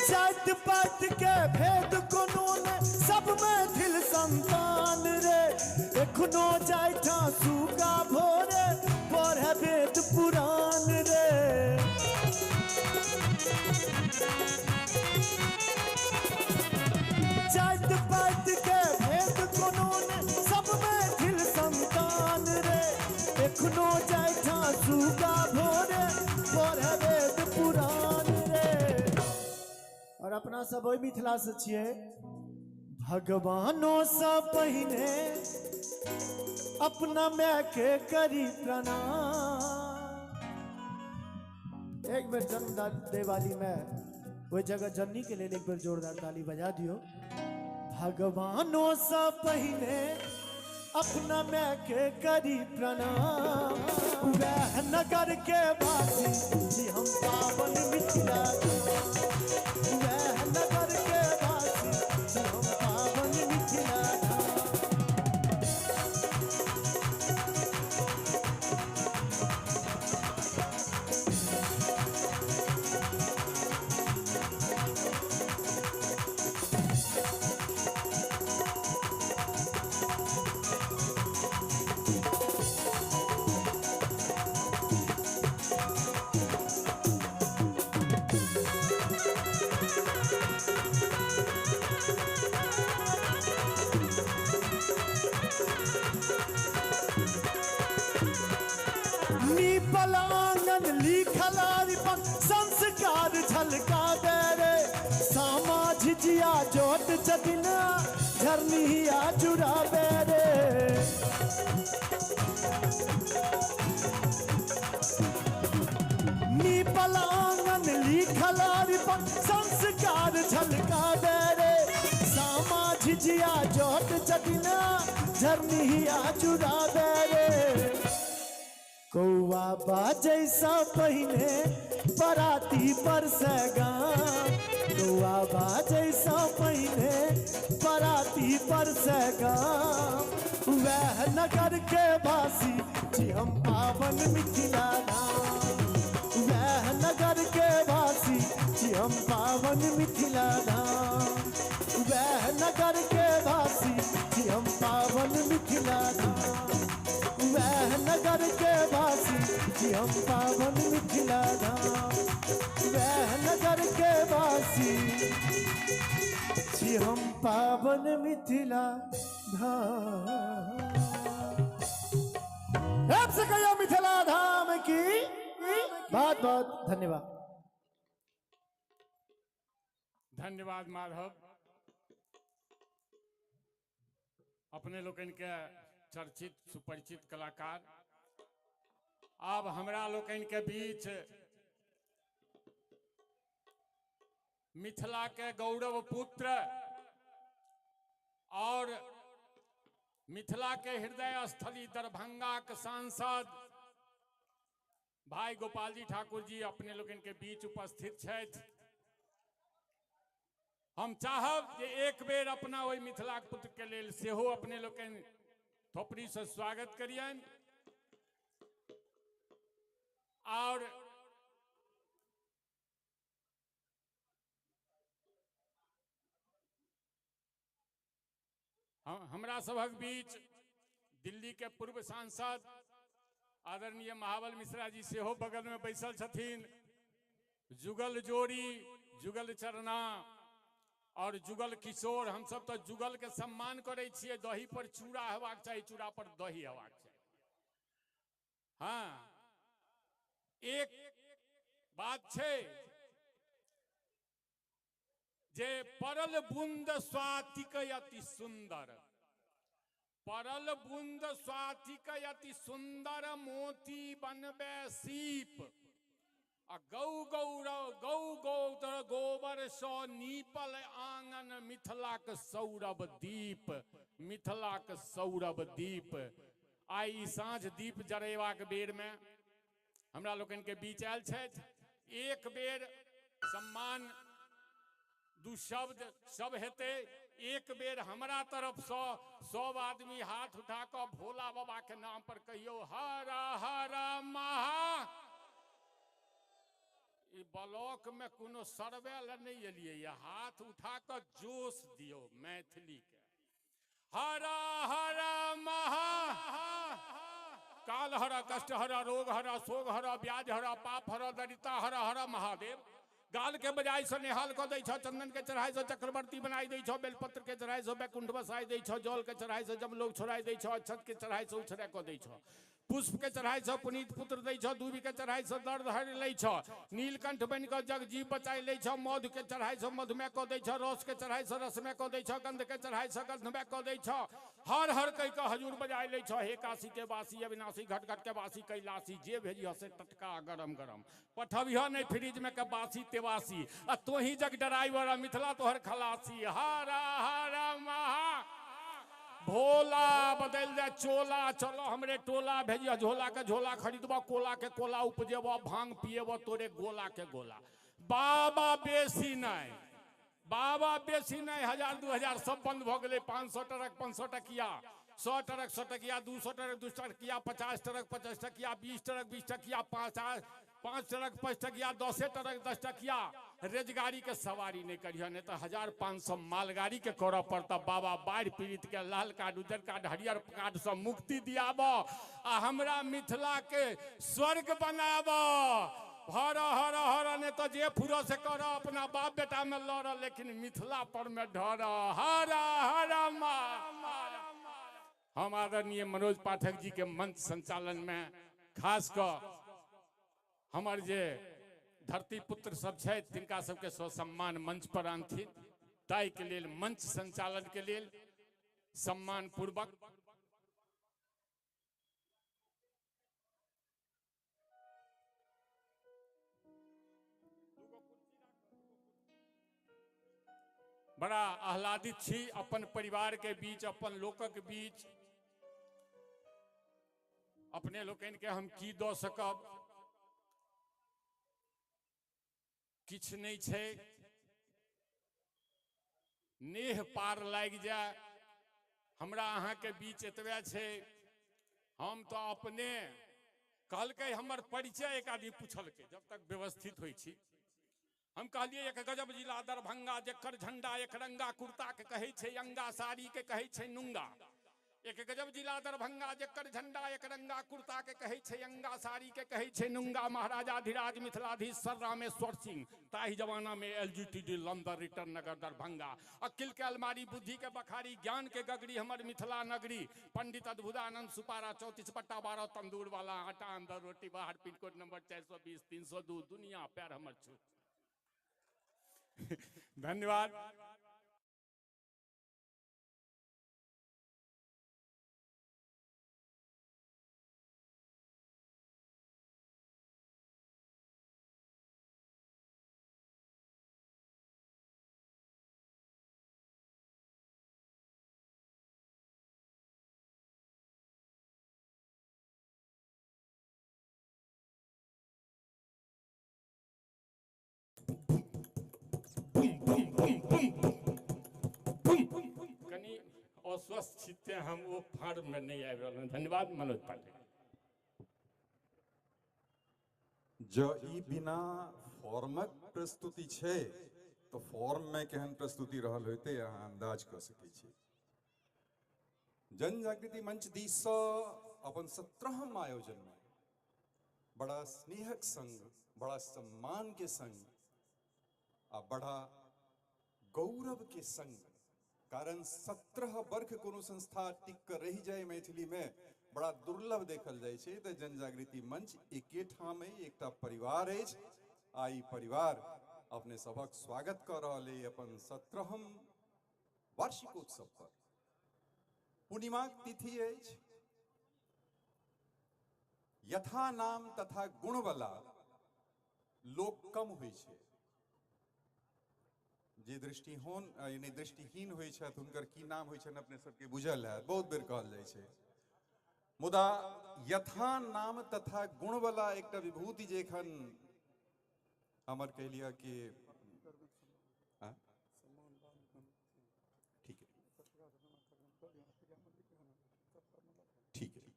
जात पात के भेद कोनो ने सब मैथिल संतान रे, एखनो जाइठा सुगा भोरे पढ़े वेद पुराण रे। जात पात के भेद कोनो ने सब मैथिल संतान रे, एखनो जाइठा सुगा भोरे पढ़े वेद पुराण रे। और अपना सब ओहि मिथिला से छियै, भगवानों से पहिने अपना my के करी प्रणाम। एक बेर जन्म दे वाली मैं ओहि जगह जननी के लेल एक बेर जोरदार ताली बजा दियो। भगवानों से पहिने अपना my के करी प्रणाम, वह नगर के वासी छी हम पावन मिथिला धाम, वह नगर के वासी छी हम पावन मिथिला धाम। नीपल आंगन लिखल अरिपन संस्कार झलका दे रे, सामा झिझिया जोत जदिना झरनिया जुड़ाबे रे। नीपल आंगन लिखल अरिपन संस्कार झलकावे रे। सामा झिझिया जट जटिना झरनिया चुरावे रे। कौआ बाजैसा पहिने पराती पर से गाम, कौआ बाजैसा पहिने पराती पर से गाम। वह नगर के वासी जी हम पावन मिथिला धाम, वह नगर के वासी जी हम पावन मिथिला धाम, वह नगर के वासी जी हम पावन मिथिला धाम, वह नगर के वासी जी हम पावन मिथिला धाम, वह नगर के वासी जी हम पावन मिथिला धाम। आपसे कहियो मिथिला धाम की बहुत बहुत धन्यवाद।
धन्यवाद माधव। अपने लोकनि के चर्चित सुपरिचित कलाकार अब हमरा लोकनि के बीच मिथिला के गौरव पुत्र और मिथिला के हृदय स्थली दरभंगा के सांसद भाई गोपाल जी ठाकुर जी अपने लोकनि के बीच उपस्थित छथि। हम चाहब जे एक बेर अपना ओहि मिथिला के पुत्र के लेल सेहो अपने लोकनि थोपड़ी से स्वागत करियनि। और हमरा सभक बीच दिल्ली के पूर्व सांसद आदरणीय महाबल मिश्रा जी सेहो बगल में बैसल छथिन। जुगल जोड़ी, जुगल चरना और जुगल किशोर, हम सब तो जुगल के सम्मान करै छियै। दही पर चूड़ा हेबाक चाही, चूड़ा पर दही हेबाक चाही। हाँ, एक बात छै जे परल बूंद स्वातिक अति सुंदर, परल बूंद स्वातिक अति सुंदर मोती बनबे सीप, आ गौ गौरव गौ गौतर गोबर सौ नीपल आंगन मिथिलाक सौरभ दीप, मिथिलाक सौरभ दीप। आइ ई साँझ दीप जरेबाक बेर में हमरा लोकनि के बीच आयल छथि। एक बेर सम्मान दू शब्द सब हेतै। एक बेर हमरा तरफ से सब आदमी हाथ उठा कऽ भोला बाबा के नाम पर कहियो हर हर महा। ई ब्लॉक में कोनो सर्वे ल नहीं एलियै, हाथ उठा कऽ जोश दियौ मैथिली के। हर हर महा। काल हर, कष्ट हर, रोग हर, शोक हर, ब्याज हर, पाप हर, दरिद्रता हर, हर महादेव। गाल के बजाय से निहाल कऽ दै छौ, चंदन के चढ़ाई से चक्रवर्ती बनाई दै छौ, बेलपत्र के चढ़ाई से बैकुंठ बसाई दै छौ, जल के चढ़ाई से जमलोक छोड़ाई दै छौ, अक्षत के चढ़ाई से उछड़े कऽ दै छौ, पुष्प के चढ़ाई से पुनीत पुत्र दै छौ, दूबी के चढ़ाई से दर्द हरि लै छौ, नीलकंठ बनि कऽ जग जीव बचाई लै छौ, मधु के चढ़ाई से मधुमेह कऽ दै छौ, रस के चढ़ाई से रसमय कऽ दै छौ, गंध के चढ़ाई से गंधमय कऽ दै छौ, हर हर कहि कऽ हजूर बजाय लै छौ। हे काशी के वासी अविनाशी, घट घट के वासी कैलाशी, जे भेजिह से टटका गरम गरम, पठबिह नहि फ्रिज में के बासी तेवासी, आ तोही जग ड्राइवर आ मिथिला तोहर खलासी। हर हर महा भोला। बदल जाए चोला, चलो हमरे टोला, भेजिया झोला के झोला खरीदबा, कोला के कोला उपजेबा, भांग पिएबा तोरे गोला के गोला। बाबा बेसी नहीं, बाबा बेसी नहीं, 1000 2000 सब बंद भ गेलै। 500 ट्रक 500 टकिया, 100 ट्रक 100 टकिया, 200 ट्रक 200 टकिया, 50 ट्रक 50 टकिया, 20 ट्रक 20 टकिया, 5 ट्रक 5 टकिया, 10 ट्रक 10 टकिया। रेजगाड़ी के सवारी नहीं करिह, नहीं तो 1500 मालगाड़ी के करऽ पड़ता। बाबा बाढ़ि पीड़ित के लाल कार्ड, उज्जर कार्ड, हरियर कार्ड से मुक्ति दियाब आ हमरा मिथिला के स्वर्ग बनाब। हर हर हर, नहीं तो जे फुरो से कर अपना बाप बेटा में लड़, लेकिन मिथिला पर में ढर। हर हर मा। हम आदरणीय मनोज पाठक जी के मंच संचालन में खास कऽ हमर जे धरती पुत्र सब छथि तिनका सबके ससम्मान मंच पर आनथिन, ताहिके लेल मंच संचालन के लेल सम्मान पूर्वक बड़ा आह्लादित छी अपन परिवार के बीच, अपन लोकक बीच। अपने लोकनि के हम की दऽ सकब, किछु नहि छै। नेह पार लागि जाय हमरा अहाँके बीच एतबे छै। हम तऽ अपने कहलकै हमर परिचय एक आदमी पूछलकै जब तक व्यवस्थित होइ छी। हम कहलियै एक गजब जिला दरभंगा, जकर झंडा एक रंगा, कुर्ता के कहै छै अंगा, साड़ी के कहै छै नुंगा। एक गजब जिला दरभंगा, जकर झंडा एक रंगा, कुर्ता के कहै छै अंगा, साड़ी के कहै छै नुंगा। महाराजाधिराज मिथिलाधीश सर रामेश्वर सिंह, ताहि जमाना में LGTD London return नगर दरभंगा। अकिल के अलमारी, बुद्धि के बखारी, ज्ञान के गगरी, हमर मिथिला नगरी। पंडित अद्भुतानंद सुपारा, 34/12 तंदूर वाला, आटा अंदर रोटी बाहर, पिनकोड नंबर 420 302, दुनिया पैर हमर छूट। धन्यवाद। कनी अस्वस्थ छी तें हम ओ फार्म में नहीं आबि रहल। धन्यवाद मनोज पांडे।
जँ ई बिना फॉर्मक प्रस्तुति छै तो फॉर्म में केहन प्रस्तुति रहल होते अहाँ अंदाज कऽ सकै छी। जनजागृति मंच दिससँ अपन 17वां आयोजन में बड़ा स्नेहक संग, बड़ा सम्मान के संग आ बड़ा गौरव के संग, कारण 17 वर्ष कोनो संस्था टिक कर रहि जाय मैथिली में बड़ा दुर्लभ देखल जाइ छै। तऽ जनजागृति मंच एके ठाम अइ, एकटा परिवार अछि आ ई परिवार अपने सभक स्वागत कऽ रहल अइ अपन 17वां वार्षिकोत्सव पर। पूर्णिमाक तिथि अछि, यथा नाम तथा गुणवला लोक कम होइ छै। जे दृष्टिहीन यानी दृष्टिहीन होइ छथि हुनकर की नाम होइ छनि अपने सबके बुझल है, बहुत बेर कहल जाइ छै। मुदा यथा नाम तथा गुणवला एकटा विभूति जे एखन हमर कहि लिअ कि ठीक है, ठीक है,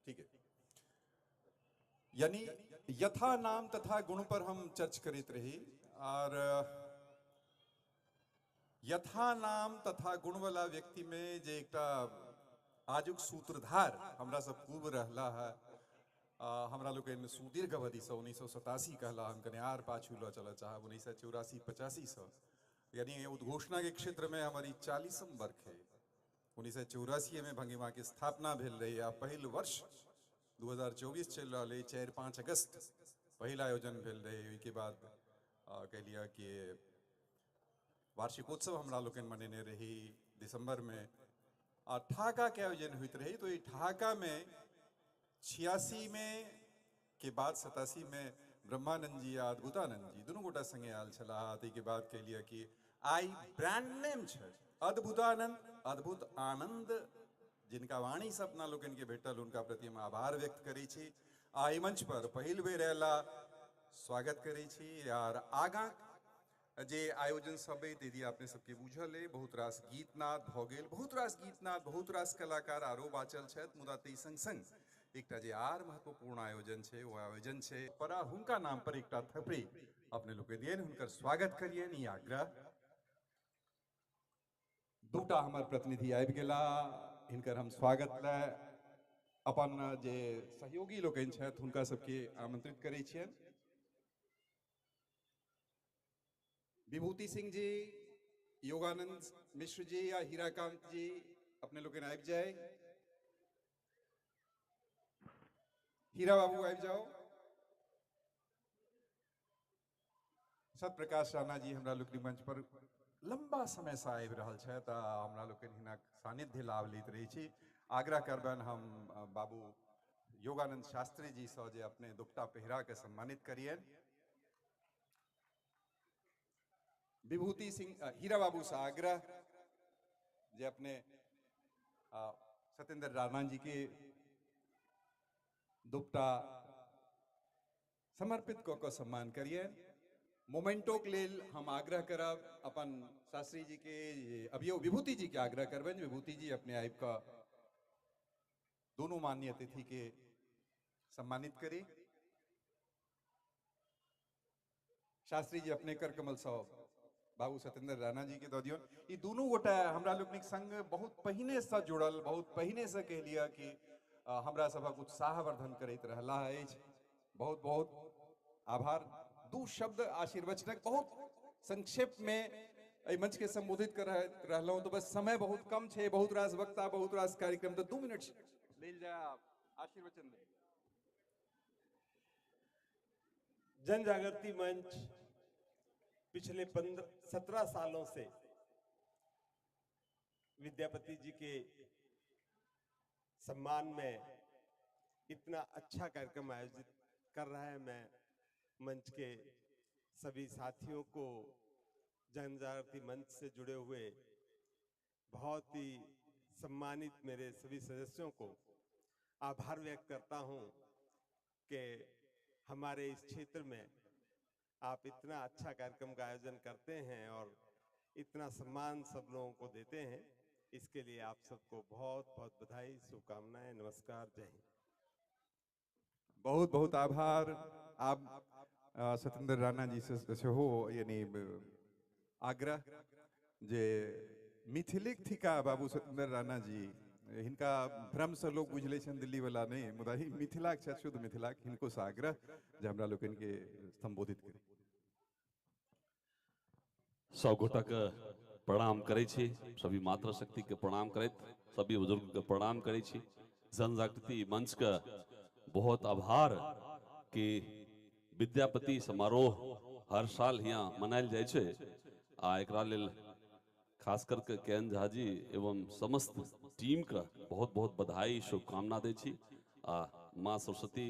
ठीक है, यानी यथा नाम तथा गुण पर हम चर्च करैत रही। और यथा नाम तथा गुण वाला व्यक्ति में जे एकटा आजुक सूत्रधार हमरा सब पूर्व रहला है, हमरा लोकनि सुदीर्घ अवधिसँ 1987 कहला, हम कने आर पाछू लऽ चलऽ चाहब 1984-85 सँ, यानी उद्घोषणा के क्षेत्र में हमारी 40म वर्ष है। 1984 में भंगिमा के स्थापना भेल रही आ पहिल वर्ष 2024 चलि रहल अइ। 4-5 अगस्त पहिल आयोजन भेल रहे। ओहिके बाद कहि लिअ कि वार्षिकोत्सव हमरा लोकनि मनेने रही दिसंबर में आ ठहाका के आयोजन होइत रही। तो ठहाका में 86 में के बाद 87 में ब्रह्मानंद जी आ अद्भुतानंद जी दुनू गोटा संगे आयल छलाह। ताहिके बाद कहि लिअ कि आइ ब्रांड नेम छै अद्भुतानंद, अद्भुत आनंद, जिनका वाणी से अपना लोकनि के भेटल हुनका प्रति हम आभार व्यक्त करै छी। आ एहि मंच पर पहिल बेर अयला स्वागत करै छी। आर आगाँ जे आयोजन सब अइ दीदी अपने सबके बुझल अइ, बहुत रास गीतनाद भऽ गेल, बहुत रास गीतनाद, बहुत रास कलाकार आरो बाचल छथि। मुदा ताहि संग संग एकटा जे आर महत्वपूर्ण आयोजन छै ओ आयोजन छै पर हुनका नाम पर एकटा थपड़ी अपने लोकनि दियनि, हुनकर स्वागत करियनि, ई आग्रह। दूटा हमर प्रतिनिधि आबि गेला, हिनकर हम स्वागत लए अपन जे सहयोगी लोकनि छथि हुनका सबके आमंत्रित करै छियनि। विभूति सिंह जी, योगानंद मिश्र जी या हीराकांत जी अपने लोकनि आबि जाय। हीरा बाबू आबि जाओ। सतप्रकाश राणा जी हमरा लोकनि मंच पर लंबा समय से आबि रहल छथि आ हमरा लोकनि हिनक सानिध्य लाभ लैत रहै छी। आग्रह करबनि हम बाबू योगानंद शास्त्री जी सँ जे अपने दुपट्टा पहिरा के सम्मानित करियनि। विभूति सिंह हीरा बाबू से आग्रह जे अपने सत्येंद्र राणा जी के दुपट्टा समर्पित कऽ कऽ सम्मान करियनि। मोमेंटो के लेल हम आग्रह करब अपन शास्त्री जी के, अभियो विभूति जी के आग्रह करबनि, विभूति जी अपने आबि कऽ दोनों माननीय अतिथि के सम्मानित करी। शास्त्री जी अपने कर कमल सौ बाबू सत्येंद्र राणा जी के दऽ दियौन। ई दुनू गोटा हमरा लोकनिक संग बहुत पहिने से जुड़ल, बहुत पहिने से कहि लिअ कि हमरा सभक उत्साहवर्धन करैत रहला अछि। बहुत बहुत आभार। दू शब्द आशीर्वचनक बहुत संक्षेप में एहि मंच के संबोधित कर रहलहुँ, तो बस समय बहुत कम छै, बहुत रास वक्ता, बहुत रास कार्यक्रम, तो 2 मिनट लेल जाय आशीर्वचन दे।
जन जागृति मंच पिछले 17 सालों से विद्यापति जी के सम्मान में इतना अच्छा कार्यक्रम आयोजित कर रहा है। मैं मंच के सभी साथियों को, जन जागृति मंच से जुड़े हुए बहुत ही सम्मानित मेरे सभी सदस्यों को आभार व्यक्त करता हूं कि हमारे इस क्षेत्र में आप इतना अच्छा कार्यक्रम का आयोजन करते हैं और इतना सम्मान सब लोगों को देते हैं। इसके लिए आप सबको बहुत बहुत बधाई, शुभकामनाएं, नमस्कार, जय हिंद।
बहुत बहुत आभार। आप सत्येंद्र राणा जी से सेहो यानी आग्रह जे मिथिलिक थिका बाबू सत्येंद्र राणा जी, हिनका भ्रम से लोग बुझि लै छनि दिल्ली वाला नहीं, मुदा ई मिथिलाक छथि, शुद्ध मिथिलाक। हिनको से आग्रह जे हमरा लोकनि के संबोधित करी।
सब गोटा के प्रणाम करै छी, सभी मातृ शक्ति के प्रणाम करैत सभी बुजुर्ग के प्रणाम करै छी। जन जागृति मंच के बहुत आभार कि विद्यापति समारोह हर साल यहाँ मनायल जाइ छै आ एकरा लेल खास करके के एन झा जी एवं समस्त टीम के बहुत बहुत बधाई शुभकामना दै छी। आ माँ सरस्वती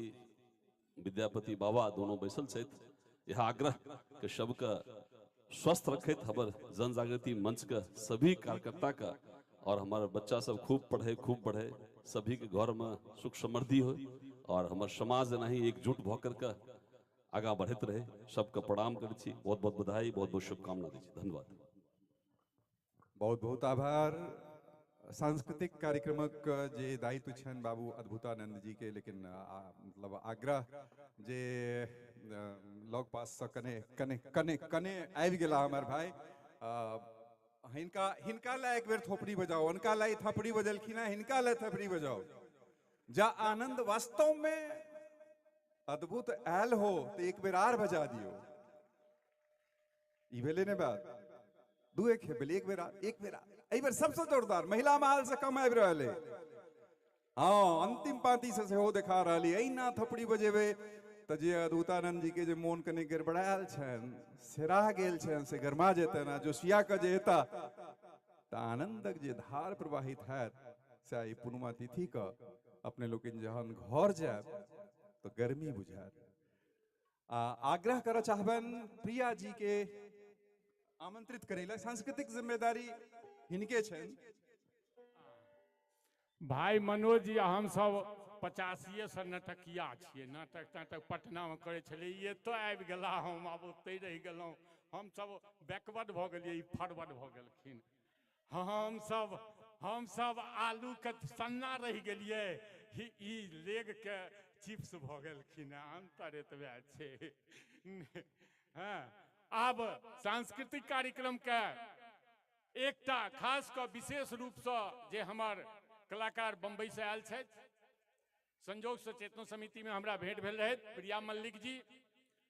विद्यापति बाबा दोनों बैसल छथि, यह आग्रह के सबके स्वस्थ रखैत हमर जन जागृति मंच के सभी कार्यकर्ता के और हमारे बच्चा सब खूब पढ़े खूब बढ़े, सभी के घर में सुख समृद्धि हो और हमार समाज नहीं एकजुट भऽ करके आगा बढ़ैत रहे। सबके प्रणाम करै छी, बहुत बहुत बधाई, बहुत बहुत शुभकामना दै छी, धन्यवाद।
बहुत बहुत आभार। सांस्कृतिक कार्यक्रमक जे दायित्व छनि बाबू अद्भुतानंद जी के, लेकिन मतलब आग्रह जे लग पास से कने कने कने कने आबि गेला हमर भाई, हिनका हिनका ला एक बेर थोपड़ी बजाओ, उनका ला थपड़ी बजलखिन हैं, हिनका ला थपड़ी बजाओ। जा आनंद वास्तव में अद्भुत आयल हो तो एक बेर आर बजा दियो। ई भेलै ने बात, दू एक भेलै, एक बेर एक बेर एहि बेर सबसे जोरदार महिला माल से कम आबि रहल है। हाँ, अंतिम पांति से सेहो देखा रहल है। एहिना थपड़ी बजेबै तऽ जे अद्भुतानंद जी के जे मोन कनि गड़बड़ायल छनि, सेरा गेल छनि, से गरमा जेतनि आ जोशिया के जे एता तऽ आनंदक जे धार प्रवाहित हैत से आई पूर्णिमा तिथि के अपने लोकनि जहन घर जायब तऽ गर्मी बुझायत। आ आग्रह करऽ चाहबनि प्रिया जी के आमंत्रित करै लए, सांस्कृतिक जिम्मेदारी हिनके छनि।
भाई मनोज जी, हम सब 85 से नटकिया छियै, नाटक ताटक पटनामे करै छलियै, एतऽ आबि गेला हम, आब ओतहि रहि गेलहुँ। हम सब बैकवर्ड भऽ गेलियै, ई फॉरवर्ड भऽ गेलखिन। हमसब आलूके सन्ना रहि गेलियै, ई लेगके चिप्स भऽ गेलखिन। अन्तर एतबे छै। हँ, आब सांस्कृतिक कार्यक्रमके एकटा खास कऽ विशेष रूपसँ जे हमर कलाकार बम्बई से आयल छथि, संजोगसँ चेतना समितिमे हमरा भेंट भेल रहै, प्रिया मल्लिक जी।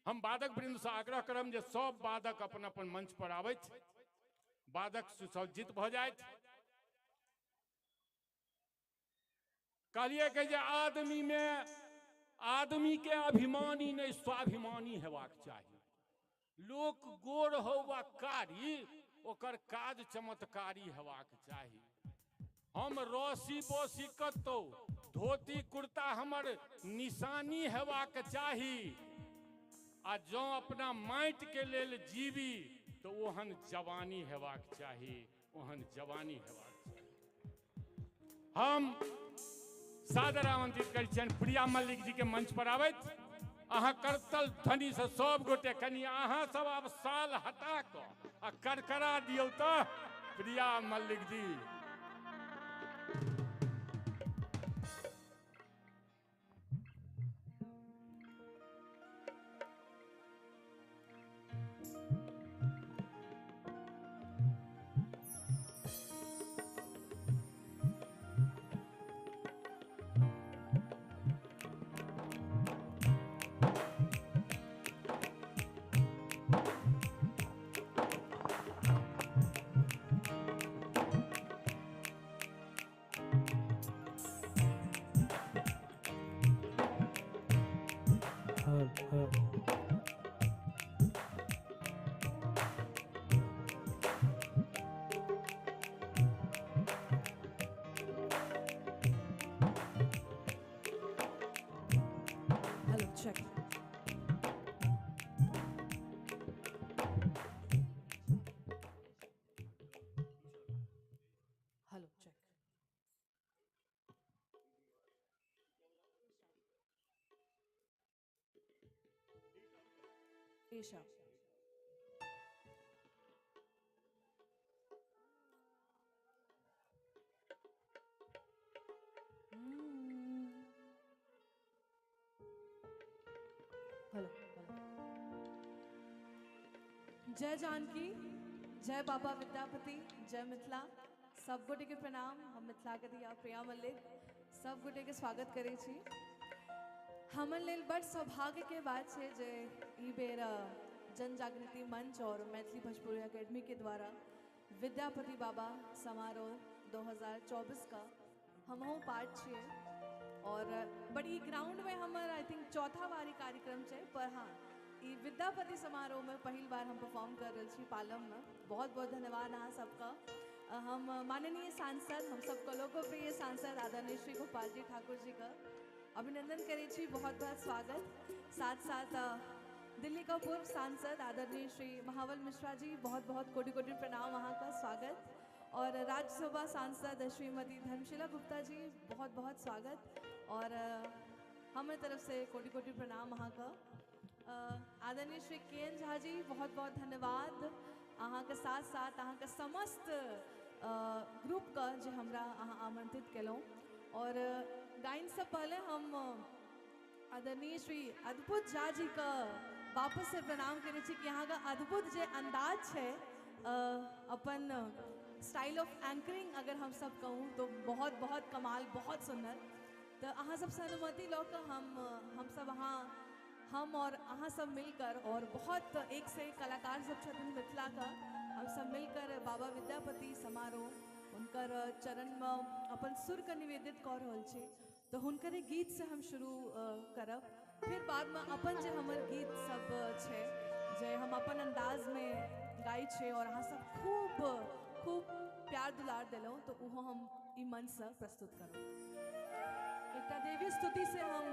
हम वादक वृन्दसँ आग्रह करब जे सब वादक अपन अपन मंच पर आबथि, वादक सुसज्जित भऽ जाथि। कहलियै कि जे आदमीमे आदमीके अभिमानी नहि स्वाभिमानी हेबाक चाही। लोक गोर हो वा कारी, ओकर काज चमत्कारी हेबाक चाही। हम रसी बसी कतौ धोती कुर्ता हमर निशानी हेबाक चाही आ जँ अपना माटिके लेल जीवी तऽ ओहन जवानी हेबाक चाही, ओहन जवानी हेबाक चाही। हम सादर आमंत्रित करै छियनि प्रिया मल्लिक जी के मंच पर आबैत। अहाँ करतल ध्वनिसँ सब गोटे कनि अहाँ सब आब साल हटा कऽ आ करकरा दियौ तऽ Priya Mallik ji.
Hello, check. Hello, check. Isha. Hello, hello.
जय जानकी, जय बाबा विद्यापति, जय मिथिला। सब गोटे के प्रणाम। हम मिथिला के धिया प्रिया मल्लिक सब गोटे के स्वागत करै छी। हमर लेल बड़ सौभाग्य के बात छै जे ई बेर जन जागृति मंच और मैथिली भोजपुरी अकेडमी के द्वारा विद्यापति बाबा समारोह 2024 का हमहूँ पार्ट छियै और बड़ी ग्राउंड में हमर I think चौथा बारी कार्यक्रम छै, पर हाँ ई विद्यापति समारोह में पहिल बार हम परफॉर्म कर रहल छी पालम में। बहुत बहुत धन्यवाद अहाँ सबका। हम माननीय सांसद, हम सबका लोकप्रिय सांसद आदरणीय श्री गोपाल जी ठाकुर जी का अभिनंदन करै छी, बहुत बहुत स्वागत। साथ साथ दिल्ली का पूर्व सांसद आदरणीय श्री महाबल मिश्रा जी, बहुत बहुत कोटि कोटि प्रणाम, अहाँ का स्वागत। और राज्यसभा सांसद श्रीमती धर्मशिला गुप्ता जी, बहुत बहुत स्वागत। और हमारे तरफ से कोटि कोटि प्रणाम अहाँ का। आदरणीय श्री के एन झा जी, बहुत बहुत धन्यवाद अहाँ के साथ साथ अहाँ के समस्त ग्रुप का जे हमरा अहाँ आमंत्रित केलहुँ। और गाइन से पहले हम आदरणीय श्री अद्भुत झा जी का वापस से प्रणाम करै छी कि अहाँ का अद्भुत जे अंदाज छै अपन स्टाइल ऑफ एंकरिंग अगर हम सब कहूँ तो बहुत बहुत कमाल, बहुत सुंदर। तो अहाँ सबसे अनुमति लऽ कऽ हम सब अहाँ हम और अहाँ सब मिलकर और बहुत एक से एक कलाकार सब छथिन मिथिला का, हम सब मिलकर बाबा विद्यापति समारोह उनकर चरण में अपन सुर के निवेदित कऽ रहल छी। तो हुनकर गीत से हम शुरू करब, फिर बाद में अपन जे हमर गीत सब छै जे हम अपन अंदाज में गाइ छै और अहाँ सब खूब खूब प्यार दुलार देलहुँ तो ओहो हम ई मंच से प्रस्तुत करब। एकटा देवी स्तुति से हम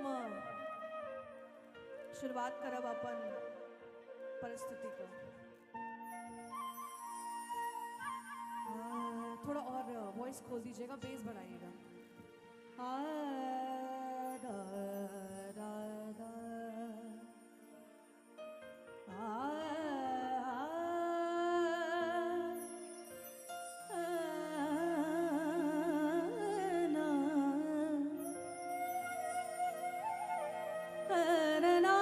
शुरुआत करब अपन परिस्थिति का। थोड़ा और वॉइस खोल दीजिएगा, बेस बढ़ाइएगा। आ दा दा दा आ ना ना ना।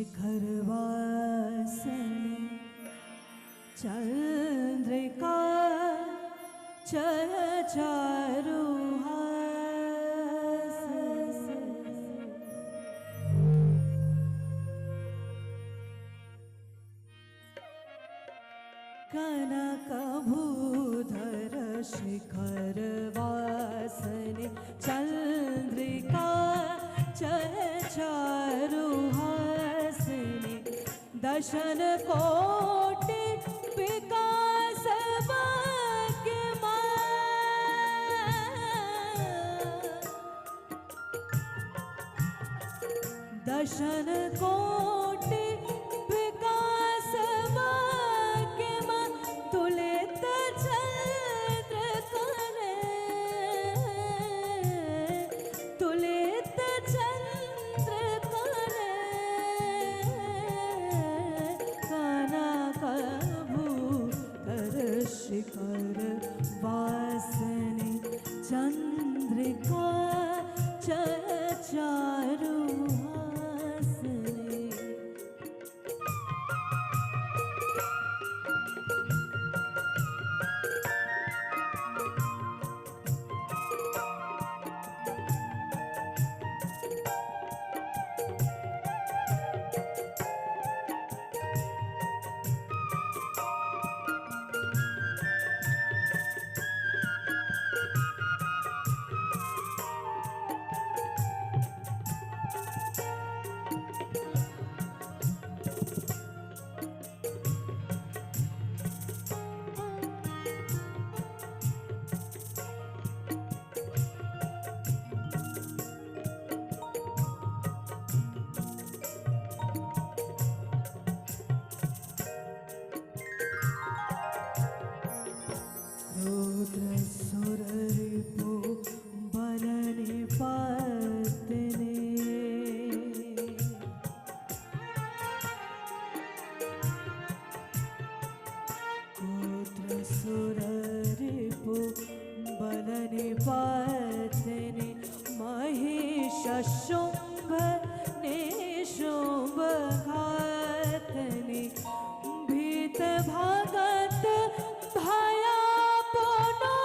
शिखर वासने चंद्रिका चारु हास। कनक भूधर शिखर वासने चंद्रिका चारु हासने दशन कोटि विकास दशन कोटि विकास भाग्य तुलित चंद्र करे तुलित चंद्र करे कनक भूधर शिखर वासने चंद्रिका चारु। शुंभ निशुंभ घातने भीत भगत भया पुनो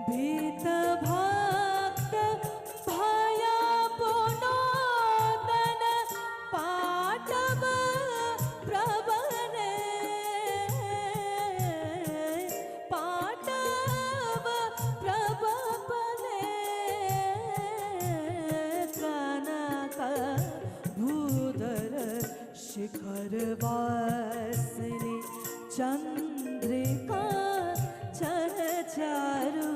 भीत भक्त भया पुनोदन पाटव प्रबने पाटव प्रबने कनक भूधर शिखर वासिनी चंद्रिका चारु।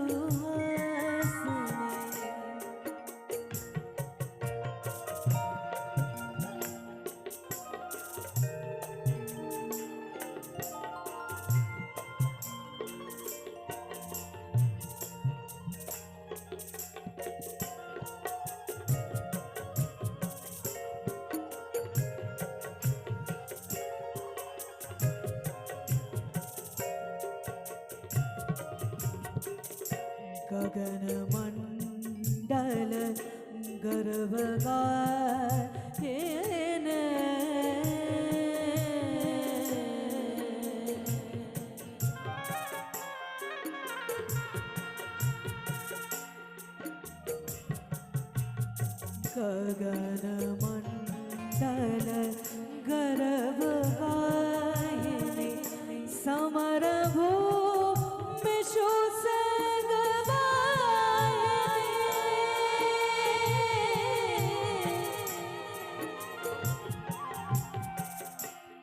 गगन मंडल गर्भगायन गगन मंडल गर्भगायन समर भूमिषु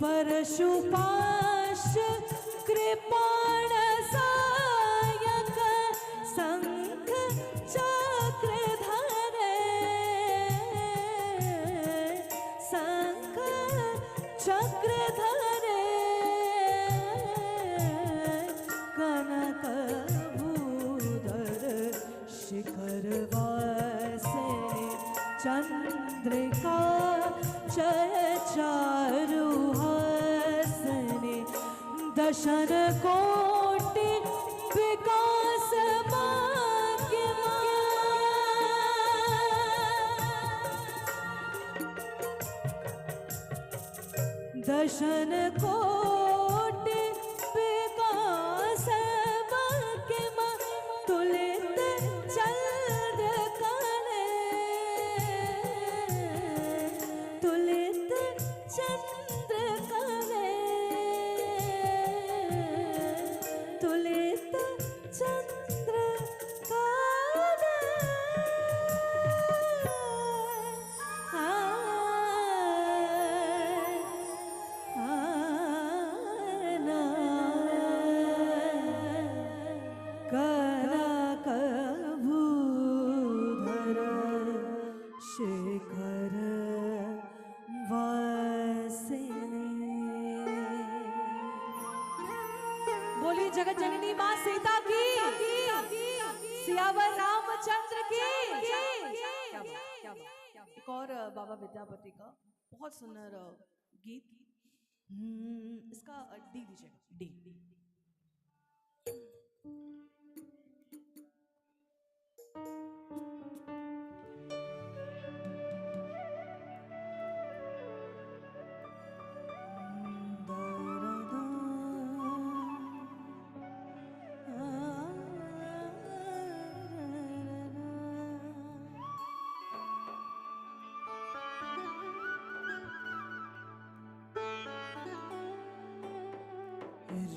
परशुपाश कृपाण सायक शंख चक्रधर शंख चक्रधर कनक भूधर शिखर वासिनी चंद्रिका चारु। दशन कोटि विकास भाग्य दर्शन कोटि विकास भाग्य तुलित चंद्र कले तुलित चंद्र कले तुलित चंद्र कले कनकभूधर शेखर वासिनी।
बोली जगत जननी माँ सीता की, सियावर रामचंद्र की। क्या बात, क्या बात, क्या बात। एक और बाबा विद्यापति का बहुत सुंदर गीत, इसका डी दीजिएगा, डी।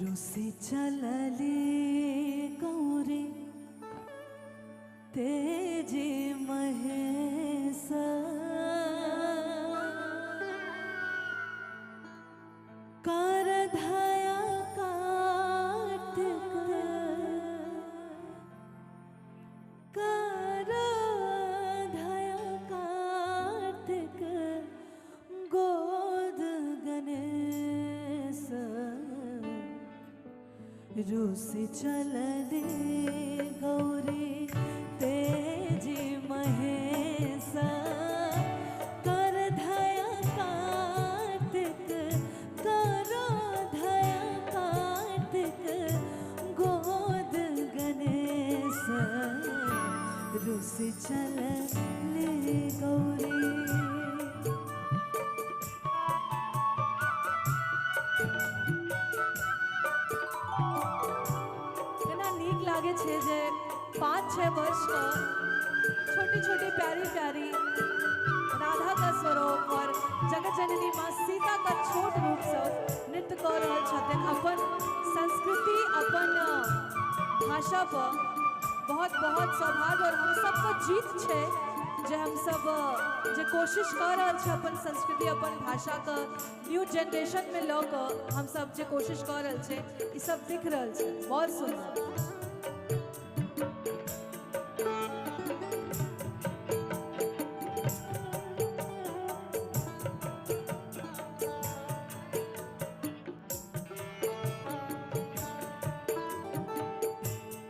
रुसी चलली गौरी तेजी महेश कर धया कार्तिक कर धया कार्तिक गोद गणेश रूसी चलले गौरी तेजी महेश कर धया कार्तिक कर धया कार्तिक गोद गणेश रूसी चलले गौरी।
केना नीक लागे छे जे 5-6 वर्ष का छोटी छोटी प्यारी प्यारी राधा का स्वरूप और जगत जननी माँ सीता का छोट रूप से नृत्य कर रहल छथिन। अपन संस्कृति अपन भाषा पर बहुत बहुत सौभाग्य और हम सबको जीत छे जे हम सब जे कोशिश कर रहल छे अपन संस्कृति अपन भाषा का न्यू जनरेशन में लऽ कऽ हम सब जे कोशिश कर रहल छे ई सब दिख रहल छे, बहुत सुंदर।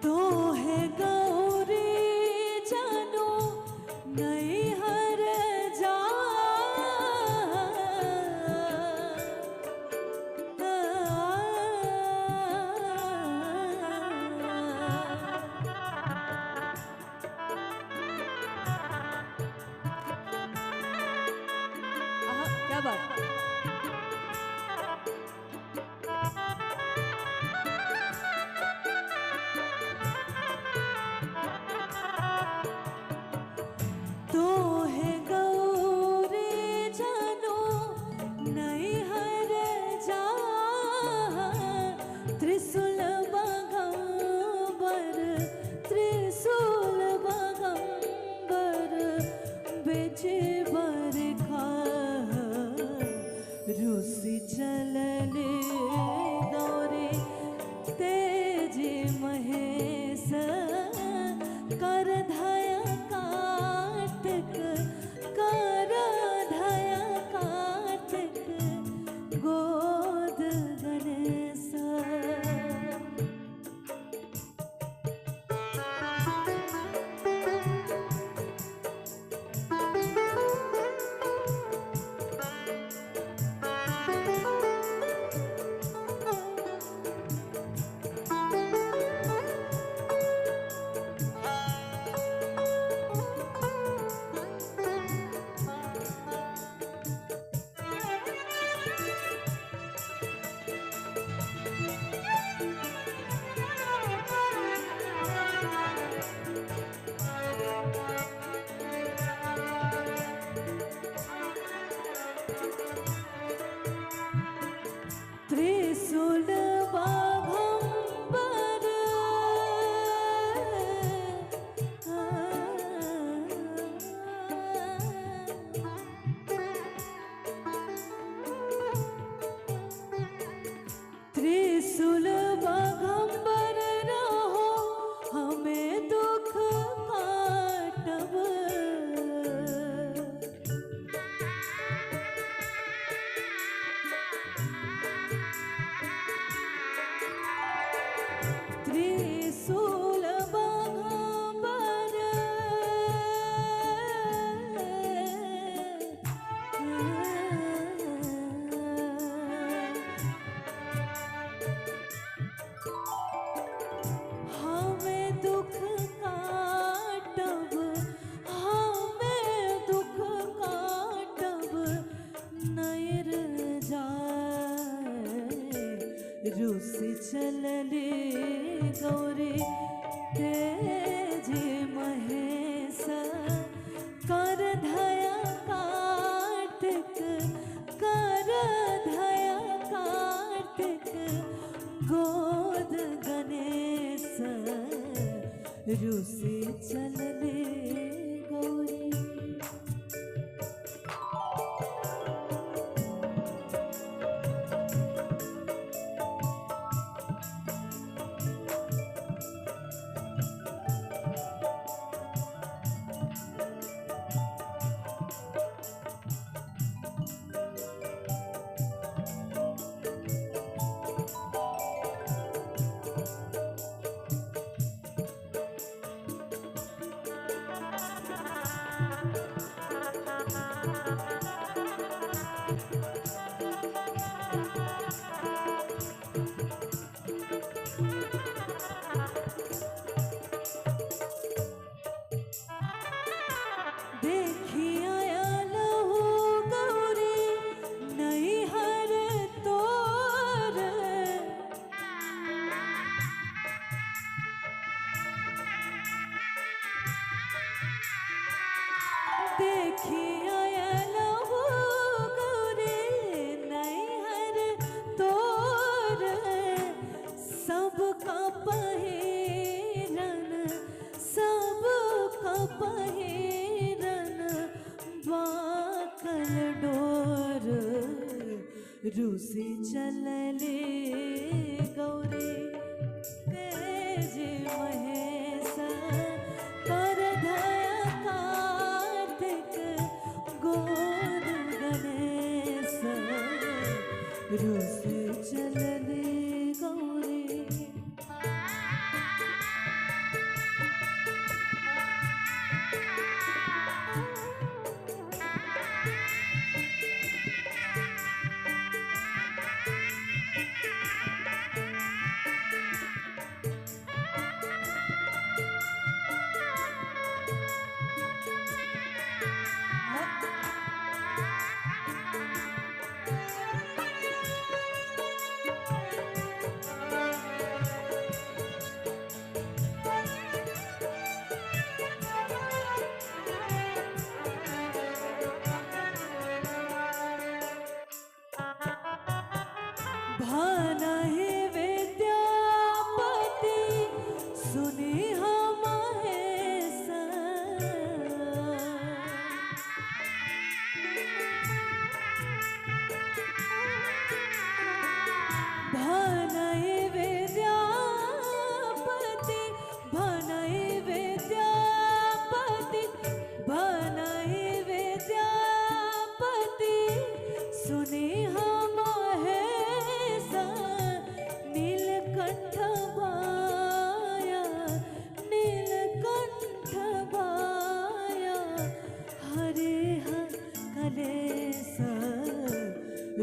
तो है गौरी जानो नैहर जा
आहा, क्या बात।
तो है गौरी जानो नैहर जा त्रिशूल बगंबर त्रिशूल बगंबर बेचे बर खा चलले गौरी तेज महेश कर धया कार्तिक कर धया कार्तिक गोद गणेश रुसी चलले गौरी। रूसी चलले गौरी तेज महेश कर धया कार्तिक गोद गणेश रूसी चलले गौरी।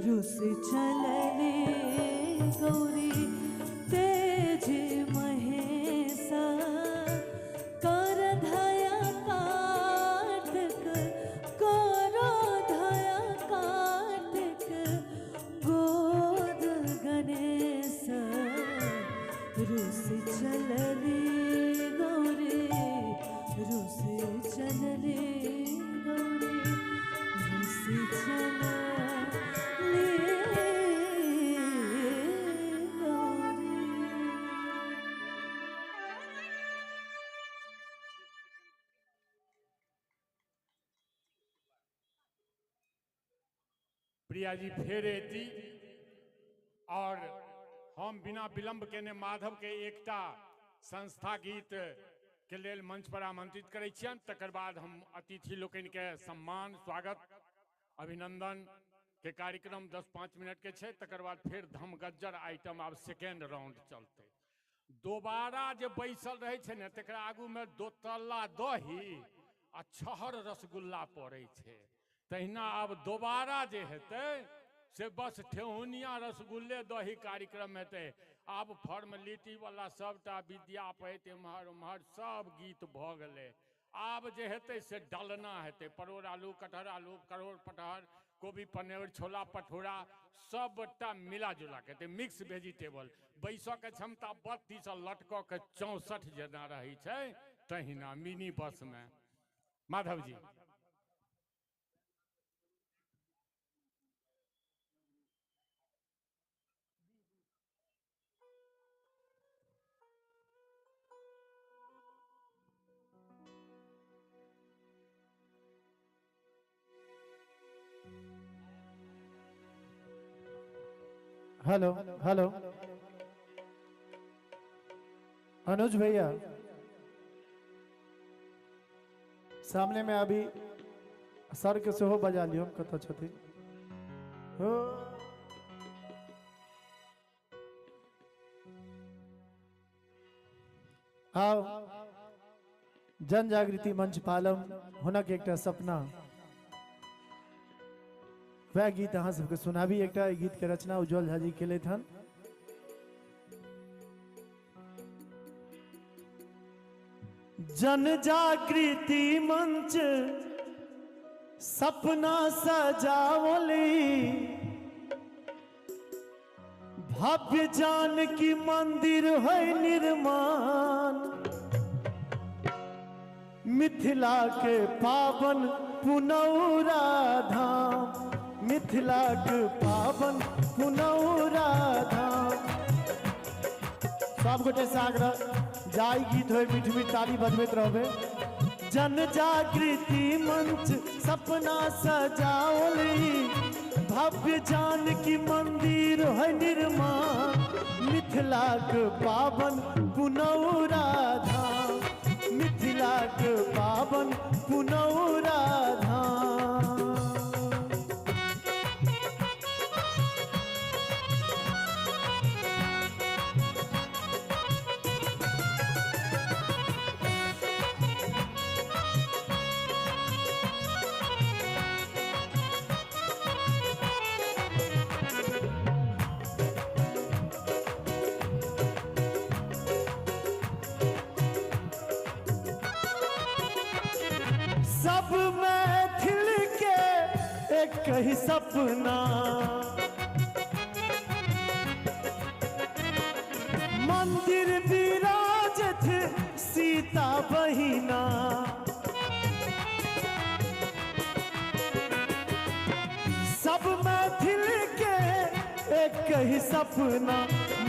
रूसी चलले गौरी तेज महेश कर धया कार्तिक कर धया कार्तिक गोद गणेश रूसी चलले गौरी रूसी चलले गौरी रूसी चलले।
प्रिया जी फेर एती और हम बिना विलंब केने माधव के एकटा संस्था गीत के लेल मंच पर आमंत्रित करै छियनि। तकर बाद हम अतिथि लोकनि के सम्मान स्वागत अभिनंदन के कार्यक्रम 10-5 मिनट के छै। तकर बाद फेर धमगज्जर आइटम आब सेकेंड राउंड चलतै। दोबारा जे बैसल रहै छै ने तकरा आगू में दोतला दही आ छहर रसगुल्ला पड़ै छै। तहिना आब दोबारा जे हेतै से बस ठेहुनिया रसगुल्ले दही कार्यक्रम हेतै। आब फॉर्मेलिटी वाला सबटा विद्यापति एम्हर ओम्हर सब गीत भऽ गेलै। आब जे हेतै से डलना हेतै, परोड़ आलू कटहर आलू करोड़ पटहर कोबी पनीर छोला पठोरा सबटा मिला जुला के हेतै, मिक्स वेजिटेबल। बैसऽ के क्षमता 32 आ लटकऽ के 64 जेना रहै छै तहिना मिनी बस में। माधव जी।
हेलो हेलो अनुज भैया, सामने में अभी सर के सेहो बजा लियौ, कतऽ छथिन। हो आओ जन जागृति मंच पालम हुनक एकटा सपना, वह गीत अहाँ सबके सुनाबी। एकटा गीत के रचना उज्जवल झा जी केलथि हन। जन जागृति मंच सपना सजावली, भव्य जानकी मंदिर है निर्माण, मिथिला के पावन पुनौरा धाम, मिथिला के पावन पुनौरा धाम। सब गोटे से आग्रह, जाई गीत हो मीठ मीठ ताली बजबैत रहबे। जन जागृति मंच सपना सजावली, भव्य जानकी मंदिर है निर्माण, मिथिला के पावन पुनौरा धाम, मिथिला के पावन पुनौरा धाम। सब मैथिल के एक ही सपना, मंदिर विराजत सीता बहिना, सब मैथिल के एक ही सपना,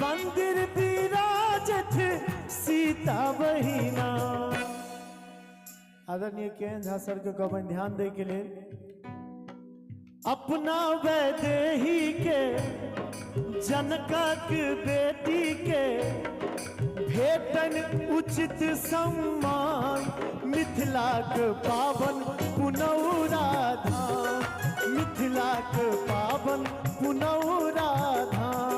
मंदिर विराजत सीता बहिना। आदरणीय के एन झा सर के कहबनि ध्यान दै के लेल। अपना वैदेही के जनकक बेटी के भेटन उचित सम्मान, मिथिलाक पावन पुनौरा धाम, मिथिलाक पावन पुनौरा धाम।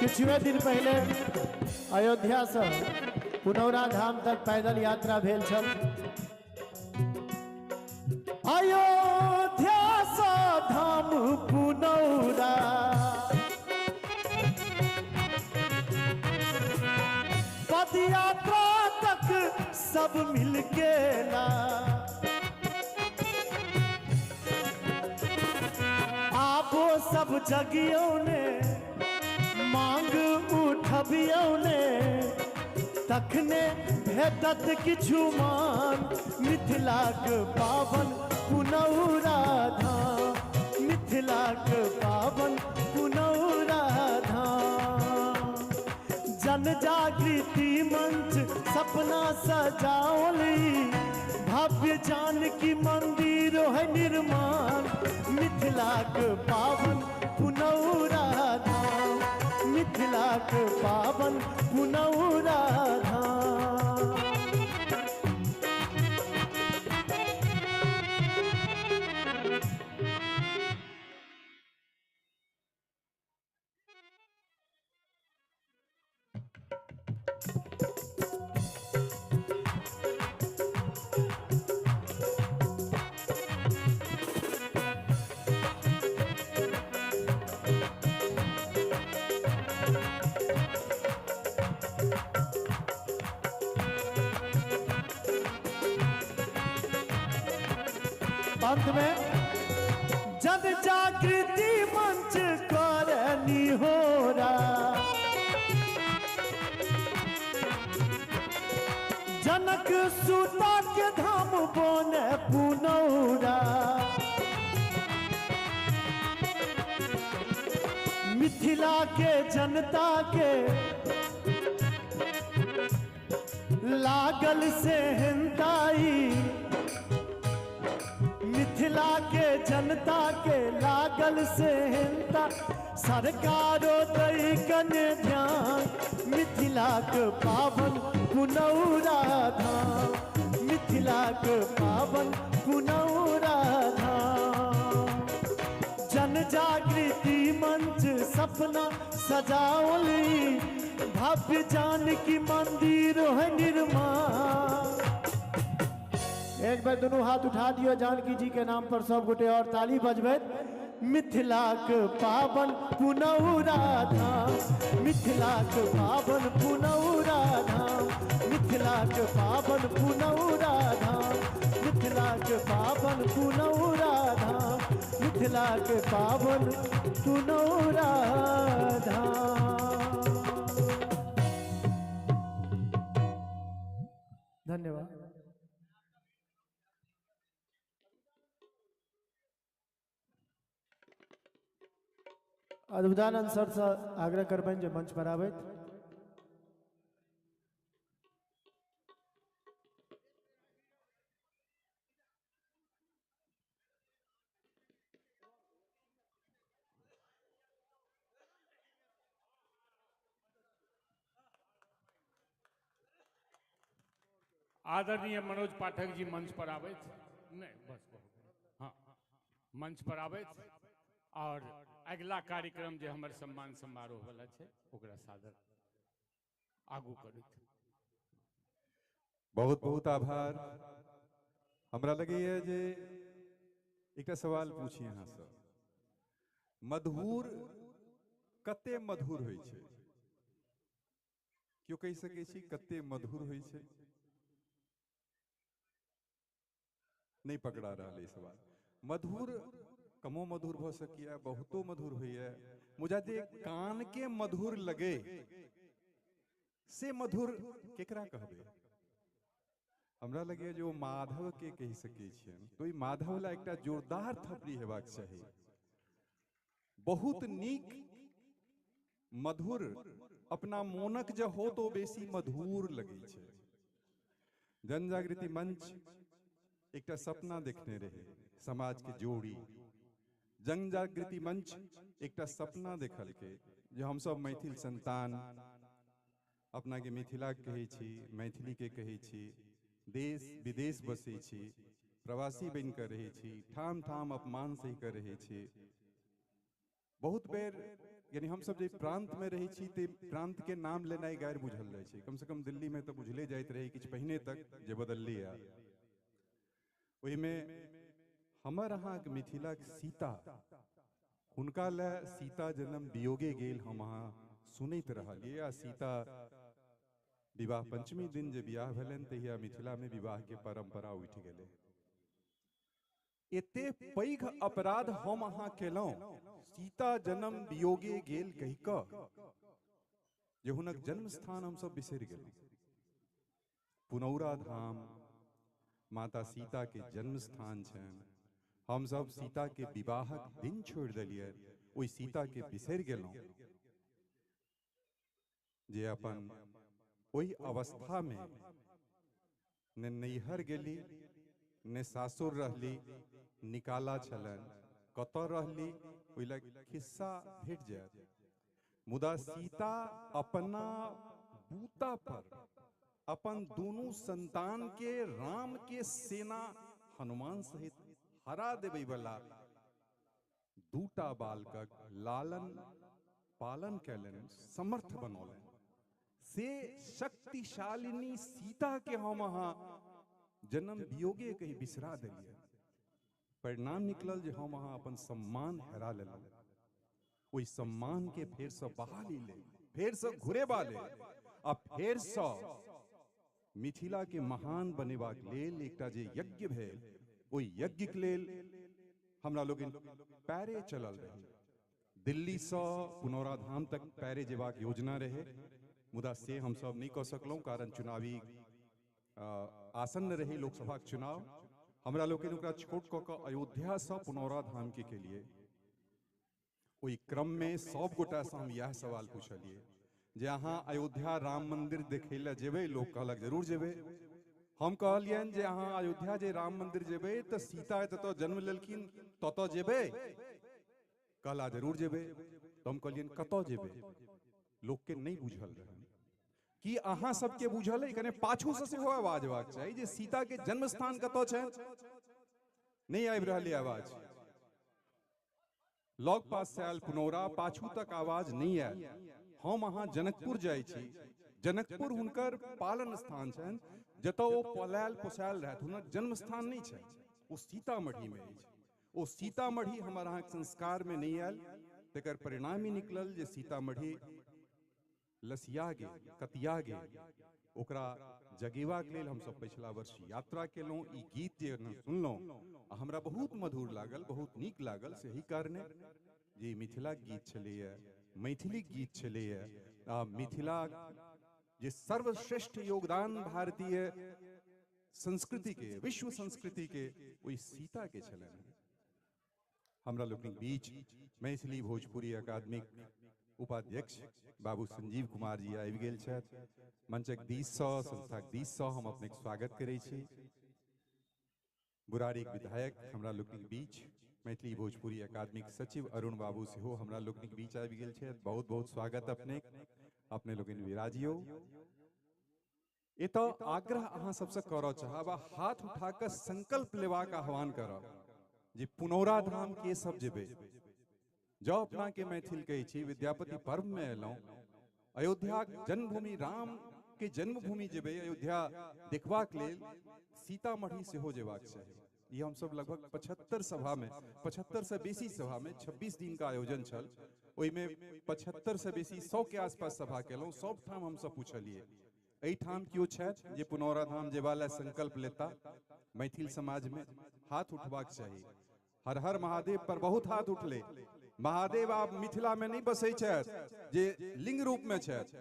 किछुए दिन पहले अयोध्या से पुनौरा धाम तक पैदल यात्रा भेल छल। अयोध्या से धाम पुनौरा, पदयात्रा तक सब मिल गेला, आबो सब जगियों ने मांग उठबियौ ने, तखने भेटत किछु मान, मिथिलाक पावन पुनौरा धाम, मिथिलाक पावन पुनौरा धाम। जन जागृति मंच सपना सजाओली, भव्य जानकी मंदिर है निर्माण, मिथिलाक पावन पुनौरा धाम, मिथिलाक पावन पुनौरा धाम। अंत में जन जागृति मंच करनी होरा, जनक सुता के धाम बने पुनौरा, मिथिला के जनता के लागल से हिंताई, मिथिला के जनता के लागल से हिंता, सरकारो दई कने ध्यान, मिथिला के पावन पुनौरा धाम, मिथिला के पावन पुनौरा धाम। जन जागृति मंच सपना सजाओली, भव्य जानकी मंदिर है निर्माण। एक बार दोनों हाथ उठा दियो जानकी जी के नाम पर सब गोटे और ताली बजबैत। मिथिला के पावन पुनौरा धाम, मिथिला के पावन पुनौरा धाम, मिथिला के पावन पुनौरा धाम, मिथिला के पावन पुनौरा धाम, मिथिला के पावन पुनौरा धाम। धन्यवाद। अद्भुतानंद सर से आग्रह करबनि जे मंच पर आबथि।
आदरणीय मनोज पाठक जी मंच पर आबथि। नहीं बस हाँ, मंच पर आबथि और अगला कार्यक्रम जे हमर सम्मान समारोह वाला छै ओकरा सादर आगू करैत।
बहुत बहुत आभार। हमरा लगैया जे एकटा सवाल पूछी अहाँ से, मधुर कते मधुर होइ छै? क्यों कहि सकै छी कते मधुर होइ छै? नहीं पकड़ा रहल ई सवाल। मधुर कमो मधुर भ सकैया, बहुतो मधुर होइया, मुदा जे कान के मधुर लगे से मधुर केकरा कहबै? हमरा लगैया जे ओ माधव के कहि सकै छियनि। तो ई माधव ला एकटा जोरदार थपड़ी हेबाक चाही। बहुत नीक मधुर अपना मोनक जे हो तो बेसी मधुर लगै छै। जनजागृति मंच एकटा सपना देखने रहे समाज के जोड़ी। जनजागृति मंच एकटा सपना देखलकै जे हमसब मैथिल संतान अपना के मिथिला के कहै छी, मैथिली के कहै छी, देश विदेश बसै छी, प्रवासी बनि कऽ रहै छी, ठाम ठाम अपमान सहि कऽ रहै छी। बहुत बेर यानी हमसब जे प्रांत में रहै छी ते प्रांत के नाम लेनाइ गैर बुझल जाइ छै। कम से कम दिल्ली में तऽ बुझले जाइत रहै किछु पहिने तक जे बदललियै। ओहिमे हमर अहाँके मिथिलाक सीता, हुनका लए सीता जन्म वियोगे गेल हम अहाँ सुनैत रहलियै। आ सीता विवाह पंचमी दिन जे बियाह भेलनि तहिया मिथिला में विवाह के परंपरा उठि गेलै। एते पैघ अपराध हम अहाँ केलहुँ सीता जन्म वियोगे गेल कहि कऽ जे हुनक जन्म स्थान हमसब बिसरि गेलहुँ। पुनौरा धाम माता सीता के जन्म स्थान छनि। हम सब सीता के विवाहक दिन छोड़ि देलियै, ओहि सीता के बिसरि गेलहुँ जे अपन ओहि अवस्था में ने नैहर गेली ने सासुर रहली, निकाला छलनि, कतऽ रहली ओहि लए खिस्सा भेट जायत। मुदा सीता अपना बूता पर अपन दोनों संतान के राम के सेना हनुमान सहित हरा देबै वाला दूटा बालकक लालन पालन कैलनि, समर्थ बनौलनि। से शक्तिशालिनी सीता के हम अहाँ जन्म वियोगे कहीं बिसरा देलियै। परिणाम निकलल जे हम अहाँ अपन सम्मान हेरा लेलहुँ। ओहि सम्मान के फेरसँ बहाली लेल, फेरसँ घुरेबा लेल आ फेरसँ मिथिला के महान बनेबाक लेल एकटा जे यज्ञ भेल ओहि यज्ञके लेल हमरा लोकनि पैरे चलल रही। दिल्लीसँ पुनौरा धाम तक पैरे जेबाक योजना रहे, मुदा से हमसब नहि कऽ सकलहुँ, कारण चुनावी आसन्न रहे लोकसभाक चुनाव। हमरा लोकनि ओकरा छोट कऽ कऽ अयोध्यासँ पुनौरा धाम के केलिए। ओहि क्रममे सब गोटासँ हम इएह सवाल पूछलियै जे अहाँ अयोध्या राम मंदिर देखै लए जेबै? लोक कहलक जरूर जेबै। हम कहलियनि जे अहाँ अयोध्या जे राम मंदिर जेबै तऽ सीता जतऽ जन्म लेलखिन ततऽ जेबै? कहला जरूर जेबै। तऽ हम कहलियनि कतऽ जेबै? लोकके नहि बुझल रहै। कि अहाँ सबके बुझल है? कने पाछूसँ सेहो आवाज अयबाक चाही जे सीता के जन्म स्थान कतऽ छै। नहि आबि रहल है आवाज। लग पास से आयल पुनौरा, पाछू तक आवाज नहीं आयल। हम अहाँ जनकपुर जाइ छी, जनकपुर हुनकर पालन स्थान छनि, जतऽ ओ पलायल पोसायल रहथि, हुनक जन्म स्थान नहि छनि, ओ सीतामढ़ीमे अछि। ओ सीतामढ़ी हमर अहाँके संस्कारमे नहि आयल, तकर परिणाम ई निकलल जे सीतामढ़ी लसिया गेल, कतिया गेल। ओकरा जगेबाक लेल हमसब पछिला वर्ष यात्रा केलहुँ। ई गीत जे सुनलहुँ आ हमरा बहुत मधुर लागल, बहुत नीक लागल, से एहि कारणे जे मिथिलाक गीत छलैए, मैथिलीक गीत छलैए आ मिथिला जे सर्वश्रेष्ठ योगदान भारतीय संस्कृति के, विश्व संस्कृति के, ओहि सीता के छलनि। हमरा लोकनिक बीच मैथिली भोजपुरी अकादमीक उपाध्यक्ष बाबू संजीव कुमार जी आबि गेल छथि। मंचक दिससँ, संस्थाक दिससँ हम अपनेक स्वागत करै छी। बुरारीक विधायक हमरा लोकनिक बीच मैथिली भोजपुरी अकादमीक सचिव अरुण बाबू सेहो हमरा लोकनिक बीच आबि गेल छथि। बहुत बहुत स्वागत अपनेक। अपने लोकनि विराजियौ। एतऽ आग्रह अहाँ सबसँ करऽ चाहब आ हाथ उठा कऽ संकल्प लेबाक आह्वान करब जे पुनौरा धाम के सब जेबै। जँ अपना के मैथिल कहै छी, विद्यापति पर्व में एलहुँ, अयोध्या जन्मभूमि, राम के जन्मभूमि जेबै अयोध्या देखबाक लेल, सीतामढ़ी सेहो जेबाक चाही। ई हमसब लगभग 75 सभा में, 75 से बेसी सभा में 26 दिन का आयोजन छल, ओहिमे 75 से बेसी 100 के आसपास सभा केलहुँ। सब ठाम हमसब पूछलियै, एहिठाम केओ छथि जे पुनौरा धाम जेबा लए संकल्प लेता? मैथिल समाज में हाथ उठबाक चाही। हर हर महादेव पर बहुत हाथ उठले। महादेव आब मिथिला में नहीं बसै छथि जे लिंग रूप में छथि,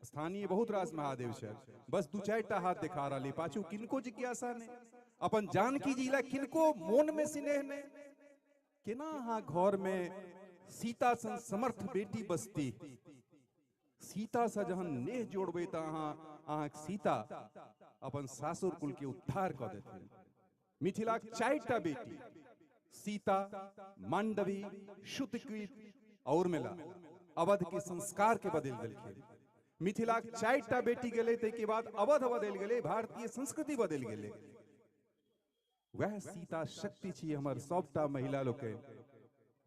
स्थानीय बहुत रास महादेव छथि, बस 2-4 टा हाथ देखा रहल, पाछू किनको जिज्ञासा नहीं, अपन जानकी जी ला किनको मोन में स्नेह नहीं। केना अहाँ घर में सीता सन समर्थ बेटी बसती? सीता से जहन नेह जोड़बै तऽ अहाँके सीता अपन सासुर कुल के उद्धार कऽ देथिन। मिथिलाक 4 टा बेटी, सीता, मांडवी, श्रुतिकीर्ति और मेला, अवध के संस्कार के बदल देलखिन। मिथिलाक 4 टा बेटी गेलै, ताहिके बाद अवध बदलि गेलै, भारतीय संस्कृति बदलि गेलै। वएह सीता शक्ति छी हमर सबटा महिला लोकनि।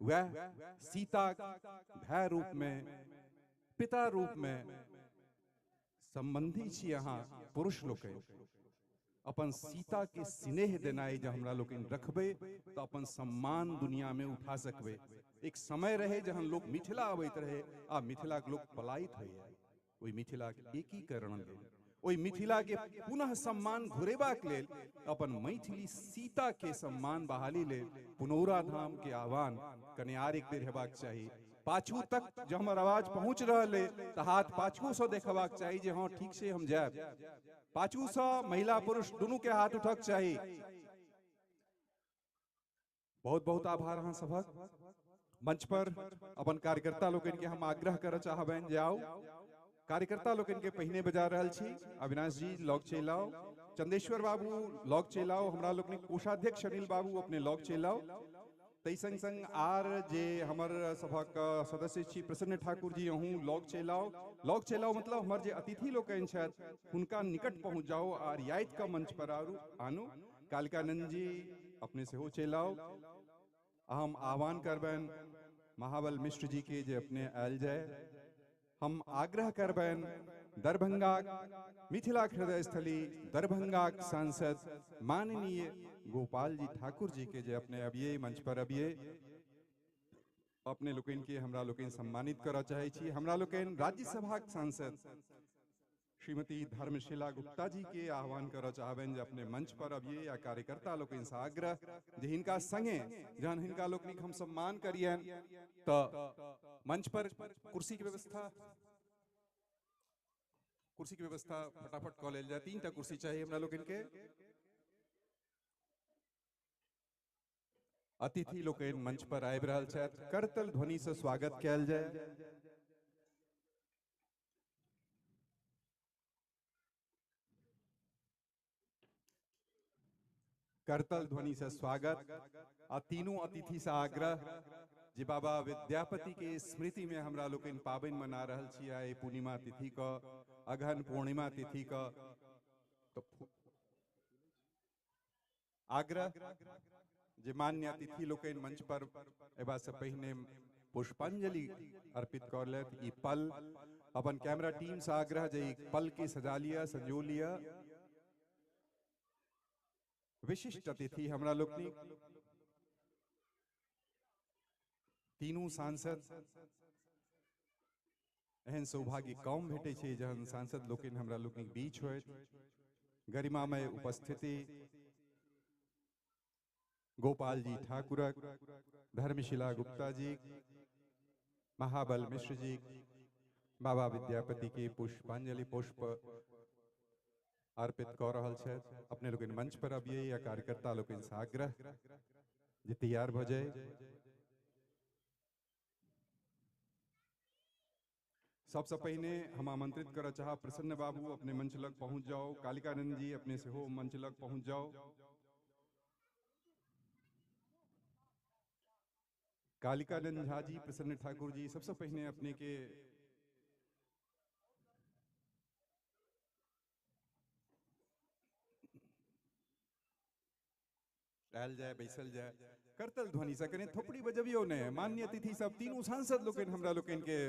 वएह सीता भाय रूप में, पिता रूप में संबंधी छी अहाँ पुरुष लोकनि। अपन सीता के स्नेह देनाइ जे हमरा लोकनि रखबै तऽ अपन सम्मान दुनिया में उठा सकबै। एक समय रहे जहन लोक मिथिला अबैत रहे आ मिथिलाक लोक पलायित होइए। ओहि मिथिलाक एकीकरण लेल, ओहि मिथिला के पुनः सम्मान घुरेबाक लेल, अपन मैथिली सीता के सम्मान बहाली लेल पुनौरा धाम के आह्वान कने आर एक बेर हेबाक चाही। पाछू तक जब हमर आवाज पहुंच रहल है तऽ हाथ पाछू से देखबाक चाही जे हाँ ठीक से हम जायब। पाछू से महिला पुरुष दुनू के हाथ उठक चाही। बहुत बहुत आभार अहाँ सभक। मंच पर अपन कार्यकर्ता लोकनि के हम आग्रह करऽ चाहबनि जे आउ। कार्यकर्ता लोकनि के पहिने बजा रहल छी। अविनाश जी लग चलि आउ, चंदेश्वर बाबू लग चलि आउ, हमरा लोकनिक कोषाध्यक्ष अनिल बाबू अपने लग चलि आउ। ताहि संग संग आर जे हमर सभक सदस्य छी प्रसन्न ठाकुर जी, अहूँ लग चलि आउ। लग चलि आउ मतलब हमर जे अतिथि लोकनि छथि हुनका निकट पहुँच जाउ आ रियायत के मंच पर आनू। कालिकानंद जी अपने सेहो चलि आउ। हम आह्वान करबनि महाबल मिश्र जी के जे अपने आयल जाय। हम आग्रह करबनि दरभंगा मिथिला हृदय स्थली दरभंगाक सांसद माननीय गोपाल जी ठाकुर जी के जे अपने अबिये मंच पर अबिये। अपने लोकनि के हमरा लोकनि सम्मानित करऽ चाहै छी। हमरा लोकनि राज्यसभाक सांसद श्रीमती धर्मशिला गुप्ता जी के आह्वान करऽ चाहबनि जे अपने मंच पर अबियै आ कार्यकर्ता लोकनि से आग्रह जे हिनका संगे जहन हिनका लोकनिक हम सम्मान करियनि तऽ मंच पर कुर्सी के व्यवस्था फटाफट कऽ लेल जाय। 3टा कुर्सी चाही हमरा लोकनि के। अतिथि लोकनि मंच पर आबि रहल छथि, करतल ध्वनि से स्वागत कयल जाय। करतल ध्वनि से स्वागत आ तीनों अतिथि से आग्रह जे बाबा विद्यापति के स्मृति में हमरा लोकनि पाबनि मना रहल छी आइ पूर्णिमा तिथि क, अगहन पूर्णिमा तिथि क, तो आग्रह जे मान्य अतिथि लोकनि मंच पर अयबा से पहिने पुष्पांजलि अर्पित कर लेत। ई पल अपन कैमरा टीम से आग्रह जे ई पल के सजा लिया, संजो लिया। विशिष्ट अतिथि हमरा लोकनि तीनू सांसद, एहन सौभाग्य कम भेटै छै जहन सांसद लोकनि हमरा लोकनिक बीच होइत। गरिमामय उपस्थिति गोपाल जी ठाकुरक, धर्मशिला गुप्ता जी, महाबल मिश्र जी, बाबा विद्यापति के पुष्पांजलि पुष्प अर्पित कऽ रहल छथि। अपने लोकनि मंच पर अबियै या कार्यकर्ता लोकनि से आग्रह जे तैयार भऽ जाय। सबसे पहिने हम आमंत्रित करऽ चाहब प्रसन्न बाबू अपने मंच लग पहुंच जाओ, कालिकानंद जी अपने सेहो मंच लग पहुंच जाओ। कालिकानंद झा जी, प्रसन्न ठाकुर जी, सबसे पहिने अपने के आयल जाय, बैसल जाय, करतल ध्वनि से कने थोपड़ी बजबियौ ने। मान्य अतिथि सब तीनू सांसद लोकनि हमरा लोकनि के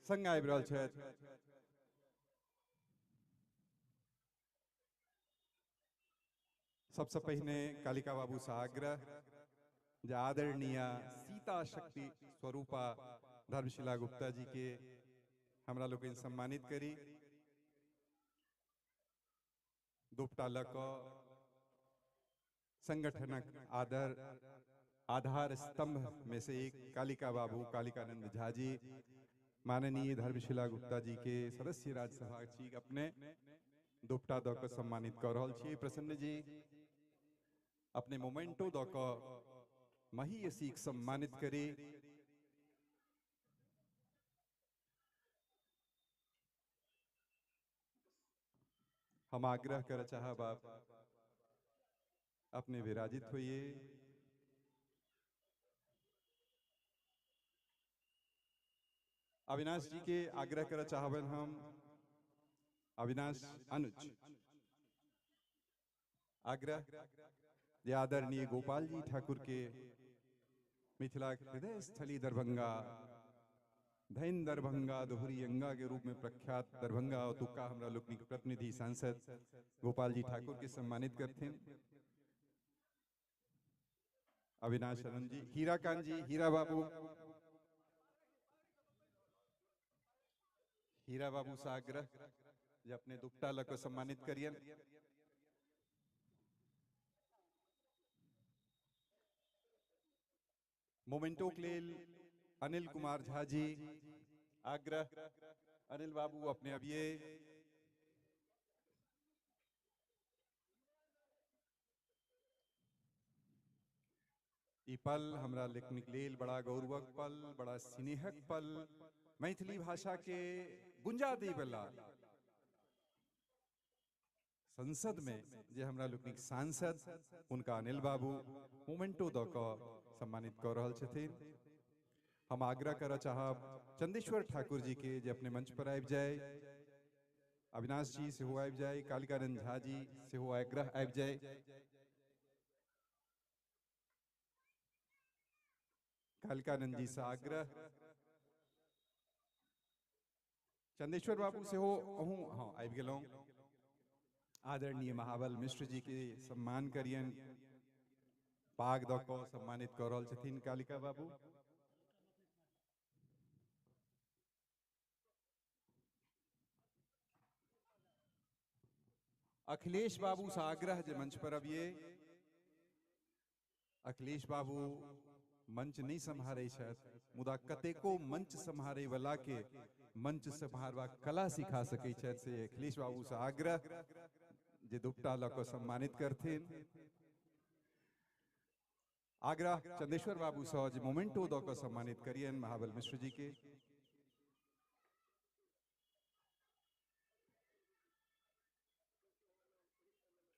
संग आबि रहल छथि। सबसे पहिने कालिका बाबू से आग्रह जे आदरणीय सीता शक्ति स्वरूपा धर्मशिला गुप्ता जी के हमरा लोकनि सम्मानित करी। दोपटा लऽ कऽ संगठनक आधार स्तंभ में से एक कालिका बाबू कालिकानंद झा जी, माननीय धर्मशिला गुप्ता जी के सदस्य राज्यसभा छी, अपने दोपटा दऽ कऽ सम्मानित कऽ रहल छी। प्रसन्न जी अपने मोमेंटो दऽ कऽ महीयसी सम्मानित करी। हम आग्रह करऽ चाहब आप अपने विराजित होइए। अविनाश जी के आग्रह करऽ चाहबनि हम, अविनाश अनुज आग्रह जे आदरणीय गोपाल जी ठाकुर के मिथिला हृदय स्थली दरभंगा, धैन दरभंगा दोहरी अंगा के रूप में प्रख्यात दरभंगा ओतुका हमरा लोकनिक प्रतिनिधि सांसद गोपाल जी ठाकुर के सम्मानित करथिन। अविनाश आनंद जी, हीराकांत जी, हीरा बाबू, हीरा बाबू से आग्रह जे अपने दुपट्टा लऽ कऽ सम्मानित करियन। मोमेंटो के लेल अनिल कुमार झा जी आग्रह, अनिल बाबू अपने अबिये। ई पल हमरा लोकनिक लेल बड़ा गौरवक पल, बड़ा स्नेहक पल, मैथिली भाषा के गुंजा दै वाला संसद में जे हमरा लोकनिक सांसद उनका अनिल बाबू मोमेंटो दऽ कऽ सम्मानित कऽ रहल छथिन। हम आग्रह करऽ चाहब चंदेश्वर ठाकुर जी के जे अपने मंच पर आबि जाय, अविनाश जी सेहो आबि जाय, कालिकानंद झा जी सेहो आग्रह आबि जाय। कालिकानंद जी से आग्रह, चंदेश्वर बाबू सेहो अहूँ हाँ आबि गेलहुँ। आदरणीय महाबल मिश्र जी के सम्मान करियन, पाग दऽ कऽ सम्मानित कऽ रहल छथिन कालिका बाबू। अखिलेश बाबू से आग्रह जे मंच पर अबिए। अखिलेश बाबू मंच नहीं सम्हारे छथि, मुदा कतेको मंच सम्हारे वाला के मंच सम्हारबाक कला सिखा सकै छथि, से अखिलेश बाबू से आग्रह जे दुपट्टा लऽ कऽ सम्मानित करथिन। आग्रह चंदेश्वर बाबू से जे मोमेंटो दऽ कऽ सम्मानित करियन महाबल मिश्र जी के।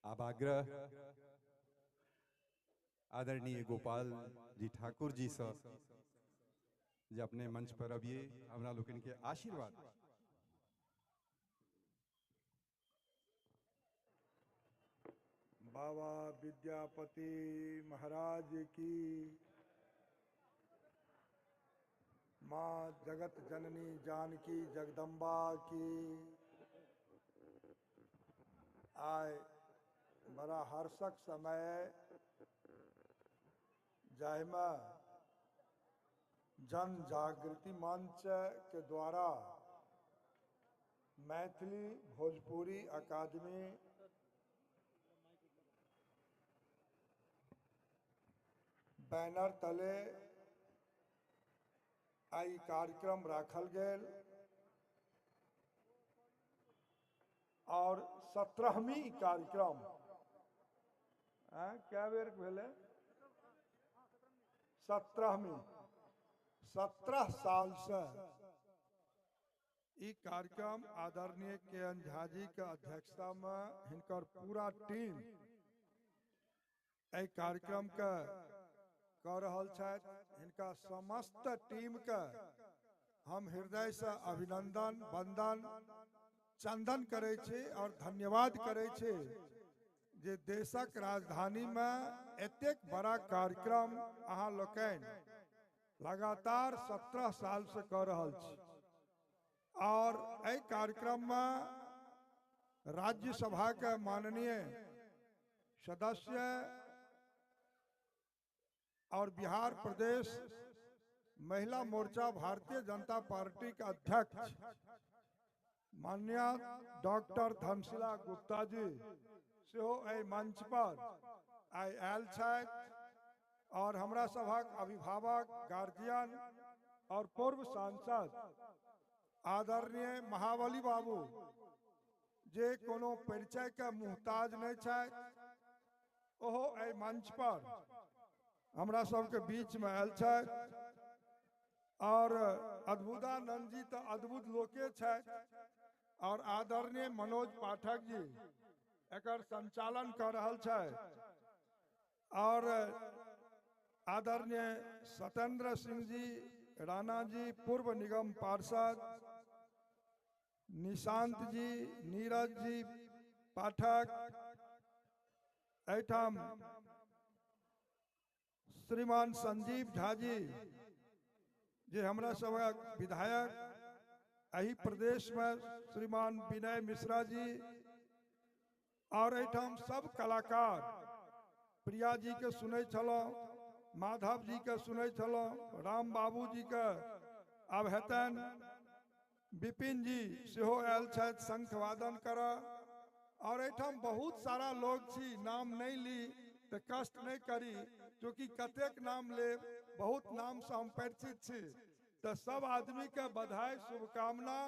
आब आग्रह आदरणीय गोपाल जी ठाकुर जी से जे अपने मंच पर अबिए, हमरा लोकनि के आशीर्वाद।
बाबा विद्यापति महाराज की, माँ जगत जननी जानकी जगदम्बा की। आय बड़ा हर्षक समय जाहिमे जन जागृति मंच के द्वारा मैथिली भोजपुरी अकादमी बैनर तले आई कार्यक्रम राखल गेल और 17वीं कार्यक्रम क्या बेर भेलै 17वीं 17 साल से ई कार्यक्रम आदरणीय के एन झा जी के अध्यक्षता में हिनकर पूरा टीम एहि कार्यक्रम के कर रहल छथि। हिनका समस्त टीम के हम हृदय से अभिनंदन वंदन चंदन करै छी और धन्यवाद करै छी जे देशक राजधानी में एतेक बड़ा कार्यक्रम अहाँ लोकनि लगातार 17 साल से कर रहल छी। और एहि कार्यक्रम में राज्यसभा के माननीय सदस्य और बिहार प्रदेश महिला मोर्चा भारतीय जनता पार्टी के अध्यक्ष माननीय डॉक्टर धनशिला गुप्ता जी सेहो एहि मंच पर आइ आयल छथि और हमरा सभक अभिभावक गार्जियन और पूर्व सांसद आदरणीय महाबली बाबू जे कोनो परिचय के मुहताज नहीं छथि, ओहो एहि मंच पर हमरा सबके बीच में आयल छथि। और अद्भुतानंद जी तो अद्भुत लोके छथि और आदरणीय मनोज पाठक जी एकर संचालन कर रहल छथि और आदरणीय सत्येंद्र सिंह जी राणा जी पूर्व निगम पार्षद, निशांत जी, नीरज जी पाठक, एहिठाम श्रीमान संजीव झा जी जे हमरा सभक विधायक एहि प्रदेश में, श्रीमान विनय मिश्रा जी और एहिठाम सब कलाकार प्रिया जी के सुनै छलहुँ, माधव जी के सुनै छलहुँ, राम बाबू जी के आब हेतनि, विपिन जी सेहो आयल छथि शंखवादन करऽ। और एहिठाम बहुत सारा लोग छी, नाम नहीं ली तो कष्ट नहीं करी चूँकि कतेक नाम लेब, बहुत नाम से हम परिचित छी। तो सब आदमी के बधाई शुभकामना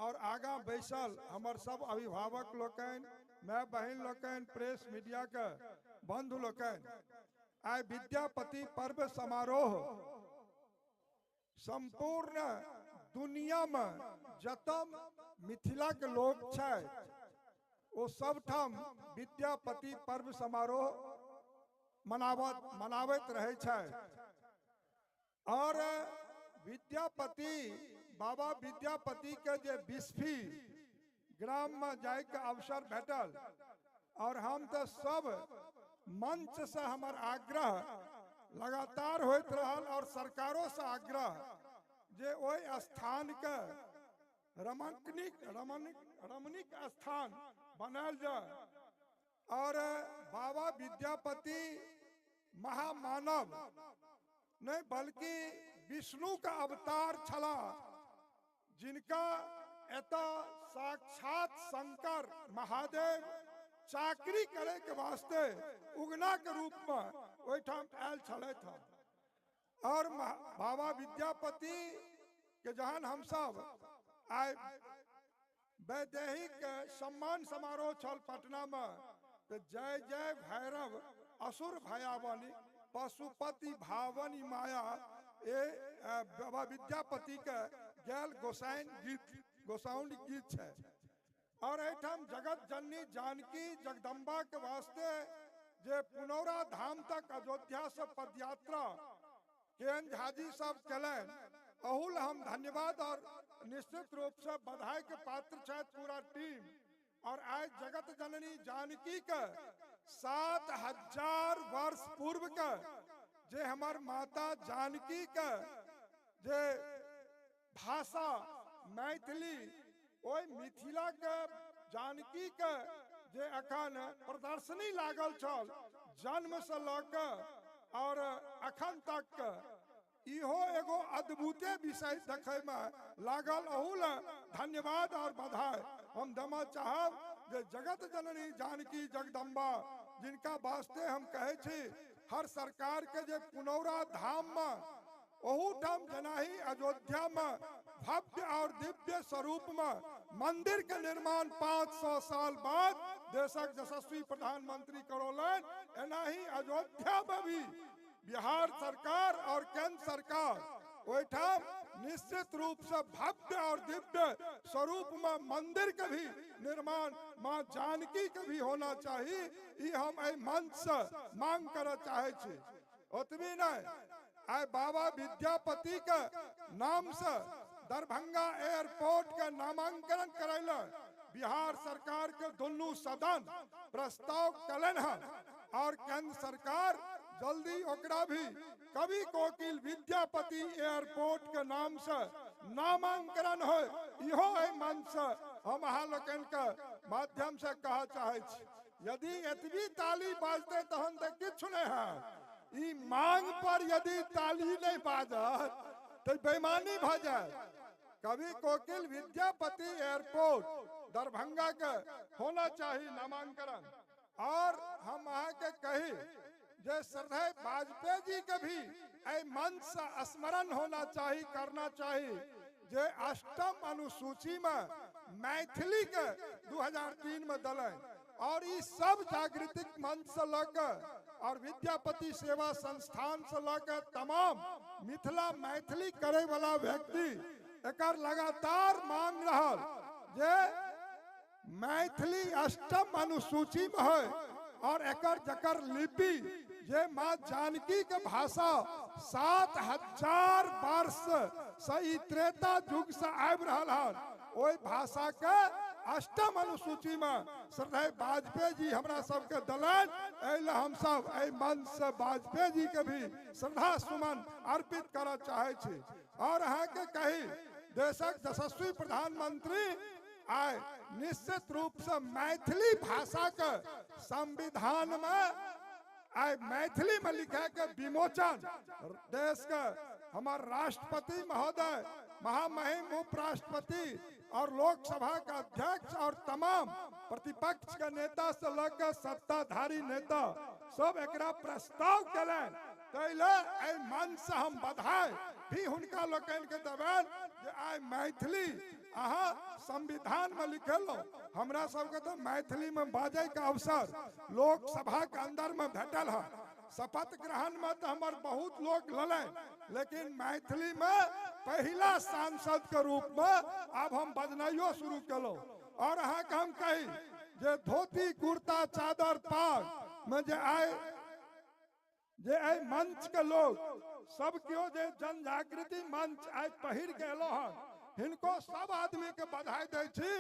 और आगा बैसल हमर सब अभिभावक लोकनि, my बहिन लोकनि, प्रेस मीडिया के बंधु लोकनि, आइ विद्यापति पर्व समारोह संपूर्ण दुनिया में जतऽ मिथिला के लोग छै ओ सबठाम विद्यापति पर्व समारोह मनाबैत रहै छै। और विद्यापति बाबा विद्यापति के जे बिस्फी ग्राम में जायके अवसर भेटल और हम तो सब मंच से हमर आग्रह लगातार होइत रहल और सरकारों से आग्रह जे ओहि स्थान के रमणीक स्थान बनायल जाय। और बाबा विद्यापति महामानव नहीं बल्कि विष्णु का अवतार छला, जिनका एतऽ साक्षात शंकर महादेव चाकरी करे के वास्ते उगना के रूप में ओहिठाम आयल छलथि हन। और बाबा विद्यापति के जहन हमसब आइ वैदेही के सम्मान समारोह छल पटना में, तो जय जय भैरव असुर भयावनी पशुपति भावनी माया, ए बाबा विद्यापति के गैल गोसाइन गीत, गोसाउन गीत है। और एहिठाम जगत जननी जानकी जगदम्बा के वास्ते जे पुनौरा धाम तक अयोध्या से पदयात्रा के एन झाजी सब कलन, अहुल हम धन्यवाद और निश्चित रूप से बधाई के पात्र छथि पूरा टीम। और आज जगत जननी जानकी के 7000 वर्ष पूर्व के जे हमार माता जानकी के जे भाषा मैथिली, ओहि मिथिला के जानकी के जे अखन प्रदर्शनी लागल छल जन्म से लऽ के और अखन तक के, इहो एगो अद्भुते विषय देखे में लागल। अहू ला धन्यवाद और बधाई हम देना चाहब जे जगत जननी जानकी जगदम्बा जिनका वास्ते हम कहै छी हर सरकार के जे पुनौरा धाम में ओहूठाम जेनाही अयोध्या में भव्य और दिव्य स्वरूप में मंदिर के निर्माण 500 साल बाद देशक यशस्वी प्रधानमंत्री करौलनि, एनाही अयोध्या में भी बिहार सरकार और केंद्र सरकार ओहिठाम निश्चित रूप से भव्य और दिव्य स्वरूप में मंदिर के भी निर्माण माँ जानकी के भी होना चाहिए। ई हम एहि मंच से मांग करऽ चाहे छी। ओतबी नहीं, आइ बाबा विद्यापति के नाम से दरभंगा एयरपोर्ट के नामांकन करैला बिहार सरकार के दुनू सदन प्रस्ताव कलन हन और केंद्र सरकार जल्दी ओकरा भी कवि कोकिल विद्यापति एयरपोर्ट के नाम से नामांकन हो, इहो एहि मंच से हम अहाँ लोकनि के माध्यम से कह चाहे छी। यदि एतबी ताली बाजते तहन तऽ किछु नहीं है, ई मांग पर यदि ताली नहीं बाजत तो बेईमानी भऽ जायत। कवि कोकिल विद्यापति एयरपोर्ट दरभंगा के होना चाहिए नामांकन। और हम अहाँ के कही जे श्रद्धेय वाजपेयी जी के भी एहि मंच से स्मरण होना चाहिए, करना चाहिए जे अष्टम अनुसूची में मैथिली के 2003 में दलन और ई सब जागृतिक मंच से लऽ और विद्यापति सेवा संस्थान से लऽ के तमाम मिथिला मैथिली करे वाला व्यक्ति एकर लगातार मांग रहल जे मैथिली अष्टम अनुसूची में है और एकर जकर लिपि जे माँ जानकी के भाषा 7000 वर्ष से ई त्रेता युग से आबि रहल हन, ओहि भाषा के अष्टम अनुसूची में श्रद्धेय वाजपेयी जी हमरा सबके दलन। एहि लए हमसब एहि मंच से वाजपेयी जी के भी श्रद्धा सुमन अर्पित करऽ चाहे छी। और अहाँके कही देशक यशस्वी प्रधानमंत्री आइ निश्चित रूप से मैथिली भाषा के संविधान में आइ मैथिली में लिखे के विमोचन देश के हमार राष्ट्रपति महोदय, महामहिम उपराष्ट्रपति और लोकसभा का अध्यक्ष और तमाम प्रतिपक्ष के नेता से लऽ सत्ताधारी नेता सब एकरा प्रस्ताव केलनि। ताहि लए एहि मंच से हम बधाई भी हुनका लोकनि के देबनि जे आइ मैथिली अहाँ संविधान में लिखेलहुँ। हमरा सबके तो मैथिली में बाजै के अवसर लोकसभा के अंदर में भेटल हन। शपथ ग्रहण में तो हमर बहुत लोग ललनि, लेकिन मैथिली में पहिला सांसद के रूप में आब हम बजनाइयो शुरू केलहुँ। और अहाँके हम कही जे धोती कुर्ता चादर पाग में जे आइ जे एहि मंच के लोग सब केओ जे जन जागृति मंच आइ पहिर के एलहुँ हन, हिनको सब आदमी के बधाई दै छी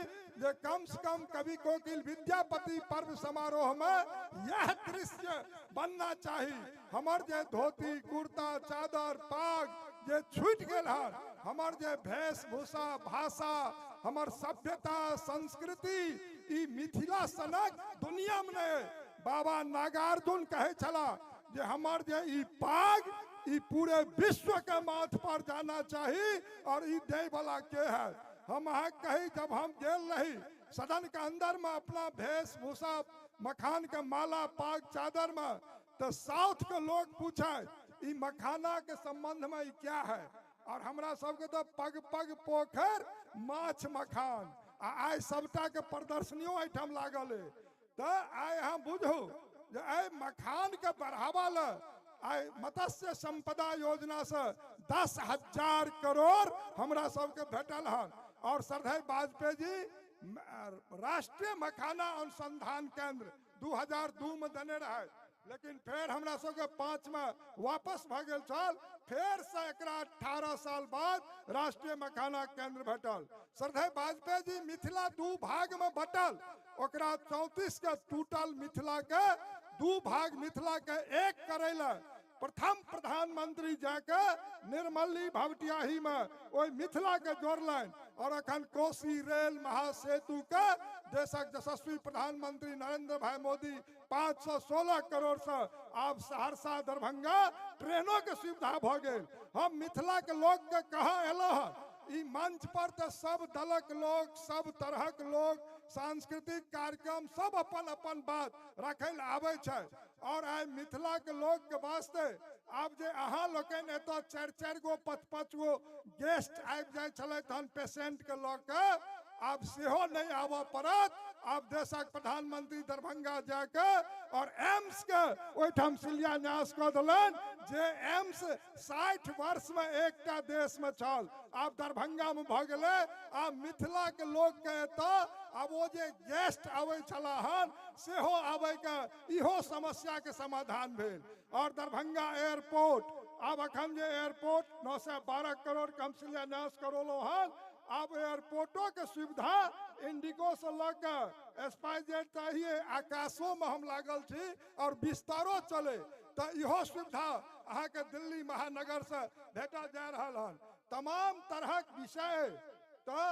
जे कम से कम कवि कोकिल विद्यापति पर्व समारोह में यह दृश्य बनना चाही। हमर जे धोती कुर्ता चादर पाग जे छूटि गेल हन, हमर जे वेशभूषा भाषा, हमर सभ्यता संस्कृति ई मिथिला सनक दुनिया में नहीं। बाबा नागार्जुन कहै छला जे हमर जे ई पाग ई पूरे विश्व के माथ पर जाना चाही और ई दै वाला के है। हम अहाँ कही जब हम गेल रही सदन के अंदर में अपना वेशभूषा मखान के माला पाग चादर में, तो साउथ के लोग पूछे ई मखाना के संबंध में ई क्या है। और हमरा सबके तो पग पग पोखर माछ मखान, आ आइ सबटा के प्रदर्शनियों एहिठाम लागल है। तो आइ अहाँ बुझू जे एहि मखान के बढ़ावा ल आइ मत्स्य संपदा योजना से 10,000 करोड़ हमरा सबके भेटल हन। और श्रद्धेय वाजपेयी जी राष्ट्रीय मखाना अनुसंधान केंद्र 2002 में देने रहे, लेकिन फिर हमरा सबके 5 में वापस भऽ गेल छल। फेर से एकरा 18 साल बाद राष्ट्रीय मखाना केंद्र भेटल। श्रद्धेय वाजपेयी जी मिथिला 2 भाग में बटल, ओकरा 34 के टूटल मिथिला के 2 भाग मिथिला के एक करै लए प्रथम प्रधानमंत्री जाके निर्मली भवटियाही में ओहि मिथिला के जोड़लनि। और अखन कोसी रेल महासेतु के देशक यशस्वी प्रधानमंत्री नरेंद्र भाई मोदी 516 करोड़ से आब सहरसा दरभंगा ट्रेनों के सुविधा भऽ गेल। हम मिथिला के लोग के कहाँ एलहुँ हँ, ई मंच पर तो सब दलक लोग, सब तरहक लोग, सांस्कृतिक कार्यक्रम सब अपन अपन बात रखै लए आबै छै। और आइ मिथिला के लोग के वास्ते आब जे अहाँ लोकनि एतऽ 4-4 गो 5-5 गो गेस्ट आबि जाइ छलै तहन पेशेंट के लऽ के, आब सेहो नहि आबऽ पड़त। आब देशक प्रधानमंत्री दरभंगा जाके और एम्स के ओहिठाम शिलान्यास कऽ देलनि, जे एम्स 60 वर्ष में एकटा देश में छल, आब दरभंगा में भऽ गेलै। आब मिथिला के लोग के एतऽ आब ओ जे गेस्ट आबै छलाह हन सेहो आबै के इहो समस्या के समाधान भेल। और दरभंगा एयरपोर्ट, आब अखन जे एयरपोर्ट 912 करोड़ के हम शिलान्यास करौलहुँ हन, आब एयरपोर्टो के सुविधा इंडिगो से लऽ के स्पाइस जेट तऽ आकाशो में हम लागल छी और विस्तारो चले, तऽ इहो सुविधा अहाँके दिल्ली महानगर से भेटल जा रहल हन। तमाम तरहक विषय तऽ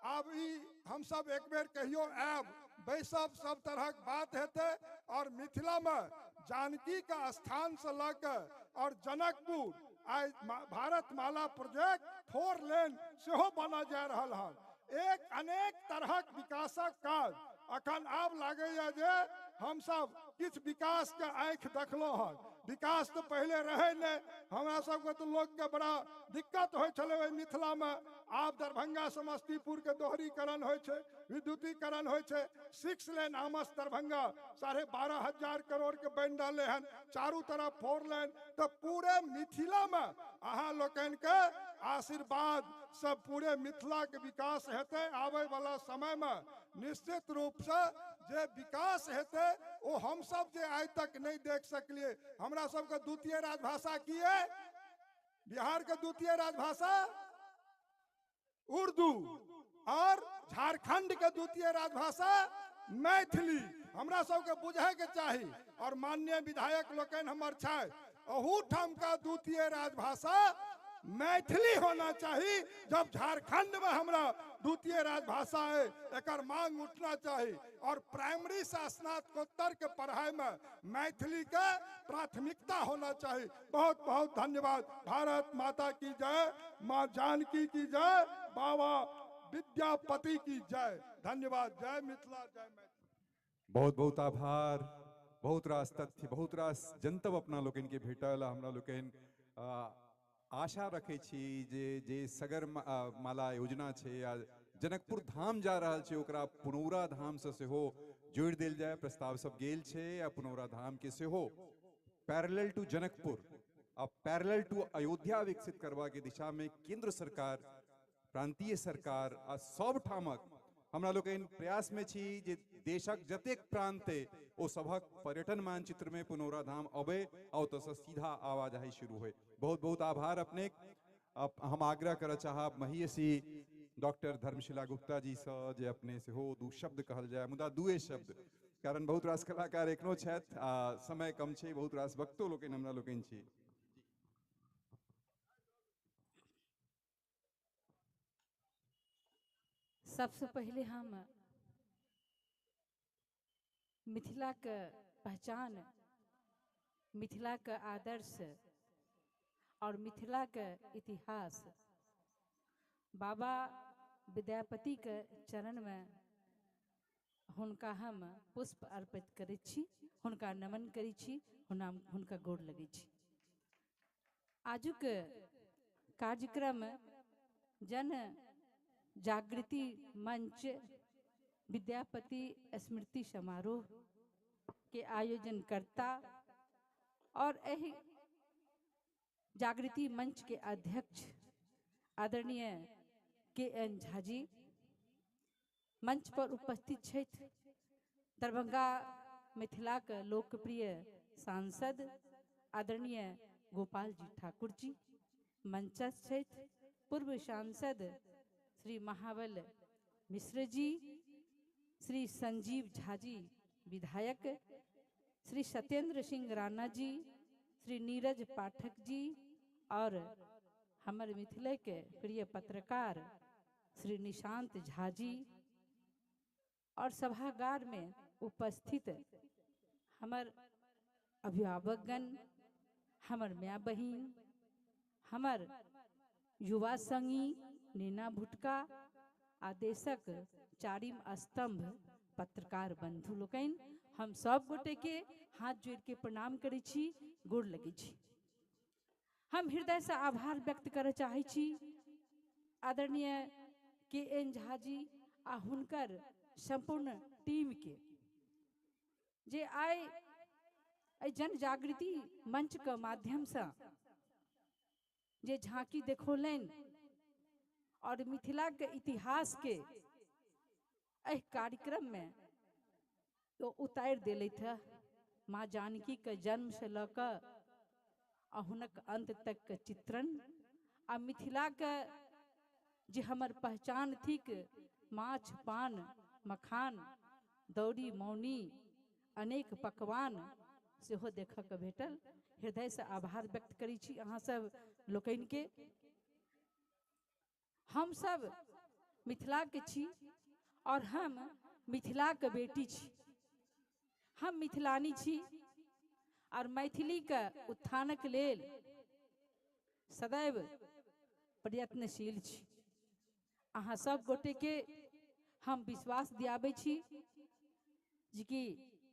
आब ई हमसब एक बेर कहियो आयब बैसब, सब तरहक बात हेतै। और मिथिला में जानकी के स्थान से लऽ के और जनकपुर आइ भारत माला प्रोजेक्ट 4 लेन सेहो बनल जा रहल हन। एक अनेक तरहक विकासक काज अखन आब लागैया जे हमसब किछु विकास के आँखि देखलहुँ हन। विकास तऽ पहिले रहै नहि, हमरा सबके तऽ लोकके बड़ा दिक्कत होइ छलै ओहि मिथिलामे। आब दरभंगा समस्तीपुर के दोहरीकरण होइ छै, विद्युतीकरण होइ छै, 6 लेन आमस दरभंगा 12,500 करोड़ के बनि रहलै हन, चारू तरफ 4 लेन। तऽ पूरे मिथिलामे अहाँ लोकनिके आशीर्वाद से पूरे मिथिला के विकास हेतै। आबै वाला समय में निश्चित रूप से जे विकास हेतै ओ हमसब जे आइ तक नहीं देख सकलिए। हमरा सबके द्वितीय राजभाषा की है? बिहार के द्वितीय राजभाषा उर्दू और झारखंड के द्वितीय राजभाषा मैथिली। हमरा सबके बुझे के चाही। और माननीय विधायक लोकनि हमर छथि, अहू ठाम का द्वितीय राजभाषा मैथिली होना चाही। जब झारखंड में हमरा द्वितीय राजभाषा है, एकर मांग उठना चाही। और प्राइमरी से स्नातकोत्तर के पढ़ाई में मैथिली के प्राथमिकता होना चाहिए। बहुत बहुत धन्यवाद। भारत माता की जय, माँ जानकी की जय, बाबा विद्यापति की जय। धन्यवाद। जय मिथिला, जय मैथिली।
बहुत बहुत आभार। बहुत रास तथ्य, बहुत रास जनतब अपना लोकनि के भेटल। हमरा लोकनि आशा रखै छी जे जे सगर माला योजना छै या जनकपुर धाम जा रहल छै ओकरा पुनौरा धाम से सेहो जोड़ि देल जाय। प्रस्ताव सब गेल छै आ पुनौरा धाम के सेहो पैरेलल टू जनकपुर आ पैरेलल टू अयोध्या विकसित करबा के दिशा में केंद्र सरकार, प्रांतीय सरकार आ सब ठामक हमरा लोकनि प्रयास में छी जे देशक जतेक प्रांत अइ ओ सभक पर्यटन मानचित्र में पुनौरा धाम अबै आ ओतऽसँ सीधा आवाजाही शुरू होय। बहुत बहुत आभार अपने। हम आग्रह करऽ चाहब महिषी डॉक्टर धर्मशिला गुप्ता जी सँ जे अपने सेहो 2 शब्द कहल जाय, मुदा 2 शब्द, कारण बहुत रास कलाकार एखनो छथि आ समय कम छै, बहुत रास वक्तो लोकनि हमरा लोकनि छी।
सबसे पहले हम मिथिला के पहचान, मिथिला के आदर्श और मिथिला के इतिहास बाबा विद्यापति के चरण में हुनका हम पुष्प अर्पित करै छी, हुनका नमन करै छी, हुनका गोर लगै छी। आजुक कार्यक्रम जन जागृति मंच विद्यापति स्मृति समारोह के आयोजनकर्ता और एहि जागृति मंच के अध्यक्ष आदरणीय के एन झाजी मंच पर उपस्थित छथि, दरभंगा मिथिलाक लोकप्रिय सांसद आदरणीय गोपाल जी ठाकुर जी मंचस्थ छथि, पूर्व सांसद श्री महाबल मिश्र जी, श्री संजीव झा जी विधायक, श्री सत्येंद्र सिंह राणा जी, श्री नीरज पाठक जी और हमर मिथिले के प्रिय पत्रकार श्री निशांत झा जी और सभागार में उपस्थित हमर अभिभावकगण, हमर माय बहिन, हमर युवा संगी नीना भुटका आ देशक चारिम स्तंभ पत्रकार बंधु लोकनि, हम सब गोटे के हाथ जोड़ के प्रणाम करै छी, गोर लगै छी। हम हृदय से आभार व्यक्त करऽ चाहै छी आदरणीय के एन झा जी आ हुनकर संपूर्ण टीम के, जे आइ एहि जन जागृति मंच के माध्यम से जे झांकी देखौलनि और मिथिला के इतिहास के एहि कार्यक्रम में तो उतारि देलथि है। माँ जानकी के जन्म से लऽ कऽ आ हुनक अंत तक के चित्रण आ मिथिला के जे हमर पहचान थिक माछ पान मखान दौरी मौनी अनेक पकवान सेहो देखऽ के भेटल। हृदय से आभार व्यक्त करै छी अहाँ सब लोकनि के। हम सब मिथिला के छी और हम मिथिला के बेटी छी, हम मिथिलानी छी और मैथिली के उत्थानक लेल सदैव प्रयत्नशील छी। अहाँ सब गोटे के हम विश्वास दियाबै छी जे कि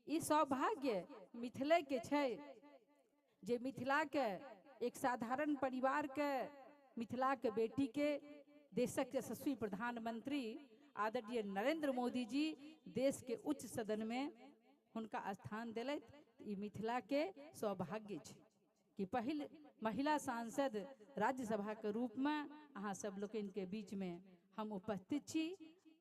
ई सौभाग्य मिथिले के छै जे मिथिला के एक साधारण परिवार के मिथिला के बेटी के देशक यशस्वी प्रधानमंत्री आदरणीय नरेंद्र मोदी जी देश के उच्च सदन में हुनका स्थान देलथि। ई मिथिला के सौभाग्य छै कि पहिल महिला सांसद राज्यसभा के रूप में अहाँ सब लोकनि के बीच में हम उपस्थित छी।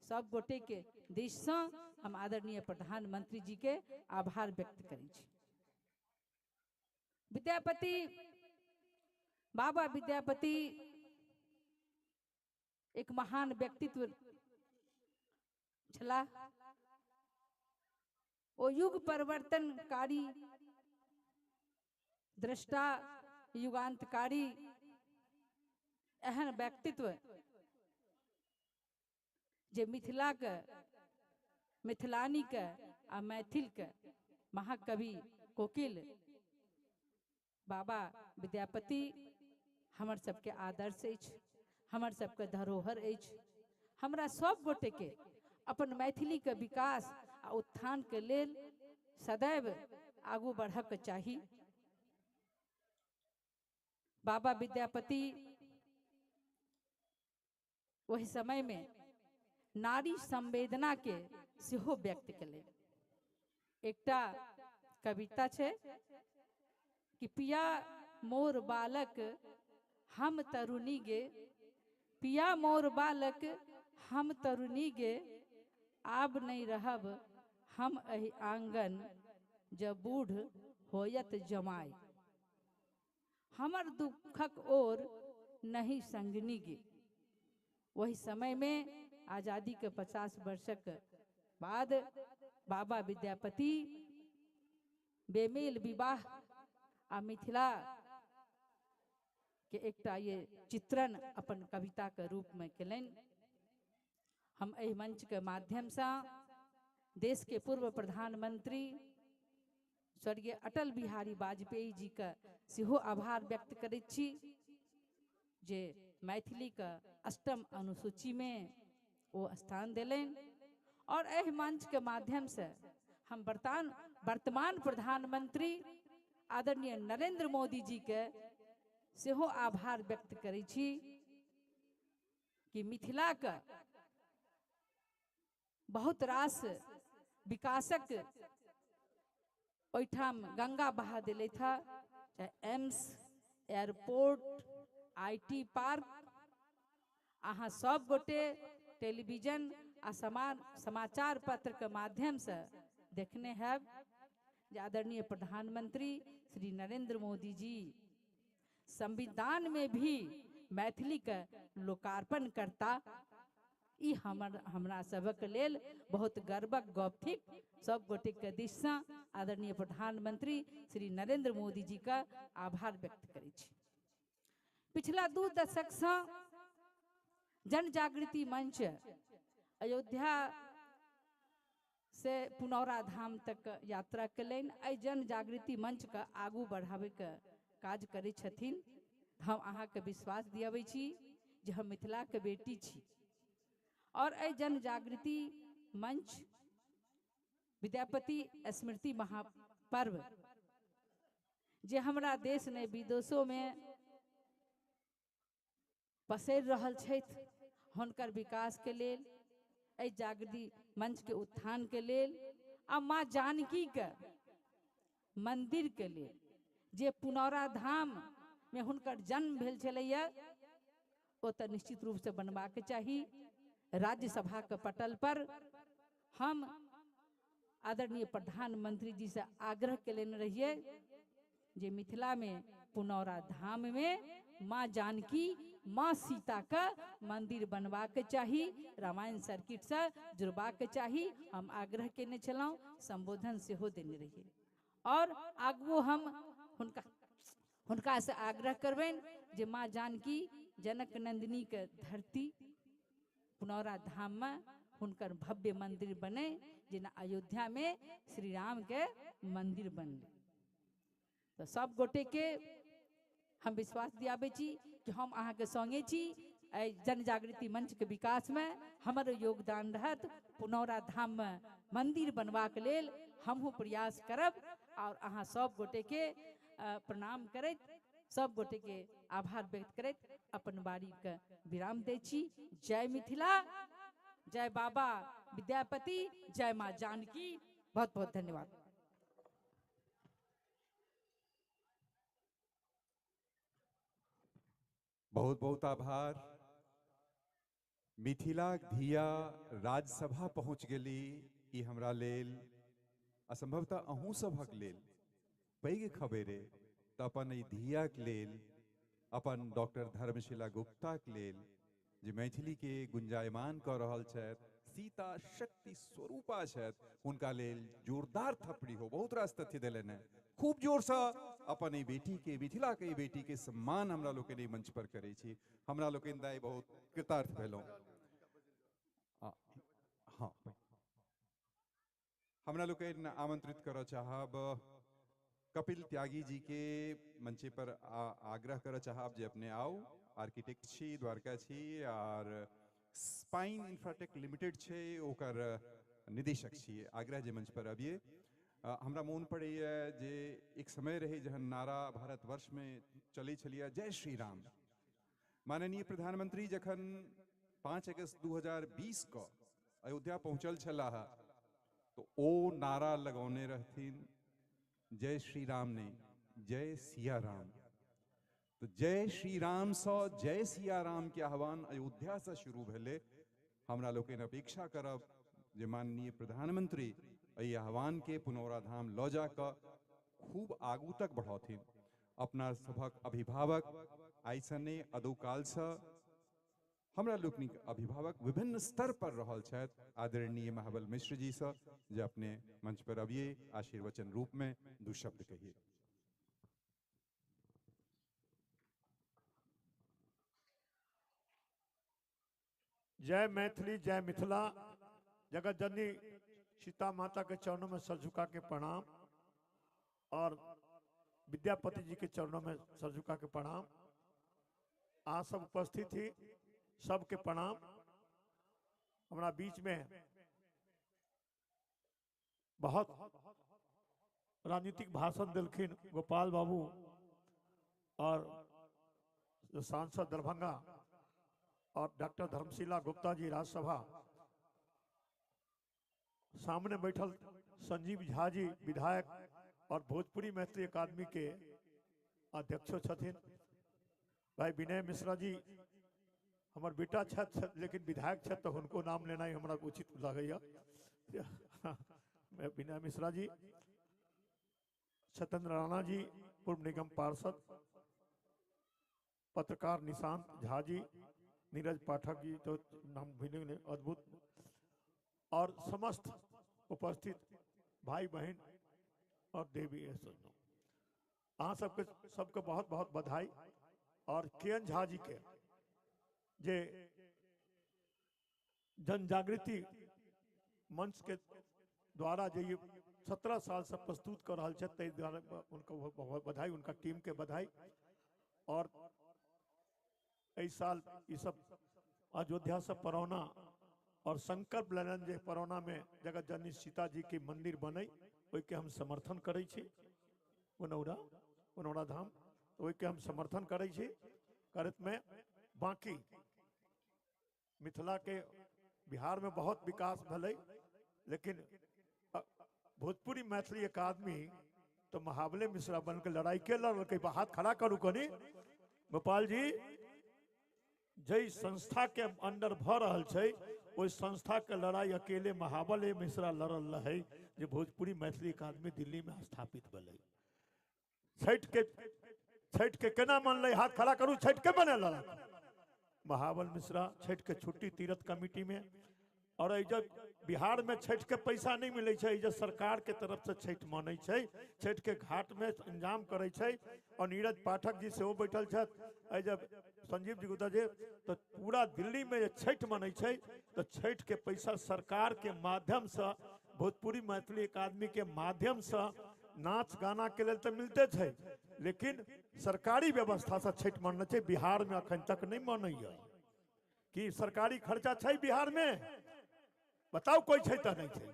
सब गोटे के दिशसँ हम आदरणीय प्रधानमंत्री जी के आभार व्यक्त करै छी। विद्यापति बाबा विद्यापति एक महान व्यक्तित्व छलाह। ओ युग परिवर्तनकारी दृष्टा युगांतकारी एहन व्यक्तित्व जे मिथिला के मिथिलानी के आ मैथिल के महाकवि कोकिल बाबा विद्यापति हमर सबके आदर्श अछि, हमर सबके धरोहर अछि। हमरा सब गोटे के अपन मैथिली के विकास आ उत्थान के लेल सदैव आगू बढ़क चाही। बाबा विद्यापति ओहि समय में नारी संवेदना के सेहो व्यक्त केलनि। एकटा कविता छै कि पिया मोर बालक हम तरुणी गे, पिया मोर बालक हम तरुणी गे, आब नहीं रहब हम एहि आंगन जब बूढ़ होयत जमाय, हमर दुखक ओर नहीं संगनी गे। वही समय में आज़ादी के 50 वर्षक बाद बाबा विद्यापति बेमेल विवाह आ मिथिला के एकटा ये चित्रण अपन कविता के रूप में केलनि। हम एहि मंच के माध्यम से देश के पूर्व प्रधानमंत्री स्वर्गीय अटल बिहारी वाजपेयी जी के सेहो आभार व्यक्त करैत छी जे मैथिली के अष्टम अनुसूची में ओ स्थान देलनि और एहि मंच के माध्यम से हम वर्तमान प्रधानमंत्री आदरणीय नरेंद्र मोदी जी के सेहो आभार व्यक्त करै छी कि मिथिला के बहुत रास विकासक ओहिठाम गंगा बहा देलथि हँ, चाहे एम्स, एयरपोर्ट, IT park. अहाँ सब गोटे टेलीविजन आ समाचार पत्र के माध्यम से देखने हैब जे आदरणीय प्रधानमंत्री श्री नरेंद्र मोदी जी संविधान में भी मैथिली के लोकार्पण करता। ई हमरा सबक लेल बहुत गर्वक गप थिक। सब गोटे के दिस से आदरणीय प्रधानमंत्री श्री नरेंद्र मोदी जी का आभार व्यक्त करै छी। पिछला 2 दशक से जन जागृति मंच अयोध्या से पुनौरा धाम तक यात्रा कयलनि। एहि जन जागृति मंच के आगू बढ़ावे के काज करै छथिन। हम अहाँके विश्वास दियाबै छी जे हम मिथिला के बेटी छी और एहि जन जागृति मंच विद्यापति स्मृति महापर्व जे हमरा देश ने विदेशों में पसरि रहल छथि, हुनकर विकास के लेल, एहि जागृति मंच के उत्थान के लेल आ माँ जानकी के मंदिर के लेल जे पुनौरा धाम में हुनकर जन्म भेल छलैया ओ तऽ निश्चित रूप से बनबाक चाही। राज्यसभा के पटल पर हम आदरणीय प्रधानमंत्री जी से आग्रह केलनि रहिए जे मिथिला में पुनौरा धाम में माँ जानकी, माँ सीता का मंदिर बनबाक चाही, रामायण सर्किट से जुड़बाक चाही। हम आग्रह केने छलहुँ, संबोधन सेहो देने रहिए और आगुओ हम हुनका से आग्रह करबनि जे माँ जानकी जनक नंदिनी के धरती पुनौरा धाम में हुनकर भव्य मंदिर बने, जेना अयोध्या में श्री राम के मंदिर बनले। तो सब गोटे के हम विश्वास दियाबै छी कि हम अहाँके संगे छी। एहि जन जागृति मंच के विकास में हमर योगदान रहत। पुनौरा धाम में मंदिर बनबाक लेल हमहूँ प्रयास करब और अहाँ सब गोटे के प्रणाम करैत, सब गोटे के आभार व्यक्त करैत अपन बारी के विराम दै छी। जय मिथिला, जय बाबा विद्यापति, जय माँ जानकी। बहुत बहुत धन्यवाद।
बहुत बहुत आभार। मिथिलाक धिया राज्यसभा पहुँच गेली, ई हमरा लेल आ संभवतः अहूँ सभक लेल पैघ खबेरे। तऽ अपन एहि धियाके लेल, अपन डॉक्टर धर्मशिला गुप्ताके लेल जे मैथिलीके गुंजायमान कऽ रहल छथि, सीता शक्ति स्वरूपा छथि, हुनका लेल जोरदार थपड़ी हो। बहुत रास तथ्य देलनि हेँ। खूब जोरसँ अपन एहि बेटीके, मिथिलाके एहि बेटीके सम्मान हमरा लोकनि एहि मंच पर करै छी। हमरा लोकनि दाइ बहुत कृतार्थ भेलहुँ। हाँ, हमरा लोकनि आमंत्रित करऽ चाहब कपिल त्यागी जी के मंचे पर आग्रह करऽ चाहब जे अपने आउ। आर्किटेक्ट छी, द्वारका छी और स्पाइन इंफ्राटेक लिमिटेड छै ओकर निदेशक छी। आग्रह जे मंच पर अबिए। हमरा मोन पड़ैए जे एक समय रहै जहन नारा भारतवर्ष में चलै छलियै जय श्री राम। माननीय प्रधानमंत्री जखन 5 अगस्त 2020 को अयोध्या पहुँचल छलाह तो ओ नारा लगौने रहथिन जय श्री राम ने जय सिया राम। तो जय श्री राम सँ जय सिया राम के आह्वान अयोध्या से शुरू भेलै। हमरा लोकनि अपेक्षा करब जे माननीय प्रधानमंत्री एहि आह्वान के पुनौरा धाम लऽ जाकऽ खूब आगू तक बढ़ौथिन। अपना सभक अभिभावक आइसँ नहि अदौकालसँ हमरा लोकनिक अभिभावक विभिन्न स्तर पर रहल छथि आदरणीय महाबल मिश्र जी सँ, जे अपने मंच पर अबिए आशीर्वचन रूप में दू शब्द कहिए।
जय मैथिली, जय मिथिला। जगत जननी सीता माता के चरणों में सर झुका के प्रणाम और विद्यापति जी के चरणों में सर झुका के प्रणाम। आज सब उपस्थित थी, सबके प्रणाम। हमारा बीच में बहुत राजनीतिक भाषण देलखिन गोपाल बाबू और सांसद दरभंगा और डॉक्टर धर्मशिला गुप्ता जी राज्यसभा, सामने बैठल संजीव झा जी विधायक और भोजपुरी मैथिली अकादमी के अध्यक्षो छथिन, भाई विनय मिश्रा जी हमर बेटा छथि लेकिन विधायक छथि तो हुनको नाम लेनाइ हमरा उचित लगैया, विनय मिश्रा जी, सत्येंद्र राणा जी पूर्व निगम पार्षद, पत्रकार निशांत झा जी, नीरज पाठक जी तो नाम भी नहीं, अद्भुत, और समस्त उपस्थित भाई बहन और देवी सज्जनों, अहाँ सबके सबके बहुत बहुत बधाई। और के एन झा जी के जे जन जागृति मंच के द्वारा जे ये 17 साल से प्रस्तुत कर रहा है, ताहि द्वारा उनको बहुत बधाई, उनका टीम के बधाई। और एहि साल ई सब अयोध्या से परौना और संकल्प लेलनि जे परौना में जगत जननी सीता जी के मंदिर बने, ओहिके हम समर्थन करै छी, पुनौरा पुनौरा धाम ओहिके हम समर्थन करै छी। करत में बाकी मिथिला के बिहार में बहुत विकास भेलै, लेकिन भोजपुरी मैथिली अकादमी तो महाबले मिश्रा बन के लड़ाई के लड़लकै। हाथ खड़ा करू कनी गोपाल जी, जै संस्था के अंडर भ रहल छै ओहि संस्था के लड़ाई अकेले महाबले मिश्रा लड़ल रहे जे भोजपुरी मैथिली अकादमी दिल्ली में स्थापित भेलै। छठ के केना मनलै, हाथ खड़ा करू, छठ के बनेलक महाबल मिश्रा छठ के छुट्टी तीर्थ कमिटी में। और एहि बिहार में छठ के पैसा नहीं मिले छै, एहि सरकार के तरफ से छठ मानै छै, छठ के घाट में इंतजाम करै छै। और नीरज पाठक जी सेहो बैठल छथि, एहि जब संजीव जी गुप्ता जी, तो पूरा दिल्ली में छठ मनै छै तो छठ के पैसा सरकार के माध्यम से भोजपुरी मैथिली अकादमी के माध्यम से नाच गाना के लिए तो मिलते छै, लेकिन सरकारी व्यवस्था से छठ मनना छै। बिहार में अखन तक नहीं मनैया कि सरकारी खर्चा छै बिहार में, बताओ कोई छै तो नहीं छै।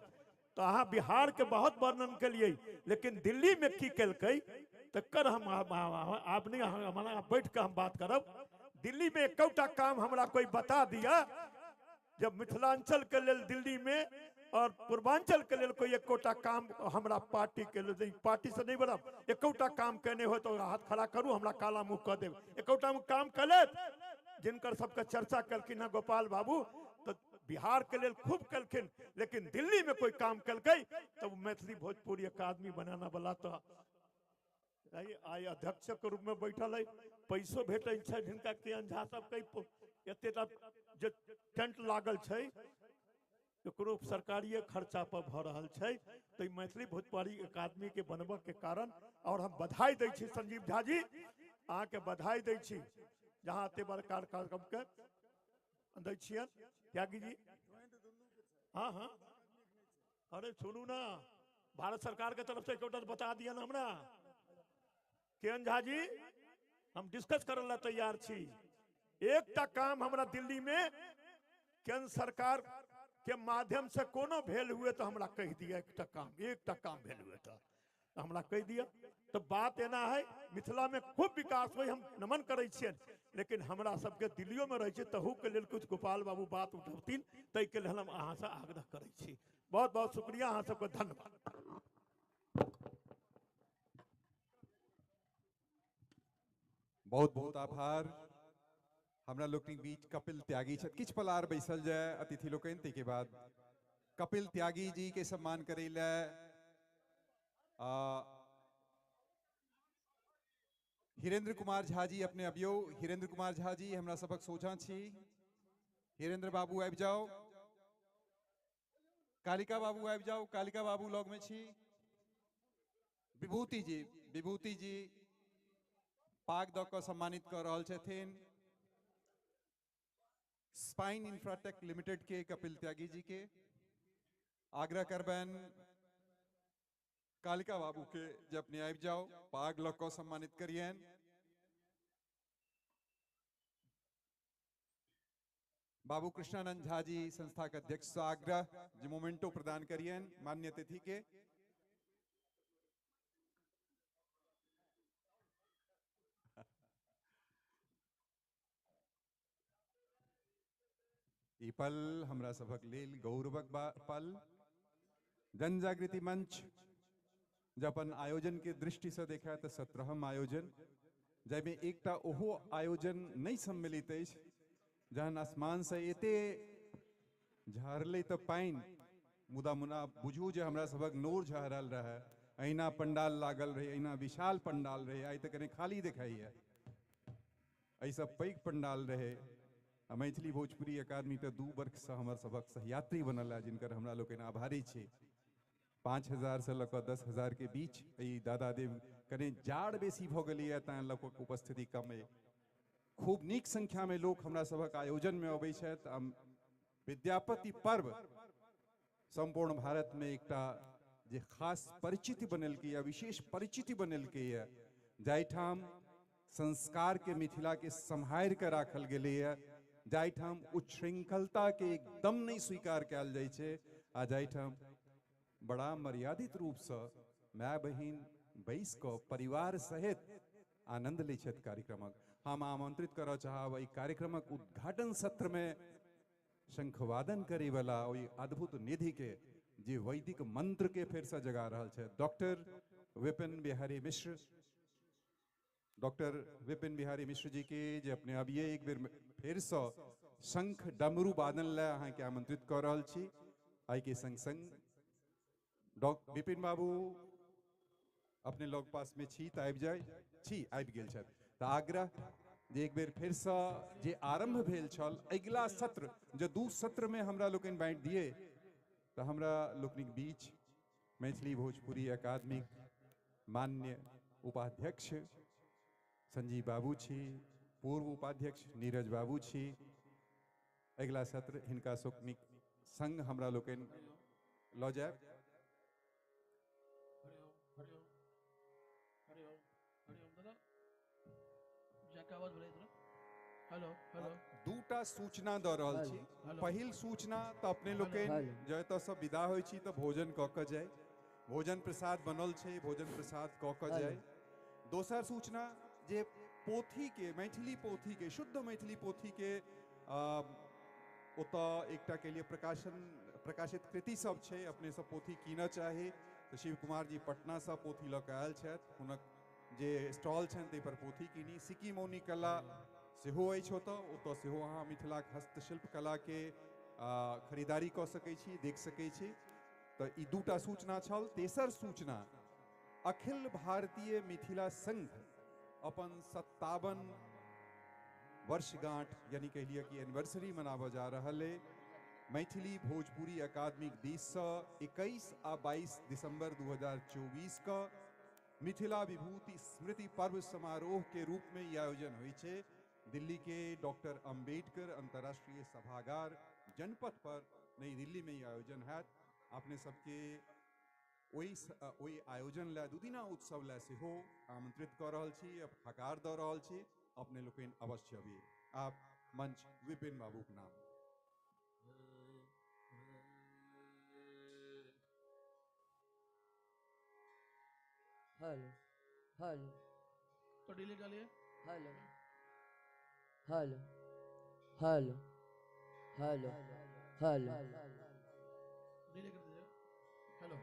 तो अहाँ बिहार के बहुत वर्णन के लिए, लेकिन दिल्ली में की केलकै तकर हम आप नहीं, हमारा बैठ के हम बात करब। दिल्ली में एकौटा काम हमरा कोई बता दिया, जब मिथिलांचल के लेल दिल्ली में और पूर्वांचल के लेल कोई एकोटा काम हमरा पार्टी के लेल, पार्टी से नहीं बढ़ब, एकोटा काम केने हो तो हाथ खड़ा करू, हमरा काला मुँह कह देब। एकोटा काम कलेत जिनकर सबके चर्चा कलखिन हँ गोपाल बाबू, तो बिहार के लेल खूब कलखिन, लेकिन दिल्ली में कोई काम कलकै तो मैथिली भोजपुरी अकादमी बनाना वाला तो आइ अध्यक्ष के रूप में बैठल है, पैसो भेटै छै हिनका के झा सबके, एतेटा जे टेंट लागल छै एकरो सरकारिये खर्चा पर भऽ रहल छै। तो मैथिली भोजपुरी अकादमी के बनबऽ के कारण, और हम बधाई दै छी संजीव झा जी, अहाँके बधाई दै छी जहाँ एते बड़का कार्यक्रम के दै छियनि त्यागी जी। हाँ हाँ, अरे सुनू ना, भारत सरकार के तरफ से एकोटा बता दिया ना हमरा के एन झा जी, हम डिस्कस करऽ ला तैयार छी। एकटा काम हमरा दिल्ली में केंद्र सरकार के माध्यम से कोनो भेल हुए तो हमरा कहि दिया, एकटा काम भेल हुए तो हमरा कहि दिया। तो बात एना है, मिथिला में खूब विकास हो, हम नमन करै छियनि, लेकिन हमरा सबके दिल्लियो में रहै छै तहू के लेल कुछ गोपाल बाबू बात उठौथिन, ताहिके लेल हम अहाँसँ आग्रह करै छी। बहुत बहुत शुक्रिया, अहाँ सबके धन्यवाद।
बहुत बहुत आभार। हमरा लोकनिक बीच कपिल त्यागी छथि, किछु पल आर बैसल जाय अतिथि लोकनि, ताहिके बाद कपिल त्यागी जी के सम्मान करै लए हिरेंद्र कुमार झा जी अपने अबियौ। हिरेंद्र कुमार झा जी हमरा सबक सोझां छी, हिरेंद्र बाबू आबि जाउ, कालिका बाबू आबि जाउ, कालिका बाबू लग में छी, विभूति जी, विभूति जी पाग दऽ कऽ सम्मानित कऽ रहल छथिन स्पाइन इंफ्राटेक लिमिटेड के कपिल त्यागी जी के। आग्रह करबनि कालिका बाबू के जे अपने आबि जाओ, पाग लऽ कऽ सम्मानित करियनि। बाबू कृष्णानंद झा जी संस्था के अध्यक्ष से आग्रह जे मोमेंटो प्रदान करियन मान्य अतिथि के। ई पल हमरा सभक लेल गौरवक पल। जन जागृति मंच जब अपन आयोजन के दृष्टि से देखा तो 17वां आयोजन, जाहिमे एकटा ओहो आयोजन नहीं सम्मिलित अछि जहन आसमान से एते झहरलै तऽ पानि, मुदा मुना बुझू जे हमरा सभक नोर झहरल रहै। अहिना पंडाल लागल रहै, अहिना विशाल पंडाल रहै, आइ तऽ कने खाली देखाइए, एहिसँ पैघ पंडाल रहै। आ मैथिली भोजपुरी अकादमी तऽ 2 वर्षसँ हमर सभक सहयात्री बनल है, जिनकर हमरा लोकनि आभारी छी। 5,000 से लऽ कऽ 10,000 के बीच एहि दादा देव कने जाड़ बेसी भऽ गेलैए तैं लोकक उपस्थिति कम अइ। खूब नीक संख्या में लोक हमरा सभक आयोजन में अबै छथि। आ विद्यापति पर्व संपूर्ण भारत में एकटा जे खास परिचिति बनेलकै, विशेष परिचिति बनेलकै, जाहिठाम संस्कार के मिथिला के सम्हारि के राखल गेलैए, जाहिठाम उच्छृंखलता के एकदम नहीं स्वीकार कयल जाइ छै, आ जाहिठाम बड़ा मर्यादित रूपसँ माय बहिन बैस कऽ परिवार सहित आनंद लै छथि कार्यक्रमक। हम आमंत्रित करऽ चाहब एहि कार्यक्रमक उद्घाटन सत्र में शंखवादन करे वाला ओहि अद्भुत निधि के जे वैदिक मंत्र के फेर से जगा रहल छै, डॉक्टर विपिन बिहारी मिश्र। डॉक्टर विपिन बिहारी मिश्र जी के जे अपने अबिये एक बेर फेर से शंख डमरू वादन लए अहाँके आमंत्रित कऽ रहल छी। एहि के संग संग डॉक्टर विपिन बाबू अपने लग पास में छी तऽ आबि जाय छी, आबि गेल छथि। तऽ आग्रह जे एक बेर फेरसँ जे आरंभ भेल छल अगिला सत्र, जे 2 सत्र में हमरा लोकनि बाँटि दिए, तऽ हमरा लोकनिक बीच मैथिली भोजपुरी अकादमीक मान्य उपाध्यक्ष संजीव बाबू छी, पूर्व उपाध्यक्ष नीरज बाबू छी। अगिला सत्र हिनका लोकनिक संग हमरा लोकनि लऽ जायब। दूटा सूचना दऽ रहल छी। पहिल सूचना तऽ अपने लोकनि जँ एतऽसँ विदा होइ छी तऽ भोजन कऽ कऽ जाय, भोजन प्रसाद बनल छै, भोजन प्रसाद कऽ कऽ जाय। दोसर सूचना जे पोथी के, मैथिली पोथी के, शुद्ध मैथिली पोथी के ओतऽ एकटा के लिए प्रकाशित कृति सब छै, अपने सब पोथी कीनऽ चाही तऽ शिव कुमार जी पटनासँ पोथी लऽ कऽ आयल छथि, हुनक जे स्टॉल छनि ताहि पर पोथी कीनी। सिक्की मौनी कला सेहो अछि ओतऽ, ओतऽ सेहो अहाँ मिथिलाक हस्तशिल्प कलाके खरीदारी कऽ सकै छी, देख सकै छी। तऽ ई दूटा सूचना छल। तेसर सूचना, अखिल भारतीय मिथिला संघ अपन 57 वर्षगांठ यानी कहि लिअ कि एनिवर्सरी मनाबऽ जा रहल अइ। मैथिली भोजपुरी अकादमीक दिससँ 21 आ 22 दिसंबर 2024 कऽ मिथिला विभूति स्मृति पर्व समारोह के रूप में ई आयोजन होइ छै। दिल्ली के डॉक्टर अंबेडकर अंतर्राष्ट्रीय सभागार जनपथ पर नई दिल्ली में ई आयोजन हैत। अपने सबके ओहि आयोजन लए, दूदिना उत्सव लए सेहो आमंत्रित कऽ रहल छी, हकार दऽ रहल छी, अपने लोकनि अवश्य अबियै। आप मंच विपिन बाबूक नाम।
हेलो हेलो,
तो डिले डालिए।
Hello hello hello hello hello,
delay कर दीजिए। हेलो।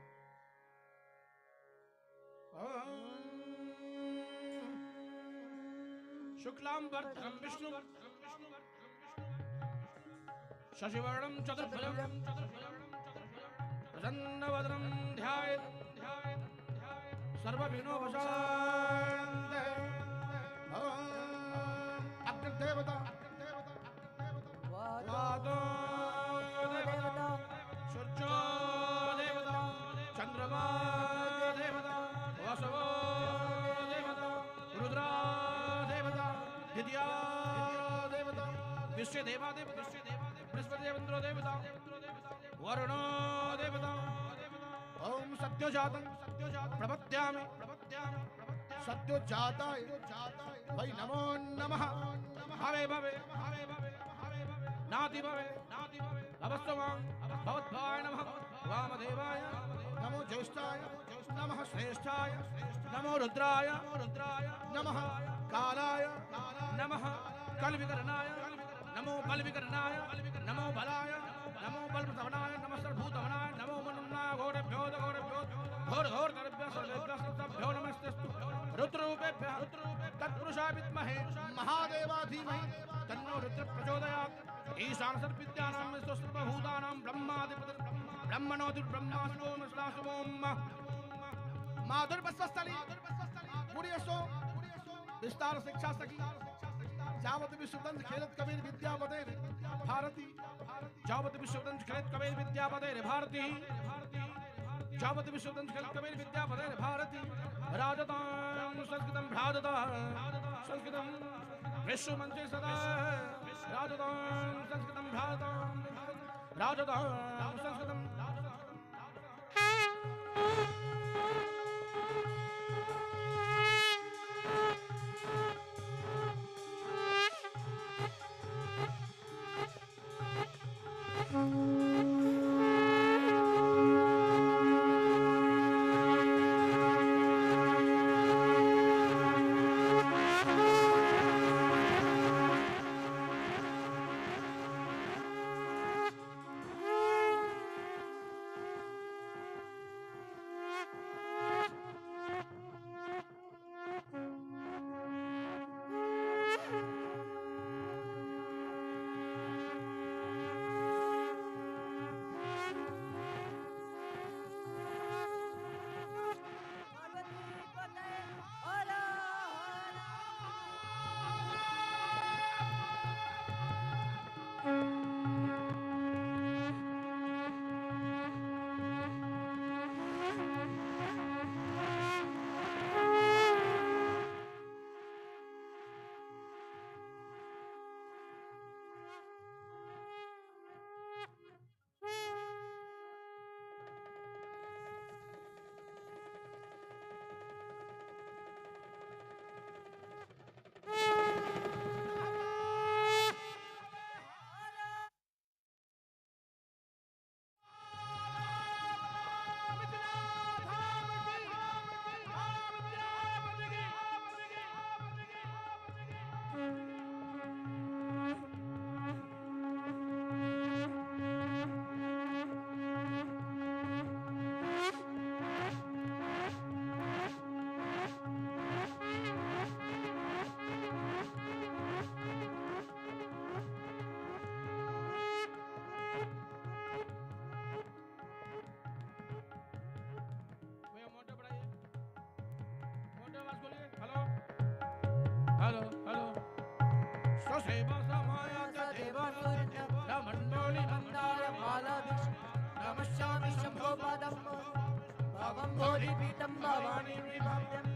शुक्लांबरधरं विष्णु शशिवर्णं चतुर्भुजं प्रसन्नवदनं ध्यायेत् सर्वविघ्नोपशान्तये। अग्निदेवता वातो देवता सूर्यो देवता चंद्रमा देवता वसवो देवता रुद्रा देवता द्वितीया देवता विश्व देवा देवता बृहस्पति देवेंद्रो देवता वरुणो देवता। ओम सत्यो जातं प्रपद्यामि सत्यो जाताय वै नमो नमः। हवे भवे नातिभवे भवस्वमां भवद्भवाय नमः वामदेवाय नमो ज्येष्ठाय नमः श्रेष्ठाय नमो रुद्राय नमः कालाय नमः कल्विकरणाय नमो बलविकरणाय नमो बलाय नमो बलप्रसवनाय नमः सर्वभूतवनाय नमो मनुन्नाय घोरेभ्यो घोरेभ्यो घोर घोर तरेभ्यः सर्वेभ्यः सप्तभ्यो नमस्तेस्तु रुद्ररूपेभ्यः तत्पुरुषाय विद्महे महादेवा धीमहि तन्नो रुद्र प्रचोदयात्। ईशान सर्वविद्यानां सर्वभूतानां ब्रह्माधिपतिर् ब्रह्मणोऽधिर्ब्रह्माशिवों सदाशिवों माधुर्वस्वस्थली गुणियसो विस्तार शिक्षा सखी जावत विश्वदंश खेलत कबीर विद्यापतेर भारती जावत विश्वदंश खेलत कबीर विद्यापतेर भारती जावत विश्वदंश खेलत कबीर विद्यापतेर भारती राजतां संस्कृतं भ्राजतां संस्कृतं विश्वमंचे सदा राजतां संस्कृतं भ्राजतां राजतां संस्कृतं। हेलो हेलो
नमस्यामि शंभो पादं भवं बोधिपीठं भवानी विभाव्यम्।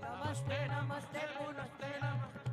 नमस्ते नमस्ते पुनस्ते नमस्ते।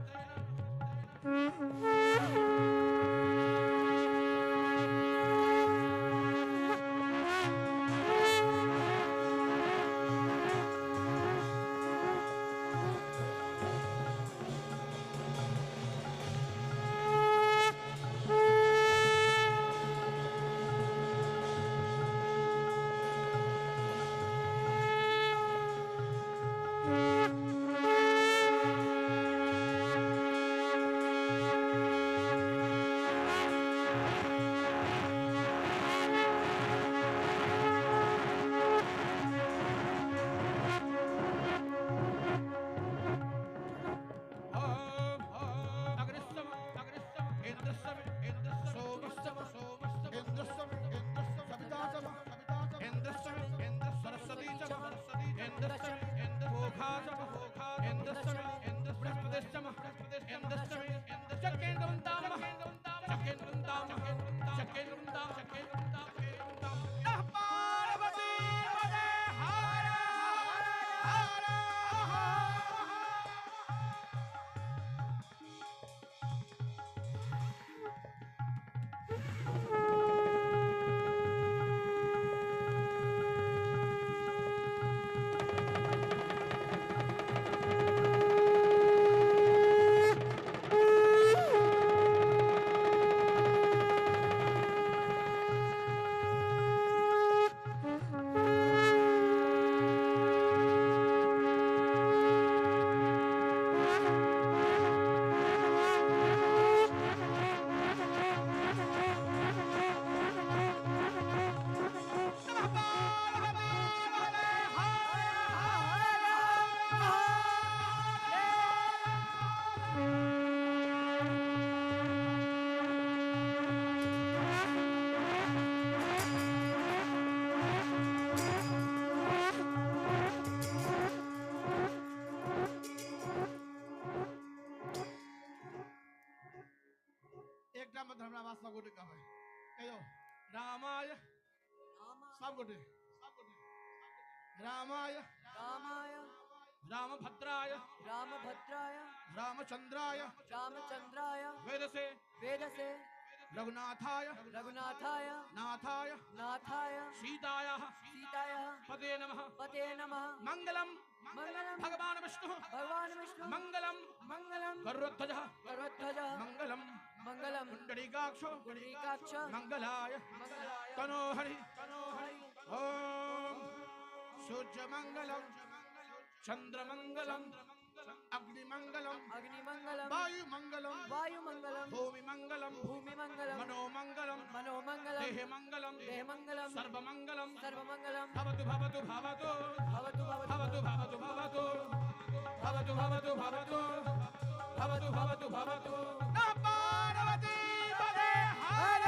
सब गोटे कहबै कहियो रामाय सब गोटे रामाय
रामाय
रामभद्राय
रामभद्राय
रामचंद्राय
रामचंद्राय
वेदसे
वेदसे
रघुनाथाय
रघुनाथाय
नाथाय
नाथाय
सीतायाः
सीतायाः
पते नमः
पते नमः
मंगलम
मंगलम
भगवान विष्णु
भगवान विष्णु
मंगलम
मंगलम
गरुड़ध्वजः
गरुड़ध्वजः
मंगलम
मंगलम
पुंडरीकाक्षो
पुंडरीकाक्ष
मंगलाय
मंगलाय
तनोहरि
तनोहरि
ओम सूर्यमंगलम चंद्रमंगलम अग्निमंगलम
अग्निमंगलम
वायुमंगलम
वायुमंगलम
भूमिमंगलम
भूमिमंगलम
मनोमंगलम
मनोमंगलम
देहमंगलम
देहमंगलम
सर्वमंगलम
सर्वमंगलम
भवतु भवतु भवतु
भवतु
भवतु भवतु भवतु भवतु भवतु भवतु भवतु भवतु भवतु नमः पार्वती पते हर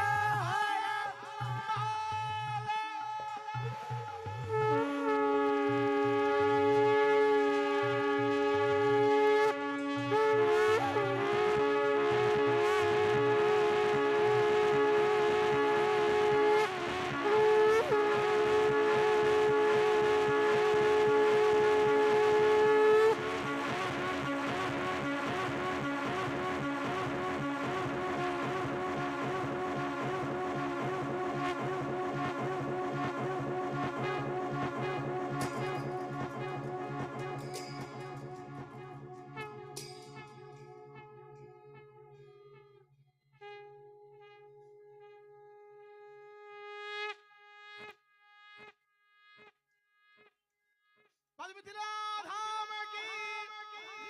हर मिथिला धाम की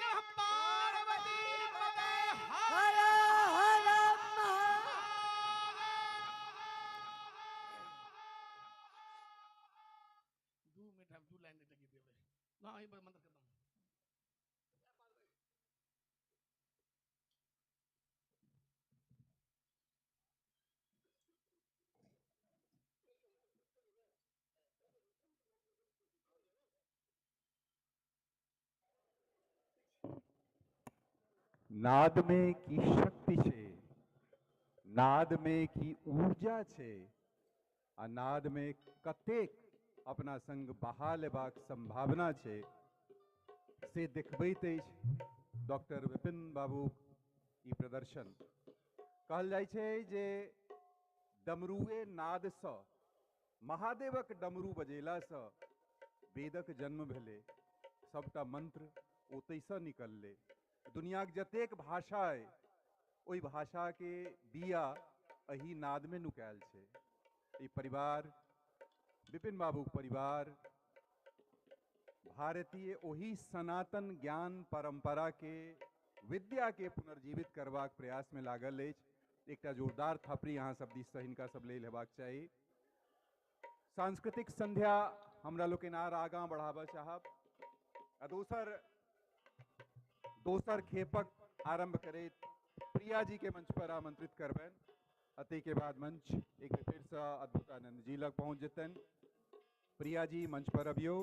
नमः पार्वती पते
हर हर
दू मिनट हम दू लाइन लगी देबै ना ई मंत्र खत्म।
नाद में की शक्ति छे, नाद में की ऊर्जा छे, आ नाद में कतेक अपना संग बहा लेबाक संभावना छे से देखबैत अछि डॉक्टर विपिन बाबू ई प्रदर्शन। कहल जाइ छै जे डमरुए नादसँ महादेवक डमरू बजेलासँ वेदक जन्म भेलै, सबटा मंत्र ओतहिसँ निकललै। दुनियाक जतेक भाषा अइ ओहि भाषाके बिया एहि नादमे नुकायल छै। ई परिवार विपिन बाबूक परिवार भारतीय ओहि सनातन ज्ञान परंपरा के विद्या के पुनर्जीवित करबाक प्रयास में लागल अछि। एकटा जोरदार थपड़ी अहाँ सब दिससँ हिनका सब लेल हेबाक चाही। सांस्कृतिक संध्या हमरा लोकनि आर आगाँ बढ़ाबऽ चाहब आ दोसर खेपक आरंभ करैत प्रिया जी के मंच पर आमंत्रित करबनि। आ ताहिके बाद मंच एक बेर फेरसँ अद्भुतानंद जी लग पहुँच जेतनि। प्रिया जी मंच पर अबियौ।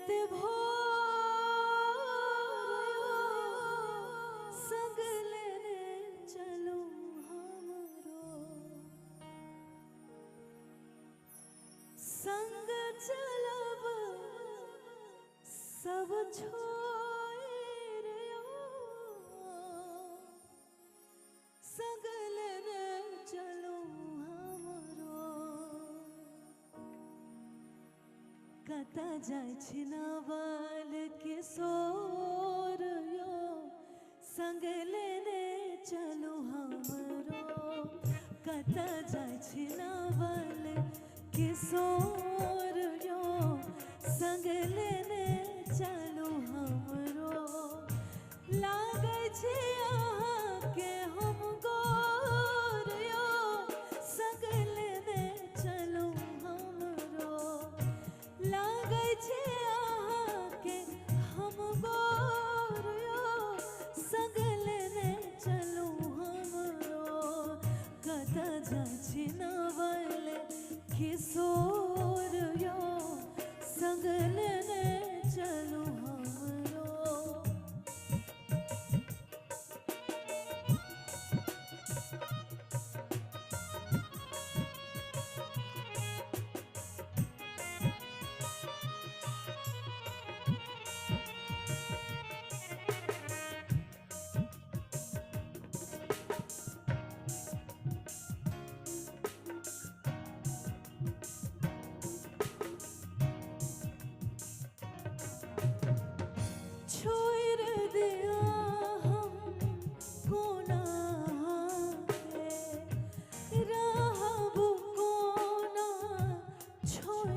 निकलत भोर संग लेने चलू हमरो, संग चलब सब छोड़ संग लेने चलू हमरो। कतऽ जाइ छी नवल किशोर यो संग लेने चलू हमरो, कतऽ जाइ छी नवल किशोर यो संग लेने चलू हमरो। लागै छै अहाँके हम गोर यो संग लेने चलू हमरो, लागै छै अहाँके हम गोर यो संग लेने चलू हमरो। कतऽ जाइ छी नवल किशोर यो संग लेने चलू हमरो। छोड़ दिया हम कोना के रहब कोना छोड़।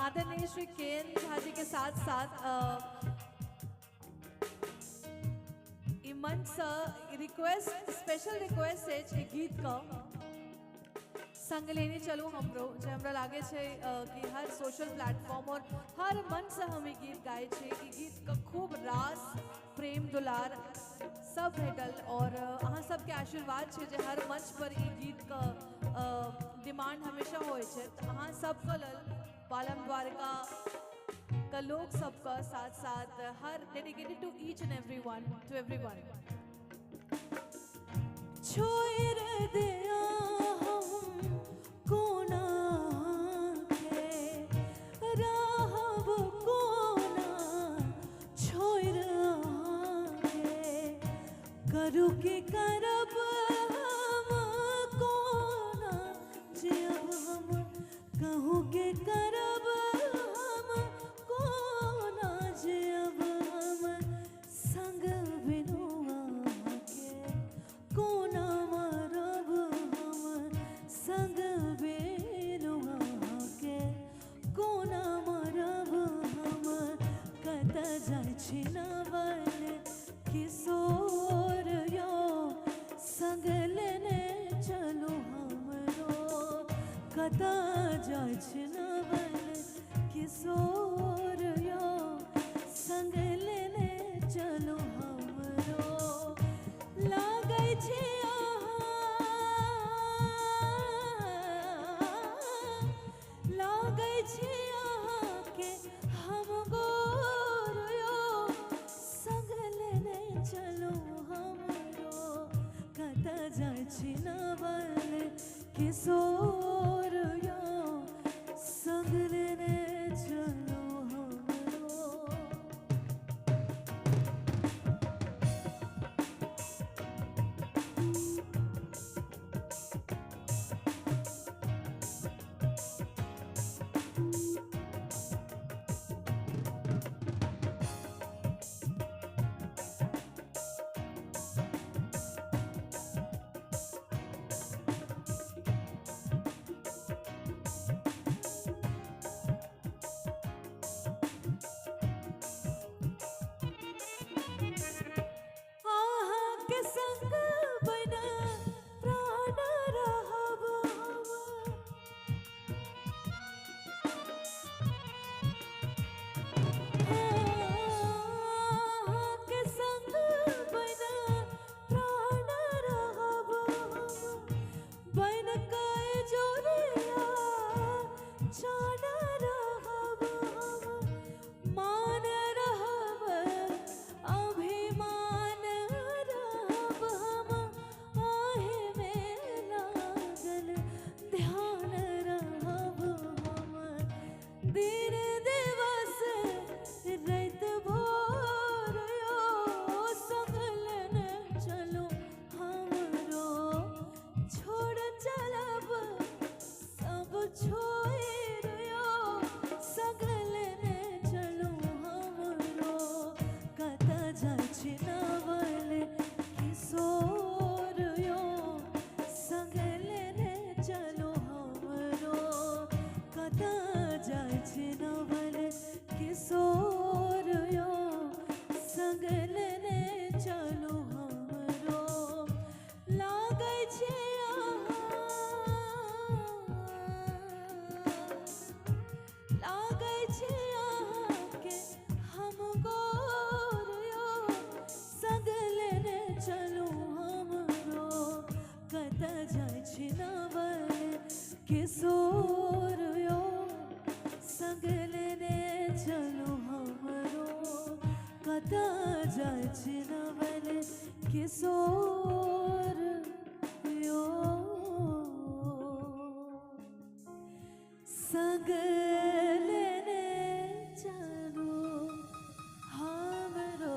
आदरणीय श्री के एन झा जी के साथ साथ ई मंच से रिक्वेस्ट, स्पेशल रिक्वेस्ट अछि ई गीत के संग लेने चलू हमरो, जे हमरा लागे छै कि हर सोशल प्लेटफॉर्म और हर मंच से हम ई गीत गाय छी। ई गीत के खूब रास प्रेम दुलार सब भेटल और अहाँ सबके आशीर्वाद छै जे हर मंच पर ई गीत के डिमांड हमेशा होइ छै। तऽ अहाँ सबके लेल पालम द्वारका के लोग सबके साथ साथ हर dedicated to each and every one, to every one.
छोड़ दिया हम कोना के रहब कोना छोड़ के, करू के करब हम कोना जियब हम, कहूँ के करब हम कोना जियब हम, संग बिनु अहाँके कोना मरब हम, संग बिनु अहाँके कोना मरब हम। कतऽ जाइ छी नवल किशोर यो संग लेने चलू हमरो, कतऽ जाइ छी नवल किशोर यो संग लेने चलू हमरो। लागै छै अहाँ, लागै छै अहाँके हम गोर यो संग लेने चलू हमरो। कतऽ जाइ छी नवल किशोर यो किशोर यो संग लेने चलू हमरो कतऽ जाइ छी नवल किशोर यो संग लेने चलू हमरो।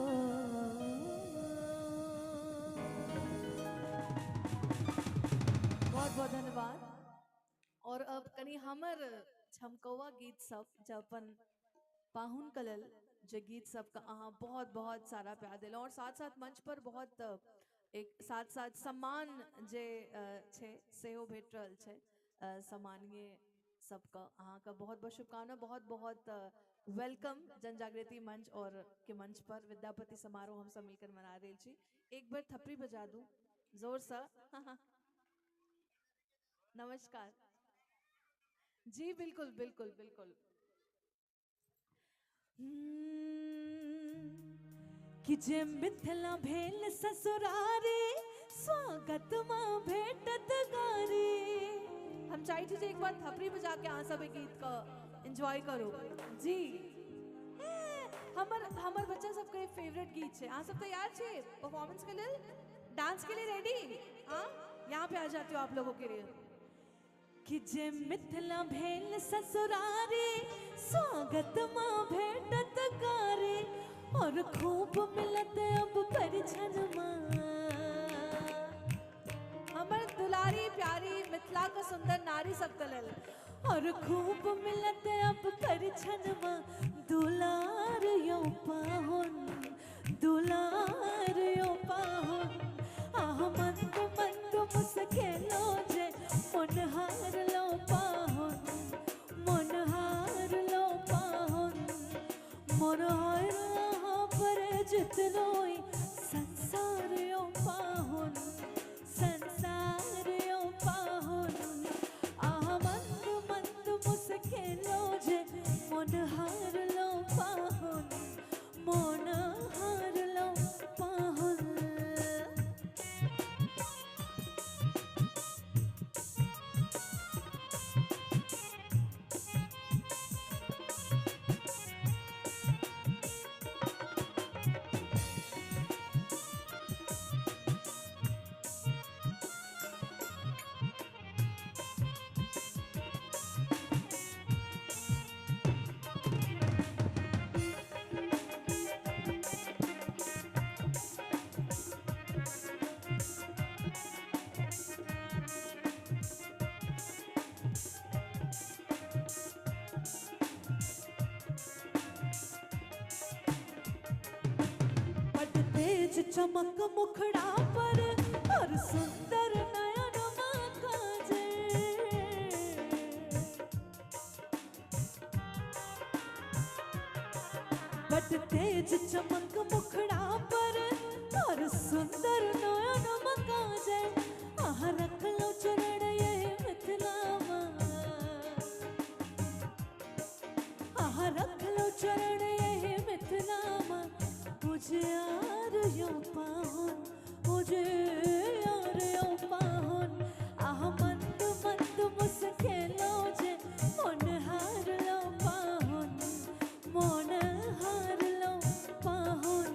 बहुत बहुत धन्यवाद। और अब कनी हमर झमकौआ गीत सब जब अपन पाहुन के लेल जे गीत सब का अहाँ बहुत बहुत सारा प्यार दिलौं और साथ साथ मंच पर बहुत एक साथ साथ सम्मान जे छै सेहो भेट रहल छै सम्मानीय सबका। अहाँ का बहुत बहुत शुभकामना, बहुत बहुत welcome जन जागृति मंच और के मंच पर विद्यापति समारोह हम सब मिलकर मना रहे छी। एक बार थप्पड़ी बजा दूं जोर से। नमस्कार जी, बिल्कुल बिल्कुल बिल्कुल।
कि जे मिथिला भेल ससुरारी स्वागत माँ भेटत गारी।
हम चाहे छी जे एक बार थपड़ी बजा के अहाँ सब गीत का एंजॉय करो जी। हमर हमर बच्चा सबके फेवरेट गीत है। अहाँ सब तैयार छे परफॉर्मेंस के लिए, डांस के लिए रेडी? हाँ, यहाँ पे आ जाती हो आप लोगों के लिए।
कि जे मिथिला भेल ससुरारी स्वागत माँ भेटत गारी और खूब मिलत अब परिछन माँ।
हमर दुलारी प्यारी मिथिला का सुंदर नारी सब के लेल
और खूब मिलत अब परिछन माँ दुलार यो पाहुन, दुलार यो पाहुन। आह मंद मंद मुस्केलो जे मोनहार लो पाहुन, मोनहार लो पाहुन। मोनहार पर जितलोई संसार यो पाहुन, संसार यो पाहुन। आह मंद मंद मुस्केलो जे मोनहार लो पाहुन, मोनहार लो पाहुन। तेज चमक मुखड़ा पर और सुंदर नयन माँ काजल। बट तेज चमक मुखड़ा पर और सुंदर नयन माँ काजल। आह रख लो चरण ये मिथिला माँ, आह रख लो चरण ये मिथिला माँ। मुझे यार यो पाहुन, मुझे यार यो पाहुन। आह मंद मंद मुस्केलो जे मोनहार लो पाहुन, मोनहार लो पाहुन।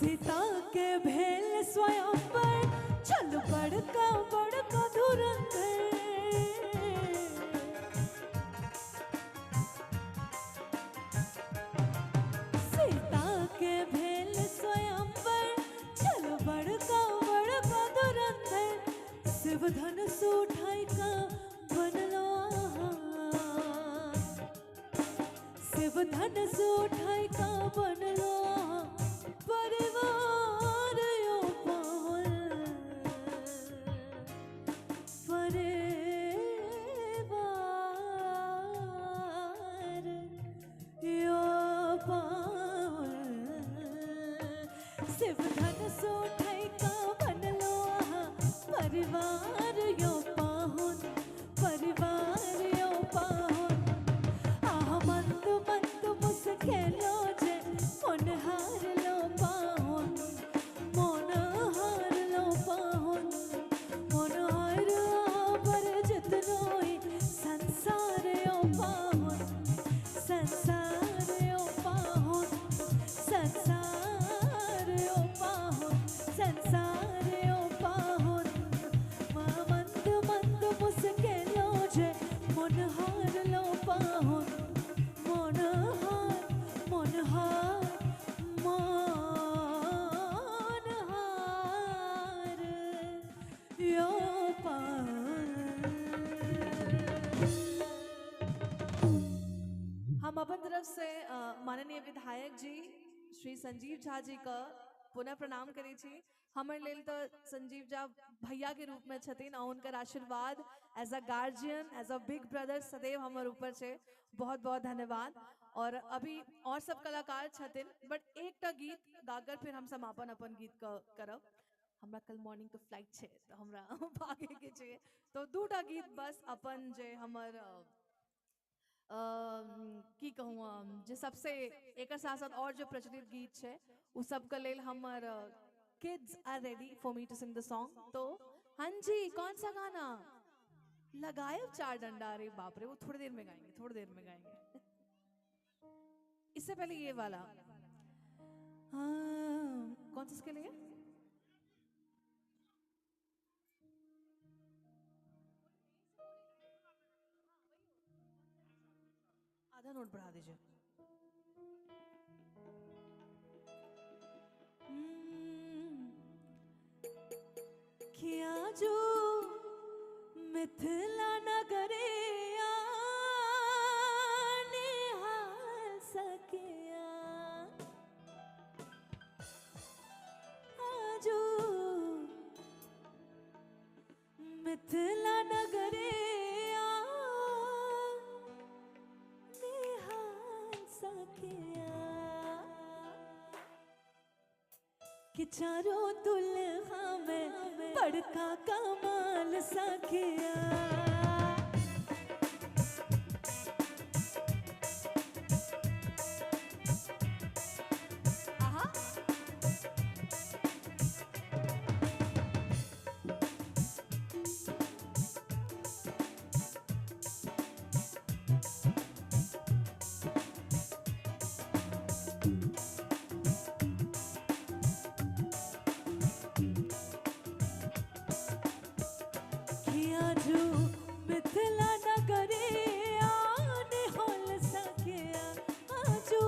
सीता के भेल स्वयंवर चल बड़का बड़का धुरंधर। सीता के भेल स्वयंवर चल बड़का बड़का धुरंधर। शिव धनुष उठाई का बनलो, शिव धनुष उठाई का बनलो परिवार यो पाहुन, परिवार पाहुन। शिव धन सो ठैका बनलो अहाँ परिवार यो पाहुन, परिवार यो पाहुन। आह मंद मंद मुस्केलो जे मन हार लो पाहुन, मन हार लो पाहुन, मन हार पर जितनो ही संसार यो पाहुन, संसार यो पाहुन, संसार यो पाहुन, संसार यो पाहुन। मंद मंद मुस्केलो जे मन हार लो पाहुन, मन हार, मन हार, मन हार यो पाहुन।
हम अपन तरफ से माननीय विधायक जी श्री संजीव झा जी का पुनः प्रणाम करै छी। हमर लेल तो संजीव झा भैया के रूप में छथिन और उनकर आशीर्वाद as a guardian, as a big brother सदैव हमर ऊपर छे। बहुत बहुत धन्यवाद। और अभी और सब कलाकार छथिन, बट एकटा गीत गाकर फिर हम समापन अपन गीत का करब। हमरा कल मॉर्निंग के फ्लाइट छे तो हमरा भागे के छे, तो दूटा गीत बस अपन जे हमर की कहूँ जे सबसे एक साथ साथ और जो प्रचलित गीत छे उ सबके लेल हमर kids are ready for me to sing the song. तो हाँ जी, कौन सा गाना लगाए चार डंडा? अरे बाप रे, वो थोड़ी देर में गाएंगे, थोड़ी देर में गाएंगे। इससे पहले ये वाला, हाँ कौन सा इसके लिए? आधा नोट बढ़ा दीजिए।
किया जो मिथिला नगरिया निहाल सकिया, आजो मिथिला नगरिया निहाल सकिया, कि चारों दुल्हा में बड़का कमाल सखिया। मिथिला नगरिया निहाल सखिया, आजू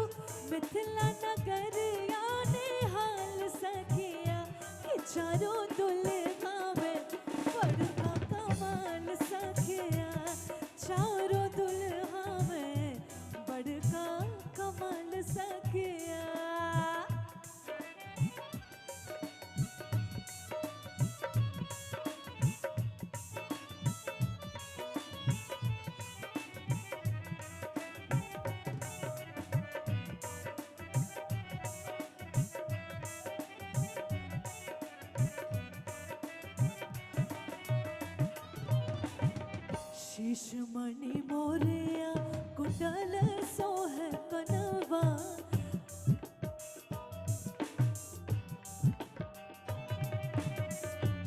मिथिला नगरिया निहाल सखिया, कि चारों दुल्हा में बड़का कमाल सखिया, चारों दुल्हा में बड़का कमाल सखिया। शीशमणि मोरिया कुंडल सोह कनवा,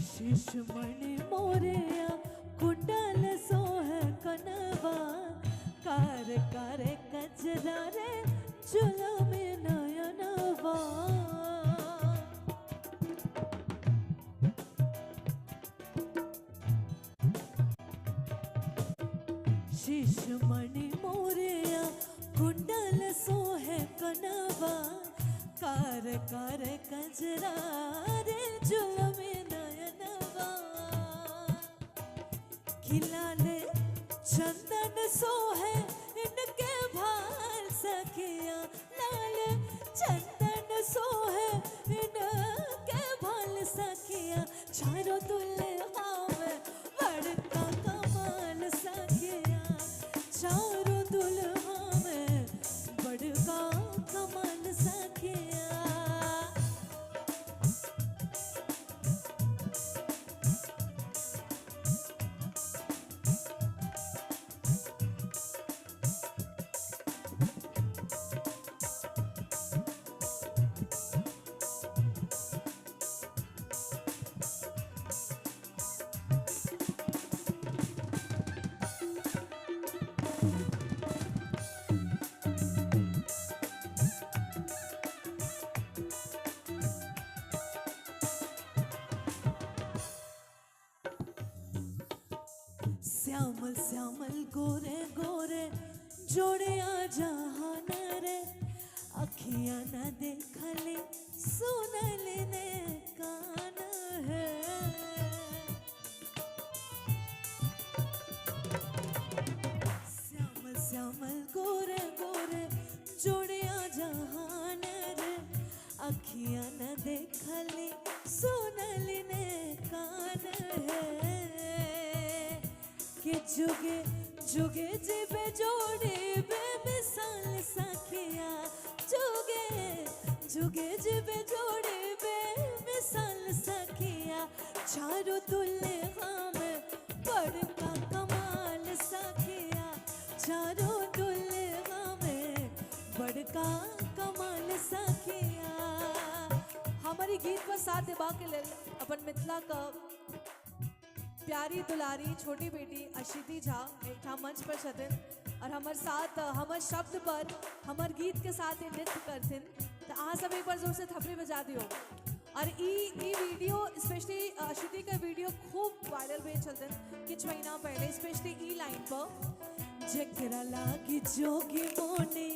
शीशमणि मोरिया कुंडल सोह कनवा, कार कार कजरा रे जुलम नयनवा। शीशमणि मोरिया कुंडल सोहे कनवा, कार कार कजरा रे जुलम नयनवा। खिलाले चंदन सोहे इनके भाल सखिया, लाल चंदन सोहे इनके भाल सखिया, चारों दुल्हा में बड़का कमाल सखिया, चारों दुल्हा में बड़का श्यामल श्यामल गोरे गोरे जोड़े आ जहान रे, अखियां न देखले सुनले ने कान है। श्यामल श्यामल गोरे गोरे जोड़े आ जहान रे, अखियां न देखले सुनले ने कान है। के जुगे जुगे जिबे जोड़े बेमिसाल सखिया, जुगे जुगे जिबे जोड़े बेमिसाल सखिया, चारों दुल्हा में बड़का कमाल सखिया, चारों दुल्हा में बड़का कमाल सखिया।
हमारी गीत पर साथ देबा के लेल अपन मिथिला का प्यारी दुलारी छोटी बेटी अशिति झा एकठाम मंच पर छथिन और हमर साथ हमर शब्द पर हमर गीत के साथ ई नृत्य करथिन। तो अहाँ सब एक बार जोर से थपड़ी बजा दियो। और ई वीडियो स्पेशली अशिति का वीडियो खूब वायरल भेल छलथिन किछु महीना पहले, स्पेशली ई लाइन पर।
जेकरा लागी जोगी मोने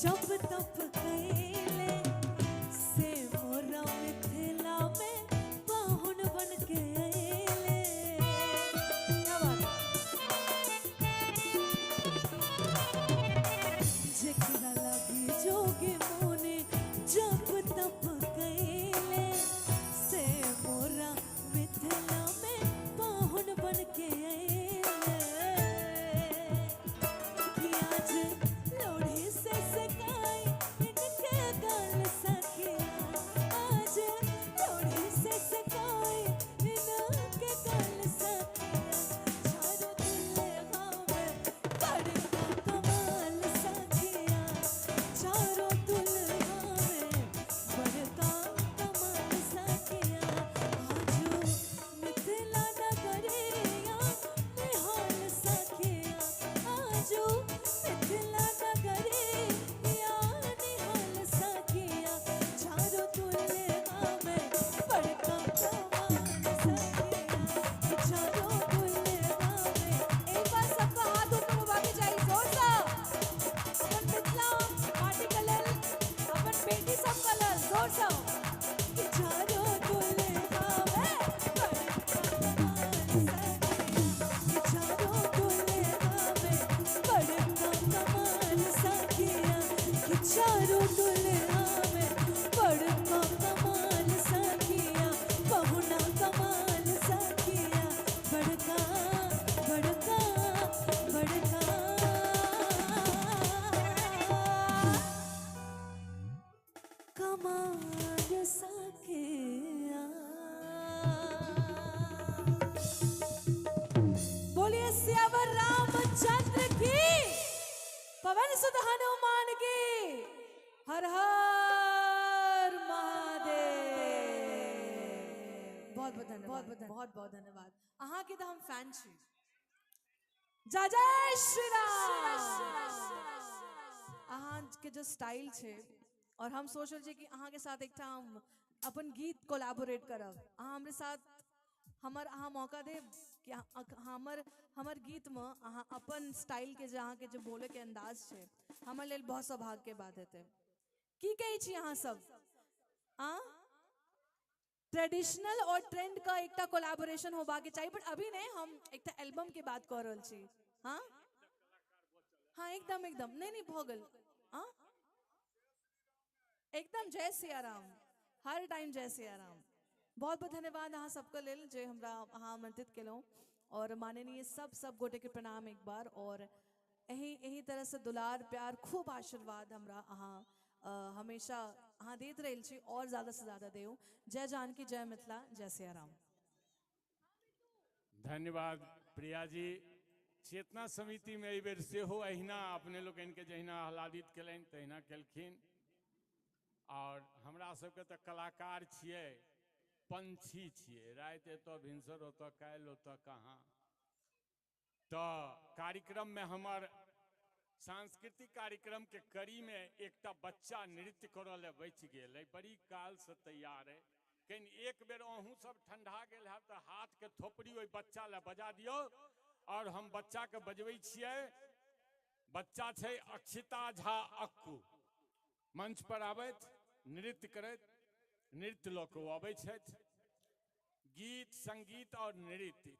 जब तप कैले, से मोरा मिथिला में पाहुन बन के अइले। जेकरा लागी जोगी मोने जब तप कैले, से मोरा मिथिला में पाहुन बन के अइले। कि आज लोढ़ी से सकाई इनके गाल सखिया, आज लोढ़ी से सकाई इनके गाल सखिया, चारों दुल्हा में बड़का कमाल सखिया, चारों दुल्हा में बड़का कमाल सखिया। आजो मिथिला नगरिया निहाल सखिया, आजो मिथिला नगरिया निहाल सखिया, चारों दुल्हा में बड़का कमाल सखिया, चारों दुल्हा में।
एक बार सबका हाथ ऊपर होबा के चाही जोर से। अपन मिथिला माटी के लेल, अपन बेटी सब के लेल जोर से।
कि चारों दुल्हा में बड़का कमाल सखिया, कि चारों दुल्हा में बड़का कमाल सखिया, कि चारों दुल्हा में बड़का कमाल सखिया, बहुना कमाल सखिया, बड़का बड़का बड़का कमाल सखिया।
बोलिए सियावर रामचंद्र की, पवन सुत हनुमान की, हर हर महादेव। बहुत बहुत धन्यवाद, बहुत बहुत धन्यवाद। अहाँ के तो हम फैन छी। जय जय श्री राम। अहाँ के जो स्टाइल छे और हम सोच रहल छी कि अहाँ के साथ एकटा हम अपन गीत कोलैबोरेट करब। अहाँ हमरे साथ हमर अहाँ मौका देब कि हमर हमर गीत में अहाँ अपन स्टाइल के जे अहाँ के जे बोले के अंदाज छे हमर लेल बहुत सौभाग्य के बात हेतै। की कहै छी अहाँ सब? आ ट्रेडिशनल और ट्रेंड का एकटा कोलैबोरेशन होबा के चाहिए, बट अभी नहीं, हम एकटा एल्बम के बात कर रहल छी। हाँ हाँ एकदम एकदम, नहीं नहीं भऽ गेल। हाँ एकदम, जय सियाराम, हर टाइम जय सियाराम। बहुत बहुत धन्यवाद अहाँ सबके लेल जे हमरा अहाँ आमंत्रित केलहुँ और माननीय सब सब गोटे के प्रणाम एक बार। और यही यही तरह से दुलार प्यार खूब आशीर्वाद हमरा अहाँ हमेशा अहाँ दैत रहल छी और ज़्यादा से ज़्यादा देऊ। जय जानकी, जय मिथिला, जय सियाराम।
धन्यवाद प्रिया जी। चेतना समिति में एहि बेर सेहो अहिना अपने लोकनिके जहिना आह्लादित केलनि तहिना केलखिन। और हमरा सबके तऽ कलाकार छियै, पंछी छियै, राति एतऽ भिनसर ओतऽ काल्हि ओतऽ कहाँ। तऽ कार्यक्रम में हमर सांस्कृतिक कार्यक्रम के कड़ी में एकटा बच्चा नृत्य करऽ लए बचि गेल है, बड़ी काल से तैयार है। कहीं एक बेर अहूँ सब ठंडा गेल है तऽ हाथ के थोपड़ी ओहि बच्चा लए बजा दियौ और हम बच्चा के बजबै छियै। बच्चा छै अक्षिता झा अक्कू, मंच पर आबैत नृत्य करैत, नृत्य लऽ कऽ ओ अबै छथि। गीत संगीत और नृत्य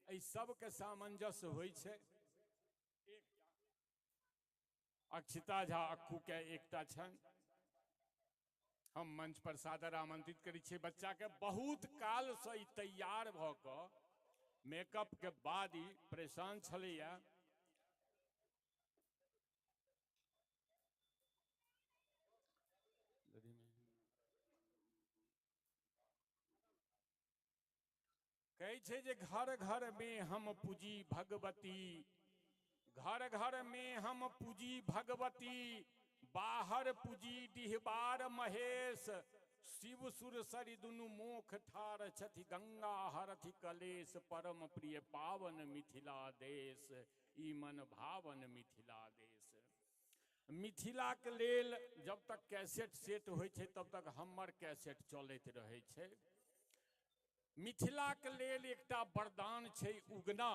एहि सबके सामंजस्य होइ छै। अक्षिता झा अक्कू के एकटा छनि। हम मंच पर सादर आमंत्रित करै छियै बच्चा के। बहुत काल से ई तैयार भऽ कऽ मेकअप के बाद ई परेशान छलैया। कहै छै जे घर घर में हम पूजी भगवती, घर घर में हम पूजी भगवती, बाहर पूजी डिहबार महेश, शिव सुर सरि दुनु मोख ठार छथि, गंगा हरथि कलेश, परम प्रिय पावन मिथिला देश, ई मन भावन मिथिला देश। मिथिला के लेल जब तक कैसेट सेट होइ छै तब तक हमर कैसेट चलैत रहै छै। मिथिला के लेल एकटा वरदान छै उगना,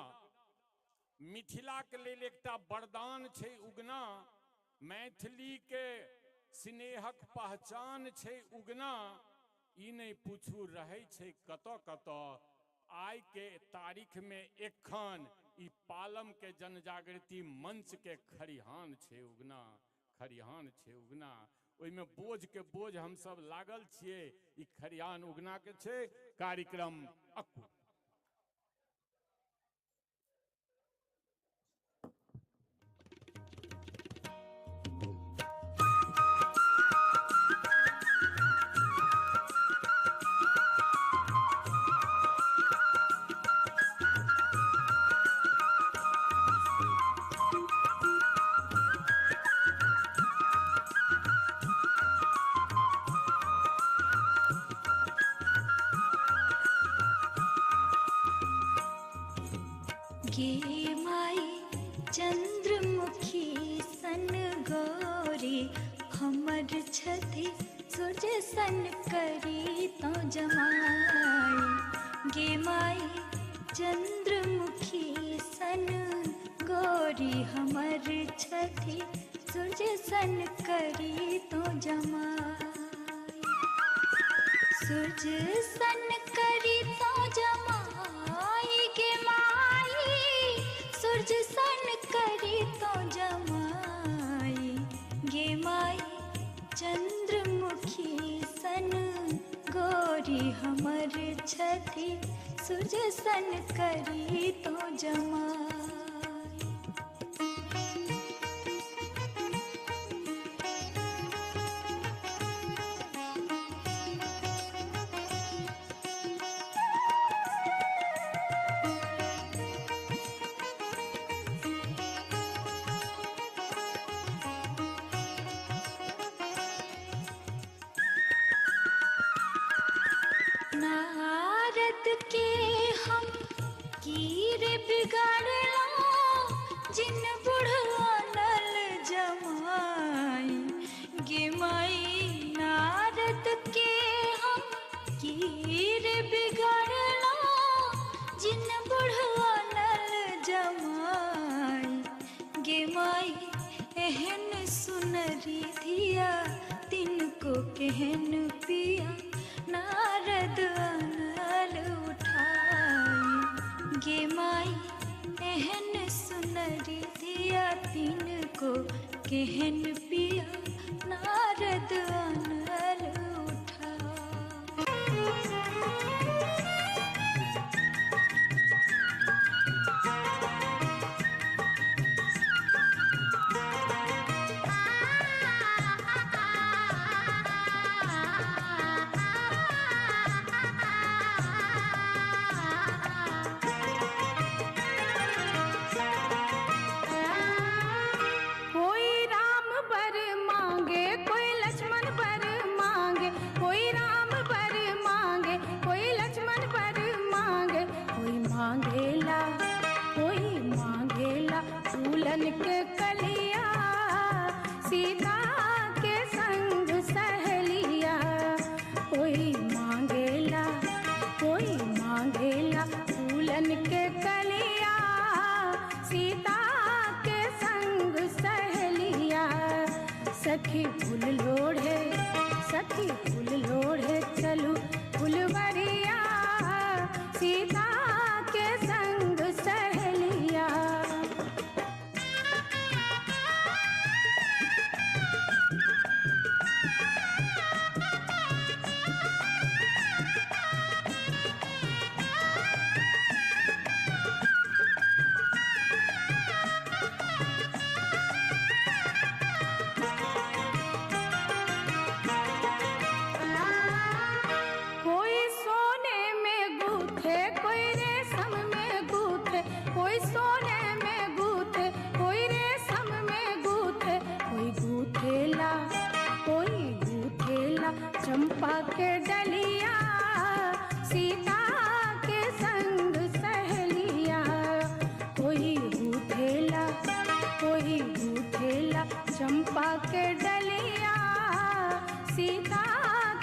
मिथिला के लेल एकटा वरदान छै उगना, मैथिली के स्नेहक पहचान छै उगना। ई नहि पूछू रहै छै कतऽ कतऽ, आइ के तारीख में एखन ई पालम के जनजागृति मंच के खरिहान छै उगना, खरिहान छै उगना। ओहिमे बोझ के बोझ हम सब लागल छियै। ई खरिहान उगना के छै। कार्यक्रम अक्कू।
गे माई चंद्रमुखी सन गौरी, हमर छथि सूरज सन करी तो जमाई। गे माई चंद्रमुखी सन गौरी, हमर छथि सूरज सन करी तो जमाई। सूरज सन करी तो जमाई गे माई, सूरज सन करी तो जमाई। गे माई चंद्रमुखी सन गौरी, हमर छथि सूरज सन करी तो जमाई। नारद के हम कीर बिगाड़ला, जिन बुढ़वा नल जमाई। गे माई नारद के हम कीर बिगाड़ला, जिन बुढ़वा नल जमाई। गे माई एहन सुनरी धिया, तिनको केहन पिया, नारद अनल उठाई। गे माई एहन सुनरी धिया, तिनको केहन पिया, नारद अनल उठाई।
कोई राम बर मांगे, कोई लक्ष्मण बर मांगे, कोई राम बर मांगे, कोई लक्ष्मण बर मांगे, कोई मांगेला, कोई मांगेला फूलन के कलिया, सीता के संग सहेलिया। कोई मांगेला, कोई मांगेला फूलन के कलिया, लोढ़े, सखी फूल लोढ़े चलू फुलवरिया, सीता के संग सहेलिया। कोई सोने में गूथे, कोई रेशम में गूथे, कोई सोने में गूथे, कोई रेशम में गूथे, कोई गूथेला, कोई गूथेला चंपा के डलिया, सीता के संग सहेलिया। कोई गूथेला, कोई गूथेला चंपा के डलिया, सीता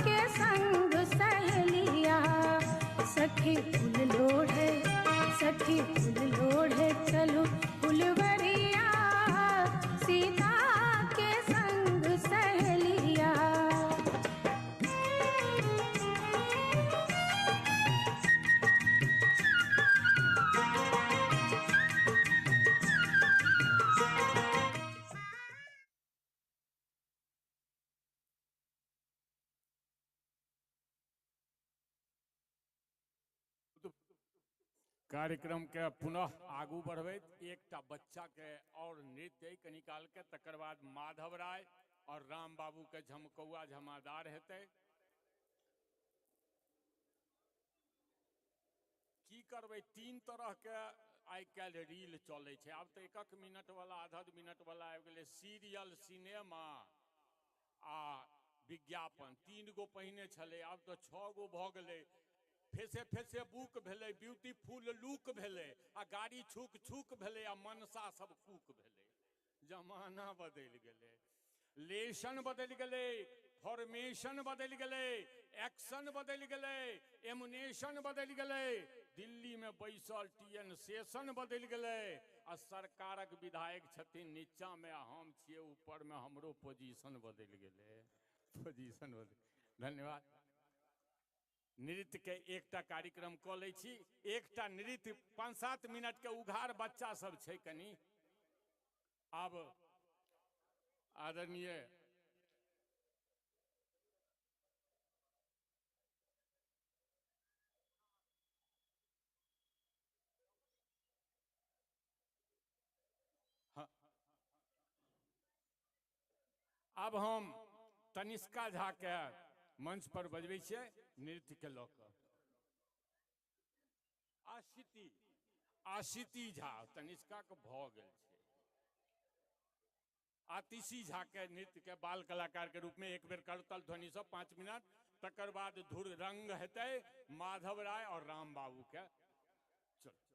के संग सहेलिया। सखी फूल लोढ़े, सखी फूल लोढ़े चलो फुलवरिया, सीता के संग सहेलिया।
कार्यक्रम के पुनः आगू बढ़बैत एकटा बच्चा के और नृत्य कनी काल के, तकर बाद माधव राय और राम बाबू के झमकौआ झमादार हेतै। की करबै, तीन तरह के आइ काल्हि रील चलै छै। आब तऽ एक एक मिनट वाला, आध आध मिनट वाला आबि गेलै। सीरियल, सिनेमा आ विज्ञापन, 3 गो पहिने छलै, आब तऽ 6 गो भऽ गेलै। फेसे फेसे बुक भेलै, ब्यूटीफुल लुक भेलै, आ गाड़ी छुक छुक भेलै, आ मनसा सब कुक भेलै। जमाना बदलि गेलै, लेशन बदलि गेलै, फॉर्मेशन बदलि गेलै, एक्शन बदलि गेलै, एमुनेशन बदलि गेलै, दिल्ली में बैसल टीएन सेशन बदलि गेलै, आ सरकारक विधायक छथिन नीचा में आ हम छियै ऊपर में, हमरो पोजीशन बदलि गेलै, पोजीशन बदलि। धन्यवाद। नृत्य के एकटा कार्यक्रम कऽ लै छी, एकटा नृत्य 5-7 मिनट के उघार बच्चा सब छै कनी। आब आदरणीय हाँ, आब हम तनिष्का झा के मंच पर बजबै छियै नृत्य के लऽ कऽ। आशिति, आशिति झा, तनिष्का के भऽ गेल छै। आतिशी झा के नृत्य के बाल कलाकार के रूप में एक बेर करतल ध्वनि से 5 मिनट, तकर बाद धुर रंग हेतै माधव राय और राम बाबू के। चलो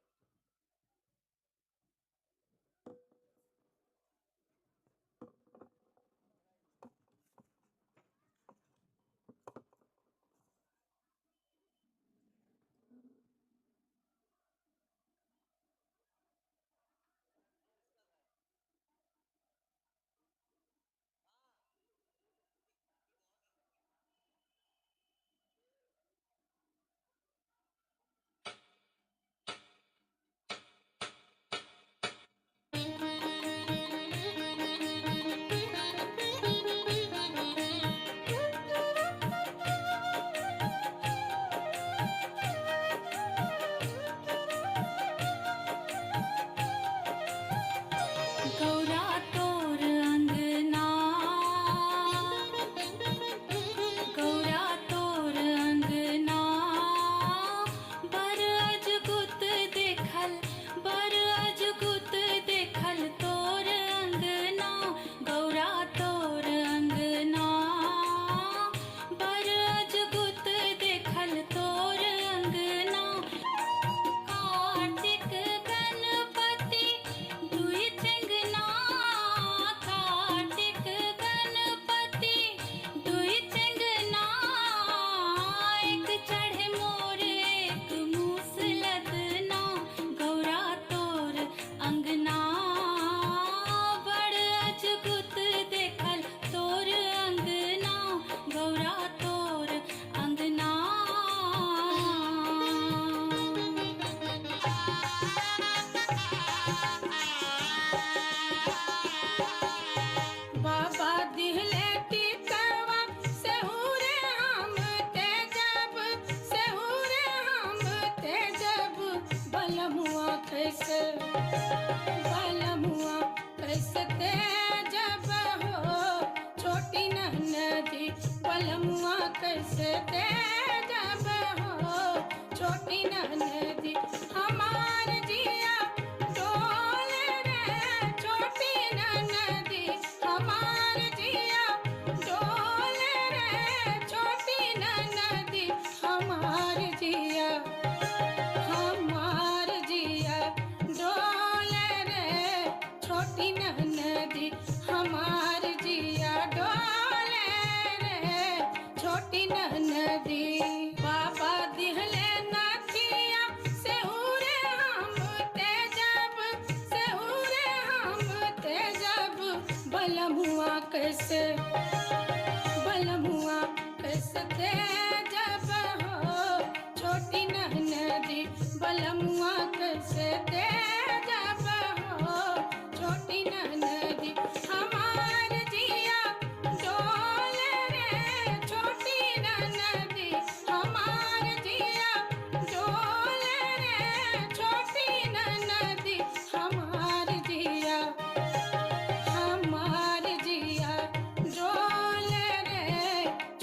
ननदी बलमुआ कैसे दे जब हो छोटी ननदी हमार जिया डोले रे छोटी ननदी हमार जिया डोले रे छोटी ननदी हमार जिया डोले रे छोटी ननदी हमार जिया डोले रे छोटी ननदी बाबा दिहले नथिया से उरे हम तेजब से उरे हम तेजब बलमुआ कैसे तेजब हो छोटी ननदी बलमुआ कैसे तेजब हो छोटी ननदी हमार जिया डोले रे छोटी ननदी हमार जिया डोले रे छोटी ननदी हमार जिया डोले रे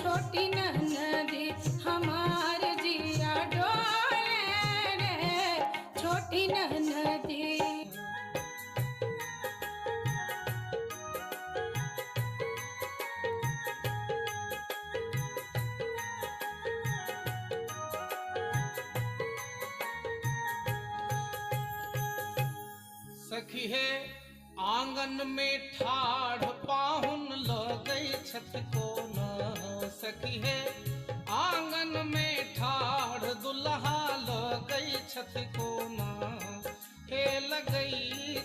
छोटी ननदी हमार जिया डोले रे छोटी ननदी।
सखी हे आंगन में ठाढ़ पाहुन लगै छथि कोना सखी हे आंगन में ठाढ़ दुल्हा लगै छथि कोना हे लगै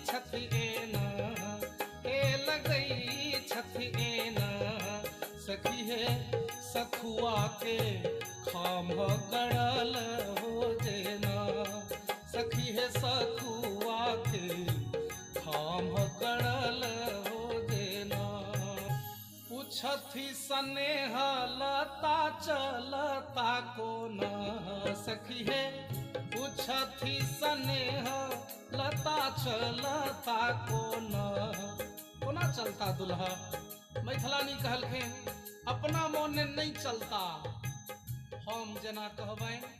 छथि एना हे लगै छथि एना सखी हे सखुआ के खाम्ह गड़ल हो जेना सखी हे सखुआ के खाम्ह गड़ल हो जेना पूछथि स्नेह लता चलता कोना सखी हे पूछथि स्नेह लता चलता कोना कोना चलता दुल्हा मैथिलानी कहलखिन अपना मोने नहीं चलता हम जेना कहबनि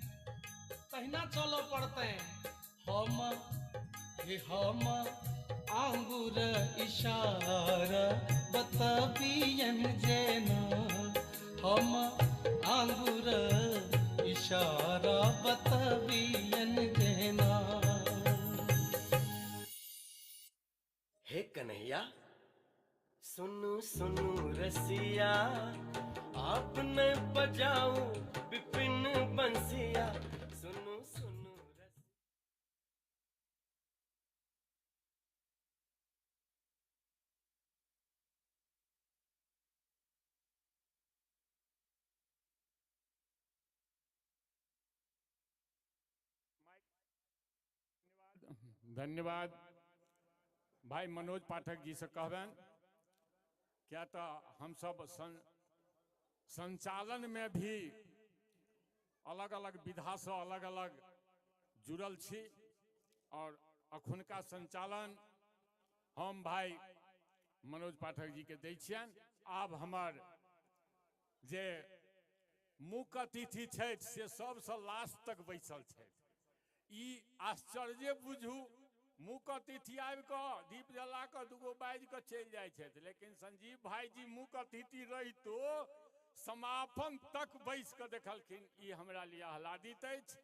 तहिना चलऽ पड़तै हम हे हम आंगुर इशारा बतबियन जेना हम आंगुर इशारा बतबियन जेना।
हे कन्हैया सुनु सुनु रसिया आपने बजाऊं विपिन बंसिया सुनु सुनु।
धन्यवाद भाई मनोज पाठक जी से कहबनि क्या तो हम सब संचालन में भी अलग अलग विधा से अलग अलग जुड़ल छी और अखुनका संचालन हम भाई मनोज पाठक जी के दै छियनि। आब हमर जे मुख्य अतिथि छथि से सबसँ लास्ट तक बैसल छथि। ई आश्चर्य बुझू, मुख्य अतिथि आबि कऽ दीप जला कऽ दूगो बाजि कऽ चलि जाइ छथि, लेकिन संजीव भाईजी मुख्य अतिथि रहितो समापन तक बैस कऽ देखलखिन। ई हमरा लिए आह्लादित अछि।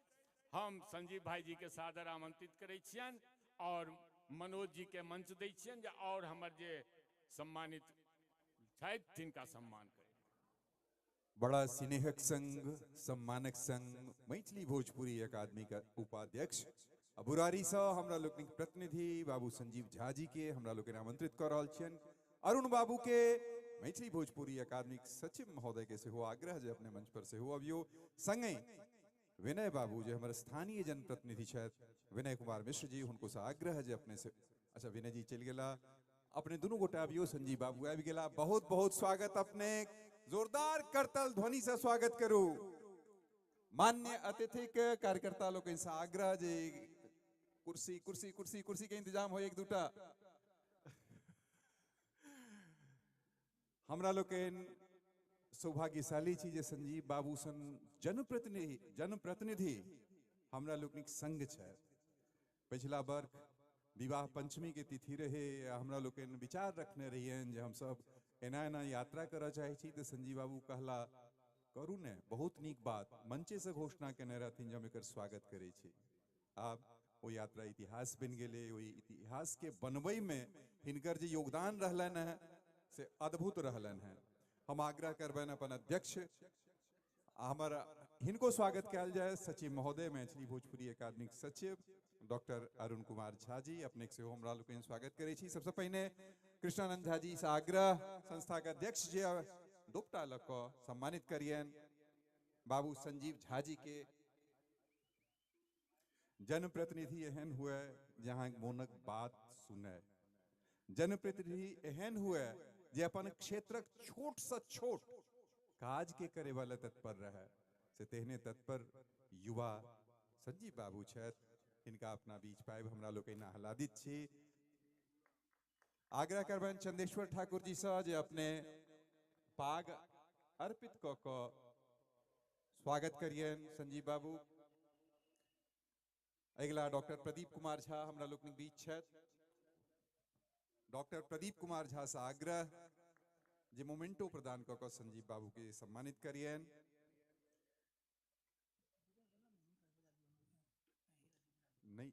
हम संजीव भाईजी के सादर आमंत्रित करै छियनि और मनोज जी के मंच दै छियनि जे और हमर जे सम्मानित छथि तिनका सम्मान करी।
बड़ा स्नेहक संग सम्मानक संग मैथिली भोजपुरी अकादमी का उपाध्यक्ष बुरारी सँ हमरा लोकनिक प्रतिनिधि बाबू संजीव झा जी के हमरा लोकनि आमंत्रित कऽ रहल छियनि। अरुण बाबू के मैथिली भोजपुरी अकादमीक सचिव महोदय के सेहो आग्रह जे अपने मंच पर सेहो अबियो। संगहि विनय बाबू जे हमर स्थानीय जनप्रतिनिधि छथि विनय कुमार मिश्र जी, हुनको से आग्रह जे अपने से अच्छा विनय जी चलि गेला, अपने दुनू गोटा अबियो। संजीव बाबू आबि गेला, बहुत बहुत स्वागत अपने, जोरदार करतल ध्वनि से स्वागत करू। मान्य अतिथि के कार्यकर्ता लोकनि से आग्रह जे कुर्सी कुर्सी कुर्सी कुर्सी के इंतजाम हो एक दूटा। हमरा लोकनि सौभाग्यशाली छी जे संजीव बाबू सन जनप्रतिनिधि हमरा लोकनिक संग छथि। पछिला वर्ष विवाह पंचमी के तिथि रहे, हमरा लोकनि विचार रखने रहियनि जे हमसब एना एना यात्रा करऽ चाहै छी, तऽ संजीव बाबू कहला करू ने, बहुत नीक बात, मंचे से घोषणा केने रहथिन जे हम एकर स्वागत करै छी। आब ओ यात्रा इतिहास बनि गेलै। ओहि इतिहास के बनबै में हिनकर जे योगदान रहलनि हैं से अद्भुत रहलनि हैं। हम आग्रह करबनि अपन अध्यक्ष, हमर हिनको स्वागत कयल जाय, सचिव महोदय मैथिली भोजपुरी अकादमीक सचिव डॉक्टर अरुण कुमार झा जी, अपने सेहो हमरा लोकनि स्वागत करै छी। सबसे पहिने कृष्णानंद झा जी से आग्रह, संस्था के अध्यक्ष जे दोपटा लऽ कऽ सम्मानित करियनि बाबू संजीव झा जी के। जनप्रतिनिधि एहन हुए जे अहाँके मोनक बात सुनय, जनप्रतिनिधि एहन हुए जे अपन क्षेत्रक छोट से छोट काज के करे वाला तत्पर रहे, से तेहने तत्पर युवा संजीव बाबू छथि। हिनका अपना बीच पाबि हमरा लोकनि आह्लादित छी। आग्रह करबनि चंदेश्वर ठाकुर जी से जे अपने पाग अर्पित कऽ कऽ स्वागत करियनि संजीव बाबू। अगिला डॉक्टर प्रदीप कुमार झा हमरा लोकनिक बीच छथि। डॉक्टर प्रदीप कुमार झा से आग्रह जे मोमेंटो प्रदान कऽ कऽ संजीव बाबू के सम्मानित करियनि। नहीं,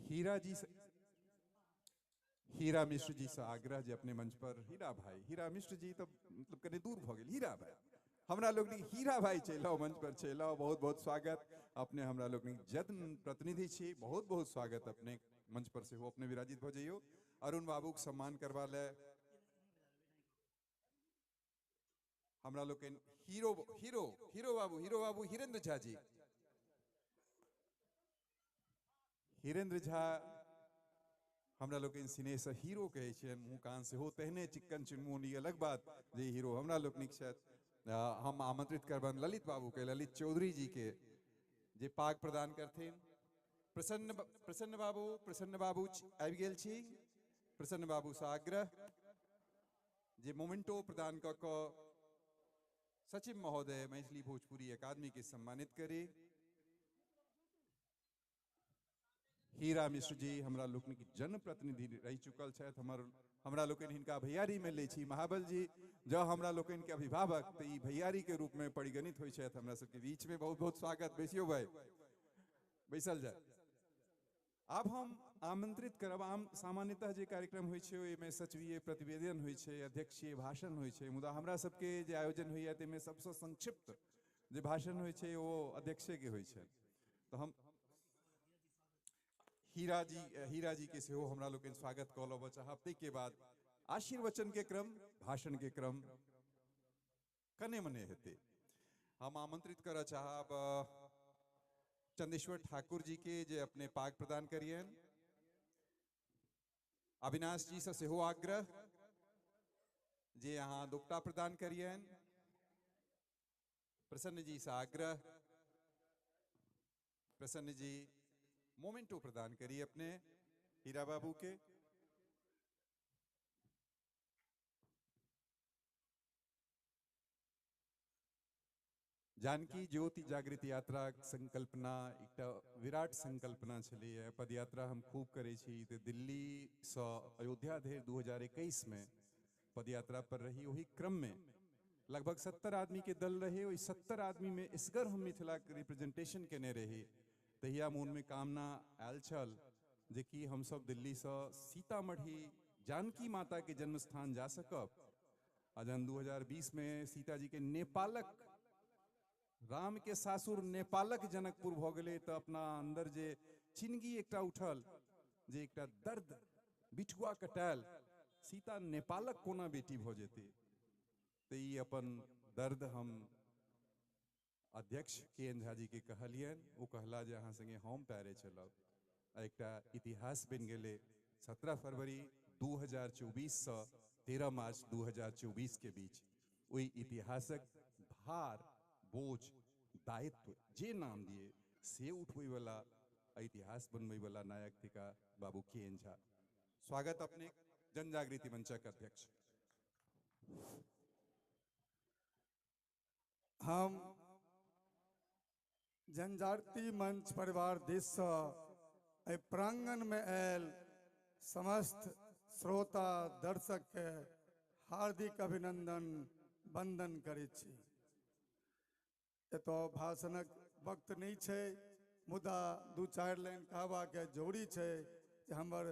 हीरा जी से, हीरा मिश्र जी से आग्रह जे अपने मंच पर, हीरा भाई, हीरा मिश्र जी तो मतलब कने दूर भऽ गेल, हीरा भाई हमरा लोकनिक हीरा भाई चलि आउ, मंच पर चलि आउ, बहुत बहुत स्वागत। अपने हमरा लोकनिक जन प्रतिनिधि छी, बहुत बहुत स्वागत। अपने मंच पर सेहो अपने विराजित भऽ जइयौ। अरुण बाबूक सम्मान करबा लए हमरा लोकनि हीरो हीरो हीरो बाबू, हीरो बाबू हीरेंद्र झा जी, हीरेंद्र झा हमरा लोकनि सिनेह से हीरो कहै छियनि, मुँह कान सेहो तेहने चिक्कन चुनमुन, ई अलग बात जे हीरो हमरा लोकनिक छथि। हम आमंत्रित करबनि ललित बाबू के, ललित चौधरी जी के, जे पाग प्रदान करथिन। प्रसन्न बाबू, प्रसन्न बाबू आबि गेल छी। प्रसन्न बाबू से आग्रह जे मोमेंटो प्रदान कऽ कऽ सचिव महोदय मैथिली भोजपुरी अकादमी के सम्मानित करी। हीरा मिश्र जी हमरा लोकनिक जनप्रतिनिधि रहि चुकल छथि, हमरा लोकनि हिनका भैयारी में लै छी। महाबल जी जँ हमरा लोकनि के अभिभावक तऽ ई भैयारी के रूप में परिगणित होइ छथि हमरा सबके बीच में। बहुत बहुत स्वागत। बैसियो भाई, बैसल जाय। आब हम आमंत्रित करब, आम सामान्यतः जे कार्यक्रम होइ छै ओहिमे सचिवीय प्रतिवेदन होइ छै, अध्यक्षीय भाषण होइ छै, मुदा हमरा सबके जे आयोजन होइए ताहिमे सबसँ संक्षिप्त जे भाषण होइ छै ओ अध्यक्षे के होइ छै। तऽ हम हीरा जी के सेहो हमरा लोकनि स्वागत कऽ लेबऽ चाहब। ताहिके बाद आशीर्वचन के क्रम, भाषण के क्रम कने मने हेतै। हम आमंत्रित करऽ चाहब चंदेश्वर ठाकुर जी के जे अपने पाग प्रदान करियनि। अविनाश जी से सेहो आग्रह जे अहाँ दुपट्टा प्रदान करियनि। प्रसन्न जी से आग्रह, प्रसन्न जी मोमेंटो प्रदान करिए अपने हीरा बाबू के। जानकी ज्योति जागृति यात्रा संकल्पना एकटा विराट संकल्पना छलैए। पदयात्रा हम खूब करै छी तऽ दिल्ली सँ अयोध्या धरि 2021 में पदयात्रा पर रही। ओहि क्रम में लगभग 70 आदमी के दल रहे। ओहि 70 आदमी में एसगर हम मिथिला के रिप्रेजेंटेशन केने रही। तहिया मोन में कामना आयल छल जे कि हमसब दिल्ली सँ सीतामढ़ी जानकी माता के जन्मस्थान जा सकब। आ जहन 2020 में सीता जी के नेपालक राम के सासुर नेपालक जनकपुर भऽ गेलै तऽ अपना अंदर जे चिनगी एकटा उठल, जे एकटा दर्द बिठुआ कटायल, सीता नेपालक कोना बेटी भऽ जेतै। तऽ ई अपन दर्द हम अध्यक्ष के एन झा जी के कहलियनि। ओ कहला जे अहाँ संगे हम पैरे चलब। आ एकटा इतिहास बनि गेलै। 17 फरवरी 2024 सँ 13 मार्च 2024 के बीच ओहि इतिहासक भार, बोझ, दायित्व जे नाम दिए से उठबै वाला, इतिहास बनबै वाला नायक थिका बाबू के एन झा। स्वागत अपने जनजागृति मंचक अध्यक्ष।
हम जनजागृति मंच परिवार दिससँ एहि प्रांगणमे आयल समस्त श्रोता दर्शक के हार्दिक अभिनंदन वंदन करै छी। एतऽ भाषणक वक्त नहि छै, मुदा दू चारि लाइन कहबाके जरूरी छै जे हमर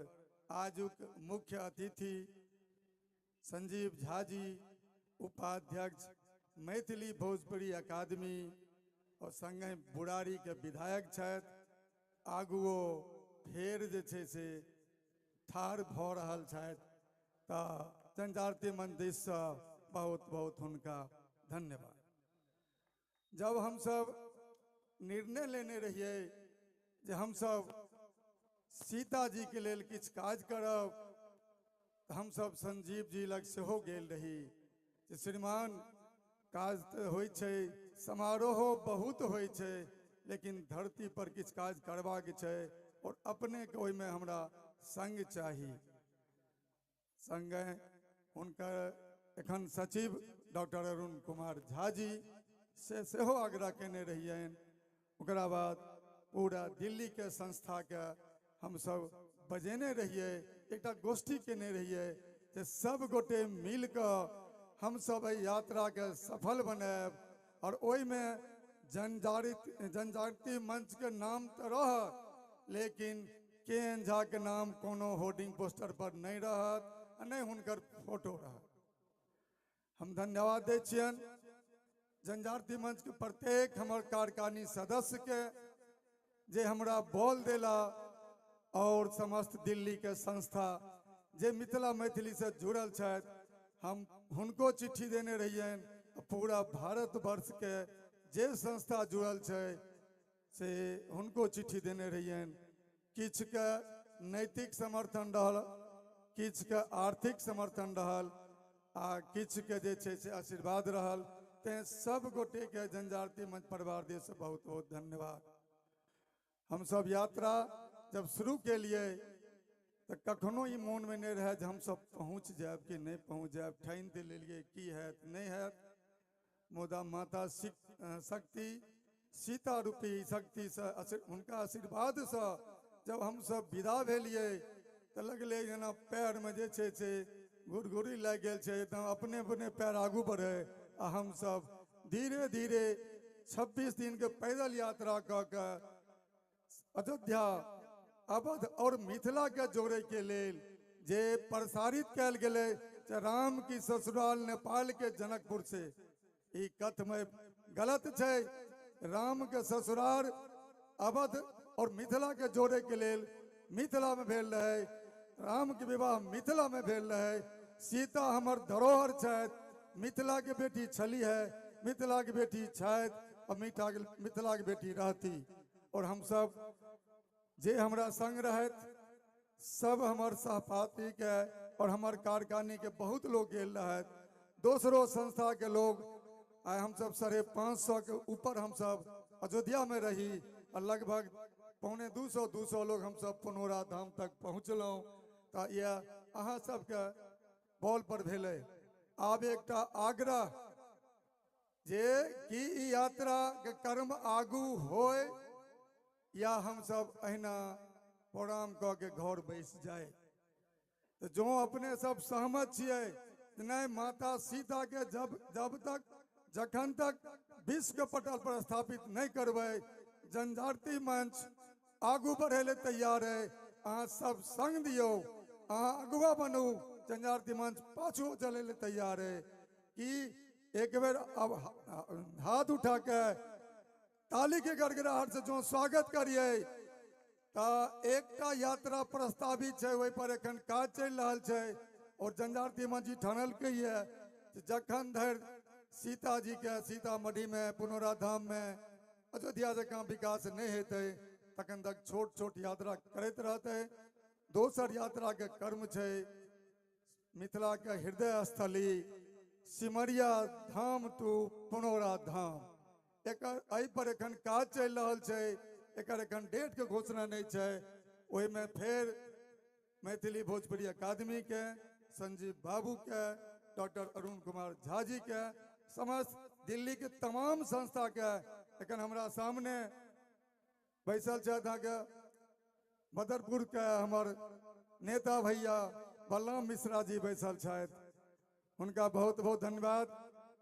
आजुक मुख्य अतिथि संजीव झा जी, उपाध्यक्ष मैथिली भोजपुरी अकादमी और संगहि बुरारी के विधायक छथि, आगुओ फेर जे छै से ठाढ़ भऽ रहल छथि, तऽ जनजागृति मंच दिससँ बहुत बहुत हुनका धन्यवाद। जब हमसब निर्णय लेने रहियै जे हमसब सीता जी के लेल किछु काज करब, तऽ हमसब संजीव जी लग सेहो गेल रही जे श्रीमान काज तऽ होइ छै, समारोहो बहुत होइ छै, लेकिन धरती पर किछु काज करबाक छै और अपनेके ओहिमे हमरा संग चाही। संगे हुनकर एखन सचिव डॉक्टर अरुण कुमार झा जी से सेहो आग्रह केने रहियनि। ओकरा बाद पूरा दिल्ली के संस्था के हमसब बजेने रहियै, एकटा गोष्ठी केने रहियै जे सब गोटे मिल कऽ हमसब एहि यात्रा के सफल बनायब और ओहिमे जनजागृति मंच के नाम तऽ रहत, लेकिन के एन झा के नाम कोनो होर्डिंग पोस्टर पर नहीं रहत आ नहि हुनकर फोटो रहत। हम धन्यवाद दै छियनि जनजागृति मंच के प्रत्येक हमर कार्यकारिणी सदस्य के जे हमरा बोल देला और समस्त दिल्ली के संस्था जे मिथिला मैथिली से जुड़ल छथि, हम हुनको चिट्ठी देने रहियनि। पूरा भारतवर्ष के जे संस्था जुड़ल छै से हुनको चिट्ठी देने रहियनि। किछुके नैतिक समर्थन रहल, किछुके आर्थिक समर्थन रहल आ किछुके जे छै से आशीर्वाद रहल। तें सब गोटेके जनजागृति मंच परिवार दिससँ बहुत बहुत धन्यवाद। हमसब यात्रा जब शुरू केलियै तऽ कखनो ई मोनमे नहि रहै जे हमसब पहुँच जायब कि नहि पहुँच जायब, ठानि तऽ लेलियै की हैत नहि हैत, मुदा माता शक्ति सीता रूपी शक्तिसँ हुनका आशीर्वादसँ जब हमसब विदा भेलियै तऽ लगलै जेना पैरमे जे छै से घुरघुरी लागि गेल छै, एकदम अपने अपने पैर आगू बढ़े आ हमसब धीरे धीरे 26 दिनके पैदल यात्रा कऽ के अयोध्या, अवध और मिथिला के जोड़े के लेल जे प्रसारित कयल गेलै राम की ससुराल नेपाल के जनकपुर से, ई कथमय गलत छै। राम के ससुराल अवध और मिथिला के जोड़े के लेल मिथिला में भेल रहे, राम के विवाह मिथिला में भेल रहे। सीता हमर धरोहर छथि, मिथिला के बेटी छली है, मिथिला के बेटी छथि और मिथिला के बेटी रहती। और हमसब जे हमरा संग रहत सब हमर सहपाठी के और हमर कार्यकारिणी के बहुत लोग गेल रहत, दोसरो संस्था के लोग। आइ हमसब 550 के ऊपर हमसब अयोध्या में रही और लगभग 175 200 लोग हमसब पुनौरा धाम तक पहुँचलहुँ। तऽ यह अहाँ सबके बॉल पर भेलै। आब एकटा आग्रह जे कि ई यात्रा के कर्म आगू होय या हमसब अहिना प्रोग्राम कऽ के घर बैस जाए। तऽ जो अपने सब सहमत छियै नहि माता सीता के जब तक जखन तक विश्व के पटल पर स्थापित नहीं करबै, जनजागृति मंच आगू बढ़े ले तैयार है। अहाँ सब संग दियौ, अहाँ अगुआ बनू, जनजागृति मंच पाछू चले ले तैयार है। कि एक बेर अब हाथ उठा के ताली के गड़गड़ाहट से जो स्वागत करिए त एकटा यात्रा प्रस्तावित छै, ओहि पर एखन काज चलि रहल छै और जनजागृति मंच ई ठानलकै ये जखन धरि सीता जी के सीतामढ़ी में पुनौरा धाम में अयोध्या जकाँ विकास नहीं हेतै तखन तक छोट छोट यात्रा करैत रहतै। दोसर यात्रा के कर्म छै मिथिला के हृदय स्थली सिमरिया धाम टू पुनौरा धाम, एकर एहि पर एखन काज चलि रहल छै, एकर एखन डेट के घोषणा नहीं छै। ओहिमे फेर मैथिली भोजपुरी अकादमी के संजीव बाबू के, डॉक्टर अरुण कुमार झा जी के, समस्त दिल्ली के तमाम संस्था के। एखन हमरा सामने बैसल छथि अहाँके बदरपुर के हमर नेता भैया बलराम मिश्रा जी बैसल छथि, हुनका बहुत बहुत धन्यवाद।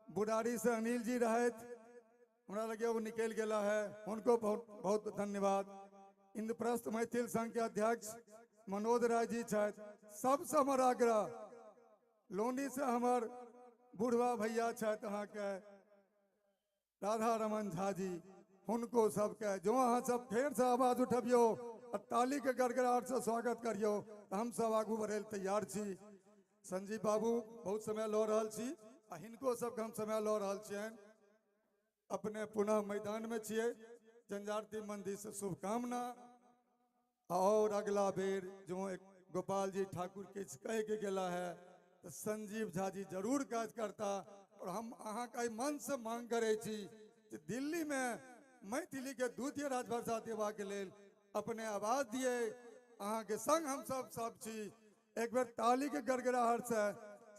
बुराड़ी से अनिल जी रहथि, हमरा लगे वो निकल गेला है, उनको बहुत बहुत धन्यवाद। इंद्रप्रस्थ मैथिल संघ के अध्यक्ष मनोज राय जी छथि, सबसे हमर आग्रह। लोनी से हमर बुढ़वा भैया छथि अहाँके राधा रमन झा जी, हुनको सबके जो अहाँ सब फेर से आवाज उठबियो आ ताली के गड़गड़ाहट से स्वागत करियो, तऽ हम सब आगू बढ़ै लए तैयार छी। संजीव बाबू बहुत समय लऽ रहल छी आ हिनको सबके हम समय लऽ रहल छियनि। अपने पुनः मैदान में छियै, जनजाति मंदिर से शुभकामना। और अगला बेर जो एक गोपाल जी ठाकुर किछु कह के गेला है तो संजीव झा जी जरूर काज करता। और हम अहाँके एहि मन से मांग करै छी जे दिल्ली में मैथिली के द्वितीय राजभाषा देबाक लेल अपने आवाज दिए, अहाँके संग हम सब सब छी। एक बेर ताली के गड़गड़ाहट से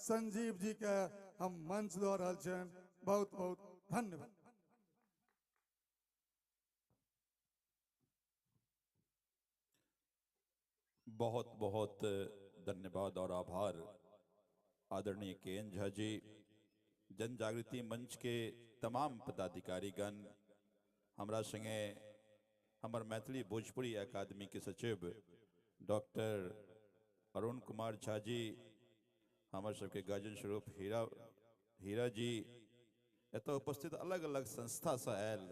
संजीव जी के हम मंच दऽ रहल छियनि। बहुत बहुत धन्यवाद।
बहुत बहुत धन्यवाद और आभार आदरणीय के एन झा जी, जन जागृति मंच के तमाम पदाधिकारीगण, हमरा संगे हमर मैथिली भोजपुरी अकादमी के सचिव डॉक्टर अरुण कुमार झा जी, हमर सबके गार्जियन स्वरूप हीरा हीरा जी, एतऽ उपस्थित अलग अलग संस्था से आयल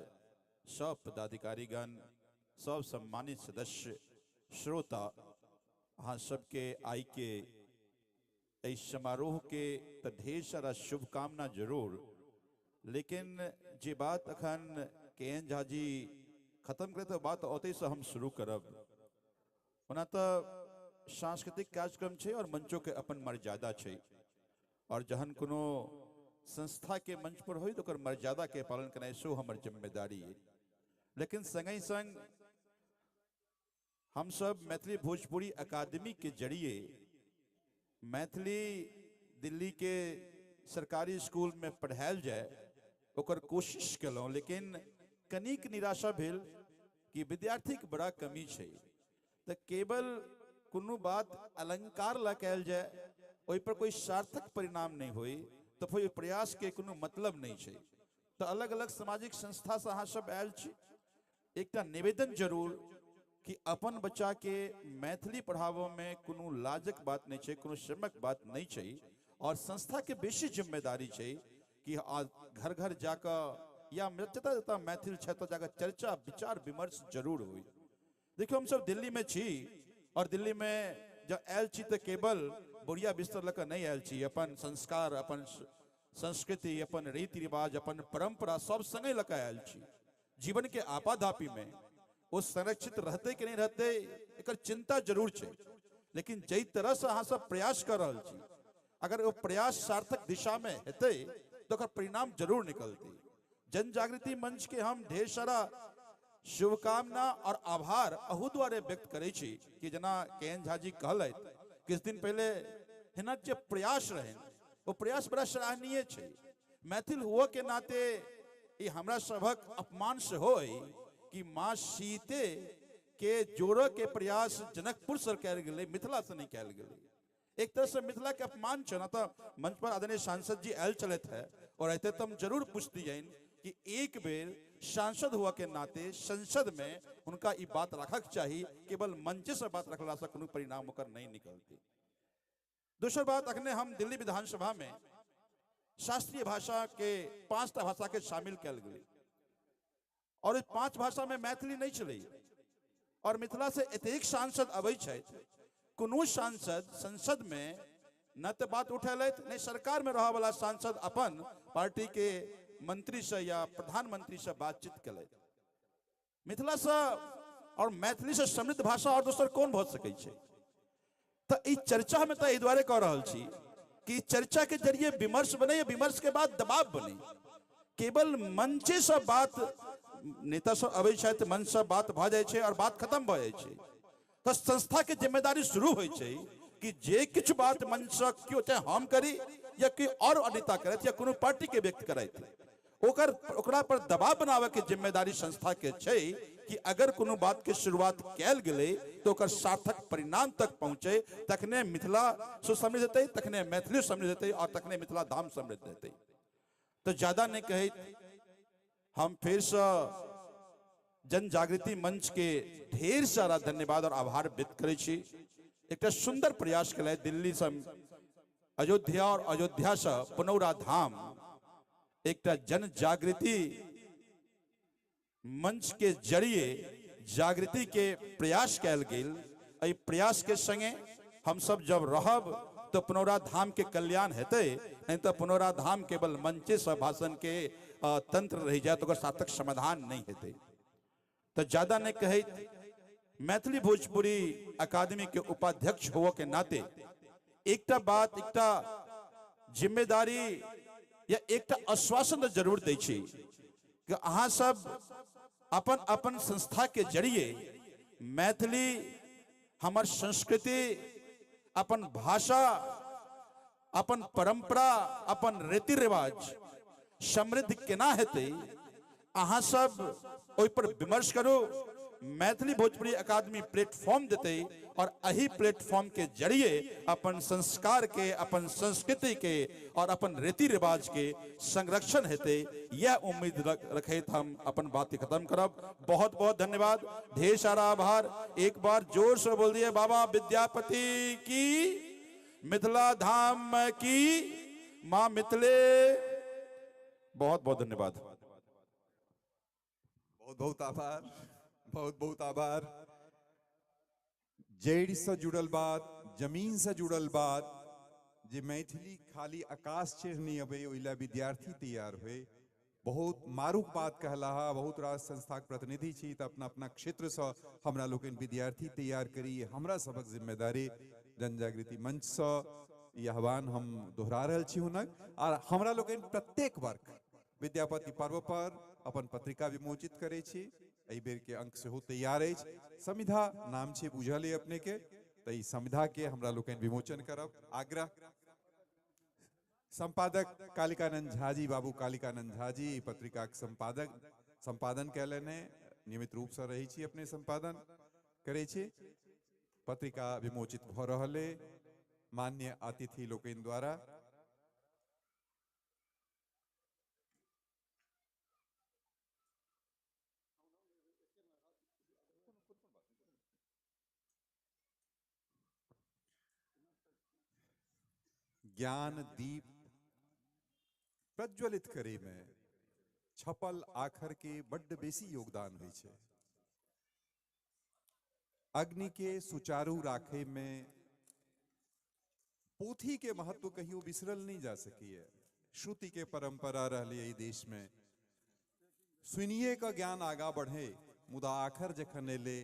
सब पदाधिकारीगण, सब सम्मानित सदस्य, श्रोता, अहाँ सबके आइ के एहि समारोह के तऽ ढेर सारा शुभकामना जरूर, लेकिन जे बात अखन के एन झा जी खत्म करे तऽ बात ओतहि से हम शुरू करब। ओना तऽ सांस्कृतिक कार्यक्रम छै और मंचों के अपन मर्यादा छै, और जहन कोनो संस्था के मंच पर होय तऽ ओकर मर्यादा के पालन करनाइ सेहो हमर जिम्मेदारी अइ। लेकिन संगहि संग हम सब मैथिली भोजपुरी अकादमी के जरिए मैथिली दिल्ली के सरकारी स्कूल में पढ़ायल जाय ओकर कोशिश केलहुँ, लेकिन कनिक निराशा भेल कि विद्यार्थीके बड़ा कमी छै, तऽ केवल कोनो बात अलंकार लए कयल जाय ओहि पर कोई सार्थक परिणाम नहि होय तऽ फेर ओहि प्रयास के कोनो मतलब नहि छै। तऽ अलग अलग सामाजिक संस्था से अहाँ सब आयल छी, एकटा निवेदन जरूर कि अपन बच्चा के मैथिली पढ़ाबऽ में कोनो लाजक बात नहीं छै, कोनो शर्मक बात नहीं छै, और संस्था के बेसी जिम्मेदारी छै कि घर घर जाकऽ या जतऽ जतऽ मैथिल छै ततऽ जाकऽ चर्चा विचार विमर्श जरूर होय। देखियौ हम सब दिल्ली में छी और दिल्ली में जब आयल छी तऽ केवल बोरिया बिस्तर लऽ कऽ नहि आयल छी, अपन संस्कार, अपन संस्कृति, अपन रीति रिवाज, अपन परंपरा सब संगे लऽ कऽ आयल छी। जीवन के आपाधापी में वो संरक्षित रहते कि नहीं रहते एकर चिंता जरूर छै, लेकिन जै तरह से अहाँ सब प्रयास कर रहल छी, अगर वो प्रयास सार्थक दिशा में हेतै तो ओकर परिणाम जरूर निकलतै। जन जागृति मंच के हम ढेर सारा शुभकामना और आभार अहू द्वारे व्यक्त करै छी कि जेना के एन झा जी कहलथि किछु दिन पहले, हिनक जे प्रयास रहनि वो प्रयास बड़ा सराहनीय छै। मैथिल हुअ के नाते ई हमरा सभक अपमान सेहो अइ कि माँ सीते के जोड़ऽ के प्रयास जनकपुर से कयल गेलै, मिथिला से नहि कयल गेलै। एक तरह से मिथिला के अपमान छै। ना तऽ मंच पर आदरणीय सांसद जी आयल चलैत है और ऐते तो हम जरूर पूछतियनि कि एक बेर सांसद हुआ के नाते संसद में उनका ई बात रखक चाही, केवल मंचे से बात रखला से कोनो परिणाम ओकर नहीं निकलती। दोसर बात, अखने हम दिल्ली विधानसभा में शास्त्रीय भाषा के 5टा भाषा के शामिल कयल गेलै और ओहि 5 भाषा में मैथिली नहीं छलै, और मिथिला से एतेक सांसद अबै छथि, कोनो सांसद संसद में न तऽ बात उठेलथि, नहि सरकार में रहऽ वाला सांसद अपन पार्टी के मंत्री से या प्रधानमंत्री से बातचीत केलथि। मिथिला से और मैथिली से समृद्ध भाषा और दोसर कोन भऽ सकै छै? तऽ ई चर्चा हम तऽ एहि दुआरे कऽ रहल छी कि चर्चा के जरिए विमर्श बने, विमर्श के बाद दबाव बने। केवल मंचे से बात, नेता सब अबै छथि, मंच से बात भऽ जाइ छै और बात खत्म भऽ जाइ छै। तऽ संस्था के जिम्मेदारी शुरू होइ छै कि जे किछु बात मंच से केओ चाहे हम करी या कोई और नेता करत या कोनो पार्टी के व्यक्त करत, ओकर ओकरा पर दबाव बनावे के जिम्मेदारी संस्था के छै कि अगर कोनो बात के शुरुआत कैल गेलै तो ओकर सार्थक परिणाम तक पहुंचे, तखने मिथिला सुसमृद्ध हेतै, तखने मैथिली समृद्ध हेतै और तखने मिथिला धाम समृद्ध हेतै। तो ज्यादा नहीं कहे, हम फिर से जन जागृति मंच के ढेर सारा धन्यवाद और आभार व्यक्त करै छी। एकटा सुंदर प्रयास केलथि दिल्ली से अयोध्या और अयोध्या से पुनौरा धाम एकटा जन जागृति मंच के जरिए जागृति के प्रयास कैल गेल। एहि प्रयास के संगे हम सब जब रहब तो पुनौरा धाम के कल्याण हेतै, नहीं तो पुनौरा धाम केवल मंचे से भाषण के तंत्र रह जाए तो सार्थक समाधान नहीं हेतै। तो ज्यादा नहीं कहे, मैथिली भोजपुरी अकादमी के उपाध्यक्ष होने के नाते एकटा बात, एकटा जिम्मेदारी या एकटा आश्वासन तो जरूर दै छी कि अहाँ सब अपन अपन संस्था के जरिए मैथिली, हमर संस्कृति, अपन भाषा, अपन परंपरा, अपन रीति रिवाज समृद्ध केना हेतै, अहाँ सब ओहि पर विमर्श करू। मैथिली भोजपुरी अकादमी प्लेटफॉर्म देते और अही प्लेटफॉर्म के जरिए अपन संस्कार के, अपन संस्कृति के और अपन रीति रिवाज के संरक्षण हेतै, यह उम्मीद रखैत हम अपन बात खत्म करब। बहुत बहुत धन्यवाद, ढेर सारा आभार। एक बार जोर से बोल दिए बाबा विद्यापति की, मिथिला धाम की, माँ मिथिले। बहुत बहुत धन्यवाद,
बहुत बहुत आभार, बहुत बहुत आभार। जड़ि से जुड़ल बात, जमीन से जुड़ल बात, जे मैथिली खाली आकाश चढ़नी अबे ओहि ला विद्यार्थी तैयार हुए। बहुत मारूक बात कहला, बहुत रास संस्थाक प्रतिनिधि छी तो अपना अपना क्षेत्र से हमरा लोकनि विद्यार्थी तैयार करी, हमरा सबक जिम्मेदारी। जन जागृति मंच से ई आह्वान हम दोहरा रहल छी हुनक। और हमरा लोकनि प्रत्येक वर्ष विद्यापति पर्व पर अपन पत्रिका विमोचित करै छी। एहि बेर के अंक सेहो तैयार अछि, समिधा नाम छै, बुझल अइ अपने के, तऽ ई समिधा के हमरा लोकनि विमोचन करब। आग्रह संपादक कालिकानंद झाजी बाबू, कालिकानंद झाजी पत्रिका के संपादक संपादन कयलनि, नियमित रूप से रहै छी, अपने संपादन करै छी। पत्रिका विमोचित भऽ रहल अइ मान्य अतिथि लोकनि द्वारा। ज्ञान दीप प्रज्वलित करे में छपल आखर के बड्ड बेसी योगदान होइ छै। अग्नि के सुचारू राखे में पोथी के महत्व कहियो बिसरल नहीं जा सकी है। श्रुति के परंपरा रहली एहि देश में, सुनिए का ज्ञान आगा बढ़े, मुदा आखर जखन एले,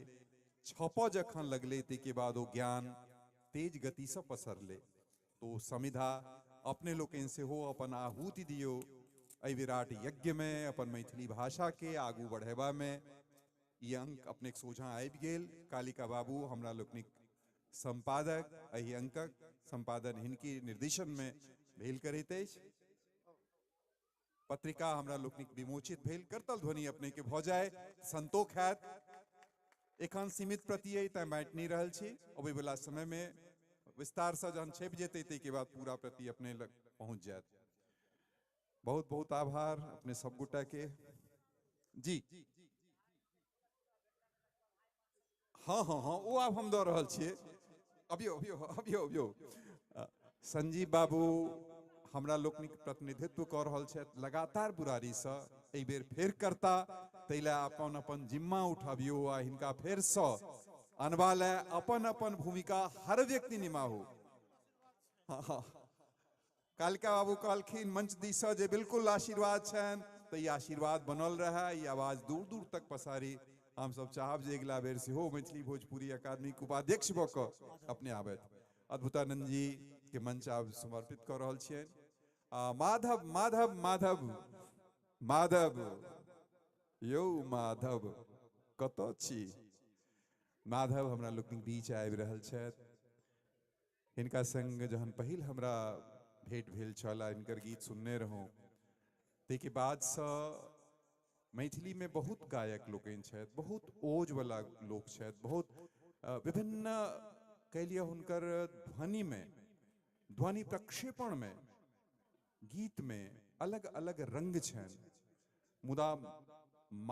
छप जखन लगले, ताहिके बाद ओ ज्ञान तेज गति से पसरले। तो समिधा अपने लोकनि सेहो अपन आहूति दियो एहि विराट यज्ञ में, अपन मैथिली भाषा के आगू बढ़ेबा में। ई अंक अपने सोझा आबि गेल। कालिका बाबू हमरा लोकनिक संपादक, एहि अंकक संपादन हिनकी निर्देशन में भेल करैत अछि। पत्रिका हमरा लोकनिक विमोचित भेल। करतल ध्वनि अपने के भऽ जाय, संतोख हैत। एखन सीमित प्रति अइ तैं बाँटि नहि रहल छी, अबै वला समय में विस्तार से जहन छपि जेतै ताहिके बाद पूरा प्रति अपने लग पहुंच जायत। बहुत बहुत आभार अपने सब गोटा के। जी हाँ हाँ हाँ, ओ आब हम दऽ रहल छियै। अबियो अबियो अबियो अबियो। संजीव बाबू हमरा लोकनिक प्रतिनिधित्व कऽ रहल छथि लगातार बुरारीसँ, एहि बेर फेर करता, ताहि लए अपन अपन जिम्मा उठाबियो आ हिनका फेरसँ अनबा लए अपन अपन भूमिका हर व्यक्ति निमाहू। हाँ, कालिका बाबू कहलखिन मंच दिससँ जे बिल्कुल आशीर्वाद छनि, तऽ ई आशीर्वाद बनल रहए, ई आवाज दूर दूर तक पसारी। हम सब चाहब जे अगिला बेर सेहो मैथिली भोजपुरी अकादमी के उपाध्यक्ष भऽ कऽ अपने आबथि। अद्भुतानंद जी के मंच आब समर्पित कऽ रहल छियनि। आ माधव माधव माधव माधव यौ माधव कतऽ छी? माधव हमरा लोकनिक बीच आबि रहल छथि। हिनका संग जहन पहिल हमरा भेंट भेल छल आ हिनकर गीत सुनने रहौं, ताहिके बादसँ मैथिलीमे बहुत गायक लोकनि छथि, बहुत ओजवला लोक छथि, बहुत विभिन्न कहि लिअ हुनकर ध्वनिमे, ध्वनि प्रक्षेपणमे, गीतमे अलग अलग रंग छनि, मुदा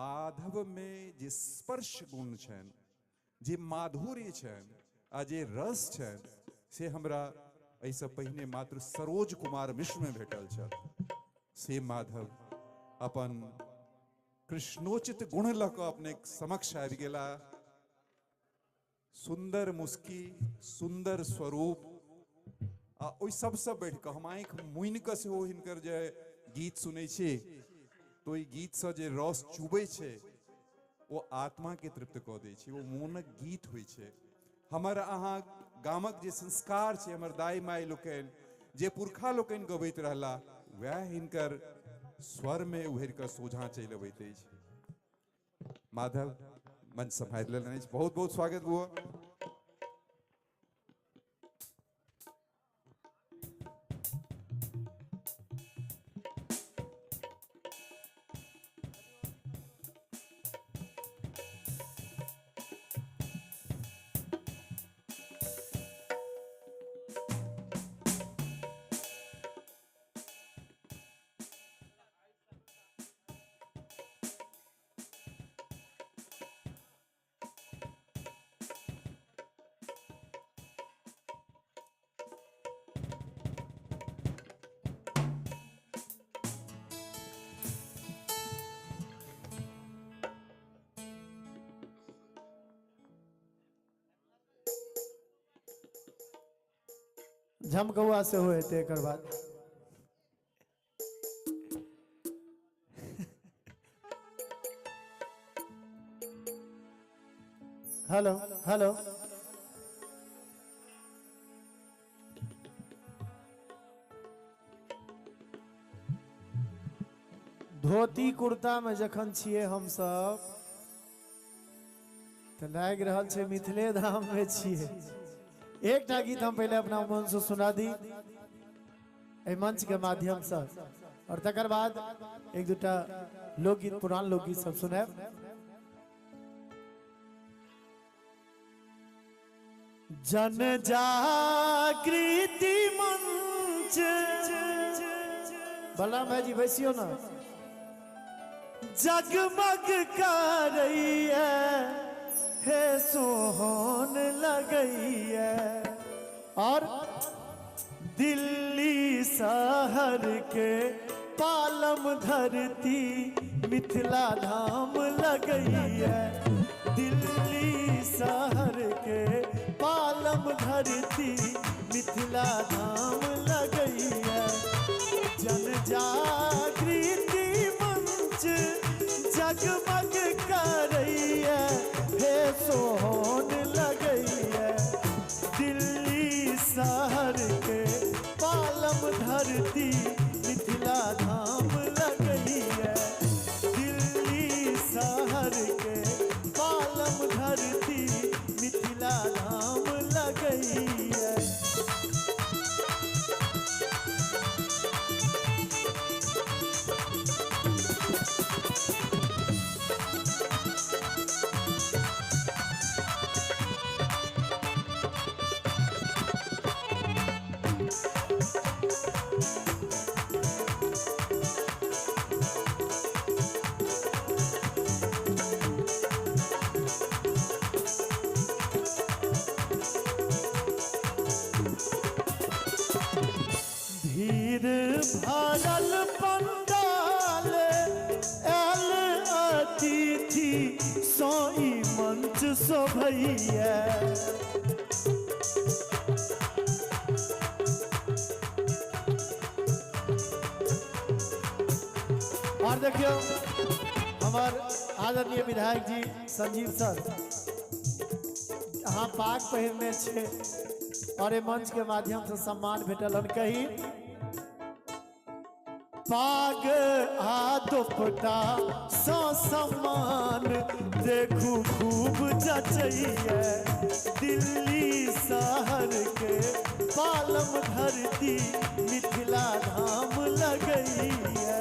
माधवमे जे स्पर्श गुण छनि, जे माधुर्य छनि आ जे रस छनि, से हमरा एहिसँ पहिने मात्र सरोज कुमार मिश्रमे भेटल छल। से माधव अपन कृष्णोचित गुण लऽ कऽ अपने समक्ष आबि गेला। सुंदर मुस्की, सुंदर स्वरूप आ ओहि सबसँ बढ़ि कऽ हम आँखि मुनि कऽ सेहो हिनकर जे गीत सुनै छी तऽ ओहि गीतसँ जे रस चुबै छै ओ आत्माके तृप्त कऽ दै छै, ओ मोनक गीत होइ छै। हमर अहाँ गामक जे संस्कार छै, हमर दाइ माइ लोकनि जे पुरखा लोकनि गबैत रहला, वएह हिनकर स्वरमे उभरि कऽ सोझाँ चलि अबैत अछि। माधव मंच सम्हारि लेलनि अछि, बहुत बहुत स्वागत बुआ।
झमकौआ सेहो हेतै एकर बाद। हेलो हेलो, धोती कुर्ता में जखन छियै हम सब तऽ लागि रहल छै मिथिले धाम में छियै। एकटा गीत हम पहिले अपना मन से सुना दी एहि मंच के माध्यम से, और तकर बाद एक दूटा लोकगीत, पुरान लोकगीत सब सुनायब। जन जागृति मंच, बलराम भाई जी बैसियो ना, जगमग करैया हे सोहन लगैया, और दिल्ली शहर के पालम धरती मिथिला धाम लगैया, दिल्ली शहर के पालम धरती मिथिला धाम लगैया। जन जागृति मंच जगमग करैया हे सोहन लगैया, दिल्ली शहर के पालम धरती मिथिला धाम लगैया, दिल्ली शहर के पालम धरती मिथिला धाम लगैया। धीर भरल पंडाल आयल अतिथि सोई मंच शोभैया, और देखियो हमार आदरणीय विधायक जी संजीव सर अहाँ पाग पहिरने छे और ये मंच के माध्यम से सम्मान भेटल हन। कही पाग आ दुपट्टा सो सम्मान देखू खूब जचैया, दिल्ली शहर के पालम धरती मिथिला धाम लगैया।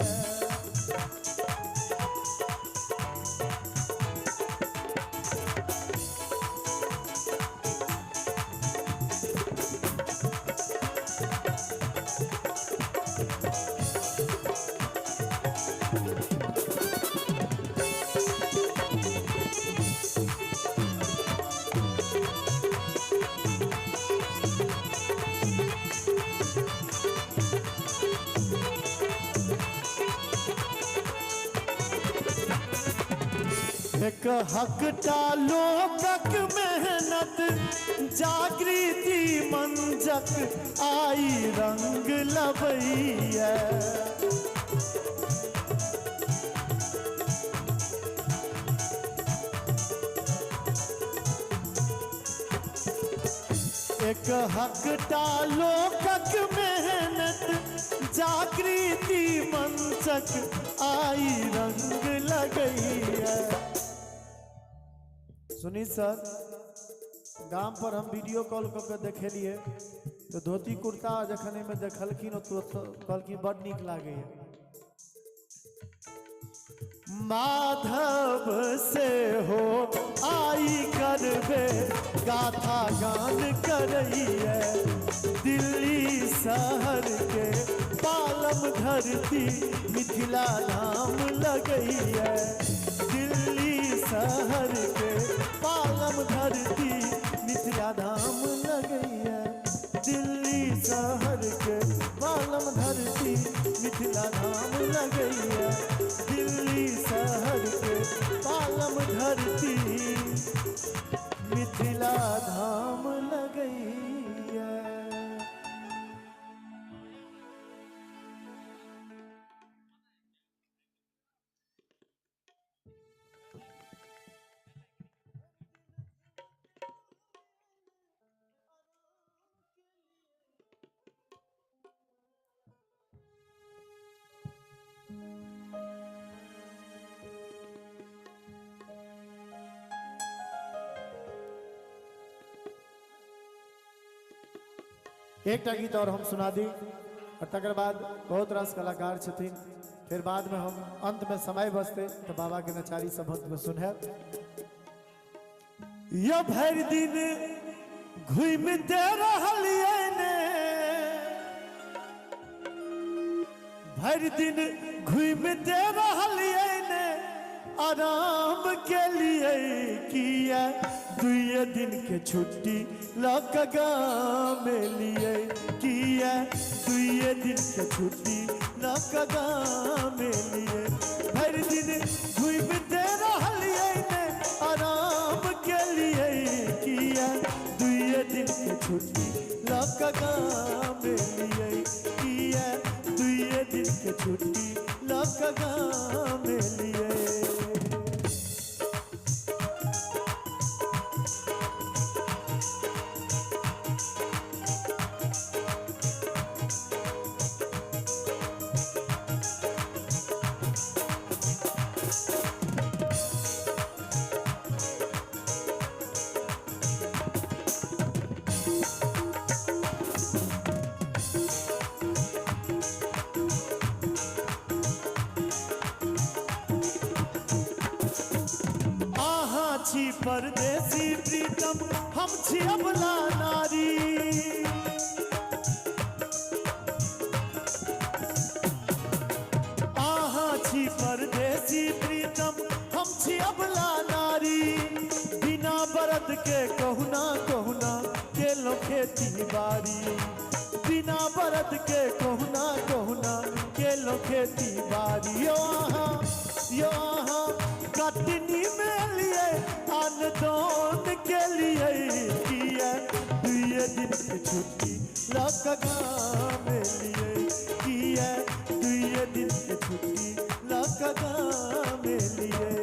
एक हकटा लोकक मेहनत जागृति मंजक आई रंग लबैया। एक हकटा लोकक मेहनत जागृति मंचक आई रंग लगैया। सुनी सर, गाम पर हम वीडियो कॉल कऽ के देखेलिए तो धोती कुर्ता जखन एहिमे देखलखिन तो कहलखिन बड नीक लागैया। माधव से हो आई करबे गाथा गान करैया, दिल्ली शहर के पालम धरती मिथिला धाम लगैया। दिल्ली शहर के पालम धरती मिथिला धाम लगैया। दिल्ली शहर के पालम धरती मिथिला धाम लगैया। दिल्ली शहर के पालम धरती मिथिला धाम लगैया। एकटा गीत और हम सुना दी और तकर बाद बहुत रास कलाकार छथिन, फिर बाद में हम अंत में समय बचते तो बाबा के नचारी सब अंत में सुनब। यह भरि दिन घूमते रहलियै ने, भरि दिन घूमते रहलियै ने, आराम के लिए किया दुए दिन के छुट्टी लऽ के गाम एलियै। किया दुए दिन के छुट्टी लऽ के गाम एलियै। भरि दिन घूमते रहलियै ने, आराम के लिए किया दुए दिन के छुट्टी लऽ के गाम एलियै। किया दुए दिन के छुट्टी लऽ के गाम एलियै। परदेसी प्रीतम हम छी अबला नारी, आहा छी परदेसी प्रीतम हम छी अबला नारी। बिना बरद के कहुना कहुना केलो खेती बारी, बिना बरद के कहुना कहुना केलो खेती बारी। यो आहा यो आहा कटनी में लिए अन दोन के लिए किया दुए दिन के छुट्टी लऽ के गाम एलियै। किया दुए दिन के छुट्टी लऽ के गाम एलियै।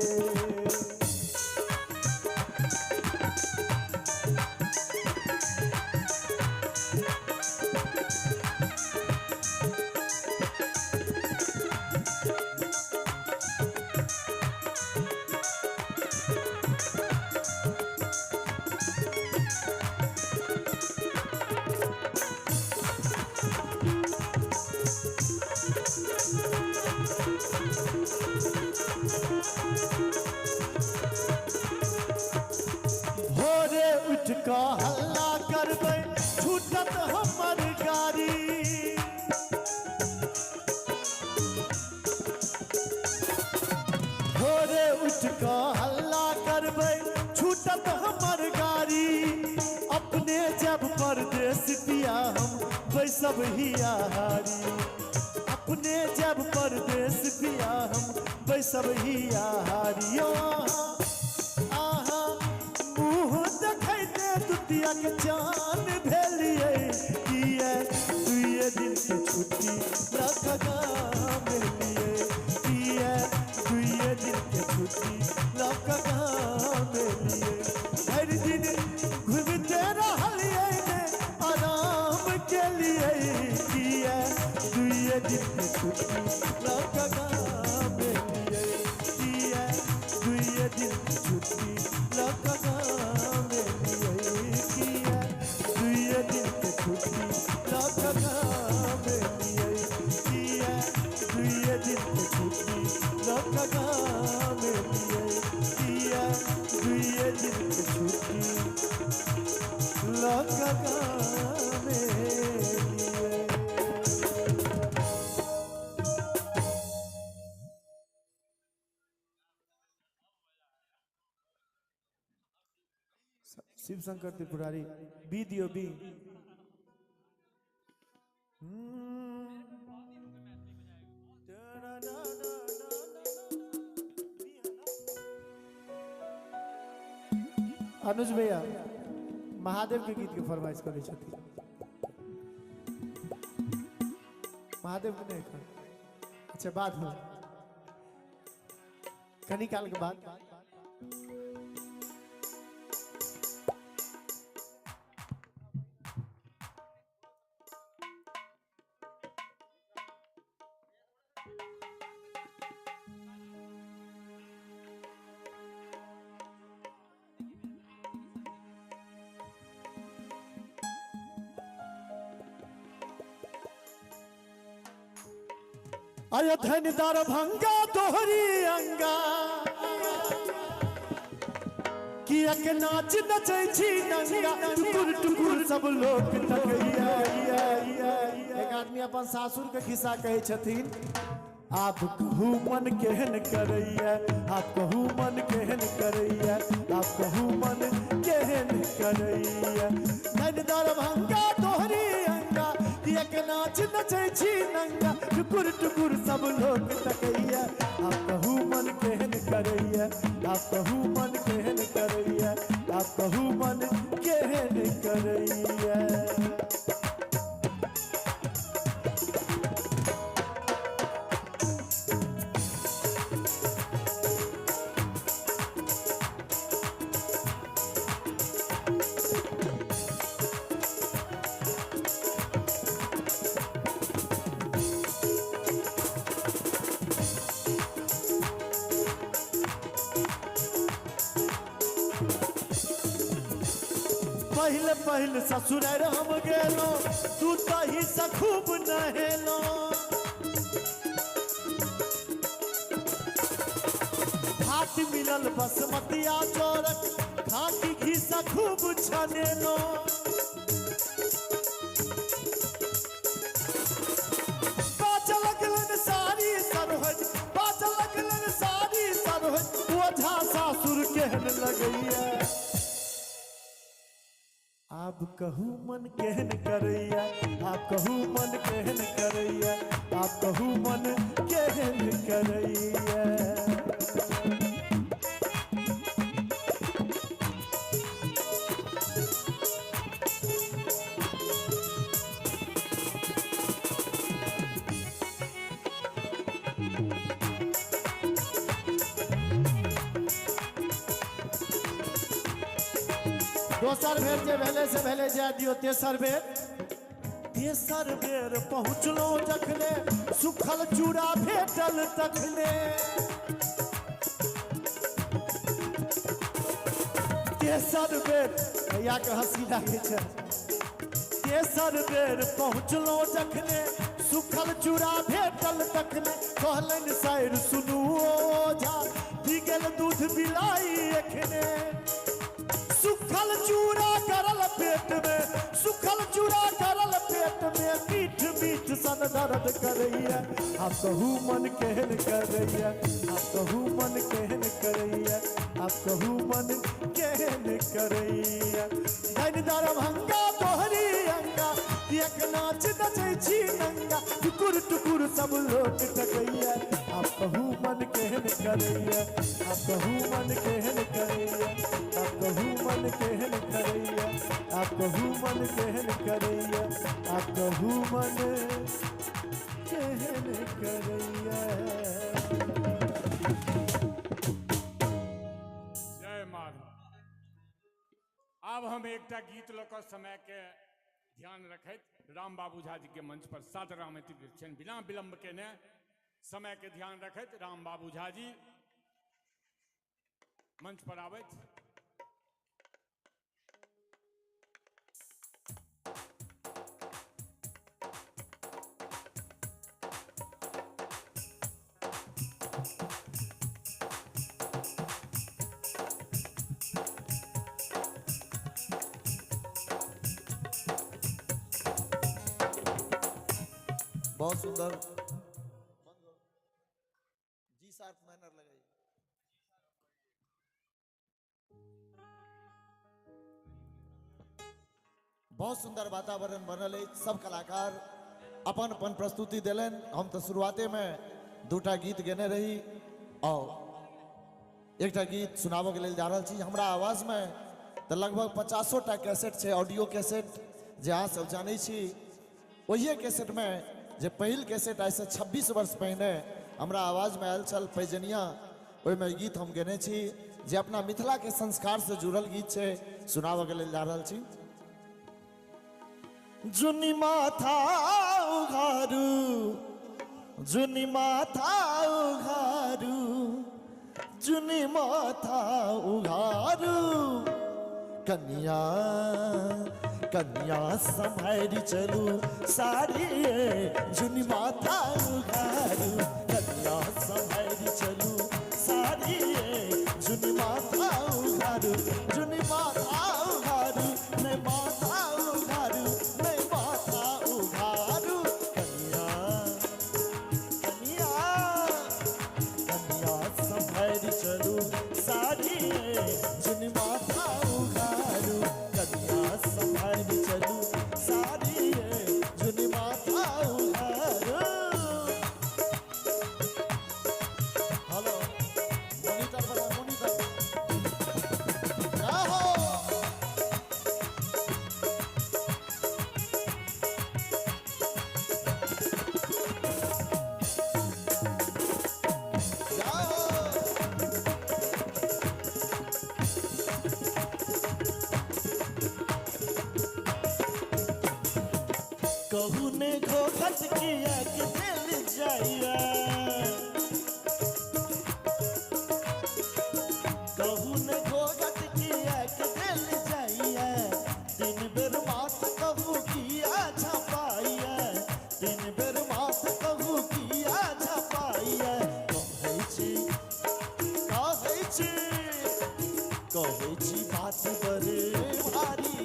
कऽ हल्ला करबै छूटत हमर गाड़ी। भोरे उठ कऽ हल्ला करबै छूटत हमर गाड़ी। अपने जब परदेश पिया हम बैसब हिया हारी। अपने जब परदेश पिया हम बैसब हिया हारी। आहा मुँह देखैते दुतिया के चान भेलियै किए दुइये दिन के छुट्टी रख गाम एलियै। किए दुइये दिन के छुट्टी लऽ गाम एलियै। भरि दिन घुमिते रहलियै ने आराम केलियै। किए दुइये दिन के छुट्टी लऽ गाम एलियै। किए दुइये दिन के छुट्टी लऽ गाम एलियै। किए दुइये दिन के छुट्टी लऽ गाम एलियै। किए दुइये दिन के छुट्टी लऽ गाम एलियै। किए दुइये दिन के छुट्टी लऽ गाम एलियै। शिव शंकर त्रिपुरारी बी दियो बी। अनुज भैया महादेव के गीत के फरमाइश करै छथिन। महादेव के नहीं कर, अच्छा बाद में कनी काल के बाद। अयोध्या दरभंगा दोहरी अंगा किया के नाच नचै छी नंगा टुकुर टुकुर सब लोक तकैया। एक आदमी अपन सासुर के खिस्सा कहै छथिन। आप कहू मन केहन करैया, आप कहू मन केहन करैया, आप कहू मन केहन करैया। धन दरभंगा दोहरी अंगा किया के नाच नचै छी नंगा टुकुर टुकुर सब लोक तकैया। आप कहू मन केहन करैया, आप कहू मन केहन करैया, आप कहू मन केहन करैया। पहले पहले ससुरार हम गेलो तू तही से खूब नहेलो। भात मिलल बसमतिया चौरक खाटी घी से खूब छनेलो। बाज लगलन सारी सरहज, बाज लगलन सारी सरहज ओझा सासुर केहन लगैया। आप कहू मन केहन करैया, आप कहू मन केहन करैया, आप कहू मन केहन करैया। दोसर बेर जे भेलै से भेलै जा दियौ। तेसर बेर, तेसर बेर पहुँचलहुँ जखने सुखल चूड़ा भेटल तखने। तेसर बेर भैया के हंसी लागै छै। तेसर बेर पहुँचलहुँ जखने सुखल चूड़ा भेटल तखने। कहलनि साइर सुनू ओझा पी गेल दूध बिलाई एखने। सुखल चूड़ा गरम दर्द करैया। आप कहू मन केहन करैया, आप कहू मन केहन करैया, आप कहू मन केहन करैया। धन दरभंगा तोहरी अंगा, एक नाच नचै छी नंगा, टुकुर टुकुर सब लोक तकैया। आप कहू मन केहन करैया, आप कहू मन केहन करैया, आप कहू मन केहन करैया, आप कहू मन केहन करैया, आप कहू मन केहन करैया।
जय माधव। आब हम एकटा गीत लऽ कऽ समय के ध्यान रखैत राम बाबू झा जी के मंच पर सादर आमंत्रित छनि। बिना विलंब केने समय के ध्यान रखैत राम बाबू झा जी मंच पर आबैत।
बहुत सुंदर जी सार्फ मैनर लगाइए। बहुत सुंदर वातावरण बनल अछि, सब कलाकार अपन अपन प्रस्तुति देलनि। हम तो शुरुआते में दूटा गीत गेने रही और एकटा गीत सुनाबऽ के लेल जा रहल छी। हमरा आवाज में तो लगभग 50 टा कैसेट छै, ऑडियो कैसेट जे अहाँ सब जानै छी। ओहिए कैसेट में जे पहिल कैसेट आइ से 26 वर्ष पहिने हमरा आवाज में आयल छल पैजनिया, ओहिमे गीत हम गेने छी जे अपना मिथिला के संस्कार से जुड़ल गीत छै, सुनाबऽ के लेल जा रहल छी। जुनी माथा उघारू, जुनी माथा उघारू, जुनी माथा उघारू, कन्या कन्या सम्हारि चलू साड़ी, जुनी माथा उघारू, कन्या सम्हारि चलू साड़ी, जुनी माथा उघारू, जुनी माथा उघारू, नहीं माथा उघारू, नहीं माथा उघारू, कन्या कन्या कन्या सम्हारि चलू साड़ी, जुनी माथा उघारू, कन्या सम्हारि चलू साड़ी, जुनी माथा उघारू। हेलो मोनिटर बना, मोनिटर क्या हो। कहू ने घोघट किया कि दिल जाइया, कहू ने घोघट किया कि दिल जाइया, तीन बेर माथ कहू किया छपाइया, तीन बेर माथ कहू किया छपाइया। कहै छी कहै छी कहै छी बात बड़े भारी,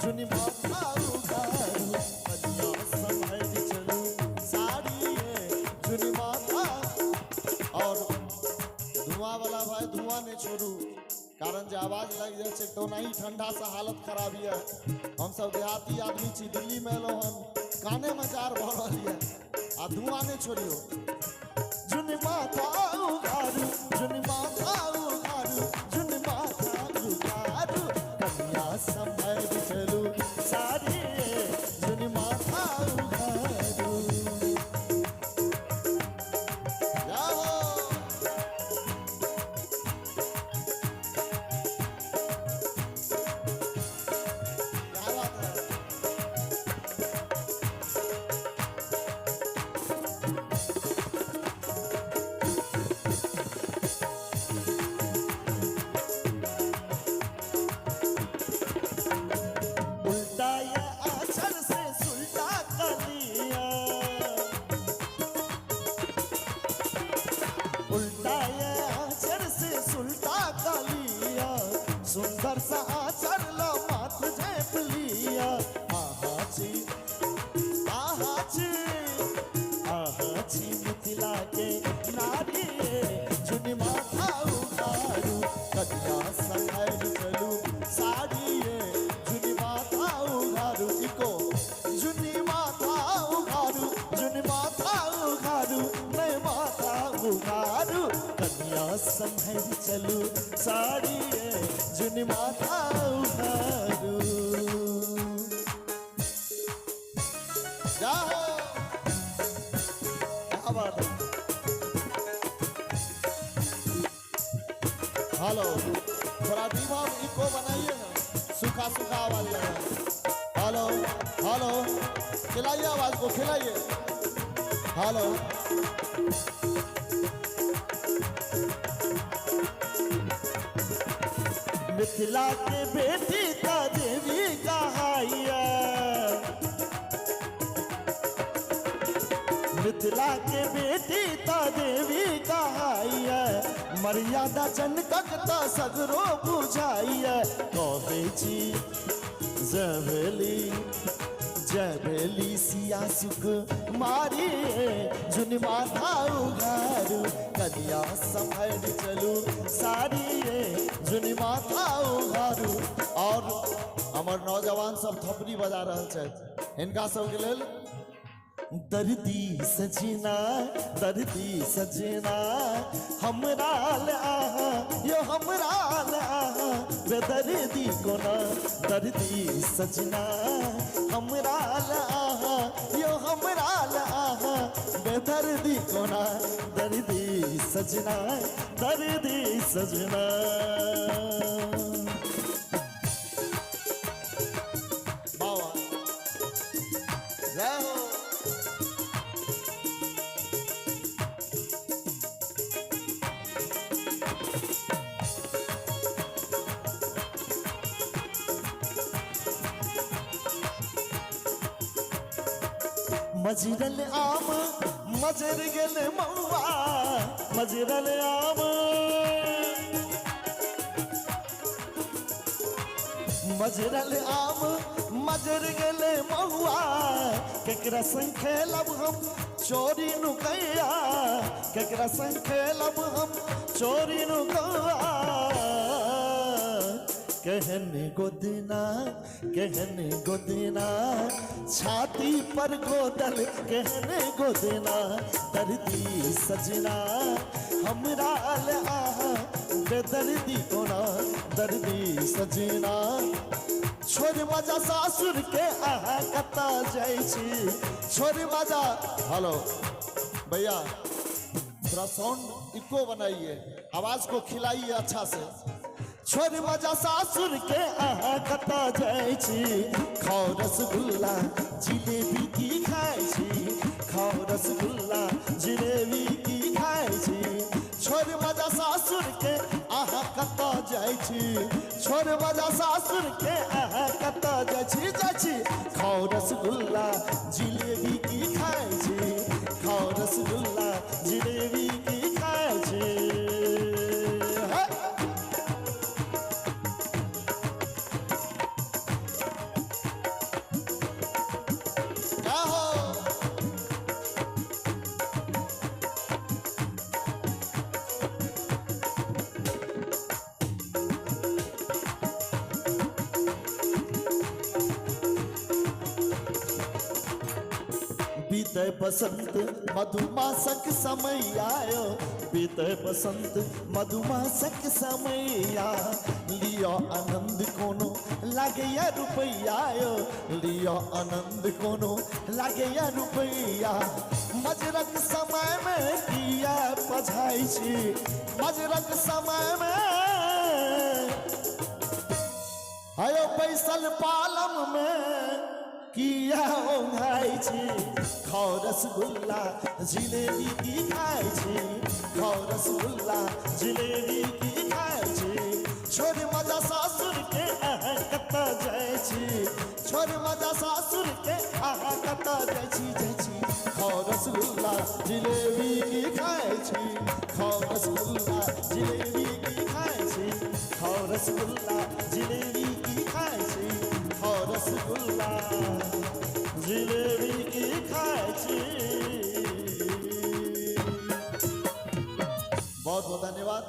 जुनी माथा उघारू, कन्या सम्हारि चलू साड़ी, जुनी माथा। और धुआं वाला भाई धुआं नहीं छोड़ू, कारण जे आवाज लागि जाइ छै तऽ ओनाही ठंडा से हालत खराब यऽ। हम सब देहाती आदमी छी, दिल्ली में एलहुँ हन, काने में जार भऽ रहल यऽ, आ धुआं नहीं छोड़ियौ। जुनी माथा उघारू, जुनी माथा उघारू, जुनी माथा उघारू, कन्या सम्हारि चलू साड़ी, जुनी माथा उघारू। जय हो। क्या बात है। उल्टा ये आचल से सुलटा कलिया, उल्टा ये आचल से सुलटा कलिया, सुंदर सा आचल लो माथ झेप लिया। आहा जी आहा जी कनिया सम्हरि चलू साड़ी जुन माथा उघारू। जाहो क्या बात है। हेलो थोड़ा धीमा इको बनाइए ना, सूखा सूखा आवाज लग रहा है। हेलो हेलो खिलाइए आवाज को, खिलाइए। हेलो मिथिला के बेटी का देवी कहाइया, मिथिला के बेटी ता देवी कहाइया, मर्यादा जनकक ता सगरो बुझाइया। कहै छी जबेली जबेली सिया सुख मारी जुन माथा उघारू, कनिया सम्हरि चलू साड़ी जुन माथा उघारू। और हमर नौजवान सब थपड़ी बजा रहल छथि, हिनका सबके लेल दर्दी सजना दर्दी सजना हमरा ले आहा यो हमरा ले आहा बेदर्दी कोना, दर्दी सजना हमरा ले आहा यो हमरा ले आहा बेदर्दी कोना, दर्दी सजना दर्दी सजना। बाबा जय हो। मजरल आम मजर गेल मौआ, मजरल आम मजरल आम मजर गेल मौआ, केकरा संग खेलब हम चोरी नुकैया, केकरा संग खेलब हम चोरी नुकैया। केहन गोदना केहन गोदना छाती पर गोदल, केहन गोदना दर्दी सजना हमरा ले आहा बेदर्दी कोना, दर्दी सजना। छोड़ मजा सासुर के आहा कता जाइ छी, छोड़ मजा। हेलो भैया थोड़ा साउंड इको बनाइए, आवाज को खिलाइए अच्छा से। छोड़ मजा सासुर के आहा कता जाइ छी, खाओ रसगुल्ला जिलेबी की खाइ छी, खाओ रसगुल्ला जिलेबी की खाइ छी। छोड़ मजा सासुर के आहा कता जाइ छी, छोड़ मजा सासुर के आहा कता जाइ छी जाइ छी, खाओ रसगुल्ला जिलेबी की खाइ छी, खाओ रसगुल्ला जिलेबी की खाइ छी। बीते बसंत मधुमासक समय आयो, बीते बसंत मधुमासक समय आ, लियो आनंद कोनो लागैया रुपैया आयो, लियो आनंद कोनो लागैया रुपैया। मजरक समय में किया पझाइ छी, मजरक समय में आयो बैसल पालम में किया ओंघाइ छी, खाओ रसगुल्ला जिलेबी की खाइ छी, खाओ रसगुल्ला जिलेबी की खाइ छी। छोड़ मजा सासुर के आहा कतऽ जाइ छी, छोड़ मजा सासुर के आहा कतऽ जाइ छी जाइ छी, खाओ रसगुल्ला जिलेबी की खाइ छी, खाओ रसगुल्ला जिलेबी की खाइ छी, खाओ रसगुल्ला जिलेबी की खाइ छी, खाओ रसगुल्ला जिलेबी की खाइ छी। बहुत बहुत धन्यवाद।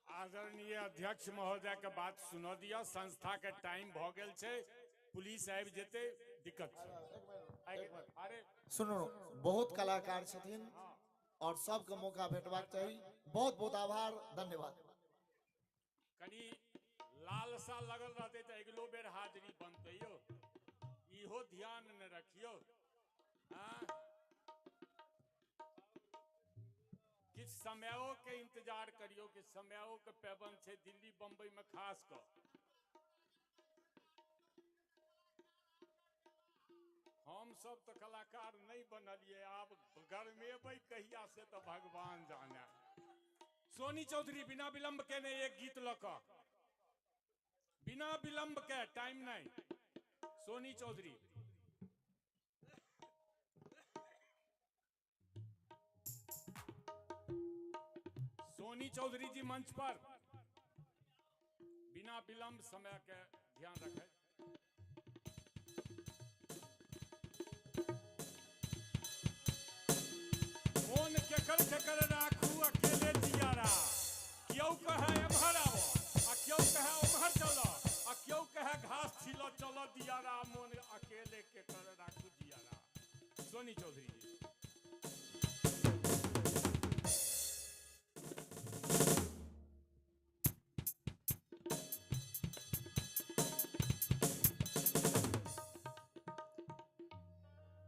आदरणीय अध्यक्ष महोदय के बात सुन दिया। संस्था के टाइम भ गेल छै। पुलिस आबि जेतै, दिक्कत छै। अरे
सुनू, बहुत कलाकार छथिन और सबके मौका भेटबाक चाही। बहुत बहुत आभार, धन्यवाद।
कनी लालसा लगल रहतै तऽ अगिलो बेर हाजिरी बनतै यौ, इहो ध्यान ने रखियौ। हाँ, किछु समयो के इंतजार करियौ कि समयो के पैबंद छै दिल्ली बम्बई में खास कऽ। हम सब तऽ कलाकार नहीं बनलिए, आब गरमेबै कहिया से तऽ भगवान जाने। सोनी चौधरी बिना विलंब के ने एक गीत लऽ कऽ, बिना विलंब के, टाइम नहीं। सोनी चौधरी। सोनी चौधरी जी मंच पर बिना विलंब समय के ध्यान रखें। मोन केकर केकर राखू अकेले जियारा, क्यों कहे एम्हर आओ आ क्यों कहे ओम्हर चलो आ क्यों कहे घास छिलो चलो दियारा, मोन अकेले केकर राखू जियारा। सोनी चौधरी जी।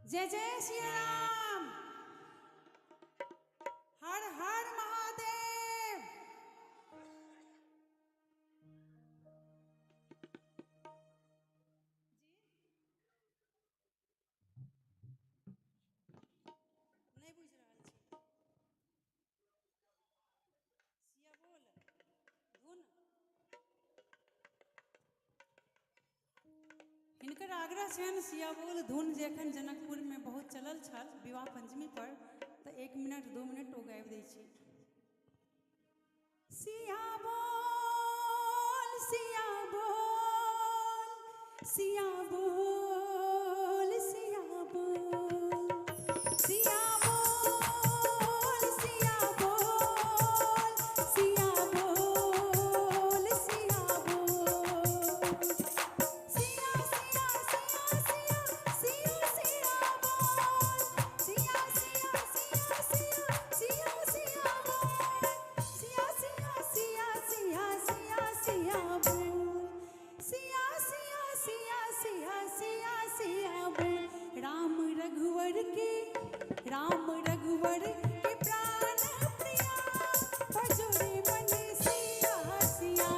जय जय श्री राम, हर हर महादेव। नहीं बुझ रहल छी। सिया बोल धुन। हिनकर आग्रह छनि सिया बोल धुन जे एखन जनकपुर में बहुत चलल छल विवाह पंचमी पर, तऽ 1 मिनट 2 मिनट ओ गाबि दै छी। सिया बोल सिया बोल सिया बोल सिया बोल सिया बोल सिया बोल सिया बोल सिया बोल सिया सिया सिया सिया सिया सिया बोल सिया सिया सिया सिया सिया सिया बोल सिया सिया सिया सिया सिया सिया बोल सिया सिया सिया सिया सिया सिया बोल। राम रघुवर के, राम रघुवर के प्राण प्रिया भजुरे मन सिया सिया।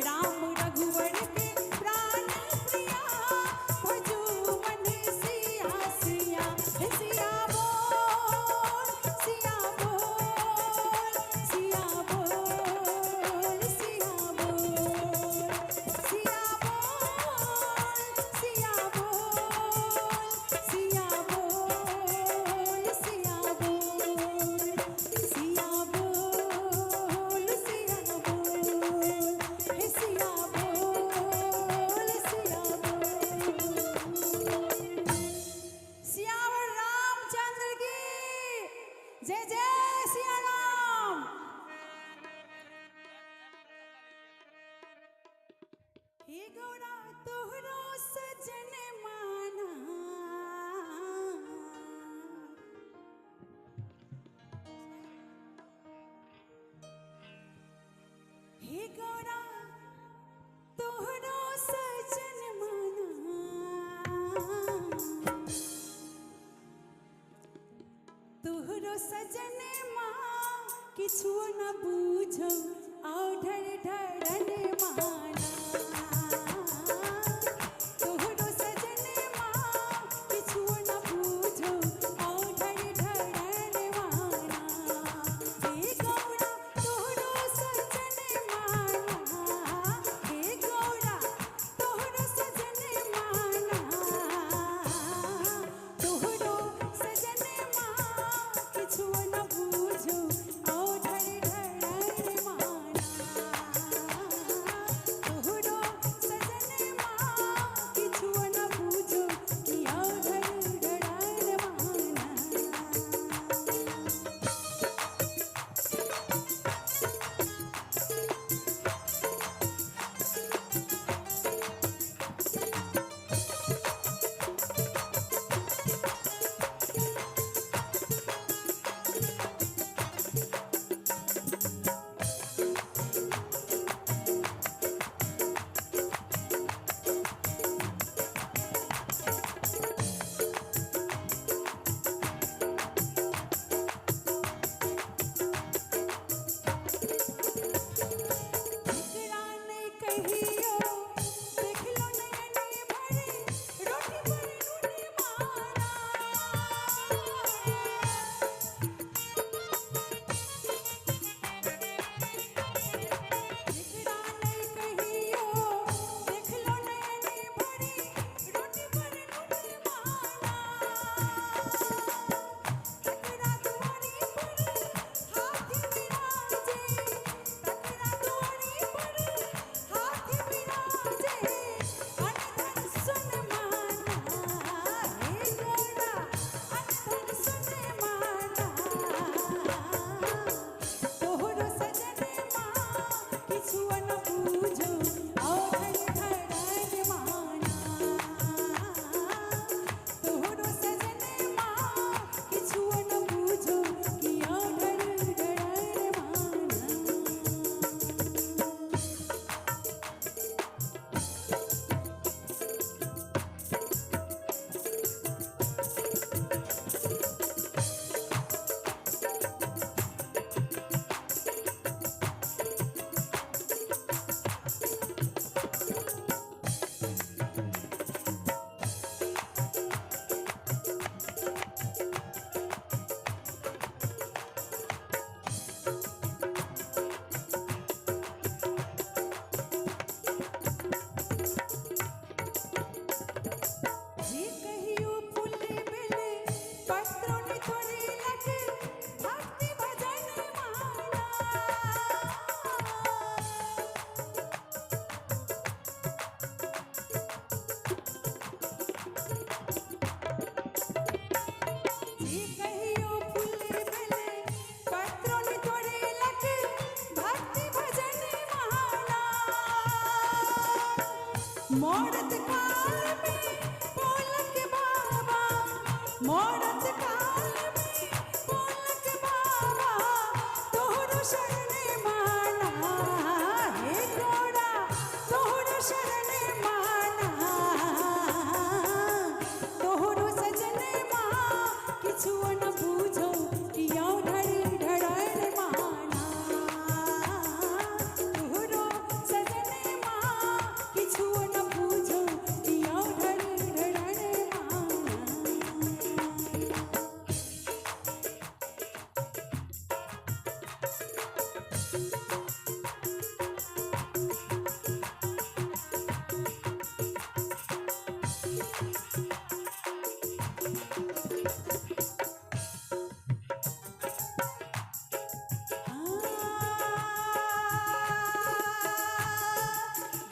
राम रघुवर के प्राण प्रिया भजू मन सिया सिया। सिया बोल सिया बोल सिया बोल सिया बोल सिया बोल सिया बोल सिया बोल सिया बोल सिया बोल सिया बोल हे सिया बोल सिया बोल। सियावर रामचंद्र की जय जय सिया राम। हे गौरा तोहरो सजन माना, हे गौरा तोहरो सजन माना, तोहरो सजन माँ किछु न बूझो औढर ढरन माना। तोहरो सजन मौरत काल में पोलक बाबा, मौरत काल में पोलक बाबा, तोहरो शरण माना हे गौरा, तोहरो शरण माना, तोहरो सजन माँ किछु न बूझो किया ढर ढरन माना, तोहरो सजन माँ किछु न बूझो किया ढर ढरन माना।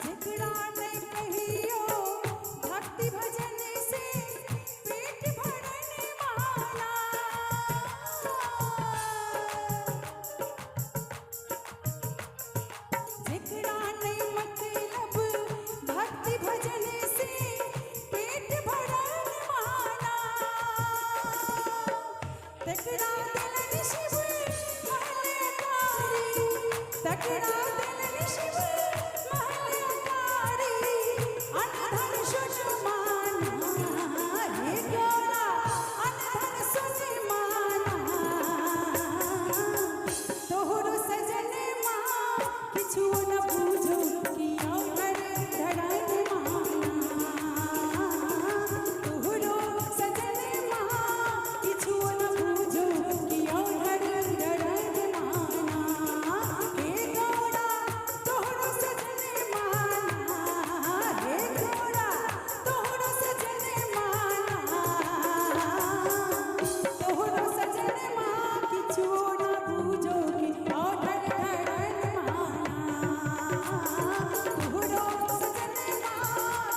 जेकरा नहि कहियो भक्ति भजन से पेट भरन माना, जेकरा नहि मतलब भक्ति भजन से पेट भरन माना, तकरा देलनि शिव महल अटारी, तकरा देलनि शिव महल अटारी, अनधन सुन माना हे गौरा, अनधन सुन माना, तोहरो सजन माँ किछु न बूझो किया ढर ढरन माना, तोहरो सजन माँ किछु न बूझो किया ढर ढरन माना, हे गौरा तोहरो सजन माना, हे गौरा तोहरो सजन माना, तोहरो सजन माँ किछु न बूझो किया ढर ढरन माना, तोहरो सजन माँ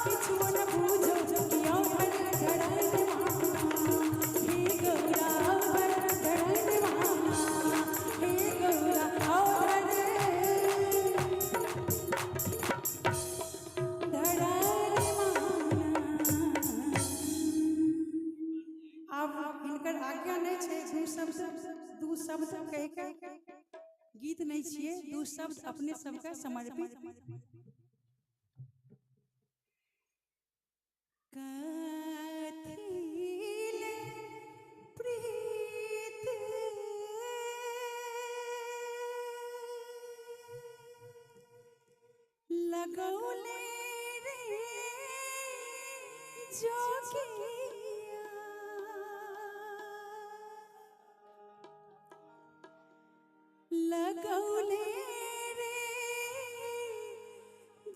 किछु न बूझो किया ढर ढरन माना, हे गौरा ढर ढरन माना, हे गौरा ढर ढरन माना। आब हिनकर आज्ञा नहि छै दू शब्द कहि के गीत नहि छियै, दू शब्द अपने सबके समर्पित। कथील प्रीत लगौले रे जोगिया, लगौले रे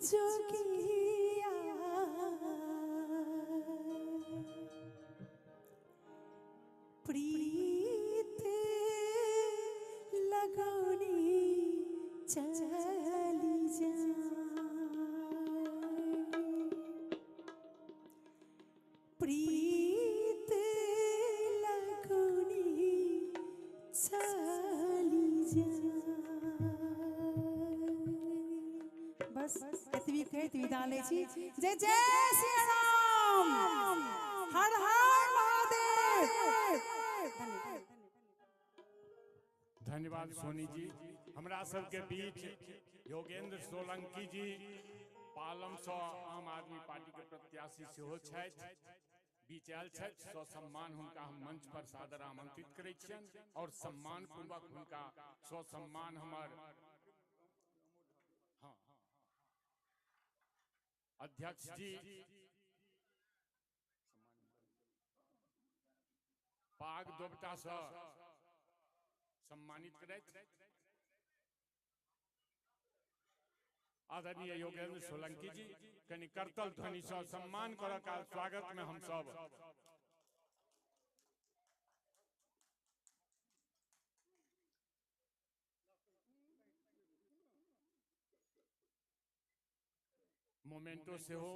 जोगिया, प्रीत लगौनी चली जा, प्रीत लगौनी चली जा। बस एतबी कहैत विदा लै छी। जय जय श्री राम, हर हर महादेव।
धन्यवाद सोनी जी। हमरा सबके बीच योगेंद्र सोलंकी जी पालम से आम आदमी पार्टी के प्रत्याशी सेहो छथि, बीच आयल छथि। ससम्मान हुनका हम मंच पर सादर आमंत्रित करै छियनि और सम्मान पूर्वक हुनका ससम्मान हमर अध्यक्ष जी पाग दोपटा से सम्मानित करैत आदरणीय योगेंद्र सोलंकी जी कनि करतल ध्वनि से सम्मान करऽ काल स्वागत में हम सब मोमेंटो सेहो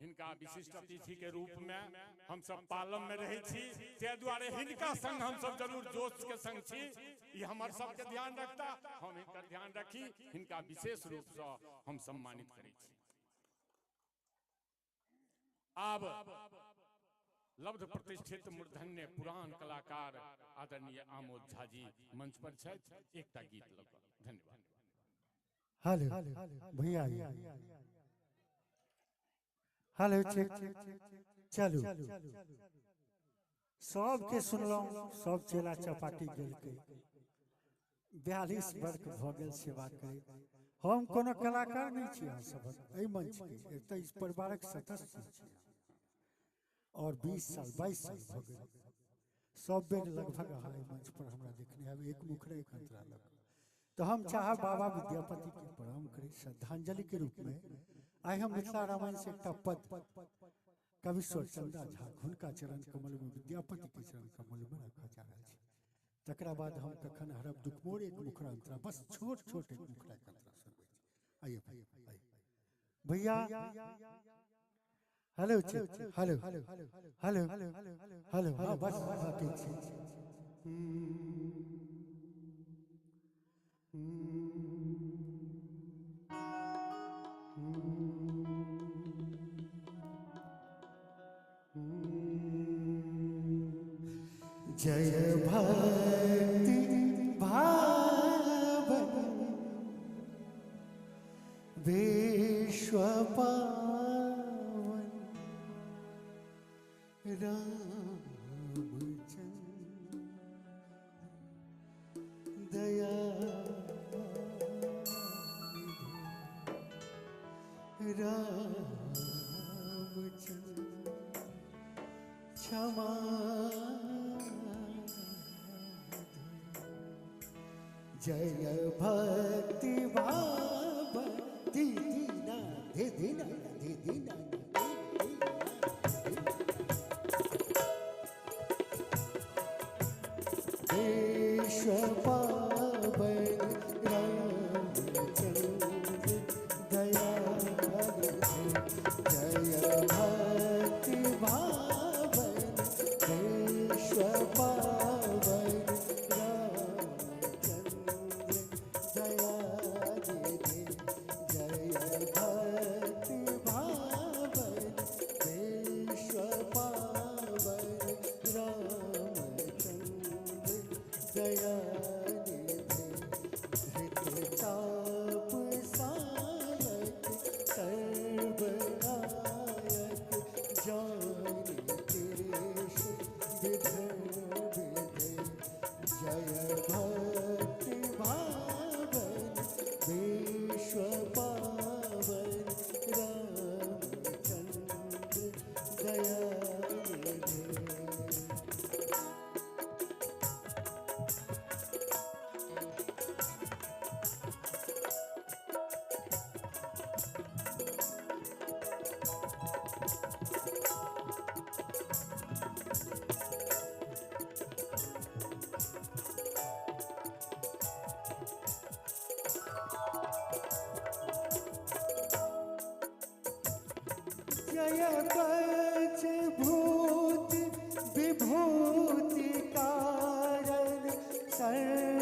हिनका विशिष्ट अतिथि के रूप में हम सब पालम में रहे छी, ताहि दुआरे हिनका संग हम सब जरूर जोश के संग छी। ई हमर सबके ध्यान रखता, हम हिनकर ध्यान रखी, हिनका विशेष रूप से हम सम्मानित करै छी। आब लब्ध प्रतिष्ठित मूर्धन्य पुरान कलाकार आदरणीय आमोद झा जी मंच पर छथि, एकटा गीत लऽ कऽ। धन्यवाद।
हेलो भैया, हेलो चेक, चलू सबके सुनलहुँ, सब चेला चपाटी गेलकै। 42 वर्ष भऽ गेल सेवा करैत। हम कोनो कलाकार नहि छी अहाँ सभक एहि मंचके, एतऽ इस परिवारक सदस्य छी और 20 साल 22 साल भऽ गेल। सब बेर लगभग अहाँ एहि मंच पर हमरा देखने हैब एक मुखरे एक अंतरा लग। तो हम चाहब बाबा विद्यापति के प्रणाम करी श्रद्धांजलि के रूप में। आइ हम मिथिला रामायण से एकटा पद कविश्वर चंदा झा हुनका चरण कमल में, विद्यापति के चरण कमल में रखा जा रहा है। तकरा बाद हम कखन हरब दुख मोर एक मुखरा अंतरा, बस छोट छोट एक मुखरा के अंतरा सुनबै छी। आइए भैया, हेलो हेलो हेलो हेलो, हाँ बस, हाँ ठीक छै। जय भक्ति भाव विश्व पावन रामचंद्र दया रामचंद्र क्षमा जय भक्ति भाव दीना दीना दीना विश्व पावन रामचंद्र दया जय भक्ति भावन विश्व पावन जय पंचभूत विभूति कारण सर्वनायक